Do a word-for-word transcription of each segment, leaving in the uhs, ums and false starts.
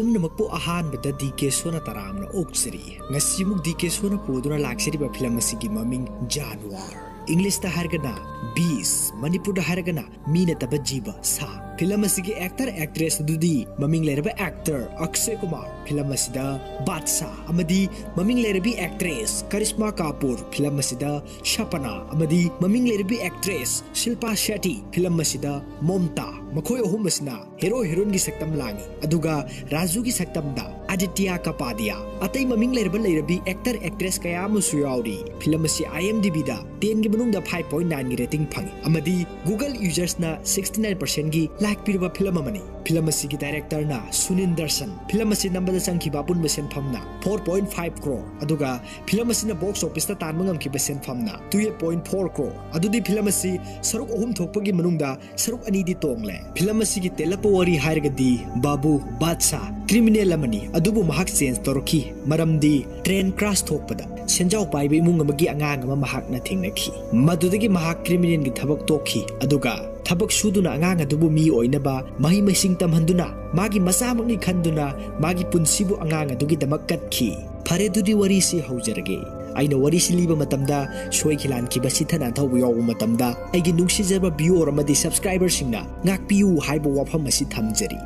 ꯄꯨꯝꯅꯃꯛꯄꯨ ꯑꯍꯥꯟꯕꯗ D K ꯁꯣꯅ ꯇꯔꯥꯝꯅ ꯑꯣꯛꯆꯔꯤ꯫ ꯉꯁꯤꯃꯨꯛ ꯗꯤ ꯀꯦ ꯁꯣꯅ ꯄꯨꯗꯨꯅ ꯂꯥꯛꯆꯔꯤꯕ ꯐꯤꯂꯝ ꯑꯁꯤꯒꯤ ꯃꯃꯤꯡ ꯖꯥꯟꯋꯥꯔ, ꯏꯪꯂꯤꯁꯇ ꯍꯥꯏꯔꯒꯅ ꯕꯤꯁ, ꯃꯅꯤꯄꯨꯔꯗ ꯍꯥꯏꯔꯒꯅ ꯃꯤ ꯅꯠꯇꯕ ꯖꯤꯕ, ꯁꯥ꯫ ꯐꯤꯂꯝ ꯑꯁꯤꯒꯤ ꯑꯦꯛꯇꯔ ꯑꯦꯛꯇ꯭ꯔꯦꯁ ꯑꯗꯨꯗꯤ ꯃꯃꯤꯡ ꯂꯩꯔꯕ ꯑꯦꯛꯇꯔ ꯑꯛꯁꯦ ꯀꯨꯃꯥꯔ, ꯐꯤꯂꯝ ꯑꯁꯤꯗ ꯕꯥꯗꯁꯥ, ꯑꯃꯗꯤ ꯃꯃꯤꯡ ꯂꯩꯔꯕꯤ ꯑꯦꯛꯇ꯭ꯔꯦꯁ ꯀꯔꯤꯁꯃꯥ ꯀꯥꯄꯨꯔ, ꯐꯤꯂꯝ ꯑꯁꯤꯗ ꯁꯄꯅꯥ, ꯑꯃꯗꯤ ꯃꯃꯤꯡ ꯂꯩꯔꯕꯤ ꯑꯦꯛꯇ꯭ꯔꯦꯁ ꯁꯤꯜꯄꯥ ꯁꯦꯇꯤ, ꯐꯤꯂꯝ ꯑꯁꯤꯗ ꯃꯣꯝꯇꯥ, ꯃꯈꯣꯏ ꯑꯍꯨꯝ ꯑꯁꯤꯅ ꯍꯦꯔꯣ ꯍꯦꯔꯣꯏꯟꯒꯤ ꯁꯛꯇꯝ ꯂꯥꯡꯉꯤ꯫ ꯑꯗꯨꯒ ꯔꯥꯖꯨꯒꯤ ꯁꯛꯇꯝꯗ ꯑꯗꯤꯇ꯭ꯌ ꯀꯄꯥꯗꯤꯌꯥ, ꯑꯇꯩ ꯃꯃꯤꯡ ꯂꯩꯔꯕ ꯂꯩꯔꯕꯤ ꯑꯦꯛꯇꯔ ꯑꯦꯛꯇ꯭ꯔꯦꯁ ꯀꯌꯥ ꯑꯃꯁꯨ ꯌꯥꯎꯔꯤ꯫ ꯐꯤꯂꯝ ꯑꯁꯤ ꯑꯥꯏ ꯑꯦꯝ ꯗꯤ ꯕꯤꯗ ꯇꯦꯟꯒꯤ ꯃꯅꯨꯡꯗ ꯐꯥꯏꯚ ꯄꯣꯏꯟ ꯅꯥꯏꯟꯒꯤ ꯔꯦꯇꯤꯡ ꯐꯪꯉꯤ, ꯑꯃꯗꯤ ꯒꯨꯒꯜ ꯌꯨꯖꯔꯁꯅ ꯁꯤꯛꯁꯇꯤ ꯅꯥꯏꯟ ꯄꯥꯔꯁꯦꯟꯒꯤ ꯂꯥꯏꯛ ꯄꯤꯔꯕ ꯐꯤꯂꯝ ꯑꯃꯅꯤ꯫ ꯐꯤꯂꯝ ꯑꯁꯤꯒꯤ ꯗꯥꯏꯔꯦꯛꯇꯔꯅ ꯁꯨꯅꯤꯜ ꯗꯔꯁꯟ꯫ ꯐꯤꯂꯝ ꯑꯁꯤ ꯅꯝꯕꯗ ꯆꯪꯈꯤꯕ ꯑꯄꯨꯟꯕ ꯁꯦꯟꯐꯝꯅ ꯐꯣꯔ ꯄꯣꯏꯟ ꯐꯥꯏꯚ ꯀ꯭ꯔꯣꯔ, ꯑꯗꯨꯒ ꯐꯤꯂꯝ ꯑꯁꯤꯅ ꯕꯣꯛꯁ ꯑꯣꯐꯤꯁꯇ ꯇꯥꯟꯕ ꯉꯝꯈꯤꯕ ꯁꯦꯟꯐꯝꯅ ꯇꯨꯌꯦꯜꯞ ꯄꯣꯏꯟ ꯐꯣꯔ ꯀ꯭ꯔꯣꯔ꯫ ꯑꯗꯨꯗꯤ ꯐꯤꯂꯝ ꯑꯁꯤ ꯁꯔꯨꯛ ꯑꯍꯨꯝ ꯊꯣꯛꯄꯒꯤ ꯃꯅꯨꯡꯗ ꯁꯔꯨꯛ ꯑꯅꯤꯗꯤ ꯇꯣꯡꯂꯦ꯫ ꯐꯤꯂꯝ ꯑꯁꯤꯒꯤ ꯇꯦꯜꯂꯞꯄ ꯋꯥꯔꯤ ꯍꯥꯏꯔꯒꯗꯤ ꯕꯥꯕꯨ ꯕꯥꯗꯁꯥ ꯀ꯭ꯔꯤꯃꯤꯅꯦꯜ ꯑꯃꯅꯤ, ꯑꯗꯨꯕꯨ ꯃꯍꯥꯛ ꯆꯦꯟꯖ ꯇꯧꯔꯛꯈꯤ, ꯃꯔꯝꯗꯤ ꯇ꯭ꯔꯦꯟ ꯀ꯭ꯔꯥꯁ ꯊꯣꯛꯄꯗ ꯁꯦꯟꯖꯥꯎ ꯄꯥꯏꯕ ꯏꯃꯨꯡ ꯑꯃꯒꯤ ꯑꯉꯥꯡ ꯑꯃ ꯃꯍꯥꯛꯅ ꯊꯦꯡꯅꯈꯤ꯫ ꯃꯗꯨꯗꯒꯤ ꯃꯍꯥꯛ ꯀ꯭ꯔꯤꯃꯤꯅꯦꯜꯒꯤ ꯊꯕꯛ ꯇꯣꯛꯈꯤ, ꯑꯗꯨꯒ ꯊꯕꯛ ꯁꯨꯗꯨꯅ ꯑꯉꯥꯡ ꯑꯗꯨꯕꯨ ꯃꯤ ꯑꯣꯏꯅꯕ ꯃꯍꯩ ꯃꯁꯤꯡ ꯇꯝꯍꯟꯗꯨꯅ ꯃꯥꯒꯤ ꯃꯆꯥꯃꯛꯅꯤ ꯈꯟꯗꯨꯅ ꯃꯥꯒꯤ ꯄꯨꯟꯁꯤꯕꯨ ꯑꯉꯥꯡ ꯑꯗꯨꯒꯤꯗꯃꯛ ꯀꯠꯈꯤ꯫ ꯐꯔꯦ, ꯑꯗꯨꯗꯤ ꯋꯥꯔꯤꯁꯤ ꯍꯧꯖꯔꯒꯦ꯫ ꯑꯩꯅ ꯋꯥꯔꯤꯁꯤ ꯂꯤꯕ ꯃꯇꯝꯗ ꯁꯣꯏꯈꯤ ꯂꯥꯟꯈꯤꯕ ꯁꯤꯊ ꯅꯥꯟꯊꯧꯕ ꯌꯥꯎꯕ ꯃꯇꯝꯗ ꯑꯩꯒꯤ ꯅꯨꯡꯁꯤꯖꯕ ꯚꯤꯌꯣꯔ ꯑꯃꯗꯤ ꯁꯕꯁꯀ꯭ꯔꯥꯏꯕꯔꯁꯤꯡꯅ ꯉꯥꯛꯄꯤꯌꯨ ꯍꯥꯏꯕ ꯋꯥꯐꯝ ꯑꯁꯤ ꯊꯝꯖꯔꯤ꯫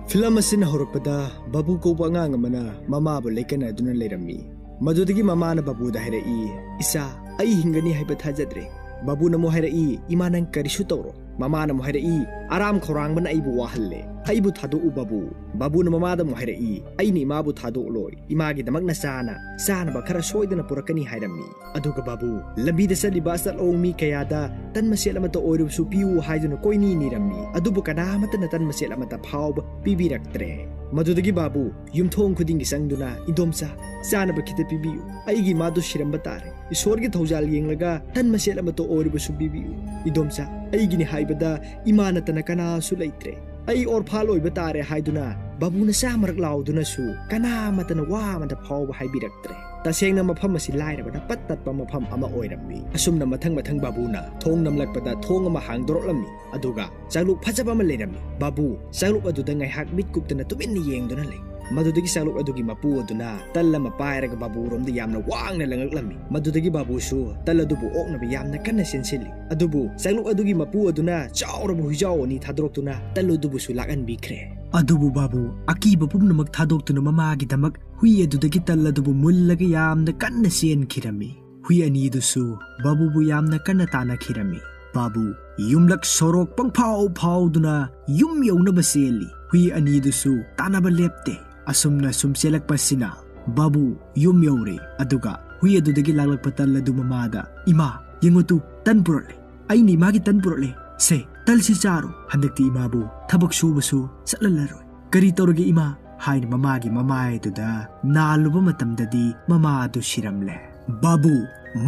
ꯐꯤꯂꯝ ꯑꯁꯤꯅ ꯍꯧꯔꯛꯄꯗ ꯕꯥꯕꯨ ꯀꯧꯕ ꯑꯉꯥꯡ ꯑꯃꯅ ꯃꯃꯥꯕꯨ ꯂꯩꯀꯟꯅꯗꯨꯅ ꯂꯩꯔꯝꯃꯤ꯫ ꯃꯗꯨꯗꯒꯤ ꯃꯃꯥꯅ ꯕꯥꯕꯨꯗ ꯍꯥꯏꯔꯛꯏ, "ꯏꯆꯥ, ꯑꯩ ꯍꯤꯡꯒꯅꯤ ꯍꯥꯏꯕ ꯊꯥꯖꯗ꯭ꯔꯦ꯫" ꯕꯥꯕꯨꯅ ꯑꯃꯨꯛ ꯍꯥꯏꯔꯛꯏ, "ꯏꯃꯥ, ꯅꯪ ꯀꯔꯤꯁꯨ ꯇꯧꯔꯣ꯫" ꯃꯃꯥꯅ ꯑꯃꯨꯛ ꯍꯥꯏꯔꯛꯏ, "ꯑꯔꯥꯝ ꯈꯧꯔꯥꯡꯕꯅ ꯑꯩꯕꯨ ꯋꯥꯍꯜꯂꯦ꯫ ꯑꯩꯕꯨ ꯊꯥꯗꯣꯛꯎ ꯕꯥꯕꯨ꯫" ꯕꯥꯕꯨꯅ ꯃꯃꯥꯗ ꯑꯃꯨꯛ ꯍꯥꯏꯔꯛꯏ, "ꯑꯩꯅ ꯏꯃꯥꯕꯨ ꯊꯥꯗꯣꯛꯂꯣꯏ꯫ ꯏꯃꯥꯒꯤꯗꯃꯛ ꯅꯆꯥꯅ ꯆꯥꯅꯕ ꯈꯔ ꯁꯣꯏꯗꯅ ꯄꯨꯔꯛꯀꯅꯤ" ꯍꯥꯏꯔꯝꯃꯤ꯫ ꯑꯗꯨꯒ ꯕꯥꯕꯨ, ꯂꯝꯕꯤꯗ ꯆꯠꯂꯤꯕ ꯑꯆꯠ ꯑꯋꯣꯡ ꯃꯤ ꯀꯌꯥꯗ ꯇꯟ ꯃꯆꯦꯠ ꯑꯃꯠꯇ ꯑꯣꯏꯔꯕꯁꯨ ꯄꯤꯌꯨ ꯍꯥꯏꯗꯨꯅ ꯀꯣꯏꯅꯤ ꯅꯤꯔꯝꯃꯤ꯫ ꯑꯗꯨꯕꯨ ꯀꯅꯥ ꯑꯃꯠꯇꯅ ꯇꯟ ꯃꯆꯦꯠ ꯑꯃꯠꯇ ꯐꯥꯎꯕ ꯄꯤꯕꯤꯔꯛꯇ꯭ꯔꯦ꯫ ꯃꯗꯨꯗꯒꯤ ꯕꯥꯕꯨ ꯌꯨꯝꯊꯣꯡ ꯈꯨꯗꯤꯡꯒꯤ ꯆꯪꯗꯨꯅ, "ꯏꯗꯣꯝꯆꯥ, ꯆꯥꯅꯕ ꯈꯤꯇ ꯄꯤꯕꯤꯌꯨ꯫ ꯑꯩꯒꯤ ꯏꯃꯥꯗꯨ ꯁꯤꯔꯝꯕ ꯇꯥꯔꯦ꯫ ꯏꯁꯣꯔꯒꯤ ꯊꯧꯖꯥꯜ ꯌꯦꯡꯂꯒ ꯇꯟ ꯃꯆꯦꯠ ꯑꯃꯠꯇ ꯑꯣꯏꯔꯕꯁꯨ ꯄꯤꯕꯤꯌꯨ꯫ ꯏꯗꯣꯝꯆꯥ, ꯑꯩꯒꯤꯅꯤ ꯍꯥꯏꯕꯗ ꯏꯃꯥ ꯅꯠꯇꯅ ꯀꯅꯥꯁꯨ ꯂꯩꯇ꯭ꯔꯦ꯫ ꯑꯩ ꯑꯣꯔꯐꯥꯟ ꯑꯣꯏꯕ ꯇꯥꯔꯦ" ꯍꯥꯏꯗꯨꯅ ꯕꯥꯕꯨꯅ ꯆꯥꯝꯃꯔꯛ ꯂꯥꯎꯗꯨꯅꯁꯨ ꯀꯅꯥꯃꯠꯇꯅ ꯋꯥ ꯑꯃꯇ ꯐꯥꯎꯕ ꯍꯥꯏꯕꯤꯔꯛꯇ꯭ꯔꯦ꯫ ꯇꯁꯦꯡꯅ ꯃꯐꯝ ꯑꯁꯤ ꯂꯥꯏꯔꯕꯅ ꯄꯠ ꯇꯠꯄ ꯃꯐꯝ ꯑꯃ ꯑꯣꯏꯔꯝꯃꯤ꯫ ꯑꯁꯨꯝꯅ ꯃꯊꯪ ꯃꯊꯪ ꯕꯥꯕꯨꯅ ꯊꯣꯡ ꯅꯝꯂꯛꯄꯗ ꯊꯣꯡ ꯑꯃ ꯍꯥꯡꯗꯣꯔꯛꯂꯝꯃꯤ꯫ ꯑꯗꯨꯒ ꯆꯥꯛꯂꯨꯛ ꯐꯖꯕ ꯑꯃ ꯂꯩꯔꯝꯃꯤ꯫ ꯕꯥꯕꯨ ꯆꯥꯛꯂꯨꯛ ꯑꯗꯨꯗ ꯉꯥꯏꯍꯥꯛ ꯃꯤꯠ ꯀꯨꯞꯇꯅ ꯇꯨꯃꯤꯟꯅ ꯌꯦꯡꯗꯨꯅ ꯂꯩ꯫ ꯃꯗꯨꯗꯒꯤ ꯆꯥꯛꯂꯨꯛ ꯑꯗꯨꯒꯤ ꯃꯄꯨ ꯑꯗꯨꯅ ꯇꯜ ꯑꯃ ꯄꯥꯏꯔꯒ ꯕꯥꯕꯨꯔꯣꯝꯗ ꯌꯥꯝꯅ ꯋꯥꯡꯅ ꯂꯪꯂꯛꯂꯝꯃꯤ꯫ ꯃꯗꯨꯗꯒꯤ ꯕꯥꯕꯨꯁꯨ ꯇꯜ ꯑꯗꯨꯕꯨ ꯑꯣꯛꯅꯕ ꯌꯥꯝꯅ ꯀꯟꯅ ꯆꯦꯟꯁꯤꯜꯂꯤ꯫ ꯑꯗꯨꯕꯨ ꯆꯥꯛꯂꯨꯛ ꯑꯗꯨꯒꯤ ꯃꯄꯨ ꯑꯗꯨꯅ ꯆꯥꯎꯔꯕ ꯍꯨꯏꯖꯥꯎ ꯑꯅꯤ ꯊꯥꯗꯣꯔꯛꯇꯨꯅ ꯇꯜ ꯑꯗꯨꯕꯨꯁꯨ ꯂꯥꯛꯍꯟꯕꯤꯈ꯭ꯔꯦ꯫ ꯑꯗꯨꯕꯨ ꯕꯥꯕꯨ ꯑꯀꯤꯕ ꯄꯨꯝꯅꯃꯛ ꯊꯥꯗꯣꯛꯇꯨꯅ ꯃꯃꯥꯒꯤꯗꯃꯛ ꯍꯨꯏ ꯑꯗꯨꯗꯒꯤ ꯇꯜ ꯑꯗꯨꯕꯨ ꯃꯨꯜꯂꯒ ꯌꯥꯝꯅ ꯀꯟꯅ ꯆꯦꯟꯈꯤꯔꯝꯃꯤ꯫ ꯍꯨꯏ ꯑꯅꯤꯗꯨꯁꯨ ꯕꯥꯕꯨꯕꯨ ꯌꯥꯝꯅ ꯀꯟꯅ ꯇꯥꯟꯅꯈꯤꯔꯝꯃꯤ꯫ ꯕꯥꯕꯨ ꯌꯨꯝꯂꯛ ꯁꯣꯔꯣꯛ ꯄꯪꯐꯥꯎ ꯐꯥꯎꯗꯨꯅ ꯌꯨꯝ ꯌꯧꯅꯕ ꯆꯦꯜꯂꯤ꯫ ꯍꯨꯏ ꯑꯅꯤꯗꯨꯁꯨ ꯇꯥꯟꯅꯕ ꯂꯦꯞꯇꯦ꯫ ꯑꯁꯨꯝꯅ ꯁꯨꯝ ꯆꯦꯜꯂꯛꯄꯁꯤꯅ ꯕꯥꯕꯨ ꯌꯨꯝ ꯌꯧꯔꯦ꯫ ꯑꯗꯨꯒ ꯍꯨꯏ ꯑꯗꯨꯗꯒꯤ ꯂꯥꯛꯂꯛꯄ ꯇꯜ ꯑꯗꯨ ꯃꯃꯥꯗ, "ꯏꯃꯥ, ꯌꯦꯡꯉꯨ ꯇꯨ, ꯇꯟ ꯄꯨꯔꯛꯂꯦ꯫ ꯑꯩꯅ ꯏꯃꯥꯒꯤ ꯇꯟ ꯄꯨꯔꯛꯂꯦ꯫ ꯁꯦ, ꯇꯜꯁꯤ ꯆꯥꯔꯣ꯫ ꯍꯟꯗꯛꯇꯤ ꯏꯃꯥꯕꯨ ꯊꯕꯛ ꯁꯨꯕꯁꯨ ꯆꯠꯍꯜꯂꯔꯣꯏ꯫ ꯀꯔꯤ ꯇꯧꯔꯒꯦ ꯏꯃꯥ?" ꯍꯥꯏꯅ ꯃꯃꯥꯒꯤ ꯃꯃꯥꯏꯗꯨꯗ ꯅꯥꯜꯂꯨꯕ ꯃꯇꯝꯗꯗꯤ ꯃꯃꯥ ꯑꯗꯨ ꯁꯤꯔꯝꯂꯦ꯫ ꯕꯥꯕꯨ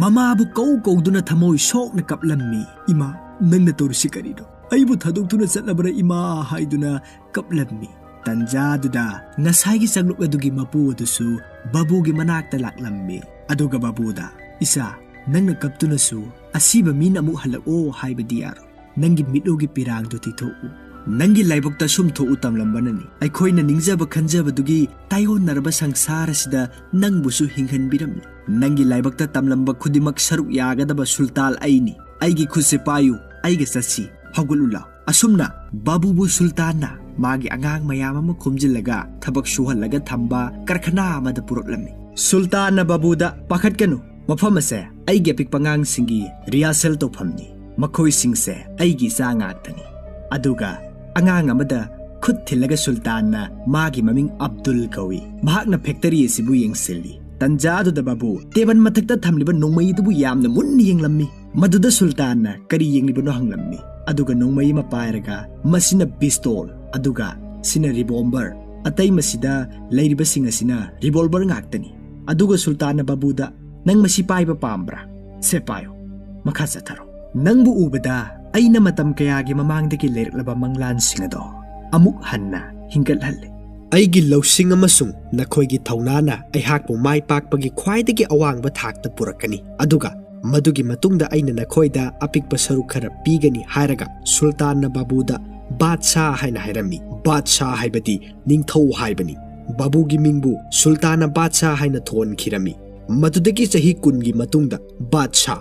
ꯃꯃꯥꯕꯨ ꯀꯧ ꯀꯧꯗꯨꯅ ꯊꯃꯣꯏ ꯁꯣꯛꯅ ꯀꯞꯂꯝꯃꯤ꯫ "ꯏꯃꯥ, ꯅꯪꯅ ꯇꯧꯔꯤꯁꯤ ꯀꯔꯤꯅꯣ? ꯑꯩꯕꯨ ꯊꯥꯗꯣꯛꯇꯨꯅ ꯆꯠꯂꯕ꯭ꯔꯥ ꯏꯃꯥ?" ꯍꯥꯏꯗꯨꯅ ꯀꯞꯂꯝꯃꯤ꯫ ꯇꯟꯖꯥꯗꯨꯗ ꯉꯁꯥꯏꯒꯤ ꯆꯥꯛꯂꯨꯛ ꯑꯗꯨꯒꯤ ꯃꯄꯨ ꯑꯗꯨꯁꯨ ꯕꯥꯕꯨꯒꯤ ꯃꯅꯥꯛꯇ ꯂꯥꯛꯂꯝꯃꯤ꯫ ꯑꯗꯨꯒ ꯕꯥꯕꯨꯗ, "ꯏꯆꯥ, ꯅꯪꯅ ꯀꯞꯇꯨꯅꯁꯨ ꯑꯁꯤꯕ ꯃꯤꯅ ꯑꯃꯨꯛ ꯍꯜꯂꯛꯑꯣ ꯍꯥꯏꯕꯗꯤ ꯌꯥꯔꯣꯏ꯫ ꯅꯪꯒꯤ ꯃꯤꯠꯂꯨꯒꯤ ꯄꯤꯔꯥꯡꯗꯨ ꯊꯤꯊꯣꯛꯎ꯫ ꯅꯪꯒꯤ ꯂꯥꯏꯕꯛꯇ ꯁꯨꯝ ꯊꯣꯛꯎ ꯇꯝꯂꯝꯕꯅꯅꯤ꯫ ꯑꯩꯈꯣꯏꯅ ꯅꯤꯡꯖꯕ ꯈꯟꯖꯕꯗꯨꯒꯤ ꯇꯥꯏꯑꯣꯟꯅꯔꯕ ꯁꯪꯁꯥꯔ ꯑꯁꯤꯗ ꯅꯪꯕꯨꯁꯨ ꯍꯤꯡꯍꯟꯕꯤꯔꯝꯂꯦ꯫ ꯅꯪꯒꯤ ꯂꯥꯏꯕꯛꯇ ꯇꯝꯂꯝꯕ ꯈꯨꯗꯤꯡꯃꯛ ꯁꯔꯨꯛ ꯌꯥꯒꯗꯕ ꯁꯨꯜꯇꯥꯟ ꯑꯩꯅꯤ꯫ ꯑꯩꯒꯤ ꯈꯨꯠꯁꯦ ꯄꯥꯏꯌꯨ, ꯑꯩꯒ ꯆꯠꯁꯤ꯫ ꯍꯧꯒꯠꯂꯨ ꯂꯥꯎ꯫" ꯑꯁꯨꯝꯅ ꯕꯥꯕꯨꯕꯨ ꯁꯨꯜꯇꯥꯟꯅ ꯃꯥꯒꯤ ꯑꯉꯥꯡ ꯃꯌꯥꯝ ꯑꯃ ꯈꯣꯝꯖꯤꯜꯂꯒ ꯊꯕꯛ ꯁꯨꯍꯜꯂꯒ ꯊꯝꯕ ꯀꯔꯈꯅꯥ ꯑꯃꯗ ꯄꯨꯔꯛꯂꯝꯃꯤ꯫ ꯁꯨꯜꯇꯥꯟꯅ ꯕꯥꯕꯨꯗ, "ꯄꯥꯈꯠꯀꯅꯨ, ꯃꯐꯝ ꯑꯁꯦ ꯑꯩꯒꯤ ꯑꯄꯤꯛꯄ ꯑꯉꯥꯡꯁꯤꯡꯒꯤ ꯔꯤꯍꯥꯔꯁꯦꯜ ꯇꯧꯐꯝꯅꯤ꯫ ꯃꯈꯣꯏꯁꯤꯡꯁꯦ ꯑꯩꯒꯤ ꯏꯆꯥ ꯉꯥꯛꯇꯅꯤ꯫" ꯑꯗꯨꯒ ꯑꯉꯥꯡ ꯑꯃꯗ ꯈꯨꯠ ꯊꯤꯜꯂꯒ ꯁꯨꯜꯇꯥꯟꯅ, "ꯃꯥꯒꯤ ꯃꯃꯤꯡ ꯑꯕꯗꯨꯜ ꯀꯧꯏ꯫ ꯃꯍꯥꯛꯅ ꯐꯦꯛꯇꯔꯤ ꯑꯁꯤꯕꯨ ꯌꯦꯡꯁꯤꯜꯂꯤ꯫" ꯇꯟꯖꯥ ꯑꯗꯨꯗ ꯕꯥꯕꯨ ꯇꯦꯕꯜ ꯃꯊꯛꯇ ꯊꯝꯂꯤꯕ ꯅꯣꯡꯃꯩ ꯑꯗꯨꯕꯨ ꯌꯥꯝꯅ ꯃꯨꯟꯅ ꯌꯦꯡꯂꯝꯃꯤ꯫ ꯃꯗꯨꯗ ꯁꯨꯜꯇꯥꯟꯅ ꯀꯔꯤ ꯌꯦꯡꯂꯤꯕꯅꯣ ꯍꯪꯂꯝꯃꯤ꯫ ꯑꯗꯨꯒ ꯅꯣꯡꯃꯩ ꯑꯃ ꯄꯥꯏꯔꯒ, "ꯃꯁꯤꯅ ꯄꯤꯁꯇꯣꯜ, ꯑꯗꯨꯒ ꯁꯤꯅ ꯔꯤꯚꯣꯜꯚꯔ, ꯑꯇꯩ ꯃꯁꯤꯗ ꯂꯩꯔꯤꯕꯁꯤꯡ ꯑꯁꯤꯅ ꯔꯤꯚꯣꯜꯚꯔ ꯉꯥꯛꯇꯅꯤ꯫" ꯑꯗꯨꯒ ꯁꯨꯜꯇꯥꯟꯅ ꯕꯥꯕꯨꯗ, "ꯅꯪ ꯃꯁꯤ ꯄꯥꯏꯕ ꯄꯥꯝꯕ꯭ꯔꯥ? ꯁꯦ, ꯄꯥꯏꯌꯨ꯫ ꯃꯈꯥ ꯆꯠꯊꯔꯣ꯫ ꯅꯪꯕꯨ ꯎꯕꯗ ꯑꯩꯅ ꯃꯇꯝ ꯀꯌꯥꯒꯤ ꯃꯃꯥꯡꯗꯒꯤ ꯂꯩꯔꯛꯂꯕ ꯃꯪꯂꯥꯟꯁꯤꯡ ꯑꯗꯣ ꯑꯃꯨꯛ ꯍꯟꯅ ꯍꯤꯡꯒꯠꯍꯜꯂꯦ꯫ "ꯑꯩꯒꯤ ꯂꯧꯁꯤꯡ ꯑꯃꯁꯨꯡ ꯅꯈꯣꯏꯒꯤ ꯊꯧꯅꯥꯅ ꯑꯩꯍꯥꯛꯄꯨ ꯃꯥꯏ ꯄꯥꯛꯄꯒꯤ ꯈ꯭ꯋꯥꯏꯗꯒꯤ ꯑꯋꯥꯡꯕ ꯊꯥꯛꯇ ꯄꯨꯔꯛꯀꯅꯤ, ꯑꯗꯨꯒ ꯃꯗꯨꯒꯤ ꯃꯇꯨꯡꯗ ꯑꯩꯅ ꯅꯈꯣꯏꯗ ꯑꯄꯤꯛꯄ ꯁꯔꯨꯛ ꯈꯔ ꯄꯤꯒꯅꯤ" ꯍꯥꯏꯔꯒ ꯁꯨꯜꯇꯥꯟꯅ ꯕꯥꯕꯨꯗ ꯕꯥꯗꯁꯥ ꯍꯥꯏꯅ ꯍꯥꯏꯔꯝꯃꯤ꯫ ꯕꯥꯗꯁꯥ ꯍꯥꯏꯕꯗꯤ ꯅꯤꯡꯊꯧ ꯍꯥꯏꯕꯅꯤ꯫ ꯕꯥꯕꯨꯒꯤ ꯃꯤꯡꯕꯨ ꯁꯨꯜꯇꯥꯟꯅ ꯕꯥꯗꯁꯥ ꯍꯥꯏꯅ ꯊꯣꯟꯈꯤꯔꯝꯃꯤ꯫ ꯃꯗꯨꯗꯒꯤ ꯆꯍꯤ ꯀꯨꯟꯒꯤ ꯃꯇꯨꯡꯗ ꯕꯥꯗꯁꯥ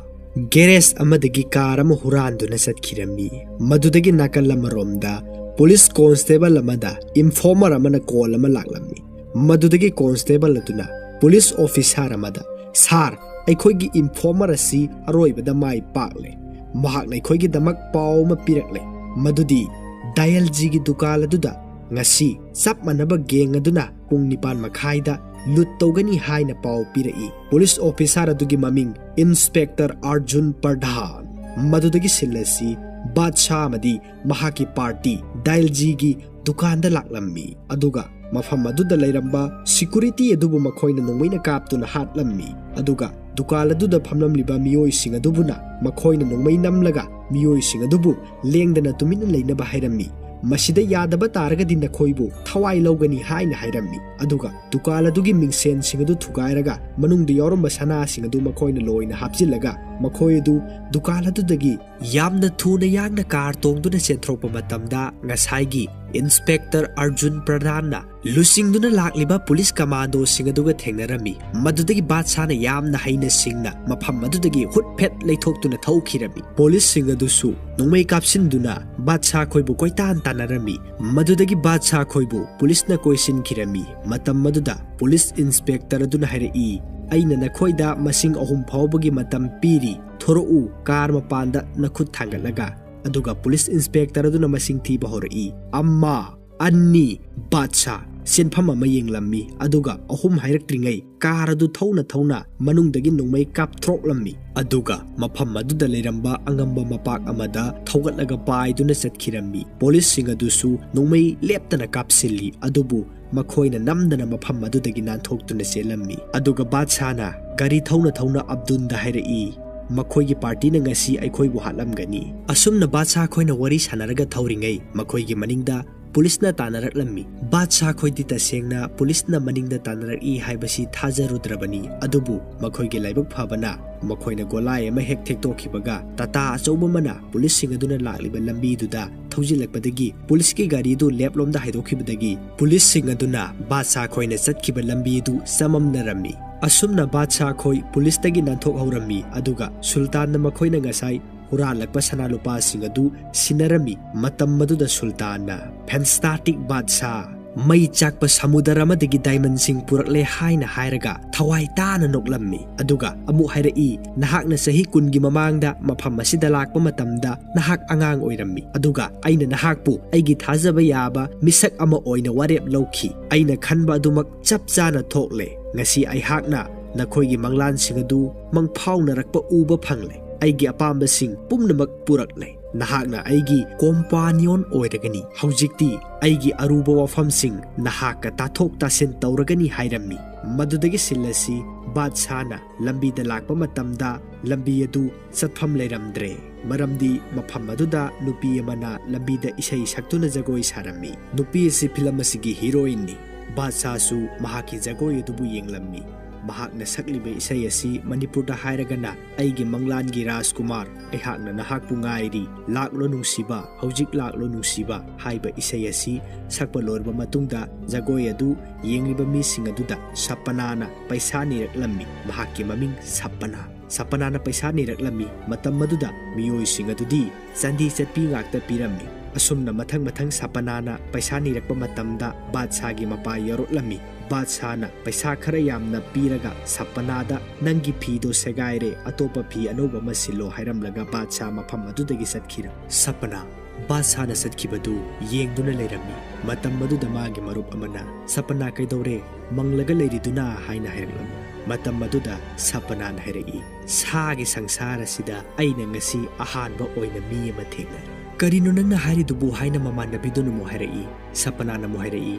ꯒꯦꯔꯦꯖ ꯑꯃꯗꯒꯤ ꯀꯥꯔ ꯑꯃ ꯍꯨꯔꯥꯟꯗꯨꯅ ꯆꯠꯈꯤꯔꯝꯃꯤ꯫ ꯃꯗꯨꯗꯒꯤ ꯅꯥꯀꯜ ꯑꯃꯔꯣꯝꯗ ꯄꯨꯂꯤꯁ ꯀꯣꯟꯁꯇꯦꯕꯜ ꯑꯃꯗ ꯏꯟꯐꯣꯔꯃꯔ ꯑꯃꯅ ꯀꯣꯜ ꯑꯃ ꯂꯥꯛꯂꯝꯃꯤ꯫ ꯃꯗꯨꯗꯒꯤ ꯀꯣꯟꯁꯇꯦꯕꯜ ꯑꯗꯨꯅ ꯄꯨꯂꯤꯁ ꯑꯣꯐꯤꯁꯥꯔ ꯑꯃꯗ, "ꯁꯥꯔ, ꯑꯩꯈꯣꯏꯒꯤ ꯏꯟꯐꯣꯔꯃꯔ ꯑꯁꯤ ꯑꯔꯣꯏꯕꯗ ꯃꯥꯏ ꯄꯥꯛꯂꯦ꯫ ꯃꯍꯥꯛꯅ ꯑꯩꯈꯣꯏꯒꯤꯗꯃꯛ ꯄꯥꯎ ꯑꯃ ꯄꯤꯔꯛꯂꯦ, ꯃꯗꯨꯗꯤ ꯗꯥꯌꯜꯖꯤꯒꯤ ꯗꯨꯀꯥꯟ ꯑꯗꯨꯗ ꯉꯁꯤ ꯆꯞ ꯃꯥꯟꯅꯕ ꯒꯦꯡ ꯑꯗꯨꯅ ꯄꯨꯡ ꯅꯤꯄꯥꯟ ꯃꯈꯥꯏꯗ ꯂꯨꯠ ꯇꯧꯒꯅꯤ ꯍꯥꯏꯅ ꯄꯥꯎ ꯄꯤꯔꯛꯏ꯫" ꯄꯨꯂꯤꯁ ꯑꯣꯐꯤꯁꯥꯔ ꯑꯗꯨꯒꯤ ꯃꯃꯤꯡ ꯏꯟꯁꯄꯦꯛꯇꯔ ꯑꯥꯔꯖꯨꯟ ꯄ꯭ꯔꯙꯥꯟ꯫ ꯃꯗꯨꯗꯒꯤ ꯁꯤꯜ ꯑꯁꯤ ꯕꯥꯗꯁꯥ ꯑꯃꯗꯤ ꯃꯍꯥꯛꯀꯤ ꯄꯥꯔꯇꯤ ꯗꯥꯏꯜꯖꯤꯒꯤ ꯗꯨꯀꯥꯟꯗ ꯂꯥꯛꯂꯝꯃꯤ꯫ ꯑꯗꯨꯒ ꯃꯐꯝ ꯑꯗꯨꯗ ꯂꯩꯔꯝꯕ ꯁꯤꯀꯨꯔꯤꯇꯤ ꯑꯗꯨꯕꯨ ꯃꯈꯣꯏꯅ ꯅꯣꯡꯃꯩꯅ ꯀꯥꯞꯇꯨꯅ ꯍꯥꯠꯂꯝꯃꯤ꯫ ꯑꯗꯨꯒ ꯗꯨꯀꯥꯟ ꯑꯗꯨꯗ ꯐꯝꯂꯝꯂꯤꯕ ꯃꯤꯑꯣꯏꯁꯤꯡ ꯑꯗꯨꯕꯨꯅ ꯃꯈꯣꯏꯅ ꯅꯣꯡꯃꯩ ꯅꯝꯂꯒ ꯃꯤꯑꯣꯏꯁꯤꯡ ꯑꯗꯨꯕꯨ ꯂꯦꯡꯗꯅ ꯇꯨꯃꯤꯟꯅ ꯂꯩꯅꯕ ꯍꯥꯏꯔꯝꯃꯤ꯫ "ꯃꯁꯤꯗ ꯌꯥꯗꯕ ꯇꯥꯔꯒꯗꯤ ꯅꯈꯣꯏꯕꯨ ꯊꯋꯥꯏ ꯂꯧꯒꯅꯤ" ꯍꯥꯏꯅ ꯍꯥꯏꯔꯝꯃꯤ꯫ ꯑꯗꯨꯒ ꯗꯨꯀꯥꯟ ꯑꯗꯨꯒꯤ ꯃꯤꯡꯁꯦꯟꯁꯤꯡ ꯑꯗꯨ ꯊꯨꯒꯥꯏꯔꯒ ꯃꯅꯨꯡꯗ ꯌꯥꯎꯔꯝꯕ ꯁꯅꯥꯁꯤꯡ ꯑꯗꯨ ꯃꯈꯣꯏꯅ ꯂꯣꯏꯅ ꯍꯥꯞꯆꯤꯜꯂꯒ ꯃꯈꯣꯏ ꯑꯗꯨ ꯗꯨꯀꯥꯟ ꯑꯗꯨꯗꯒꯤ ꯌꯥꯝꯅ ꯊꯨꯅ ꯌꯥꯡꯅ ꯀꯥꯔ ꯇꯣꯡꯗꯨꯅ ꯆꯦꯟꯊꯣꯔꯛꯄ ꯃꯇꯝꯗ, ꯉꯁꯥꯏꯒꯤ ꯏꯟꯁꯄꯦꯛꯇꯔ ꯑꯔꯖꯨꯟ ꯄ꯭ꯔꯙꯥꯟꯅ ꯂꯨꯆꯤꯡꯗꯨꯅ ꯂꯥꯛꯂꯤꯕ ꯄꯨꯂꯤꯁ ꯀꯃꯥꯟꯗꯣꯁꯤꯡ ꯑꯗꯨꯒ ꯊꯦꯡꯅꯔꯝꯃꯤ꯫ ꯃꯗꯨꯗꯒꯤ ꯕꯥꯗꯁꯥꯅ ꯌꯥꯝꯅ ꯍꯩꯅ ꯁꯤꯡꯅ ꯃꯐꯝ ꯑꯗꯨꯗꯒꯤ ꯍꯨꯠꯐꯦꯠ ꯂꯩꯊꯣꯛꯇꯨꯅ ꯊꯧꯈꯤꯔꯝꯃꯤ꯫ ꯄꯨꯂꯤꯁꯁꯤꯡ ꯑꯗꯨꯁꯨ ꯅꯣꯡꯃꯩ ꯀꯥꯞꯁꯤꯟꯗꯨꯅ ꯕꯥꯗꯁꯥ ꯈꯣꯏꯕꯨ ꯀꯣꯏꯇꯥꯟ ꯇꯥꯟꯅꯔꯝꯃꯤ꯫ ꯃꯗꯨꯗꯒꯤ ꯕꯥꯗꯁꯥ ꯈꯣꯏꯕꯨ ꯄꯨꯂꯤꯁꯅ ꯀꯣꯏꯁꯤꯟꯈꯤꯔꯝꯃꯤ꯫ ꯃꯇꯝ ꯑꯗꯨꯗ ꯄꯨꯂꯤꯁ ꯏꯟꯁꯄꯦꯛꯇꯔ ꯑꯗꯨꯅ ꯍꯥꯏꯔꯛꯏ, "ꯑꯩꯅ ꯅꯈꯣꯏꯗ ꯃꯁꯤꯡ ꯑꯍꯨꯝ ꯐꯥꯎꯕꯒꯤ ꯃꯇꯝ ꯄꯤꯔꯤ꯫ ꯊꯣꯔꯛꯎ, ꯀꯥꯔ ꯃꯄꯥꯟꯗ ꯅꯈꯨꯠ ꯊꯥꯡꯒꯠꯂꯒ꯫" ꯑꯗꯨꯒ ꯄꯨꯂꯤꯁ ꯏꯟꯁꯄꯦꯛꯇꯔ ꯑꯗꯨꯅ ꯃꯁꯤꯡ ꯊꯤꯕ ꯍꯧꯔꯛꯏ꯫ ꯑꯃ, ꯑꯅꯤ, ꯕꯥꯗꯁꯥ ꯁꯦꯟꯐꯝ ꯑꯃ ꯌꯦꯡꯂꯝꯃꯤ, ꯑꯗꯨꯒ ꯑꯍꯨꯝ ꯍꯥꯏꯔꯛꯇ꯭ꯔꯤꯉꯩ ꯀꯥꯔ ꯑꯗꯨ ꯊꯧꯅ ꯊꯧꯅ ꯃꯅꯨꯡꯗꯒꯤ ꯅꯣꯡꯃꯩ ꯀꯥꯞꯊꯣꯔꯛꯂꯝꯃꯤ꯫ ꯑꯗꯨꯒ ꯃꯐꯝ ꯑꯗꯨꯗ ꯂꯩꯔꯝꯕ ꯑꯉꯝꯕ ꯃꯄꯥꯛ ꯑꯃꯗ ꯊꯧꯒꯠꯂꯒ ꯄꯥꯏꯗꯨꯅ ꯆꯠꯈꯤꯔꯝꯃꯤ꯫ ꯄꯨꯂꯤꯁꯁꯤꯡ ꯑꯗꯨꯁꯨ ꯅꯣꯡꯃꯩ ꯂꯦꯞꯇꯅ ꯀꯥꯞꯁꯤꯜꯂꯤ, ꯑꯗꯨꯕꯨ ꯃꯈꯣꯏꯅ ꯅꯝꯗꯅ ꯃꯐꯝ ꯑꯗꯨꯗꯒꯤ ꯅꯥꯟꯊꯣꯛꯇꯨꯅ ꯆꯦꯜꯂꯝꯃꯤ꯫ ꯑꯗꯨꯒ ꯕꯥꯗꯁꯥꯅ ꯒꯥꯔꯤ ꯊꯧꯅ ꯊꯧꯅ ꯑꯕꯗꯨꯟꯗ ꯍꯥꯏꯔꯛꯏ, "ꯃꯈꯣꯏꯒꯤ ꯄꯥꯔꯇꯤꯅ ꯉꯁꯤ ꯑꯩꯈꯣꯏꯕꯨ ꯍꯥꯠꯂꯝꯒꯅꯤ꯫" ꯑꯁꯨꯝꯅ ꯕꯥꯗꯁꯥ ꯈꯣꯏꯅ ꯋꯥꯔꯤ ꯁꯥꯟꯅꯔꯒ ꯊꯧꯔꯤꯉꯩ, ꯃꯈꯣꯏꯒꯤ ꯃꯅꯤꯡꯗ ꯄꯨꯂꯤꯁꯅ ꯇꯥꯟꯅꯔꯛꯂꯝꯃꯤ꯫ ꯕꯥꯗꯁꯥ ꯈꯣꯏꯗꯤ ꯇꯁꯦꯡꯅ ꯄꯨꯂꯤꯁꯅ ꯃꯅꯤꯡꯗ ꯇꯥꯟꯅꯔꯛꯏ ꯍꯥꯏꯕꯁꯤ ꯊꯥꯖꯔꯨꯗ꯭ꯔꯕꯅꯤ, ꯑꯗꯨꯕꯨ ꯃꯈꯣꯏꯒꯤ ꯂꯥꯏꯕꯛ ꯐꯕꯅ ꯃꯈꯣꯏꯅ ꯒꯣꯂꯥꯏ ꯑꯃ ꯍꯦꯛ ꯊꯦꯛꯇꯣꯛꯈꯤꯕꯒ ꯇꯥꯇꯥ ꯑꯆꯧꯕ ꯑꯃꯅ ꯄꯨꯂꯤꯁꯁꯤꯡ ꯑꯗꯨꯅ ꯂꯥꯛꯂꯤꯕ ꯂꯝꯕꯤꯗꯨꯗ ꯊꯧꯖꯤꯜꯂꯛꯄꯗꯒꯤ ꯄꯨꯂꯤꯁꯀꯤ ꯒꯥꯔꯤꯗꯨ ꯂꯦꯞꯂꯣꯝꯗ ꯍꯥꯏꯗꯣꯛꯈꯤꯕꯗꯒꯤ ꯄꯨꯂꯤꯁꯁꯤꯡ ꯑꯗꯨꯅ ꯕꯥꯗꯁꯥ ꯈꯣꯏꯅ ꯆꯠꯈꯤꯕ ꯂꯝꯕꯤ ꯑꯗꯨ ꯆꯃꯝꯅꯔꯝꯃꯤ꯫ ꯑꯁꯨꯝꯅ ꯕꯥꯗꯁꯥ ꯈꯣꯏ ꯄꯨꯂꯤꯁꯇꯒꯤ ꯅꯥꯟꯊꯣꯛꯍꯧꯔꯝꯃꯤ, ꯑꯗꯨꯒ ꯁꯨꯜꯇꯥꯟꯅ ꯃꯈꯣꯏꯅ ꯉꯁꯥꯏ ꯍꯨꯔꯥꯜꯂꯛꯄ ꯁꯅꯥ ꯂꯨꯄꯥꯁꯤꯡ ꯑꯗꯨ ꯁꯤꯟꯅꯔꯝꯃꯤ꯫ ꯃꯇꯝ ꯑꯗꯨꯗ ꯁꯨꯜꯇꯥꯟꯅ "ꯐꯦꯟꯁꯇꯥꯇꯤꯛ ꯕꯥꯗꯁꯥ, ꯃꯩ ꯆꯥꯛꯄ ꯁꯃꯨꯗ꯭ꯔ ꯑꯃꯗꯒꯤ ꯗꯥꯏꯃꯟꯁꯤꯡ ꯄꯨꯔꯛꯂꯦ" ꯍꯥꯏꯅ ꯍꯥꯏꯔꯒ ꯊꯋꯥꯏ ꯇꯥꯅ ꯅꯣꯛꯂꯝꯃꯤ꯫ ꯑꯗꯨꯒ ꯑꯃꯨꯛ ꯍꯥꯏꯔꯛꯏ, "ꯅꯍꯥꯛꯅ ꯆꯍꯤ ꯀꯨꯟꯒꯤ ꯃꯃꯥꯡꯗ ꯃꯐꯝ ꯑꯁꯤꯗ ꯂꯥꯛꯄ ꯃꯇꯝꯗ ꯅꯍꯥꯛ ꯑꯉꯥꯡ ꯑꯣꯏꯔꯝꯃꯤ, ꯑꯗꯨꯒ ꯑꯩꯅ ꯅꯍꯥꯛꯄꯨ ꯑꯩꯒꯤ ꯊꯥꯖꯕ ꯌꯥꯕ ꯃꯤꯁꯛ ꯑꯃ ꯑꯣꯏꯅ ꯋꯥꯔꯦꯞ ꯂꯧꯈꯤ꯫ ꯑꯩꯅ ꯈꯟꯕ ꯑꯗꯨꯃꯛ ꯆꯞ ꯆꯥꯅ ꯊꯣꯛꯂꯦ꯫ ꯉꯁꯤ ꯑꯩꯍꯥꯛꯅ ꯅꯈꯣꯏꯒꯤ ꯃꯪꯂꯥꯟꯁꯤꯡ ꯑꯗꯨ ꯃꯪꯐꯥꯎꯅꯔꯛꯄ ꯎꯕ ꯐꯪꯂꯦ꯫ ꯑꯩꯒꯤ ꯑꯄꯥꯝꯕꯁꯤꯡ ꯄꯨꯝꯅꯃꯛ ꯄꯨꯔꯛꯂꯦ꯫ ꯅꯍꯥꯛꯅ ꯑꯩꯒꯤ ꯀꯣꯝꯄꯥꯅꯤꯌꯣꯟ ꯑꯣꯏꯔꯒꯅꯤ꯫ ꯍꯧꯖꯤꯛꯇꯤ ꯑꯩꯒꯤ ꯑꯔꯨꯕ ꯋꯥꯐꯝꯁꯤꯡ ꯅꯍꯥꯛꯀ ꯇꯥꯊꯣꯛ ꯇꯥꯁꯤꯟ ꯇꯧꯔꯒꯅꯤ" ꯍꯥꯏꯔꯝꯃꯤ꯫ ꯃꯗꯨꯗꯒꯤ ꯁꯤꯜ ꯑꯁꯤ ꯕꯥꯗꯁꯥꯅ ꯂꯝꯕꯤꯗ ꯂꯥꯛꯄ ꯃꯇꯝꯗ ꯂꯝꯕꯤ ꯑꯗꯨ ꯆꯠꯐꯝ ꯂꯩꯔꯝꯗ꯭ꯔꯦ, ꯃꯔꯝꯗꯤ ꯃꯐꯝ ꯑꯗꯨꯗ ꯅꯨꯄꯤ ꯑꯃꯅ ꯂꯝꯕꯤꯗ ꯏꯁꯩ ꯁꯛꯇꯨꯅ ꯖꯒꯣꯏ ꯁꯥꯔꯝꯃꯤ꯫ ꯅꯨꯄꯤ ꯑꯁꯤ ꯐꯤꯂꯝ ꯑꯁꯤꯒꯤ ꯍꯤꯔꯣꯏꯟꯅꯤ꯫ ꯕꯥꯗꯁꯥꯁꯨ ꯃꯍꯥꯛꯀꯤ ꯖꯒꯣꯏ ꯑꯗꯨꯕꯨ ꯌꯦꯡꯂꯝꯃꯤ꯫ ꯃꯍꯥꯛꯅ ꯁꯛꯂꯤꯕ ꯏꯁꯩ ꯑꯁꯤ ꯃꯅꯤꯄꯨꯔꯗ ꯍꯥꯏꯔꯒꯅ "ꯑꯩꯒꯤ ꯃꯪꯂꯥꯟꯒꯤ ꯔꯥꯖꯀꯨꯃꯥꯔ, ꯑꯩꯍꯥꯛꯅ ꯅꯍꯥꯛꯄꯨ ꯉꯥꯏꯔꯤ, ꯂꯥꯛꯂꯣ ꯅꯨꯡꯁꯤꯕ, ꯍꯧꯖꯤꯛ ꯂꯥꯛꯂꯣ ꯅꯨꯡꯁꯤꯕ" ꯍꯥꯏꯕ ꯏꯁꯩ ꯑꯁꯤ ꯁꯛꯄ ꯂꯣꯏꯔꯕ ꯃꯇꯨꯡꯗ ꯖꯒꯣꯏ ꯑꯗꯨ ꯌꯦꯡꯂꯤꯕ ꯃꯤꯁꯤꯡ ꯑꯗꯨꯗ ꯁꯄꯅꯥꯅ ꯄꯩꯁꯥ ꯅꯤꯔꯛꯂꯝꯃꯤ꯫ ꯃꯍꯥꯛꯀꯤ ꯃꯃꯤꯡ ꯁꯄꯅꯥ꯫ ꯁꯄꯅꯥꯅ ꯄꯩꯁꯥ ꯅꯤꯔꯛꯂꯝꯃꯤ꯫ ꯃꯇꯝ ꯑꯗꯨꯗ ꯃꯤꯑꯣꯏꯁꯤꯡ ꯑꯗꯨꯗꯤ ꯆꯥꯟꯗꯤ ꯆꯠꯄꯤ ꯉꯥꯛꯇ ꯄꯤꯔꯝꯃꯤ꯫ ꯑꯁꯨꯝꯅ ꯃꯊꯪ ꯃꯊꯪ ꯁꯄꯅꯥꯅ ꯄꯩꯁꯥ ꯅꯤꯔꯛꯄ ꯃꯇꯝꯗ ꯕꯥꯗꯁꯥꯒꯤ ꯃꯄꯥ ꯌꯧꯔꯛꯂꯝꯃꯤ꯫ ꯕꯥꯗꯁꯥꯅ ꯄꯩꯁꯥ ꯈꯔ ꯌꯥꯝꯅ ꯄꯤꯔꯒ ꯁꯄꯅꯥꯗ "ꯅꯪꯒꯤ ꯐꯤꯗꯣ ꯁꯦꯒꯥꯏꯔꯦ, ꯑꯇꯣꯞꯄ ꯐꯤ ꯑꯅꯧꯕ ꯑꯃ ꯁꯤꯜꯂꯣ" ꯍꯥꯏꯔꯝꯂꯒ ꯕꯥꯗꯁꯥ ꯃꯐꯝ ꯑꯗꯨꯗꯒꯤ ꯆꯠꯈꯤꯔꯝꯃꯤ꯫ ꯁꯄꯅꯥ ꯕꯥꯗꯁꯥꯅ ꯆꯠꯈꯤꯕꯗꯨ ꯌꯦꯡꯗꯨꯅ ꯂꯩꯔꯝꯃꯤ꯫ ꯃꯇꯝ ꯑꯗꯨꯗ ꯃꯥꯒꯤ ꯃꯔꯨꯞ ꯑꯃꯅ, "ꯁꯄꯅꯥ, ꯀꯩꯗꯧꯔꯦ? ꯃꯪꯂꯒ ꯂꯩꯔꯤꯗꯨꯅ?" ꯍꯥꯏꯅ ꯍꯥꯏꯔꯛꯂꯝꯃꯤ꯫ ꯃꯇꯝ ꯑꯗꯨꯗ ꯁꯄꯅꯥꯅ ꯍꯥꯏꯔꯛꯏ, "ꯁꯥꯒꯤ ꯁꯪꯁꯥꯔ ꯑꯁꯤꯗ ꯑꯩꯅ ꯉꯁꯤ ꯑꯍꯥꯟꯕ ꯑꯣꯏꯅ ꯃꯤ ꯑꯃ ꯊꯦꯡꯅꯔꯦ꯫" "ꯀꯔꯤꯅꯣ ꯅꯪꯅ ꯍꯥꯏꯔꯤꯗꯨꯕꯨ?" ꯍꯥꯏꯅ ꯃꯃꯥꯟꯅꯕꯤꯗꯨꯅ ꯑꯃꯨꯛ ꯍꯥꯏꯔꯛꯏ꯫ ꯁꯄꯅꯥꯅ ꯑꯃꯨꯛ ꯍꯥꯏꯔꯛꯏ,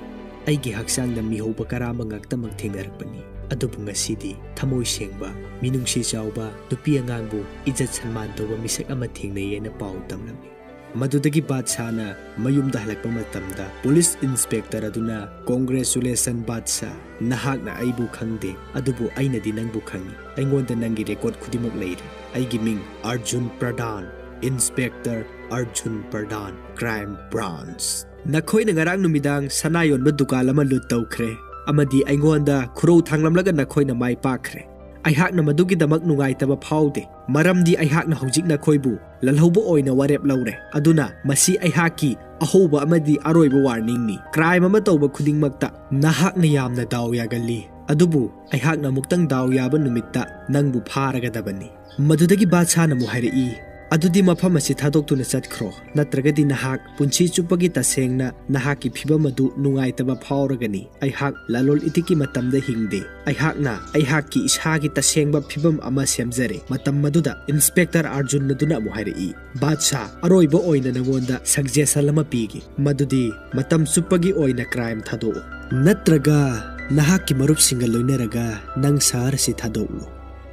"ꯑꯩꯒꯤ ꯍꯛꯆꯥꯡꯗ ꯃꯤꯍꯧꯕ ꯀꯔꯥꯝꯕ ꯉꯥꯛꯇꯃꯛ ꯊꯦꯡꯅꯔꯛꯄꯅꯤ, ꯑꯗꯨꯕꯨ ꯉꯁꯤꯗꯤ ꯊꯃꯣꯏ ꯁꯦꯡꯕ, ꯃꯤꯅꯨꯡꯁꯤ ꯆꯥꯎꯕ, ꯅꯨꯄꯤ ꯑꯉꯥꯡꯕꯨ ꯏꯖꯠ ꯁꯟꯃꯥꯟ ꯇꯧꯕ ꯃꯤꯁꯛ ꯑꯃ ꯊꯦꯡꯅꯩ" ꯍꯥꯏꯅ ꯄꯥꯎ ꯇꯝꯂꯝꯃꯤ꯫ ꯃꯗꯨꯗꯒꯤ ꯕꯥꯗꯁꯥꯅ ꯃꯌꯨꯝꯗ ꯍꯜꯂꯛꯄ ꯃꯇꯝꯗ ꯄꯨꯂꯤꯁ ꯏꯟꯁꯄꯦꯛꯇꯔ ꯑꯗꯨꯅ, "Congratulation ꯕꯥꯗꯁꯥ, ꯅꯍꯥꯛꯅ ꯑꯩꯕꯨ ꯈꯪꯗꯦ, ꯑꯗꯨꯕꯨ ꯑꯩꯅꯗꯤ ꯅꯪꯕꯨ ꯈꯪꯏ꯫ ꯑꯩꯉꯣꯟꯗ ꯅꯪꯒꯤ ꯔꯦꯀꯣꯔꯗ ꯈꯨꯗꯤꯡꯃꯛ ꯂꯩꯔꯦ꯫ ꯑꯩꯒꯤ ꯃꯤꯡ ꯑꯔꯖꯨꯟ ꯄ꯭ꯔꯙꯥꯟ, ꯏꯟꯁꯄꯦꯛꯇꯔ ꯑꯔꯖꯨꯟ ꯄ꯭ꯔꯙꯥꯟ, ꯀ꯭ꯔꯥꯏꯝ ꯕ꯭ꯔꯥꯟꯁ꯫ ꯅꯈꯣꯏꯅ ꯉꯔꯥꯡ ꯅꯨꯃꯤꯗꯥꯡ ꯁꯅꯥ ꯌꯣꯟꯕ ꯗꯨꯀꯥꯟ ꯑꯃ ꯂꯨꯠ ꯇꯧꯈ꯭ꯔꯦ, ꯑꯃꯗꯤ ꯑꯩꯉꯣꯟꯗ ꯈꯨꯔꯧ ꯊꯥꯡꯂꯝꯂꯒ ꯅꯈꯣꯏꯅ ꯃꯥꯏ ꯄꯥꯛꯈ꯭ꯔꯦ꯫ ꯑꯩꯍꯥꯛꯅ ꯃꯗꯨꯒꯤꯗꯃꯛ ꯅꯨꯡꯉꯥꯏꯇꯕ ꯐꯥꯎꯗꯦ, ꯃꯔꯝꯗꯤ ꯑꯩꯍꯥꯛꯅ ꯍꯧꯖꯤꯛ ꯅꯈꯣꯏꯕꯨ ꯂꯜꯍꯧꯕ ꯑꯣꯏꯅ ꯋꯥꯔꯦꯞ ꯂꯧꯔꯦ꯫ ꯑꯗꯨꯅ ꯃꯁꯤ ꯑꯩꯍꯥꯛꯀꯤ ꯑꯍꯧꯕ ꯑꯃꯗꯤ ꯑꯔꯣꯏꯕ ꯋꯥꯔꯅꯤꯡꯅꯤ꯫ ꯀ꯭ꯔꯥꯏꯝ ꯑꯃ ꯇꯧꯕ ꯈꯨꯗꯤꯡꯃꯛꯇ ꯅꯍꯥꯛꯅ ꯌꯥꯝꯅ ꯗꯥꯎ ꯌꯥꯒꯜꯂꯤ, ꯑꯗꯨꯕꯨ ꯑꯩꯍꯥꯛꯅ ꯑꯃꯨꯛꯇꯪ ꯗꯥꯎ ꯌꯥꯕ ꯅꯨꯃꯤꯠꯇ ꯅꯪꯕꯨ ꯐꯥꯔꯒꯗꯕꯅꯤ꯫" ꯃꯗꯨꯗꯒꯤ ꯕꯥꯗꯁꯥꯅ ꯑꯃꯨꯛ ꯍꯥꯏꯔꯛꯏ, "ꯑꯗꯨꯗꯤ ꯃꯐꯝ ꯑꯁꯤ ꯊꯥꯗꯣꯛꯇꯨꯅ ꯆꯠꯈ꯭ꯔꯣ, ꯅꯠꯇ꯭ꯔꯒꯗꯤ ꯅꯍꯥꯛ ꯄꯨꯟꯁꯤ ꯆꯨꯞꯄꯒꯤ ꯇꯁꯦꯡꯅ ꯅꯍꯥꯛꯀꯤ ꯐꯤꯚꯝ ꯑꯗꯨ ꯅꯨꯡꯉꯥꯏꯇꯕ ꯐꯥꯎꯔꯒꯅꯤ꯫ ꯑꯩꯍꯥꯛ ꯂꯂꯣꯜ ꯏꯇꯤꯛꯀꯤ ꯃꯇꯝꯗ ꯍꯤꯡꯗꯦ꯫ ꯑꯩꯍꯥꯛꯅ ꯑꯩꯍꯥꯛꯀꯤ ꯏꯁꯥꯒꯤ ꯇꯁꯦꯡꯕ ꯐꯤꯚꯝ ꯑꯃ ꯁꯦꯝꯖꯔꯦ꯫" ꯃꯇꯝ ꯑꯗꯨꯗ ꯏꯟꯁꯄꯦꯛꯇꯔ ꯑꯔꯖꯨꯟ ꯑꯗꯨꯅ ꯑꯃꯨꯛ ꯍꯥꯏꯔꯛꯏ, "ꯕꯥꯗꯁꯥ, ꯑꯔꯣꯏꯕ ꯑꯣꯏꯅ ꯅꯉꯣꯟꯗ ꯁꯖꯦꯁꯟ ꯑꯃ ꯄꯤꯒꯦ, ꯃꯗꯨꯗꯤ ꯃꯇꯝ ꯆꯨꯞꯄꯒꯤ ꯑꯣꯏꯅ ꯀ꯭ꯔꯥꯏꯝ ꯊꯥꯗꯣꯛꯎ, ꯅꯠꯇ꯭ꯔꯒ ꯅꯍꯥꯛꯀꯤ ꯃꯔꯨꯞꯁꯤꯡꯒ ꯂꯣꯏꯅꯔꯒ ꯅꯪ ꯁꯍꯔ ꯑꯁꯤ ꯊꯥꯗꯣꯛꯂꯨ꯫"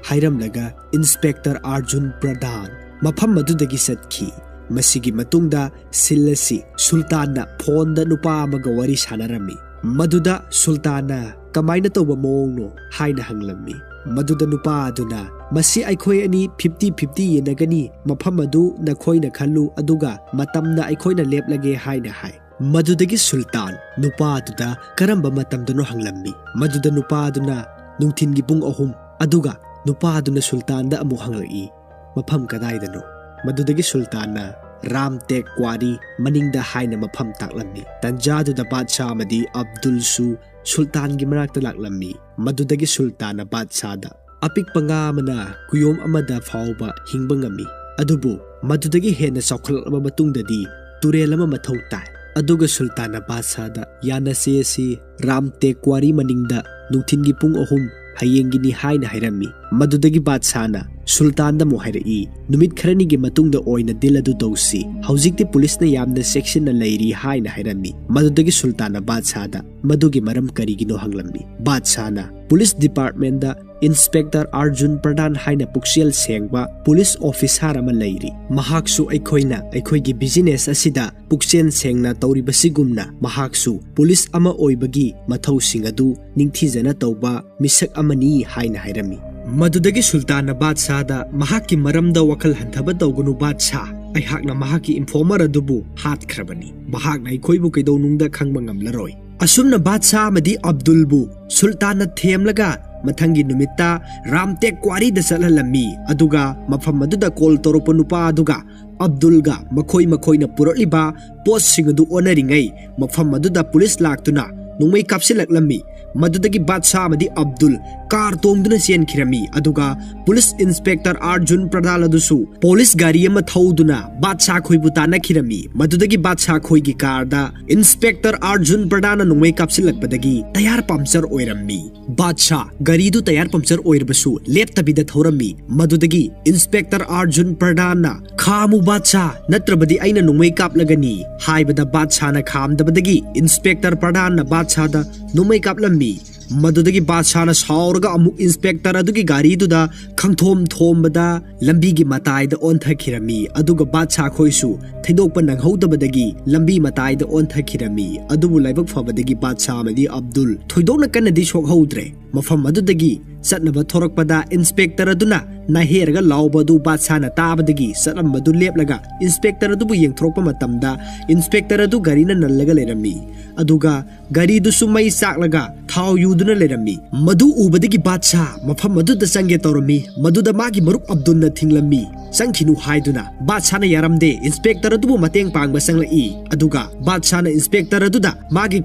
ꯍꯥꯏꯔꯝꯂꯒ ꯏꯟꯁꯄꯦꯛꯇꯔ ꯑꯔꯖꯨꯟ ꯄ꯭ꯔꯙꯥꯟ ꯃꯐꯝ ꯑꯗꯨꯗꯒꯤ ꯆꯠꯈꯤ꯫ ꯃꯁꯤꯒꯤ ꯃꯇꯨꯡꯗ ꯁꯤꯜ ꯑꯁꯤ ꯁꯨꯜꯇꯥꯟꯅ ꯐꯣꯟꯗ ꯅꯨꯄꯥ ꯑꯃꯒ ꯋꯥꯔꯤ ꯁꯥꯟꯅꯔꯝꯃꯤ꯫ ꯃꯗꯨꯗ ꯁꯨꯜꯇꯥꯟꯅ "ꯀꯃꯥꯏꯅ ꯇꯧꯕ ꯃꯑꯣꯡꯅꯣ?" ꯍꯥꯏꯅ ꯍꯪꯂꯝꯃꯤ꯫ ꯃꯗꯨꯗ ꯅꯨꯄꯥ ꯑꯗꯨꯅ, "ꯃꯁꯤ ꯑꯩꯈꯣꯏ ꯑꯅꯤ ꯐꯤꯐꯇꯤ ꯐꯤꯐꯇꯤ ꯌꯦꯟꯅꯒꯅꯤ, ꯃꯐꯝ ꯑꯗꯨ ꯅꯈꯣꯏꯅ ꯈꯜꯂꯨ, ꯑꯗꯨꯒ ꯃꯇꯝꯅ ꯑꯩꯈꯣꯏꯅ ꯂꯦꯞꯂꯒꯦ" ꯍꯥꯏꯅ ꯍꯥꯏ꯫ ꯃꯗꯨꯗꯒꯤ ꯁꯨꯜꯇꯥꯟ ꯅꯨꯄꯥ ꯑꯗꯨꯗ ꯀꯔꯝꯕ ꯃꯇꯝꯗꯅꯣ ꯍꯪꯂꯝꯃꯤ꯫ ꯃꯗꯨꯗ ꯅꯨꯄꯥ ꯑꯗꯨꯅ, "ꯅꯨꯡꯊꯤꯟꯒꯤ ꯄꯨꯡ ꯑꯍꯨꯝ", ꯑꯗꯨꯒ ꯅꯨꯄꯥ ꯑꯗꯨꯅ ꯁꯨꯜꯇꯥꯟꯗ ꯑꯃꯨꯛ ꯍꯪꯂꯛꯏ, "ꯃꯐꯝ ꯀꯗꯥꯏꯗꯅꯣ?" ꯃꯗꯨꯗꯒꯤ ꯁꯨꯜꯇꯥꯟꯅ "ꯔꯥꯝ ꯇꯦꯛ ꯀ꯭ꯋꯥꯔꯤ ꯃꯅꯤꯡꯗ" ꯍꯥꯏꯅ ꯃꯐꯝ ꯇꯥꯛꯂꯝꯃꯤ꯫ ꯇꯟꯖꯥꯗꯨꯗ ꯕꯥꯗꯁꯥ ꯑꯃꯗꯤ ꯑꯕꯗꯨꯜꯁꯨ ꯁꯨꯜꯇꯥꯟꯒꯤ ꯃꯅꯥꯛꯇ ꯂꯥꯛꯂꯝꯃꯤ꯫ ꯃꯗꯨꯗꯒꯤ ꯁꯨꯜꯇꯥꯟꯅ ꯕꯥꯗꯁꯥꯗ, "ꯑꯄꯤꯛꯄ ꯉꯥ ꯑꯃꯅ ꯀꯨꯌꯣꯝ ꯑꯃꯗ ꯐꯥꯎꯕ ꯍꯤꯡꯕ ꯉꯝꯃꯤ, ꯑꯗꯨꯕꯨ ꯃꯗꯨꯗꯒꯤ ꯍꯦꯟꯅ ꯆꯥꯎꯈꯠꯂꯛꯂꯕ ꯃꯇꯨꯡꯗꯗꯤ ꯇꯨꯔꯦꯜ ꯑꯃ ꯃꯊꯧ ꯇꯥꯏ꯫" ꯑꯗꯨꯒ ꯁꯨꯜꯇꯥꯟꯅ ꯕꯥꯗꯁꯥꯗ, "ꯌꯥꯅꯁꯦ ꯑꯁꯤ ꯔꯥꯝ ꯇꯦꯛ ꯀ꯭ꯋꯥꯔꯤ ꯃꯅꯤꯡꯗ ꯅꯨꯡꯊꯤꯟꯒꯤ ꯄꯨꯡ ꯑꯍꯨꯝ ꯍꯌꯦꯡꯒꯤꯅꯤ" ꯍꯥꯏꯅ ꯍꯥꯏꯔꯝꯃꯤ꯫ ꯃꯗꯨꯗꯒꯤ ꯕꯥꯗꯁꯥꯅ ꯁꯨꯜꯇꯥꯟꯗ ꯑꯃꯨꯛ ꯍꯥꯏꯔꯛꯏ, "ꯅꯨꯃꯤꯠ ꯈꯔꯅꯤꯒꯤ ꯃꯇꯨꯡꯗ ꯑꯣꯏꯅ ꯗꯤꯜ ꯑꯗꯨ ꯇꯧꯁꯤ꯫ ꯍꯧꯖꯤꯛꯇꯤ ꯄꯨꯂꯤꯁꯅ ꯌꯥꯝꯅ ꯆꯦꯛꯁꯤꯟꯅ ꯂꯩꯔꯤ" ꯍꯥꯏꯅ ꯍꯥꯏꯔꯝꯃꯤ꯫ ꯃꯗꯨꯗꯒꯤ ꯁꯨꯜꯇꯥꯟꯅ ꯕꯥꯗꯁꯥꯗ ꯃꯗꯨꯒꯤ ꯃꯔꯝ ꯀꯔꯤꯒꯤꯅꯣ ꯍꯪꯂꯝꯃꯤ꯫ ꯕꯥꯗꯁꯥꯅ ꯄꯨꯂꯤꯁ ꯗꯤꯄꯥꯔꯠꯃꯦꯟꯗ ꯏꯟꯁꯄꯦꯛꯇꯔ ꯑꯥꯔꯖꯨꯟ ꯄ꯭ꯔꯙꯥꯟ ꯍꯥꯏꯅ ꯄꯨꯛꯆꯦꯜ ꯁꯦꯡꯕ ꯄꯨꯂꯤꯁ ꯑꯣꯐꯤꯁꯥꯔ ꯑꯃ ꯂꯩꯔꯤ꯫ ꯃꯍꯥꯛꯁꯨ ꯑꯩꯈꯣꯏꯅ ꯑꯩꯈꯣꯏꯒꯤ ꯕꯤꯖꯤꯅꯦꯁ ꯑꯁꯤꯗ ꯄꯨꯛꯆꯦꯜ ꯁꯦꯡꯅ ꯇꯧꯔꯤꯕꯁꯤꯒꯨꯝꯅ ꯃꯍꯥꯛꯁꯨ ꯄꯨꯂꯤꯁ ꯑꯃ ꯑꯣꯏꯕꯒꯤ ꯃꯊꯧꯁꯤꯡ ꯑꯗꯨ ꯅꯤꯡꯊꯤꯖꯅ ꯇꯧꯕ ꯃꯤꯁꯛ ꯑꯃꯅꯤ ꯍꯥꯏꯅ ꯍꯥꯏꯔꯝꯃꯤ꯫ ꯃꯗꯨꯗꯒꯤ ꯁꯨꯜꯇꯥꯟꯅ ꯕꯥꯗꯁꯥꯗ, "ꯃꯍꯥꯛꯀꯤ ꯃꯔꯝꯗ ꯋꯥꯈꯜ ꯍꯟꯊꯕ ꯇꯧꯒꯅꯨ ꯕꯥꯗꯁꯥ, ꯑꯩꯍꯥꯛꯅ ꯃꯍꯥꯛꯀꯤ ꯏꯟꯐꯣꯔꯃꯔ ꯑꯗꯨꯕꯨ ꯍꯥꯠꯈ꯭ꯔꯕꯅꯤ꯫ ꯃꯍꯥꯛꯅ ꯑꯩꯈꯣꯏꯕꯨ ꯀꯩꯗꯧꯅꯨꯡꯗ ꯈꯪꯕ ꯉꯝꯂꯔꯣꯏ"꯫ ꯑꯁꯨꯝꯅ ꯕꯥꯗꯁꯥ ꯑꯃꯗꯤ ꯑꯕꯗꯨꯜꯕꯨ ꯁꯨꯜꯇꯥꯟꯅ ꯊꯦꯝꯂꯒ ꯃꯊꯪꯒꯤ ꯅꯨꯃꯤꯠꯇ ꯔꯥꯝꯇꯦꯛ ꯀ꯭ꯋꯥꯔꯤꯗ ꯆꯠꯍꯜꯂꯝꯃꯤ꯫ ꯑꯗꯨꯒ ꯃꯐꯝ ꯑꯗꯨꯗ ꯀꯣꯜ ꯇꯧꯔꯛꯄ ꯅꯨꯄꯥ ꯑꯗꯨꯒ ꯑꯕꯗꯨꯜꯒ ꯃꯈꯣꯏ ꯃꯈꯣꯏꯅ ꯄꯨꯔꯛꯂꯤꯕ ꯄꯣꯠꯁꯤꯡ ꯑꯗꯨ ꯑꯣꯟꯅꯔꯤꯉꯩ ꯃꯐꯝ ꯑꯗꯨꯗ ꯄꯨꯂꯤꯁ ꯂꯥꯛꯇꯨꯅ ꯅꯣꯡꯃꯩ ꯀꯥꯞꯁꯤꯜꯂꯛꯂꯝꯃꯤ꯫ ꯃꯗꯨꯗꯒꯤ ꯕꯥꯗꯁꯥ ꯑꯃꯗꯤ ꯑꯕꯗꯨꯜ ꯀꯥꯔ ꯇꯣꯡꯗꯨꯅ ꯆꯦꯟꯈꯤꯔꯝꯃꯤ꯫ ꯑꯗꯨꯒ ꯄꯨꯂꯤꯁ ꯏꯟꯁꯄꯦꯛꯇꯔ ꯑꯥꯔꯖꯨꯟ ꯄ꯭ꯔꯙꯥꯟ ꯑꯗꯨꯁꯨ ꯄꯣꯂꯤꯁ ꯒꯥꯔꯤ ꯑꯃ ꯊꯧꯗꯨꯅ ꯕꯥꯗꯁꯥ ꯈꯣꯏꯕꯨ ꯇꯥꯟꯅꯈꯤꯔꯝꯃꯤ꯫ ꯃꯗꯨꯗꯒꯤ ꯕꯥꯗꯁꯥ ꯈꯣꯏꯒꯤ ꯀꯥꯔꯗ ꯏꯟꯁꯄꯦꯛꯇꯔ ꯑꯥꯔꯖꯨꯟ ꯄ꯭ꯔꯙꯥꯟꯅ ꯅꯣꯡꯃꯩ ꯀꯥꯞꯁꯤꯜꯂꯛꯄꯗꯒꯤ ꯇꯌꯥꯔ ꯄꯝꯆꯔ ꯑꯣꯏꯔꯝꯃꯤ꯫ ꯕꯥꯗꯁꯥ ꯒꯥꯔꯤꯗꯨ ꯇꯌꯥꯔ ꯄꯝꯆꯔ ꯑꯣꯏꯔꯕꯁꯨ ꯂꯦꯞꯇꯕꯤꯗ ꯊꯧꯔꯝꯃꯤ꯫ ꯃꯗꯨꯗꯒꯤ ꯏꯟꯁꯄꯦꯛꯇꯔ ꯑꯥꯔꯖꯨꯟ ꯄ꯭ꯔꯙꯥꯟꯅ, "ꯈꯥꯝꯃꯨ ꯕꯥꯗꯁꯥ, ꯅꯠꯇ꯭ꯔꯕꯗꯤ ꯑꯩꯅ ꯅꯣꯡꯃꯩ ꯀꯥꯞꯂꯒꯅꯤ" ꯍꯥꯏꯕꯗ ꯕꯥꯗꯁꯥꯅ ꯈꯥꯝꯗꯕꯗꯒꯤ ꯏꯟꯁꯄꯦꯛꯇꯔ ꯄ꯭ꯔꯙꯥꯟꯅ ꯕꯥꯗꯁꯥꯗ ꯅꯣꯡꯃꯩ ꯀꯥꯞꯂꯝꯃꯤ꯫ ꯃꯗꯨꯗꯒꯤ ꯕꯥꯗꯁꯥꯅ ꯁꯥꯎꯔꯒ ꯑꯃꯨꯛ ꯏꯟꯁꯄꯦꯛꯇꯔ ꯑꯗꯨꯒꯤ ꯒꯥꯔꯤꯗꯨꯗ ꯈꯪꯊꯣꯝ ꯊꯣꯝꯕꯗ ꯂꯝꯕꯤꯒꯤ ꯃꯇꯥꯏꯗ ꯑꯣꯟꯊꯈꯤꯔꯝꯃꯤ꯫ ꯑꯗꯨꯒ ꯕꯥꯗꯁꯥ ꯈꯣꯏꯁꯨ ꯊꯩꯗꯣꯛꯄ ꯅꯪꯍꯧꯗꯕꯗꯒꯤ ꯂꯝꯕꯤ ꯃꯇꯥꯏꯗ ꯑꯣꯟꯊꯈꯤꯔꯝꯃꯤ꯫ ꯑꯗꯨꯕꯨ ꯂꯥꯏꯕꯛ ꯐꯕꯗꯒꯤ ꯕꯥꯗꯁꯥ ꯑꯃꯗꯤ ꯑꯕꯗꯨꯜ ꯊꯣꯏꯗꯣꯛꯅ ꯀꯟꯅꯗꯤ ꯁꯣꯛꯍꯧꯗ꯭ꯔꯦ꯫ ꯃꯐꯝ ꯑꯗꯨꯗꯒꯤ ꯆꯠꯅꯕ ꯊꯣꯔꯛꯄꯗ ꯏꯟꯁꯄꯦꯛꯇꯔ ꯑꯗꯨꯅ ꯅꯥꯍꯦꯔꯒ ꯂꯥꯎꯕ ꯑꯗꯨ ꯕꯥꯗꯁꯥꯅ ꯇꯥꯕꯗꯒꯤ ꯆꯠꯂꯝꯕꯗꯨ ꯂꯦꯞꯂꯒ ꯏꯟꯁꯄꯦꯛꯇꯔ ꯑꯗꯨꯕꯨ ꯌꯦꯡꯊꯣꯔꯛꯄ ꯃꯇꯝꯗ ꯏꯟꯁꯄꯦꯛꯇꯔ ꯑꯗꯨ ꯒꯥꯔꯤꯅ ꯅꯜꯂꯒ ꯂꯩꯔꯝꯃꯤ꯫ ꯑꯗꯨꯒ ꯒꯥꯔꯤꯗꯨꯁꯨ ꯃꯩ ꯆꯥꯛꯂꯒ ꯊꯥꯎ ꯌꯨꯗꯨꯅ ꯂꯩꯔꯝꯃꯤ꯫ ꯃꯗꯨ ꯎꯕꯗꯒꯤ ꯕꯥꯗꯁꯥ ꯃꯐꯝ ꯑꯗꯨꯗ ꯆꯪꯒꯦ ꯇꯧꯔꯝꯃꯤ꯫ ꯃꯗꯨꯗ ꯃꯥꯒꯤ ꯃꯔꯨꯞ ꯑꯕꯗꯨꯜꯅ ꯊꯤꯡꯂꯝꯃꯤ꯫ ꯆꯪꯈꯤꯅꯨ ꯍꯥꯏꯗꯨꯅ ꯕꯥꯗꯁꯥꯅ ꯌꯥꯔꯝꯗꯦ꯫ ꯏꯟꯁꯄꯦꯛꯇꯔ ꯑꯗꯨꯕꯨ ꯃꯇꯦꯡ ꯄꯥꯡꯕ ꯆꯪꯂꯛꯏ꯫ ꯑꯗꯨꯒ ꯕꯥꯗꯁꯥꯅ ꯏꯟꯁꯄꯦꯛꯇꯔ ꯑꯗꯨꯗ ꯃꯥꯒꯤ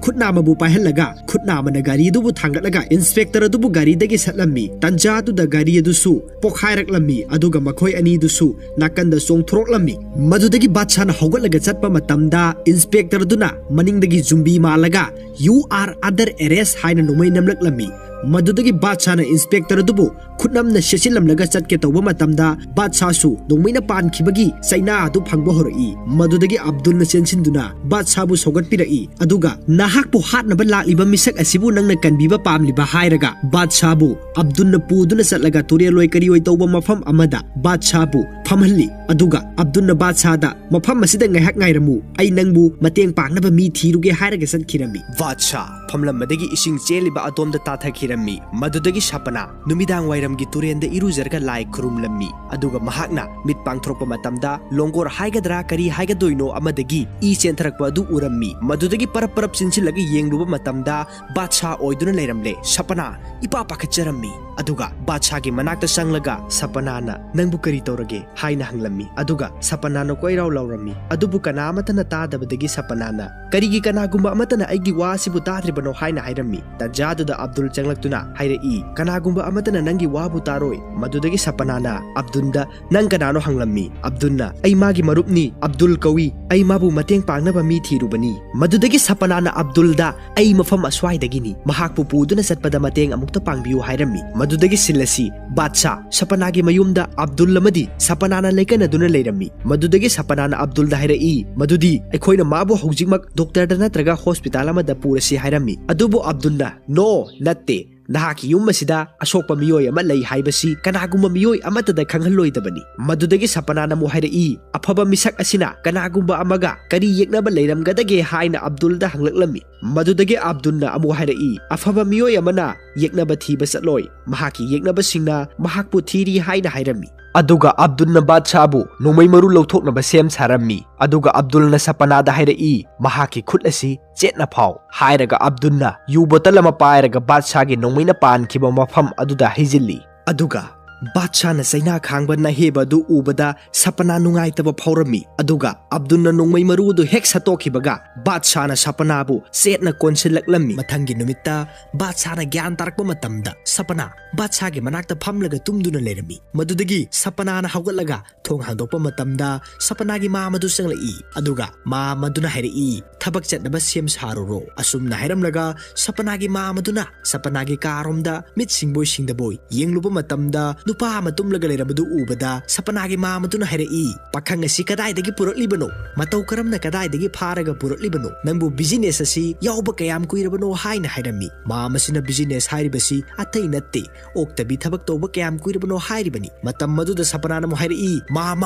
ꯈꯨꯠꯅꯥꯃꯕꯨ ꯄꯥꯏꯍꯜꯂꯒ ꯈꯨꯠꯅꯥꯃꯅ ꯒꯥꯔꯤ ꯑꯗꯨꯕꯨ ꯊꯥꯡꯒꯠꯂꯒ ꯏꯟꯁꯄꯦꯛꯇꯔ ꯑꯗꯨꯕꯨ ꯒꯥꯔꯤꯗꯒꯤ ꯁꯠꯂꯝꯃꯤ꯫ ꯇꯟꯖꯥ ꯑꯗꯨꯗ ꯒꯥꯔꯤ ꯑꯗꯨꯁꯨ ꯄꯣꯈꯥꯏꯔꯛꯂꯝꯃꯤ꯫ ꯑꯗꯨꯒ ꯃꯈꯣꯏ ꯑꯅꯤꯗꯨꯁꯨ ꯅꯥꯀꯟꯗ ꯆꯣꯡꯊꯣꯔꯛꯂꯝꯃꯤ꯫ ꯃꯗꯨꯗꯒꯤ ꯕꯥꯗꯁꯥꯅ ꯍꯧꯒꯠꯂꯒ ꯆꯠꯄ ꯃꯇꯝꯗ ꯏꯟꯁꯄꯦꯛꯇꯔ ꯑꯗꯨꯅ ꯃꯅꯤꯡꯗꯒꯤ ꯖꯨꯝꯕꯤ ꯃꯥꯜꯂꯒ "You are under arrest" ꯍꯥꯏꯅ ꯅꯣꯡꯃꯩ ꯅꯝꯂꯛꯂꯝꯃꯤ꯫ ꯃꯗꯨꯗꯒꯤ ꯕꯥꯗꯁꯥꯅ ꯏꯟꯁꯄꯦꯛꯇꯔ ꯑꯗꯨꯕꯨ ꯈꯨꯠꯅꯝꯅ ꯁꯦꯠꯆꯤꯜꯂꯝꯂꯒ ꯆꯠꯀꯦ ꯇꯧꯕ ꯃꯇꯝꯗ, ꯕꯥꯗꯁꯥꯁꯨ ꯅꯣꯡꯃꯩꯅ ꯄꯥꯟꯈꯤꯕꯒꯤ ꯆꯩꯅꯥ ꯑꯗꯨ ꯐꯪꯕ ꯍꯧꯔꯛꯏ꯫ ꯃꯗꯨꯗꯒꯤ ꯑꯕꯗꯨꯜꯅ ꯆꯦꯟꯁꯤꯟꯗꯨꯅ ꯕꯥꯗꯁꯥꯕꯨ ꯁꯧꯒꯠꯄꯤꯔꯛꯏ, ꯑꯗꯨꯒ "ꯅꯍꯥꯛꯄꯨ ꯍꯥꯠꯅꯕ ꯂꯥꯛꯂꯤꯕ ꯃꯤꯁꯛ ꯑꯁꯤꯕꯨ ꯅꯪꯅ ꯀꯟꯕꯤꯕ ꯄꯥꯝꯂꯤꯕ?" ꯍꯥꯏꯔꯒ ꯕꯥꯗꯁꯥꯕꯨ ꯑꯕꯗꯨꯜꯅ ꯄꯨꯗꯨꯅ ꯆꯠꯂꯒ ꯇꯨꯔꯦꯜ ꯑꯣꯏ ꯀꯔꯤ ꯑꯣꯏ ꯇꯧꯕ ꯃꯐꯝ ꯑꯃꯗ ꯕꯥꯗꯁꯥꯕꯨ ꯐꯝꯍꯜꯂꯤ꯫ ꯑꯗꯨꯒ ꯑꯕꯗꯨꯜꯅ ꯕꯥꯗꯁꯥꯗ, "ꯃꯐꯝ ꯑꯁꯤꯗ ꯉꯥꯏꯍꯥꯛ ꯉꯥꯏꯔꯝꯃꯨ, ꯑꯩ ꯅꯪꯕꯨ ꯃꯇꯦꯡ ꯄꯥꯡꯅꯕ ꯃꯤ ꯊꯤꯔꯨꯒꯦ" ꯍꯥꯏꯔꯒ ꯆꯠꯈꯤꯔꯝꯃꯤ꯫ ꯕꯥꯗꯁꯥ ꯐꯝꯂꯝꯕꯗꯒꯤ ꯏꯁꯤꯡ ꯆꯦꯜꯂꯤꯕ ꯑꯗꯣꯝꯗ ꯇꯥꯊꯈꯤꯔꯝꯃꯤ꯫ ꯃꯗꯨꯗꯒꯤ ꯁꯄꯅꯥ ꯅꯨꯃꯤꯗꯥꯡ ꯋꯥꯏꯔꯝꯒꯤ ꯇꯨꯔꯦꯟꯗ ꯏꯔꯨꯖꯔꯒ ꯂꯥꯏ ꯈꯨꯔꯨꯝꯂꯝꯃꯤ꯫ ꯑꯗꯨꯒ ꯃꯍꯥꯛꯅ ꯃꯤꯠ ꯄꯥꯡꯊꯣꯔꯛꯄ ꯃꯇꯝꯗ ꯂꯣꯡꯒꯣꯔ ꯍꯥꯏꯒꯗ꯭ꯔꯥ ꯀꯔꯤ ꯍꯥꯏꯒꯗꯣꯏꯅꯣ ꯑꯃꯗꯒꯤ ꯏ ꯆꯦꯟꯊꯔꯛꯄ ꯑꯗꯨ ꯎꯔꯝꯃꯤ꯫ ꯃꯗꯨꯗꯒꯤ ꯄꯔꯞ ꯄꯔꯞ ꯆꯤꯟꯁꯤꯜꯂꯒ ꯌꯦꯡꯂꯨꯕ ꯃꯇꯝꯗ ꯕꯥꯗꯁꯥ ꯑꯣꯏꯗꯨꯅ ꯂꯩꯔꯝꯂꯦ꯫ ꯁꯄꯅꯥ ꯏꯄꯥ ꯄꯥꯈꯠꯆꯔꯝꯃꯤ꯫ ꯑꯗꯨꯒ ꯕꯥꯗꯁꯥꯒꯤ ꯃꯅꯥꯛꯇ ꯆꯪꯂꯒ ꯁꯄꯅꯥꯅ, "ꯅꯪꯕꯨ ꯀꯔꯤ ꯇꯧꯔꯒꯦ?" ꯍꯥꯏꯅ ꯍꯪꯂꯝꯃꯤ꯫ ꯑꯗꯨꯒ ꯁꯄꯅꯥꯅ ꯀꯣꯏꯔꯥꯎ ꯂꯥꯎꯔꯝꯃꯤ꯫ ꯑꯗꯨꯕꯨ ꯀꯅꯥ ꯑꯃꯠꯇꯅ ꯇꯥꯗꯕꯗꯒꯤ ꯁꯄꯅꯥꯅ, "ꯀꯔꯤꯒꯤ ꯀꯅꯥꯒꯨꯝꯕ ꯑꯃꯠꯇꯅ ꯑꯩꯒꯤ ꯋꯥ ꯑꯁꯤꯕꯨ ꯇꯥꯗ꯭ꯔꯤꯕꯅꯣ?" ꯍꯥꯏꯅ ꯍꯥꯏꯔꯝꯃꯤ꯫ ꯇꯟꯖꯥꯗꯨꯗ ꯑꯕꯗꯨꯜ ꯆꯪꯂꯛꯇꯨꯅ ꯍꯥꯏꯔꯛꯏ, "ꯀꯅꯥꯒꯨꯝꯕ ꯑꯃꯠꯇꯅ ꯅꯪꯒꯤ ꯋꯥꯕꯨ ꯇꯥꯔꯣꯏ꯫" ꯃꯗꯨꯗꯒꯤ ꯁꯄꯅꯥꯅ ꯑꯕꯗꯨꯜꯗ, "ꯅꯪ ꯀꯅꯥꯅꯣ?" ꯍꯪꯂꯝꯃꯤ꯫ ꯑꯕꯗꯨꯜꯅ, "ꯑꯩ ꯃꯥꯒꯤ ꯃꯔꯨꯞꯅꯤ, ꯑꯕꯗꯨꯜ ꯀꯧꯏ, ꯑꯩ ꯃꯥꯕꯨ ꯃꯇꯦꯡ ꯄꯥꯡꯅꯕ ꯃꯤ ꯊꯤꯔꯨꯕꯅꯤ꯫" ꯃꯗꯨꯗꯒꯤ ꯁꯄꯅꯥꯅ ꯑꯕꯗꯨꯜꯗ, "ꯑꯩ ꯃꯐꯝ ꯑꯁ꯭ꯋꯥꯏꯗꯒꯤꯅꯤ, ꯃꯍꯥꯛꯄꯨ ꯄꯨꯗꯨꯅ ꯆꯠꯄꯗ ꯃꯇꯦꯡ ꯑꯃꯨꯛꯇ ꯄꯥꯡꯕꯤꯌꯨ" ꯍꯥꯏꯔꯝꯃꯤ꯫ ꯃꯗꯨꯗꯒꯤ ꯁꯤꯜ ꯑꯁꯤ ꯕꯥꯗꯁꯥ ꯁꯄꯅꯥꯒꯤ ꯃꯌꯨꯝꯗ ꯑꯕꯗꯨꯜ ꯑꯃꯗꯤ ꯁꯄꯅꯥꯅ ꯂꯩꯀꯟꯅꯗꯨꯅ ꯂꯩꯔꯝꯃꯤ꯫ ꯃꯗꯨꯗꯒꯤ ꯁꯄꯅꯥꯅ ꯑꯕꯗꯨꯜꯗ ꯍꯥꯏꯔꯛꯏ ꯃꯗꯨꯗꯤ ꯑꯩꯈꯣꯏꯅ ꯃꯥꯕꯨ ꯍꯧꯖꯤꯛꯃꯛ ꯗꯣꯛꯇꯔꯗ ꯅꯠꯇ꯭ꯔꯒ ꯍꯣꯁꯄꯤꯇꯥꯜ ꯑꯃꯗ ꯄꯨꯔꯁꯤ ꯍꯥꯏꯔꯝꯃꯤ꯫ ꯑꯗꯨꯕꯨ ꯑꯕꯗꯨꯜꯅ, "ꯅꯣ, ꯅꯠꯇꯦ, ꯅꯍꯥꯛꯀꯤ ꯌꯨꯝ ꯑꯁꯤꯗ ꯑꯁꯣꯛꯄ ꯃꯤꯑꯣꯏ ꯑꯃ ꯂꯩ ꯍꯥꯏꯕꯁꯤ ꯀꯅꯥꯒꯨꯝꯕ ꯃꯤꯑꯣꯏ ꯑꯃꯠꯇꯗ ꯈꯪꯍꯜꯂꯣꯏꯗꯕꯅꯤ꯫" ꯃꯗꯨꯗꯒꯤ ꯁꯄꯅꯥꯅ ꯑꯃꯨꯛ ꯍꯥꯏꯔꯛꯏ, "ꯑꯐꯕ ꯃꯤꯁꯛ ꯑꯁꯤꯅ ꯀꯅꯥꯒꯨꯝꯕ ꯑꯃꯒ ꯀꯔꯤ ꯌꯦꯛꯅꯕ ꯂꯩꯔꯝꯒꯗꯒꯦ?" ꯍꯥꯏꯅ ꯑꯕꯗꯨꯜꯗ ꯍꯪꯂꯛꯂꯝꯃꯤ꯫ ꯃꯗꯨꯗꯒꯤ ꯑꯕꯗꯨꯜꯅ ꯑꯃꯨꯛ ꯍꯥꯏꯔꯛꯏ, "ꯑꯐꯕ ꯃꯤꯑꯣꯏ ꯑꯃꯅ ꯌꯦꯛꯅꯕ ꯊꯤꯕ ꯆꯠꯂꯣꯏ, ꯃꯍꯥꯛꯀꯤ ꯌꯦꯛꯅꯕꯁꯤꯡꯅ ꯃꯍꯥꯛꯄꯨ ꯊꯤꯔꯤ" ꯍꯥꯏꯅ ꯍꯥꯏꯔꯝꯃꯤ꯫ ꯑꯗꯨꯒ ꯑꯕꯗꯨꯜꯅ ꯕꯥꯗꯁꯥꯕꯨ ꯅꯣꯡꯃꯩ ꯃꯔꯨ ꯂꯧꯊꯣꯛꯅꯕ ꯁꯦꯝ ꯁꯥꯔꯝꯃꯤ꯫ ꯑꯗꯨꯒ ꯑꯕꯗꯨꯜꯅ ꯁꯄꯅꯥꯗ ꯍꯥꯏꯔꯛꯏ, "ꯃꯍꯥꯛꯀꯤ ꯈꯨꯠ ꯑꯁꯤ ꯆꯦꯠꯅ ꯐꯥꯎ" ꯍꯥꯏꯔꯒ ꯑꯕꯗꯨꯜꯅ ꯌꯨ ꯕꯣꯇꯜ ꯑꯃ ꯄꯥꯏꯔꯒ ꯕꯥꯗꯁꯥꯒꯤ ꯅꯣꯡꯃꯩꯅ ꯄꯥꯟꯈꯤꯕ ꯃꯐꯝ ꯑꯗꯨꯗ ꯍꯩꯖꯤꯜꯂꯤ꯫ ꯑꯗꯨꯒ ꯕꯥꯗꯁꯥꯅ ꯆꯩꯅꯥ ꯈꯥꯡꯕ ꯅꯍꯦꯕ ꯑꯗꯨ ꯎꯕꯗ ꯁꯄꯅꯥ ꯅꯨꯡꯉꯥꯏꯇꯕ ꯐꯥꯎꯔꯝꯃꯤ꯫ ꯑꯗꯨꯒ ꯑꯕꯗꯨꯜꯅ ꯅꯣꯡꯃꯩ ꯃꯔꯨ ꯑꯗꯨ ꯍꯦꯛ ꯁꯠꯇꯣꯛꯈꯤꯕꯒ ꯕꯥꯗꯁꯥꯅ ꯁꯄꯅꯥꯕꯨ ꯆꯦꯠꯅ ꯀꯣꯟꯁꯤꯜꯂꯛꯂꯝꯃꯤ꯫ ꯃꯊꯪꯒꯤ ꯅꯨꯃꯤꯠꯇ ꯕꯥꯗꯁꯥꯅ ꯒ꯭ꯌꯥꯟ ꯇꯥꯔꯛꯄ ꯃꯇꯝꯗ ꯁꯄꯅꯥ ꯕꯥꯗꯁꯥꯒꯤ ꯃꯅꯥꯛꯇ ꯐꯝꯂꯒ ꯇꯨꯝꯗꯨꯅ ꯂꯩꯔꯝꯃꯤ꯫ ꯃꯗꯨꯗꯒꯤ ꯁꯄꯅꯥꯅ ꯍꯧꯒꯠꯂꯒ ꯊꯣꯡ ꯍꯥꯡꯗꯣꯛꯄ ꯃꯇꯝꯗ ꯁꯄꯅꯥꯒꯤ ꯃꯥꯝ ꯑꯗꯨ ꯆꯪꯂꯛꯏ꯫ ꯑꯗꯨꯒ ꯃꯥꯝ ꯑꯗꯨꯅ ꯍꯥꯏꯔꯛꯏ, "ꯊꯕꯛ ꯆꯠꯅꯕ ꯁꯦꯝ ꯁꯥꯔꯨꯔꯣ"꯫ ꯑꯁꯨꯝꯅ ꯍꯥꯏꯔꯝꯂꯒ ꯁꯄꯅꯥꯒꯤ ꯃꯥꯝ ꯑꯗꯨꯅ ꯁꯄꯅꯥꯒꯤ ꯀꯥꯔꯣꯝꯗ ꯃꯤꯠ ꯁꯤꯡꯕꯣꯏ ꯁꯤꯡꯗꯕꯣꯏ ꯌꯦꯡꯂꯨꯕ ꯃꯇꯝꯗ ꯅꯨꯄꯥ ꯑꯃ ꯇꯨꯝꯂꯒ ꯂꯩꯔꯝꯕꯗꯨ ꯎꯕꯗ ꯁꯄꯅꯥꯒꯤ ꯃꯥꯝ ꯑꯗꯨꯅ ꯍꯥꯏꯔꯛꯏ, "ꯄꯥꯈꯪ ꯑꯁꯤ ꯀꯗꯥꯏꯗꯒꯤ ꯄꯨꯔꯛꯂꯤꯕꯅꯣ? ꯃꯇꯧ ꯀꯔꯝꯅ ꯀꯗꯥꯏꯗꯒꯤ ꯐꯥꯔꯒ ꯄꯨꯔꯛꯂꯤꯕꯅꯣ? ꯅꯪꯕꯨ ꯕꯤꯖꯤꯅꯦꯁ ꯑꯁꯤ ꯌꯥꯎꯕ ꯀꯌꯥꯝ ꯀꯨꯏꯔꯕꯅꯣ?" ꯍꯥꯏꯅ ꯍꯥꯏꯔꯝꯃꯤ꯫ ꯃꯥꯝ ꯑꯁꯤꯅ ꯕꯤꯖꯤꯅꯦꯁ ꯍꯥꯏꯔꯤꯕꯁꯤ ꯑꯇꯩ ꯅꯠꯇꯦ, ꯑꯣꯛꯇꯕꯤ ꯊꯕꯛ ꯇꯧꯕ ꯀꯌꯥꯝ ꯀꯨꯏꯔꯕꯅꯣ ꯍꯥꯏꯔꯤꯕꯅꯤ꯫ ꯃꯇꯝ ꯑꯗꯨꯗ ꯁꯄꯅꯥꯅ ꯑꯃꯨꯛ ꯍꯥꯏꯔꯛꯏ, "ꯃꯥꯝ,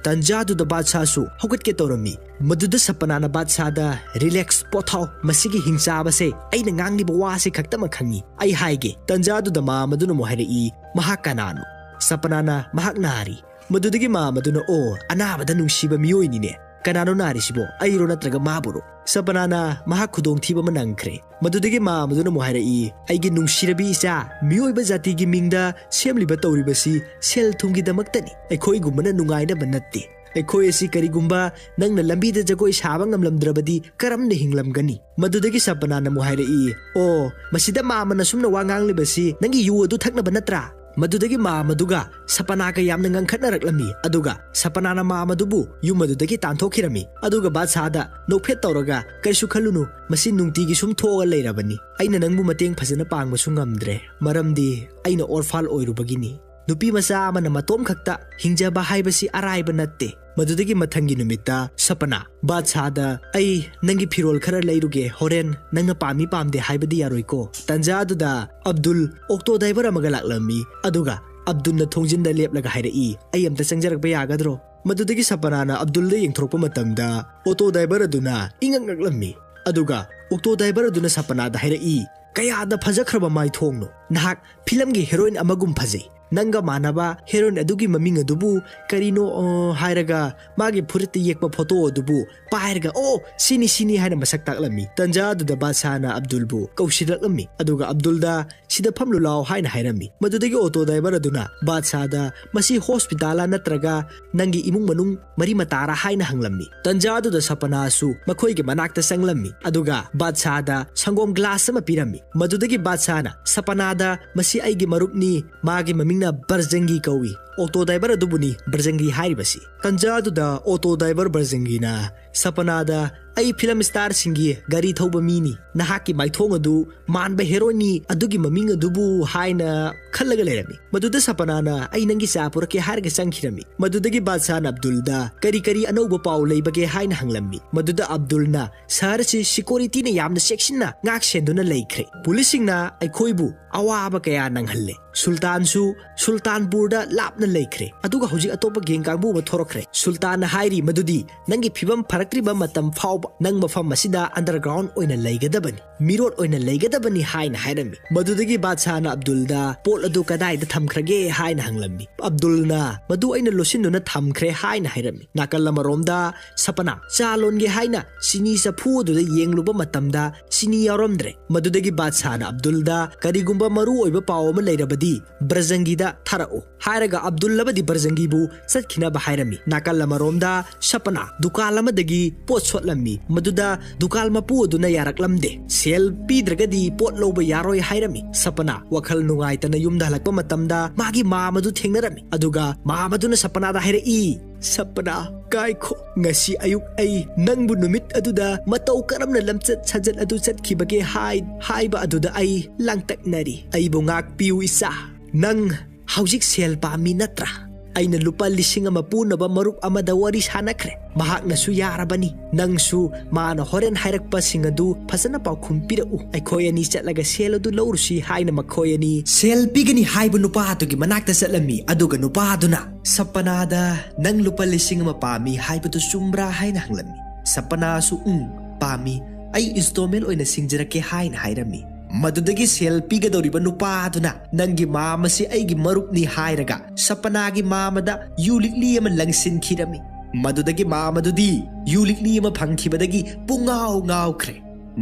ꯇꯟꯖꯥꯗꯨꯗ ꯕꯥꯗꯁꯥꯁꯨ ꯍꯧꯒꯠꯀꯦ ꯇꯧꯔꯝꯃꯤ"꯫ ꯃꯗꯨꯗ ꯁꯄꯅꯥꯅ ꯕꯥꯗꯁꯥꯗ, "ꯔꯤꯂꯦꯛꯁ, ꯄꯣꯊꯥꯎ, ꯃꯁꯤꯒꯤ ꯍꯤꯡꯆꯥꯕꯁꯦ ꯑꯩꯅ ꯉꯥꯡꯂꯤꯕ ꯋꯥꯁꯦ ꯈꯛꯇꯃꯛ ꯈꯪꯉꯤ꯫ ꯑꯩ ꯍꯥꯏꯒꯦ"꯫ ꯇꯟꯖꯥꯗꯨꯗ ꯃꯥꯝ ꯑꯗꯨꯅ ꯑꯃꯨꯛ ꯍꯥꯏꯔꯛꯏ, "ꯃꯍꯥꯛ ꯀꯅꯥꯅꯣ?" ꯁꯄꯅꯥꯅ, "ꯃꯍꯥꯛ ꯅꯥꯔꯤ"꯫ ꯃꯗꯨꯗꯒꯤ ꯃꯥꯝ ꯑꯗꯨꯅ, "ꯑꯣ, ꯑꯅꯥꯕꯗ ꯅꯨꯡꯁꯤꯕ ꯃꯤꯑꯣꯏꯅꯤꯅꯦ꯫ ꯀꯅꯥꯅꯣ ꯅꯥꯔꯤꯁꯤꯕꯣ, ꯑꯩꯔꯣ ꯅꯠꯇ꯭ꯔꯒ ꯃꯥꯕꯨꯔꯣ?" ꯁꯄꯅꯥꯅ, "ꯃꯍꯥꯛ ꯈꯨꯗꯣꯡꯊꯤꯕ ꯑꯃ ꯅꯪꯈ꯭ꯔꯦ"꯫ ꯃꯗꯨꯗꯒꯤ ꯃꯥꯝ ꯑꯗꯨꯅ ꯑꯃꯨꯛ ꯍꯥꯏꯔꯛꯏ, "ꯑꯩꯒꯤ ꯅꯨꯡꯁꯤꯔꯕꯤ ꯏꯆꯥ, ꯃꯤꯑꯣꯏꯕ ꯖꯥꯇꯤꯒꯤ ꯃꯤꯡꯗ ꯁꯦꯝꯂꯤꯕ ꯇꯧꯔꯤꯕꯁꯤ ꯁꯦꯜ ꯊꯨꯝꯒꯤꯗꯃꯛꯇꯅꯤ꯫ ꯑꯩꯈꯣꯏꯒꯨꯝꯕꯅ ꯅꯨꯡꯉꯥꯏꯅꯕ ꯅꯠꯇꯦ꯫ ꯑꯩꯈꯣꯏ ꯑꯁꯤ ꯀꯔꯤꯒꯨꯝꯕ ꯅꯪꯅ ꯂꯝꯕꯤꯗ ꯖꯒꯣꯏ ꯁꯥꯕ ꯉꯝꯂꯝꯗ꯭ꯔꯕꯗꯤ ꯀꯔꯝꯅ ꯍꯤꯡꯂꯝꯒꯅꯤ?" ꯃꯗꯨꯗꯒꯤ ꯁꯄꯅꯥꯅ ꯑꯃꯨꯛ ꯍꯥꯏꯔꯛꯏ, "ꯑꯣ, ꯃꯁꯤꯗ ꯃꯥꯝ ꯑꯁꯨꯝꯅ ꯋꯥ ꯉꯥꯡꯂꯤꯕꯁꯤ ꯅꯪꯒꯤ ꯌꯨ ꯑꯗꯨ ꯊꯛꯅꯕ ꯅꯠꯇ꯭ꯔꯥ?" ꯃꯗꯨꯗꯒꯤ ꯃꯥꯝ ꯑꯗꯨꯒ ꯁꯄꯅꯥꯒ ꯌꯥꯝꯅ ꯉꯪꯈꯠꯅꯔꯛꯂꯝꯃꯤ꯫ ꯑꯗꯨꯒ ꯁꯄꯅꯥꯅ ꯃꯥꯝ ꯑꯗꯨꯕꯨ ꯌꯨꯝ ꯑꯗꯨꯗꯒꯤ ꯇꯥꯟꯊꯣꯛꯈꯤꯔꯝꯃꯤ꯫ ꯑꯗꯨꯒ ꯕꯥꯗꯁꯥꯗ ꯅꯣꯛꯐꯦꯠ ꯇꯧꯔꯒ, "ꯀꯔꯤꯁꯨ ꯈꯜꯂꯨꯅꯨ, ꯃꯁꯤ ꯅꯨꯡꯇꯤꯒꯤ ꯁꯨꯝ ꯊꯣꯛꯑꯒ ꯂꯩꯔꯕꯅꯤ꯫ ꯑꯩꯅ ꯅꯪꯕꯨ ꯃꯇꯦꯡ ꯐꯖꯅ ꯄꯥꯡꯕꯁꯨ ꯉꯝꯗ꯭ꯔꯦ, ꯃꯔꯝꯗꯤ ꯑꯩꯅ ꯑꯣꯔꯐꯥꯜ ꯑꯣꯏꯔꯨꯕꯒꯤꯅꯤ꯫ ꯅꯨꯄꯤ ꯃꯆꯥ ꯑꯃꯅ ꯃꯇꯣꯝ ꯈꯛꯇ ꯍꯤꯡꯖꯕ ꯍꯥꯏꯕꯁꯤ ꯑꯔꯥꯏꯕ ꯅꯠꯇꯦ"꯫ ꯃꯗꯨꯗꯒꯤ ꯃꯊꯪꯒꯤ ꯅꯨꯃꯤꯠꯇ ꯁꯄꯅꯥ ꯕꯥꯗꯁꯥꯗ, "ꯑꯩ ꯅꯪꯒꯤ ꯐꯤꯔꯣꯜ ꯈꯔ ꯂꯩꯔꯨꯒꯦ, ꯍꯣꯔꯦꯟ ꯅꯪꯅ ꯄꯥꯝꯃꯤ ꯄꯥꯝꯗꯦ ꯍꯥꯏꯕꯗꯤ ꯌꯥꯔꯣꯏꯀꯣ"꯫ ꯇꯟꯖꯥ ꯑꯗꯨꯗ ꯑꯕꯗꯨꯜ ꯑꯣꯛꯇꯣ ꯗ꯭ꯔꯥꯏꯚꯔ ꯑꯃꯒ ꯂꯥꯛꯂꯝꯃꯤ꯫ ꯑꯗꯨꯒ ꯑꯕꯗꯨꯜꯅ ꯊꯣꯡꯖꯤꯟꯗ ꯂꯦꯞꯂꯒ ꯍꯥꯏꯔꯛꯏ, "ꯑꯩ ꯑꯝꯇ ꯆꯪꯖꯔꯛꯄ ꯌꯥꯒꯗ꯭ꯔꯣ?" ꯃꯗꯨꯗꯒꯤ ꯁꯄꯅꯥꯅ ꯑꯕꯗꯨꯜꯗ ꯌꯦꯡꯊꯣꯔꯛꯄ ꯃꯇꯝꯗ ꯑꯣꯇꯣ ꯗ꯭ꯔꯥꯏꯚꯔ ꯑꯗꯨꯅ ꯏꯉꯛ ꯉꯛꯂꯝꯃꯤ꯫ ꯑꯗꯨꯒ ꯑꯣꯇꯣ ꯗ꯭ꯔꯥꯏꯚꯔ ꯑꯗꯨꯅ ꯁꯄꯅꯥꯗ ꯍꯥꯏꯔꯛꯏ, "ꯀꯌꯥꯗ ꯐꯖꯈ꯭ꯔꯕ ꯃꯥꯏꯊꯣꯡꯅꯣ! ꯅꯍꯥꯛ ꯐꯤꯂꯝꯒꯤ ꯍꯦꯔꯣꯏꯟ ꯑꯃꯒꯨꯝ ꯐꯖꯩ꯫ ꯅꯪꯒ ꯃꯥꯟꯅꯕ ꯍꯦꯔꯣꯏꯟ ꯑꯗꯨꯒꯤ ꯃꯃꯤꯡ ꯑꯗꯨꯕꯨ ꯀꯔꯤꯅꯣ, ꯑ, ꯍꯥꯏꯔꯒ ꯃꯥꯒꯤ ꯐꯨꯔꯤꯠꯇ ꯌꯦꯛꯄ ꯐꯣꯇꯣ ꯑꯗꯨꯕꯨ ꯄꯥꯏꯔꯒ, "ꯑꯣ, ꯁꯤꯅꯤ, ꯁꯤꯅꯤ" ꯍꯥꯏꯅ ꯃꯁꯛ ꯇꯥꯛꯂꯝꯃꯤ꯫ ꯇꯟꯖꯥ ꯑꯗꯨꯗ ꯕꯥꯗꯁꯥꯅ ꯑꯕꯗꯨꯜꯕꯨ ꯀꯧꯁꯤꯜꯂꯛꯂꯝꯃꯤ, ꯑꯗꯨꯒ ꯑꯕꯗꯨꯜꯗ "ꯁꯤꯗ ꯐꯝꯂꯨ ꯂꯥꯎ" ꯍꯥꯏꯅ ꯍꯥꯏꯔꯝꯃꯤ꯫ ꯃꯗꯨꯗꯒꯤ ꯑꯣꯇꯣ ꯗ꯭ꯔꯥꯏꯚꯔ ꯑꯗꯨꯅ ꯕꯥꯗꯁꯥꯗ, "ꯃꯁꯤ ꯍꯣꯁꯄꯤꯇꯥꯜꯂ ꯅꯠꯇ꯭ꯔꯒ ꯅꯪꯒꯤ ꯏꯃꯨꯡ ꯃꯅꯨꯡ ꯃꯔꯤ ꯃꯇꯥꯔ?" ꯍꯥꯏꯅ ꯍꯪꯂꯝꯃꯤ꯫ ꯇꯟꯖꯥ ꯑꯗꯨꯗ ꯁꯄꯅꯥꯁꯨ ꯃꯈꯣꯏꯒꯤ ꯃꯅꯥꯛꯇ ꯆꯪꯂꯝꯃꯤ, ꯑꯗꯨꯒ ꯕꯥꯗꯁꯥꯗ ꯁꯪꯒꯣꯝ ꯒ꯭ꯂꯥꯁ ꯑꯃ ꯄꯤꯔꯝꯃꯤ꯫ ꯃꯗꯨꯗꯒꯤ ꯕꯥꯗꯁꯥꯅ ꯁꯄꯅꯥꯗ, "ꯃꯁꯤ ꯑꯩꯒꯤ ꯃꯔꯨꯞꯅꯤ, ꯃꯥꯒꯤ ꯃꯃꯤꯡꯅ ꯕꯔꯖꯪꯒꯤ ꯀꯧꯏ"꯫ ꯑꯣꯇꯣ ꯗ꯭ꯔꯥꯏꯚꯔ ꯑꯗꯨꯕꯨꯅꯤ ꯕꯔꯖꯪꯒꯤ ꯍꯥꯏꯔꯤꯕꯁꯤ꯫ ꯇꯟꯖꯥ ꯑꯗꯨꯗ ꯑꯣꯇꯣ ꯗ꯭ꯔꯥꯏꯚꯔ ꯕꯔꯖꯪꯒꯤꯅ ꯁꯄꯅꯥꯗ, "ꯑꯩ ꯐꯤꯂꯝ ꯁ꯭ꯇꯥꯔꯁꯤꯡꯒꯤ ꯒꯥꯔꯤ ꯊꯧꯕ ꯃꯤꯅꯤ, ꯅꯍꯥꯛꯀꯤ ꯃꯥꯏꯊꯣꯡ ꯑꯗꯨ ꯃꯥꯟꯕ ꯍꯦꯔꯣꯏꯟꯅꯤ ꯑꯗꯨꯒꯤ ꯃꯃꯤꯡ ꯑꯗꯨꯕꯨ" ꯍꯥꯏꯅ ꯈꯜꯂꯒ ꯂꯩꯔꯝꯃꯤ꯫ ꯃꯗꯨꯗ ꯁꯄꯅꯥꯅ, "ꯑꯩ ꯅꯪꯒꯤ ꯆꯥ ꯄꯨꯔꯛꯀꯦ" ꯍꯥꯏꯔꯒ ꯆꯪꯈꯤꯔꯝꯃꯤ꯫ ꯃꯗꯨꯗꯒꯤ ꯕꯥꯗꯁꯥꯅ ꯑꯕꯗꯨꯜꯗ, "ꯀꯔꯤ ꯀꯔꯤ ꯑꯅꯧꯕ ꯄꯥꯎ ꯂꯩꯕꯒꯦ?" ꯍꯥꯏꯅ ꯍꯪꯂꯝꯃꯤ꯫ ꯃꯗꯨꯗ ꯑꯕꯗꯨꯜꯅ, "ꯁꯍꯔ ꯑꯁꯤ ꯁꯤꯀꯣꯔꯤꯇꯤꯅ ꯌꯥꯝꯅ ꯆꯦꯛꯁꯤꯟꯅ ꯉꯥꯛ ꯁꯦꯟꯗꯨꯅ ꯂꯩꯈ꯭ꯔꯦ꯫ ꯄꯨꯂꯤꯁꯁꯤꯡꯅ ꯑꯩꯈꯣꯏꯕꯨ ꯑꯋꯥꯕ ꯀꯌꯥ ꯅꯪꯍꯜꯂꯦ꯫ ꯁꯨꯜꯇꯥꯟꯁꯨ ꯁꯨꯜꯇꯥꯟꯄꯨꯔꯗ ꯂꯥꯞꯅ ꯂꯩꯈ꯭ꯔꯦ꯫ ꯑꯗꯨꯒ ꯍꯧꯖꯤꯛ ꯑꯇꯣꯞꯄ ꯒꯦꯡ ꯀꯥꯡꯕꯨ ꯑꯃ ꯊꯣꯔꯛꯈ꯭ꯔꯦ꯫ ꯁꯨꯜꯇꯥꯟꯅ ꯍꯥꯏꯔꯤ ꯃꯗꯨꯗꯤ ꯅꯪꯒꯤ ꯐꯤꯕꯝ ꯐꯔꯛꯇ꯭ꯔꯤꯕ ꯃꯇꯝ ꯐꯥꯎꯕ ꯅꯪ ꯃꯐꯝ ꯑꯁꯤꯗ ꯑꯟꯗꯔꯒ꯭ꯔꯥꯎꯟ ꯑꯣꯏꯅ ꯂꯩꯒꯗꯕꯅꯤ, ꯃꯤꯔꯣꯠ ꯑꯣꯏꯅ ꯂꯩꯒꯗꯕꯅꯤ" ꯍꯥꯏꯅ ꯍꯥꯏꯔꯝꯃꯤ꯫ ꯃꯗꯨꯗꯒꯤ ꯕꯥꯗꯁꯥꯅ ꯑꯕꯗꯨꯜꯗ, "ꯄꯣꯠ ꯑꯗꯨ ꯀꯗꯥꯏꯗ ꯊꯝꯈ꯭ꯔꯒꯦ?" ꯍꯥꯏꯅ ꯍꯪꯂꯝꯃꯤ꯫ ꯑꯕꯗꯨꯜꯅ, "ꯃꯗꯨ ꯑꯩꯅ ꯂꯣꯠꯁꯤꯟꯗꯨꯅ ꯊꯝꯈ꯭ꯔꯦ" ꯍꯥꯏꯅ ꯍꯥꯏꯔꯝꯃꯤ꯫ ꯅꯥꯀꯜ ꯑꯃꯔꯣꯝꯗ ꯁꯄꯅꯥ ꯆꯥ ꯂꯣꯟꯒꯦ ꯍꯥꯏꯅ ꯆꯤꯅꯤ ꯆꯐꯨ ꯑꯗꯨꯗ ꯌꯦꯡꯂꯨꯕ ꯃꯇꯝꯗ ꯆꯤꯅꯤ ꯌꯥꯎꯔꯝꯗ꯭ꯔꯦ꯫ ꯃꯗꯨꯗꯒꯤ ꯕꯥꯗꯁꯥꯅ ꯑꯕꯗꯨꯜꯗ, "ꯀꯔꯤꯒꯨꯝꯕ ꯃꯔꯨ ꯑꯣꯏꯕ ꯄꯥꯎ ꯑꯃ ꯂꯩꯔꯕꯗꯤ ꯕ꯭ꯔꯖꯪꯒꯤꯗ ꯊꯥꯔꯛꯎ" ꯍꯥꯏꯔꯒ ꯑꯕꯗꯨꯜ ꯑꯃꯗꯤ ꯕ꯭ꯔꯖꯪꯒꯤꯕꯨ ꯆꯠꯈꯤꯅꯕ ꯍꯥꯏꯔꯝꯃꯤ꯫ ꯅꯥꯀꯜ ꯑꯃꯔꯣꯝꯗ ꯁꯄꯅꯥ ꯗꯨꯀꯥꯟ ꯑꯃꯗꯒꯤ ꯄꯣꯠ ꯁꯣꯠꯂꯝꯃꯤ꯫ ꯃꯗꯨꯗ ꯗꯨꯀꯥꯟ ꯃꯄꯨ ꯑꯗꯨꯅ ꯌꯥꯔꯛꯂꯝꯗꯦ꯫ ꯁꯦꯜ ꯄꯤꯗ꯭ꯔꯒꯗꯤ ꯄꯣꯠ ꯂꯧꯕ ꯌꯥꯔꯣꯏ ꯍꯥꯏꯔꯝꯃꯤ꯫ ꯁꯄꯅꯥ ꯋꯥꯈꯜ ꯅꯨꯡꯉꯥꯏꯇꯅ ꯌꯨꯝꯗ ꯍꯜꯂꯛꯄ ꯃꯇꯝꯗ ꯃꯥꯒꯤ ꯃꯥꯝ ꯑꯗꯨ ꯊꯦꯡꯅꯔꯝꯃꯤ꯫ ꯑꯗꯨꯒ ꯃꯥꯝ ꯑꯗꯨꯅ ꯁꯄꯅꯥꯗ ꯍꯥꯏꯔꯛꯏ, "ꯁꯄꯅꯥ, ꯉꯥꯏꯈꯣ꯫ ꯉꯁꯤ ꯑꯌꯨꯛ ꯑꯩ ꯅꯪꯕꯨ ꯅꯨꯃꯤꯠ ꯑꯗꯨꯗ ꯃꯇꯧ ꯀꯔꯝꯅ ꯂꯝꯆꯠ ꯁꯥꯖꯠ ꯑꯗꯨ ꯆꯠꯈꯤꯕꯒꯦ ꯍꯥꯏ-, ꯍꯥꯏꯕ ꯑꯗꯨꯗ ꯑꯩ ꯂꯥꯡꯇꯛꯅꯔꯤ꯫ ꯑꯩꯕꯨ ꯉꯥꯛꯄꯤꯌꯨ ꯏꯆꯥ꯫ ꯅꯪ ꯍꯧꯖꯤꯛ ꯁꯦꯜ ꯄꯥꯝꯃꯤ ꯅꯠꯇ꯭ꯔꯥ? ꯑꯩꯅ ꯂꯨꯄꯥ ꯂꯤꯁꯤꯡ ꯑꯃ ꯄꯨꯅꯕ ꯃꯔꯨꯞ ꯑꯃꯗ ꯋꯥꯔꯤ ꯁꯥꯅꯈ꯭ꯔꯦ꯫ ꯃꯍꯥꯛꯅꯁꯨ ꯌꯥꯔꯕꯅꯤ꯫ ꯅꯪꯁꯨ ꯃꯥꯅ ꯍꯣꯔꯦꯟ ꯍꯥꯏꯔꯛꯄꯁꯤꯡ ꯑꯗꯨ ꯐꯖꯅ ꯄꯥꯎꯈꯨꯝ ꯄꯤꯔꯛꯎ꯫ ꯑꯩꯈꯣꯏ ꯑꯅꯤ ꯆꯠꯂꯒ ꯁꯦꯜ ꯑꯗꯨ ꯂꯧꯔꯨꯁꯤ" ꯍꯥꯏꯅ ꯃꯈꯣꯏ ꯑꯅꯤ ꯁꯦꯜ ꯄꯤꯒꯅꯤ ꯍꯥꯏꯕ ꯅꯨꯄꯥ ꯑꯗꯨꯒꯤ ꯃꯅꯥꯛꯇ ꯆꯠꯂꯝꯃꯤ꯫ ꯑꯗꯨꯒ ꯅꯨꯄꯥ ꯑꯗꯨꯅ, "ꯁꯄꯅꯥꯗ ꯅꯪ ꯂꯨꯄꯥ ꯂꯤꯁꯤꯡ ꯑꯃ ꯄꯥꯝꯃꯤ ꯍꯥꯏꯕꯗꯨ ꯆꯨꯝꯕ꯭ꯔꯥ?" ꯍꯥꯏꯅ ꯍꯪꯂꯝꯃꯤ꯫ ꯁꯄꯅꯥꯁꯨ, "ꯎꯝ, ꯄꯥꯝꯃꯤ꯫ ꯑꯩ ꯏꯟꯁꯇꯣꯜꯃꯦꯟ ꯑꯣꯏꯅ ꯁꯤꯡꯖꯔꯛꯀꯦ" ꯍꯥꯏꯅ ꯍꯥꯏꯔꯝꯃꯤ꯫ ꯃꯗꯨꯗꯒꯤ ꯁꯦꯜ ꯄꯤꯒꯗꯧꯔꯤꯕ ꯅꯨꯄꯥ ꯑꯗꯨꯅ ꯅꯪꯒꯤ ꯃꯥꯝ ꯑꯁꯤ ꯑꯩꯒꯤ ꯃꯔꯨꯞꯅꯤ ꯍꯥꯏꯔꯒ ꯁꯄꯅꯥꯒꯤ ꯃꯥꯝ ꯑꯗ ꯌꯨ ꯂꯤꯛꯂꯤ ꯑꯃ ꯂꯪꯁꯤꯟꯈꯤꯔꯝꯃꯤ꯫ ꯃꯗꯨꯗꯒꯤ ꯃꯥꯝ ꯑꯗꯨꯗꯤ ꯌꯨ ꯂꯤꯛꯂꯤ ꯑꯃ ꯐꯪꯈꯤꯕꯗꯒꯤ ꯄꯨꯡꯉꯥꯎ ꯉꯥꯎꯈ꯭ꯔꯦ꯫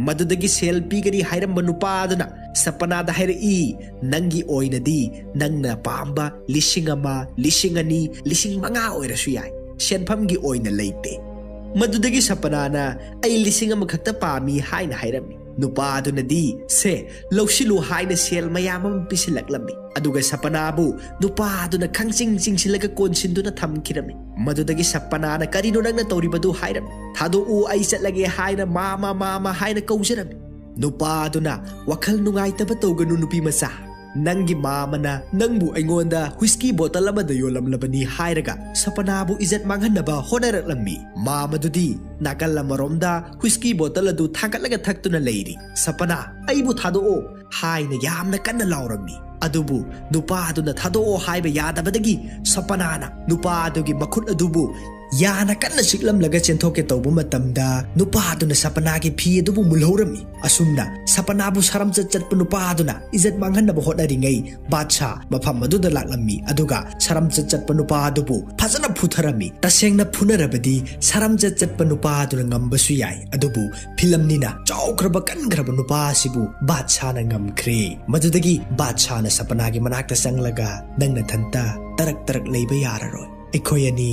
ꯃꯗꯨꯗꯒꯤ ꯁꯦꯜ ꯄꯤꯒꯅꯤ ꯍꯥꯏꯔꯝꯕ ꯅꯨꯄꯥ ꯑꯗꯨꯅ ꯁꯄꯅꯥꯗ ꯍꯥꯏꯔꯛꯏ, "ꯅꯪꯒꯤ ꯑꯣꯏꯅꯗꯤ ꯅꯪꯅ ꯄꯥꯝꯕ ꯂꯤꯁꯤꯡ ꯑꯃ, ꯂꯤꯁꯤꯡ ꯑꯅꯤ, ꯂꯤꯁꯤꯡ ꯃꯉꯥ ꯑꯣꯏꯔꯁꯨ ꯌꯥꯏ, ꯁꯦꯟꯐꯝꯒꯤ ꯑꯣꯏꯅ ꯂꯩꯇꯦ"꯫ ꯃꯗꯨꯗꯒꯤ ꯁꯄꯅꯥꯅ, "ꯑꯩ ꯂꯤꯁꯤꯡ ꯑꯃꯈꯛꯇ ꯄꯥꯝꯃꯤ" ꯍꯥꯏꯅ ꯍꯥꯏꯔꯝꯃꯤ꯫ ꯅꯨꯄꯥ ꯑꯗꯨꯅꯗꯤ, "ꯁꯦ, ꯂꯧꯁꯤꯜꯂꯨ" ꯍꯥꯏꯅ ꯁꯦꯜ ꯃꯌꯥꯝ ꯑꯃ ꯄꯤꯁꯤꯜꯂꯛꯂꯝꯃꯤ꯫ ꯑꯗꯨꯒ ꯁꯄꯅꯥꯕꯨ ꯅꯨꯄꯥ ꯑꯗꯨꯅ ꯈꯪꯆꯤꯡ ꯆꯤꯡꯁꯤꯜꯂꯒ ꯀꯣꯟꯁꯤꯟꯗꯨꯅ ꯊꯝꯈꯤꯔꯝꯃꯤ꯫ ꯃꯗꯨꯗꯒꯤ ꯁꯄꯅꯥꯅ, "ꯀꯔꯤꯅꯣ ꯅꯪꯅ ꯇꯧꯔꯤꯕꯗꯨ?" ꯍꯥꯏꯔꯝꯃꯤ꯫ "ꯊꯥꯗꯣꯛꯎ, ꯑꯩ ꯆꯠꯂꯒꯦ" ꯍꯥꯏꯅ "ꯃꯥꯃ, ꯃꯥꯃ" ꯍꯥꯏꯅ ꯀꯧꯖꯔꯝꯃꯤ꯫ ꯅꯨꯄꯥ ꯑꯗꯨꯅ, "ꯋꯥꯈꯜ ꯅꯨꯡꯉꯥꯏꯇꯕ ꯇꯧꯒꯅꯨ, ꯅꯨꯄꯤ ꯃꯆꯥ꯫ ꯅꯪꯒꯤ ꯃꯥꯃꯅ ꯅꯪꯕꯨ ꯑꯩꯉꯣꯟꯗ ꯍꯨꯏꯁꯀꯤ ꯕꯣꯇꯜ ꯑꯃꯗ ꯌꯣꯜꯂꯝꯂꯕꯅꯤ" ꯍꯥꯏꯔꯒ ꯁꯄꯅꯥꯕꯨ ꯏꯖꯠ ꯃꯥꯡꯍꯟꯅꯕ ꯍꯣꯠꯅꯔꯛꯂꯝꯃꯤ꯫ ꯃꯥꯃꯗꯨꯗꯤ ꯅꯥꯀꯜ ꯑꯃꯔꯣꯝꯗ ꯍꯨꯏꯁꯀꯤ ꯕꯣꯇꯜ ꯑꯗꯨ ꯊꯥꯡꯒꯠꯂꯒ ꯊꯛꯇꯨꯅ ꯂꯩꯔꯤ꯫ "ꯁꯄꯅꯥ, ꯑꯩꯕꯨ ꯊꯥꯗꯣꯛꯑꯣ" ꯍꯥꯏꯅ ꯌꯥꯝꯅ ꯀꯟꯅ ꯂꯥꯎꯔꯝꯃꯤ꯫ ꯑꯗꯨꯕꯨ ꯅꯨꯄꯥ ꯑꯗꯨꯅ ꯊꯥꯗꯣꯛꯑꯣ ꯍꯥꯏꯕ ꯌꯥꯗꯕꯗꯒꯤ ꯁꯄꯅꯥꯅ ꯅꯨꯄꯥ ꯑꯗꯨꯒꯤ ꯃꯈꯨꯠ ꯑꯗꯨꯕꯨ ꯌꯥꯅ ꯀꯟꯅ ꯆꯤꯛꯂꯝꯂꯒ ꯆꯦꯟꯊꯣꯛꯀꯦ ꯇꯧꯕ ꯃꯇꯝꯗ ꯅꯨꯄꯥ ꯑꯗꯨꯅ ꯁꯄꯅꯥꯒꯤ ꯐꯤ ꯑꯗꯨꯕꯨ ꯃꯨꯜꯍꯧꯔꯝꯃꯤ꯫ ꯑꯁꯨꯝꯅ ꯁꯄꯅꯥꯕꯨ ꯁꯔꯝꯆꯠ ꯆꯠꯄ ꯅꯨꯄꯥ ꯑꯗꯨꯅ ꯏꯖꯠ ꯃꯥꯡꯍꯟꯅꯕ ꯍꯣꯠꯅꯔꯤꯉꯩ ꯕꯥꯗꯁꯥ ꯃꯐꯝ ꯑꯗꯨꯗ ꯂꯥꯛꯂꯝꯃꯤ꯫ ꯑꯗꯨꯒ ꯁꯔꯝꯆꯠ ꯆꯠꯄ ꯅꯨꯄꯥ ꯑꯗꯨꯕꯨ ꯐꯖꯅ ꯐꯨꯊꯔꯝꯃꯤ꯫ ꯇꯁꯦꯡꯅ ꯐꯨꯅꯔꯕꯗꯤ ꯁꯔꯝꯆꯠ ꯆꯠꯄ ꯅꯨꯄꯥ ꯑꯗꯨꯅ ꯉꯝꯕꯁꯨ ꯌꯥꯏ, ꯑꯗꯨꯕꯨ ꯐꯤꯂꯝꯅꯤꯅ ꯆꯥꯎꯈ꯭ꯔꯕ ꯀꯟꯈ꯭ꯔꯕ ꯅꯨꯄꯥ ꯑꯁꯤꯕꯨ ꯕꯥꯗꯁꯥꯅ ꯉꯝꯈ꯭ꯔꯦ꯫ ꯃꯗꯨꯗꯒꯤ ꯕꯥꯗꯁꯥꯅ ꯁꯄꯅꯥꯒꯤ ꯃꯅꯥꯛꯇ ꯆꯪꯂꯒ, "ꯅꯪ ꯅꯊꯟꯇ ꯇꯔꯛ ꯇꯔꯛ ꯂꯩꯕ ꯌꯥꯔꯔꯣꯏ꯫ ꯑꯩꯈꯣꯏ ꯑꯅꯤ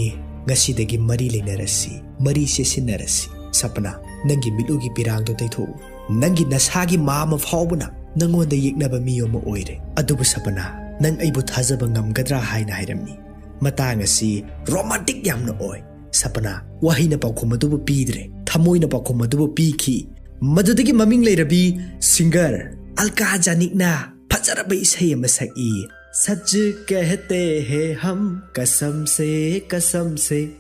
ꯉꯁꯤꯗꯒꯤ ꯃꯔꯤ ꯂꯩꯅꯔꯁꯤ, ꯃꯔꯤ ꯆꯦꯁꯤꯟꯅꯔꯁꯤ꯫ ꯁꯄꯅꯥ, ꯅꯪꯒꯤ ꯃꯤꯠꯂꯨꯒꯤ ꯄꯤꯔꯥꯡꯗꯣ ꯇꯩꯊꯣꯛꯎ꯫ ꯅꯪꯒꯤ ꯅꯁꯥꯒꯤ ꯃꯥꯃ ꯐꯥꯎꯕꯅ ꯅꯪꯉꯣꯟꯗ ꯌꯦꯛꯅꯕ ꯃꯤ ꯑꯃ ꯑꯣꯏꯔꯦ꯫ ꯑꯗꯨꯕꯨ ꯁꯄꯅꯥ, ꯅꯪ ꯑꯩꯕꯨ ꯊꯥꯖꯕ ꯉꯝꯒꯗ꯭ꯔꯥ?" ꯍꯥꯏꯅ ꯍꯥꯏꯔꯝꯃꯤ꯫ ꯃꯇꯥꯡ ꯑꯁꯤ ꯔꯣꯃꯥꯟꯇꯤꯛ ꯌꯥꯝꯅ ꯑꯣꯏ꯫ ꯁꯄꯅꯥ ꯋꯥꯍꯩꯅ ꯄꯥꯎꯈꯨꯝ ꯑꯗꯨꯕꯨ ꯄꯤꯗ꯭ꯔꯦ, ꯊꯃꯣꯏꯅ ꯄꯥꯎꯈꯨꯝ ꯑꯗꯨꯕꯨ ꯄꯤꯈꯤ꯫ ꯃꯗꯨꯗꯒꯤ ꯃꯃꯤꯡ ꯂꯩꯔꯕꯤ ꯁꯤꯡꯒꯔ ꯑꯜꯀꯥ ꯖꯥꯅꯤꯛꯅ ꯐꯖꯔꯕ ꯏꯁꯩ ꯑꯃ ꯁꯛꯏ꯫ "ꯁꯆ ꯀꯍꯇꯦ ꯍꯦ ꯍꯝ, ꯀꯁꯝ ꯁꯦ, ꯀꯁꯝ ꯁꯦ",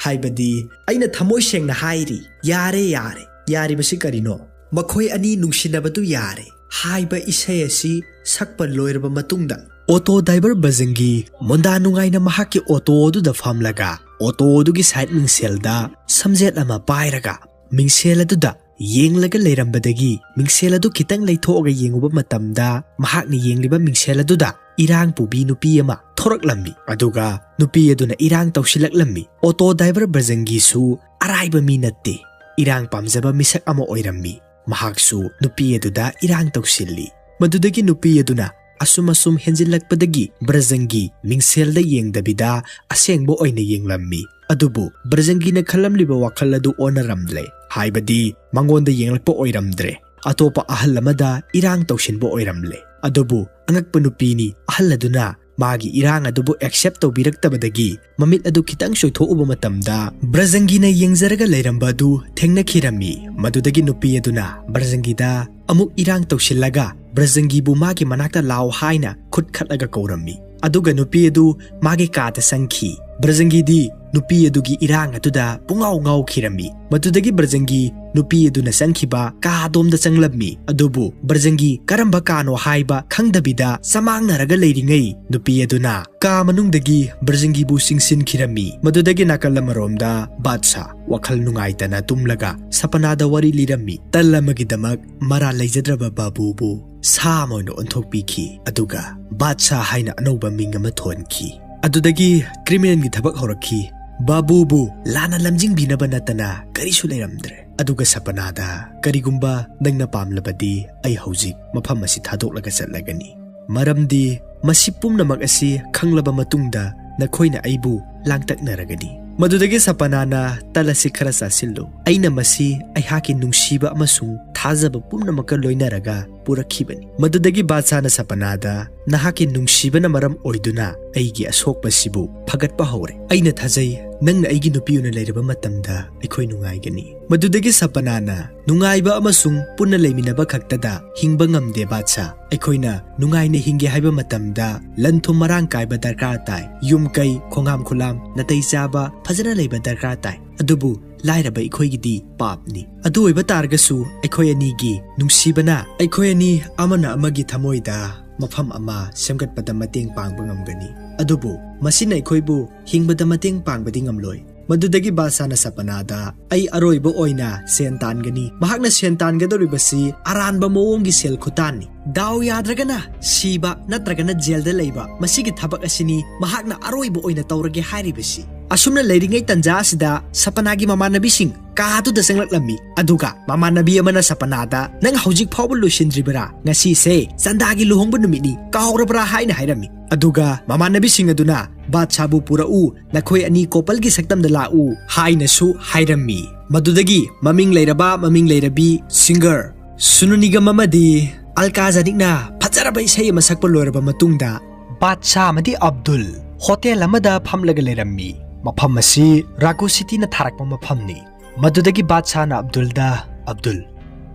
ꯍꯥꯏꯕꯗꯤ, "ꯑꯩꯅ ꯊꯃꯣꯏ ꯁꯦꯡꯅ ꯍꯥꯏꯔꯤ, ꯌꯥꯔꯦ, ꯌꯥꯔꯦ"꯫ ꯌꯥꯔꯤꯕꯁꯤ ꯀꯔꯤꯅꯣ? ꯃꯈꯣꯏ ꯑꯅꯤ ꯅꯨꯡꯁꯤꯅꯕꯗꯨ ꯌꯥꯔꯦ ꯍꯥꯏꯕ ꯏꯁꯩ ꯑꯁꯤ ꯁꯛꯄ ꯂꯣꯏꯔꯕ ꯃꯇꯨꯡꯗ, ꯑꯣꯇꯣ ꯗ꯭ꯔꯥꯏꯚꯔ ꯕꯖꯪꯒꯤ ꯃꯣꯟꯗꯥ ꯅꯨꯡꯉꯥꯏꯅ ꯃꯍꯥꯛꯀꯤ ꯑꯣꯇꯣ ꯑꯗꯨꯗ ꯐꯝꯂꯒ, ꯑꯣꯇꯣ ꯑꯗꯨꯒꯤ ꯁꯥꯏꯠ ꯃꯤꯡꯁꯦꯜꯗ ꯁꯝꯖꯦꯠ ꯑꯃ ꯄꯥꯏꯔꯒ, ꯃꯤꯡꯁꯦꯜ ꯑꯗꯨꯗ ꯌꯦꯡꯂꯒ ꯂꯩꯔꯝꯕꯗꯒꯤ ꯃꯤꯡꯁꯦꯜ ꯑꯗꯨ ꯈꯤꯇꯪ ꯂꯩꯊꯣꯛꯑꯒ ꯌꯦꯡꯉꯨꯕ ꯃꯇꯝꯗ, ꯃꯍꯥꯛꯅ ꯌꯦꯡꯂꯤꯕ ꯃꯤꯡꯁꯦꯜ ꯑꯗꯨꯗ ꯏꯔꯥꯡ ꯄꯨꯕꯤ ꯅꯨꯄꯤ ꯑꯃ ꯊꯣꯔꯛꯂꯝꯃꯤ꯫ ꯑꯗꯨꯒ ꯅꯨꯄꯤ ꯑꯗꯨꯅ ꯏꯔꯥꯡ ꯇꯧꯁꯤꯜꯂꯛꯂꯝꯃꯤ꯫ ꯑꯣꯇꯣ ꯗ꯭ꯔꯥꯏꯚꯔ ꯕ꯭ꯔꯖꯪꯒꯤꯁꯨ ꯑꯔꯥꯏꯕ ꯃꯤ ꯅꯠꯇꯦ, ꯏꯔꯥꯡ ꯄꯥꯝꯖꯕ ꯃꯤꯁꯛ ꯑꯃ ꯑꯣꯏꯔꯝꯃꯤ꯫ ꯃꯍꯥꯛꯁꯨ ꯅꯨꯄꯤ ꯑꯗꯨꯗ ꯏꯔꯥꯡ ꯇꯧꯁꯤꯜꯂꯤ꯫ ꯃꯗꯨꯗꯒꯤ ꯅꯨꯄꯤ ꯑꯗꯨꯅ ꯑꯁꯨꯝ ꯑꯁꯨꯝ ꯍꯦꯟꯖꯤꯜꯂꯛꯄꯗꯒꯤ ꯕ꯭ꯔꯖꯪꯒꯤ ꯃꯤꯡꯁꯦꯜꯗ ꯌꯦꯡꯗꯕꯤꯗ ꯑꯁꯦꯡꯕ ꯑꯣꯏꯅ ꯌꯦꯡꯂꯝꯃꯤ꯫ ꯑꯗꯨꯕꯨ ꯕ꯭ꯔꯖꯪꯒꯤꯅ ꯈꯜꯂꯝꯂꯤꯕ ꯋꯥꯈꯜ ꯑꯗꯨ ꯑꯣꯟꯅꯔꯝꯂꯦ, ꯍꯥꯏꯕꯗꯤ ꯃꯉꯣꯟꯗ ꯌꯦꯡꯂꯛꯄ ꯑꯣꯏꯔꯝꯗ꯭ꯔꯦ, ꯑꯇꯣꯞꯄ ꯑꯍꯜ ꯑꯃꯗ ꯏꯔꯥꯡ ꯇꯧꯁꯤꯟꯕ ꯑꯣꯏꯔꯝꯂꯦ꯫ ꯑꯗꯨꯕꯨ ꯑꯉꯛꯄ ꯅꯨꯄꯤꯅꯤ, ꯑꯍꯜ ꯑꯗꯨꯅ ꯃꯥꯒꯤ ꯏꯔꯥꯡ ꯑꯗꯨꯕꯨ ꯑꯦꯛꯁꯦꯞ ꯇꯧꯕꯤꯔꯛꯇꯕꯗꯒꯤ ꯃꯃꯤꯠ ꯑꯗꯨ ꯈꯤꯇꯪ ꯆꯣꯏꯊꯣꯛꯎꯕ ꯃꯇꯝꯗ ꯕ꯭ꯔꯖꯪꯒꯤꯅ ꯌꯦꯡꯖꯔꯒ ꯂꯩꯔꯝꯕ ꯑꯗꯨ ꯊꯦꯡꯅꯈꯤꯔꯝꯃꯤ꯫ ꯃꯗꯨꯗꯒꯤ ꯅꯨꯄꯤ ꯑꯗꯨꯅ ꯕ꯭ꯔꯖꯪꯒꯤꯗ ꯑꯃꯨꯛ ꯏꯔꯥꯡ ꯇꯧꯁꯤꯜꯂꯒ ꯕ꯭ꯔꯖꯪꯒꯤꯕꯨ ꯃꯥꯒꯤ ꯃꯅꯥꯛꯇ ꯂꯥꯛꯑꯣ ꯍꯥꯏꯅ ꯈꯨꯠ ꯈꯠꯂꯒ ꯀꯧꯔꯝꯃꯤ꯫ ꯑꯗꯨꯒ ꯅꯨꯄꯤ ꯑꯗꯨ ꯃꯥꯒꯤ ꯀꯥꯗ ꯆꯪꯈꯤ꯫ ꯕ꯭ꯔꯖꯪꯒꯤꯗꯤ ꯅꯨꯄꯤ ꯑꯗꯨꯒꯤ ꯏꯔꯥꯡ ꯑꯗꯨꯗ ꯄꯨꯡꯉꯥꯎ ꯉꯥꯎꯈꯤꯔꯝꯃꯤ꯫ ꯃꯗꯨꯗꯒꯤ ꯕ꯭ꯔꯖꯪꯒꯤ ꯅꯨꯄꯤ ꯑꯗꯨꯅ ꯆꯪꯈꯤꯕ ꯀꯥ ꯑꯗꯣꯝꯗ ꯆꯪꯂꯝꯃꯤ꯫ ꯑꯗꯨꯕꯨ ꯕ꯭ꯔꯖꯪꯒꯤ ꯀꯔꯝꯕ ꯀꯥꯅꯣ ꯍꯥꯏꯕ ꯈꯪꯗꯕꯤꯗ ꯆꯃꯥꯡꯅꯔꯒ ꯂꯩꯔꯤꯉꯩ, ꯅꯨꯄꯤ ꯑꯗꯨꯅ ꯀꯥ ꯃꯅꯨꯡꯗꯒꯤ ꯕ꯭ꯔꯖꯪꯒꯤꯕꯨ ꯆꯤꯡꯁꯤꯟꯈꯤꯔꯝꯃꯤ꯫ ꯃꯗꯨꯗꯒꯤ ꯅꯥꯀꯜ ꯑꯃꯔꯣꯝꯗ ꯕꯥꯗꯁꯥ ꯋꯥꯈꯜ ꯅꯨꯡꯉꯥꯏꯇꯅ ꯇꯨꯝꯂꯒ ꯁꯄꯅꯥꯗ ꯋꯥꯔꯤ ꯂꯤꯔꯝꯃꯤ꯫ ꯇꯜ ꯑꯃꯒꯤꯗꯃꯛ ꯃꯔꯥꯜ ꯂꯩꯖꯗ꯭ꯔꯕ ꯕꯥꯕꯨꯕꯨ ꯁꯥ ꯑꯃ ꯑꯣꯏꯅ ꯑꯣꯟꯊꯣꯛꯄꯤꯈꯤ꯫ ꯑꯗꯨꯒ ꯕꯥꯗꯁꯥ ꯍꯥꯏꯅ ꯑꯅꯧꯕ ꯃꯤꯡ ꯑꯃ ꯊꯣꯟꯈꯤ꯫ ꯑꯗꯨꯗꯒꯤ ꯀ꯭ꯔꯤꯃꯤꯅꯦꯜꯒꯤ ꯊꯕꯛ ꯍꯧꯔꯛꯈꯤ꯫ ꯕꯥꯕꯨꯕꯨ ꯂꯥꯟꯅ ꯂꯝꯖꯤꯡꯕꯤꯅꯕ ꯅꯠꯇꯅ ꯀꯔꯤꯁꯨ ꯂꯩꯔꯝꯗ꯭ꯔꯦ꯫ ꯑꯗꯨꯒ ꯁꯄꯅꯥꯗ, "ꯀꯔꯤꯒꯨꯝꯕ ꯅꯪꯅ ꯄꯥꯝꯂꯕꯗꯤ ꯑꯩ ꯍꯧꯖꯤꯛ ꯃꯐꯝ ꯑꯁꯤ ꯊꯥꯗꯣꯛꯂꯒ ꯆꯠꯂꯒꯅꯤ꯫ ꯃꯔꯝꯗꯤ ꯃꯁꯤ ꯄꯨꯝꯅꯃꯛ ꯑꯁꯤ ꯈꯪꯂꯕ ꯃꯇꯨꯡꯗ ꯅꯈꯣꯏꯅ ꯑꯩꯕꯨ ꯂꯥꯡꯇꯛꯅꯔꯒꯅꯤ꯫" ꯃꯗꯨꯗꯒꯤ ꯁꯄꯅꯥꯅ, "ꯇꯜ ꯑꯁꯤ ꯈꯔ ꯆꯥꯁꯤꯜꯂꯨ꯫ ꯑꯩꯅ ꯃꯁꯤ ꯑꯩꯍꯥꯛꯀꯤ ꯅꯨꯡꯁꯤꯕ ꯑꯃꯁꯨꯡ ꯊꯥꯖꯕ ꯄꯨꯝꯅꯃꯛꯀ ꯂꯣꯏꯅꯔꯒ ꯄꯨꯔꯛꯈꯤꯕꯅꯤ꯫" ꯃꯗꯨꯗꯒꯤ ꯕꯥꯗꯁꯥꯅ ꯁꯄꯅꯥꯗ, "ꯅꯍꯥꯛꯀꯤ ꯅꯨꯡꯁꯤꯕꯅ ꯃꯔꯝ ꯑꯣꯏꯗꯨꯅ ꯑꯩꯒꯤ ꯑꯁꯣꯛꯄꯁꯤꯕꯨ ꯐꯒꯠꯄ ꯍꯧꯔꯦ꯫ ꯑꯩꯅ ꯊꯥꯖꯩ ꯅꯪꯅ ꯑꯩꯒꯤ ꯅꯨꯄꯤ ꯑꯣꯏꯅ ꯂꯩꯔꯕ ꯃꯇꯝꯗ ꯑꯩꯈꯣꯏ ꯅꯨꯡꯉꯥꯏꯒꯅꯤ꯫" ꯃꯗꯨꯗꯒꯤ ꯁꯄꯅꯥꯅ, "ꯅꯨꯡꯉꯥꯏꯕ ꯑꯃꯁꯨꯡ ꯄꯨꯟꯅ ꯂꯩꯃꯤꯟꯅꯕ ꯈꯛꯇꯗ ꯍꯤꯡꯕ ꯉꯝꯗꯦ ꯕꯥꯗꯁꯥ꯫ ꯑꯩꯈꯣꯏꯅ ꯅꯨꯡꯉꯥꯏꯅ ꯍꯤꯡꯒꯦ ꯍꯥꯏꯕ ꯃꯇꯝꯗ ꯂꯟ ꯊꯨꯝ ꯃꯔꯥꯡ ꯀꯥꯏꯕ ꯗꯔꯀꯥꯔ ꯇꯥꯏ꯫ ꯌꯨꯝ ꯀꯩ, ꯈꯣꯡꯍꯥꯝ ꯈꯨꯂꯥꯝ, ꯅꯥꯇꯩ ꯆꯥꯕ, ꯐꯖꯅ ꯂꯩꯕ ꯗꯔꯀꯥꯔ ꯇꯥꯏ꯫ ꯑꯗꯨꯕꯨ ꯂꯥꯏꯔꯕ ꯑꯩꯈꯣꯏꯒꯤꯗꯤ ꯄꯥꯞꯅꯤ꯫ ꯑꯗꯨ ꯑꯣꯏꯕ ꯇꯥꯔꯒꯁꯨ ꯑꯩꯈꯣꯏ ꯑꯅꯤꯒꯤ ꯅꯨꯡꯁꯤꯕꯅ ꯑꯩꯈꯣꯏ ꯑꯅꯤ ꯑꯃꯅ ꯑꯃꯒꯤ ꯊꯃꯣꯏꯗ ꯃꯐꯝ ꯑꯃ ꯁꯦꯝꯒꯠꯄꯗ ꯃꯇꯦꯡ ꯄꯥꯡꯕ ꯉꯝꯒꯅꯤ꯫ ꯑꯗꯨꯕꯨ ꯃꯁꯤꯅ ꯑꯩꯈꯣꯏꯕꯨ ꯍꯤꯡꯕꯗ ꯃꯇꯦꯡ ꯄꯥꯡꯕꯗꯤ ꯉꯝꯂꯣꯏ꯫ ꯃꯗꯨꯗꯒꯤ ꯕꯥꯗꯁꯥꯅ ꯁꯄꯅꯥꯗ, "ꯑꯩ ꯑꯔꯣꯏꯕ ꯑꯣꯏꯅ ꯁꯦꯟ ꯇꯥꯟꯒꯅꯤ꯫ ꯃꯍꯥꯛꯅ ꯁꯦꯟ ꯇꯥꯟꯒꯗꯧꯔꯤꯕꯁꯤ ꯑꯔꯥꯟꯕ ꯃꯑꯣꯡꯒꯤ ꯁꯦꯜ ꯈꯨꯇꯥꯟꯅꯤ꯫ ꯗꯥꯎ ꯌꯥꯗ꯭ꯔꯒꯅ ꯁꯤꯕ ꯅꯠꯇ꯭ꯔꯒꯅ ꯖꯦꯜꯗ ꯂꯩꯕ, ꯃꯁꯤꯒꯤ ꯊꯕꯛ ꯑꯁꯤꯅꯤ ꯃꯍꯥꯛꯅ ꯑꯔꯣꯏꯕ ꯑꯣꯏꯅ ꯇꯧꯔꯒꯦ ꯍꯥꯏꯔꯤꯕꯁꯤ"꯫ ꯑꯁꯨꯝꯅ ꯂꯩꯔꯤꯉꯩ ꯇꯟꯖꯥ ꯑꯁꯤꯗ ꯁꯄꯅꯥꯒꯤ ꯃꯃꯥꯟꯅꯕꯤꯁꯤꯡ ꯀꯥ ꯑꯗꯨꯗ ꯆꯪꯂꯛꯂꯝꯃꯤ꯫ ꯑꯗꯨꯒ ꯃꯃꯥꯟꯅꯕꯤ ꯑꯃꯅ ꯁꯄꯅꯥꯗ, "ꯅꯪ ꯍꯧꯖꯤꯛ ꯐꯥꯎꯕ ꯂꯣꯏꯁꯤꯟꯗ꯭ꯔꯤꯕꯔꯥ? ꯉꯁꯤꯁꯦ ꯆꯟꯗꯥꯒꯤ ꯂꯨꯍꯣꯡꯕ ꯅꯨꯃꯤꯠꯅꯤ, ꯀꯥꯎꯔꯕ꯭ꯔꯥ?" ꯍꯥꯏꯅ ꯍꯥꯏꯔꯝꯃꯤ꯫ ꯑꯗꯨꯒ ꯃꯃꯥꯟꯅꯕꯤꯁꯤꯡ ꯑꯗꯨꯅ, "ꯕꯥꯗꯁꯥꯕꯨ ꯄꯨꯔꯛꯎ, ꯅꯈꯣꯏ ꯑꯅꯤ ꯀꯣꯄꯜꯒꯤ ꯁꯛꯇꯝꯗ ꯂꯥꯛꯎ" ꯍꯥꯏꯅꯁꯨ ꯍꯥꯏꯔꯝꯃꯤ꯫ ꯃꯗꯨꯗꯒꯤ ꯃꯃꯤꯡ ꯂꯩꯔꯕ ꯃꯃꯤꯡ ꯂꯩꯔꯕꯤ ꯁꯤꯡꯒꯔ ꯁꯨꯅꯨ ꯅꯤꯒꯝ ꯑꯃꯗꯤ ꯑꯜꯀꯥ ꯌꯥꯒꯅꯤꯛꯅ ꯐꯖꯔꯕ ꯏꯁꯩ ꯑꯃ ꯁꯛꯄ ꯂꯣꯏꯔꯕ ꯃꯇꯨꯡꯗ, ꯕꯥꯗꯁꯥ ꯑꯃꯗꯤ ꯑꯕꯗꯨꯜ ꯍꯣꯇꯦꯜ ꯑꯃꯗ ꯐꯝꯂꯒ ꯂꯩꯔꯝꯃꯤ꯫ ꯃꯐꯝ ꯑꯁꯤ ꯔꯥꯒꯨ ꯁꯤꯇꯤꯅ ꯊꯥꯔꯛꯄ ꯃꯐꯝꯅꯤ꯫ ꯃꯗꯨꯗꯒꯤ ꯕꯥꯗꯁꯥꯅ ꯑꯕꯗꯨꯜꯗ, "ꯑꯕꯗꯨꯜ,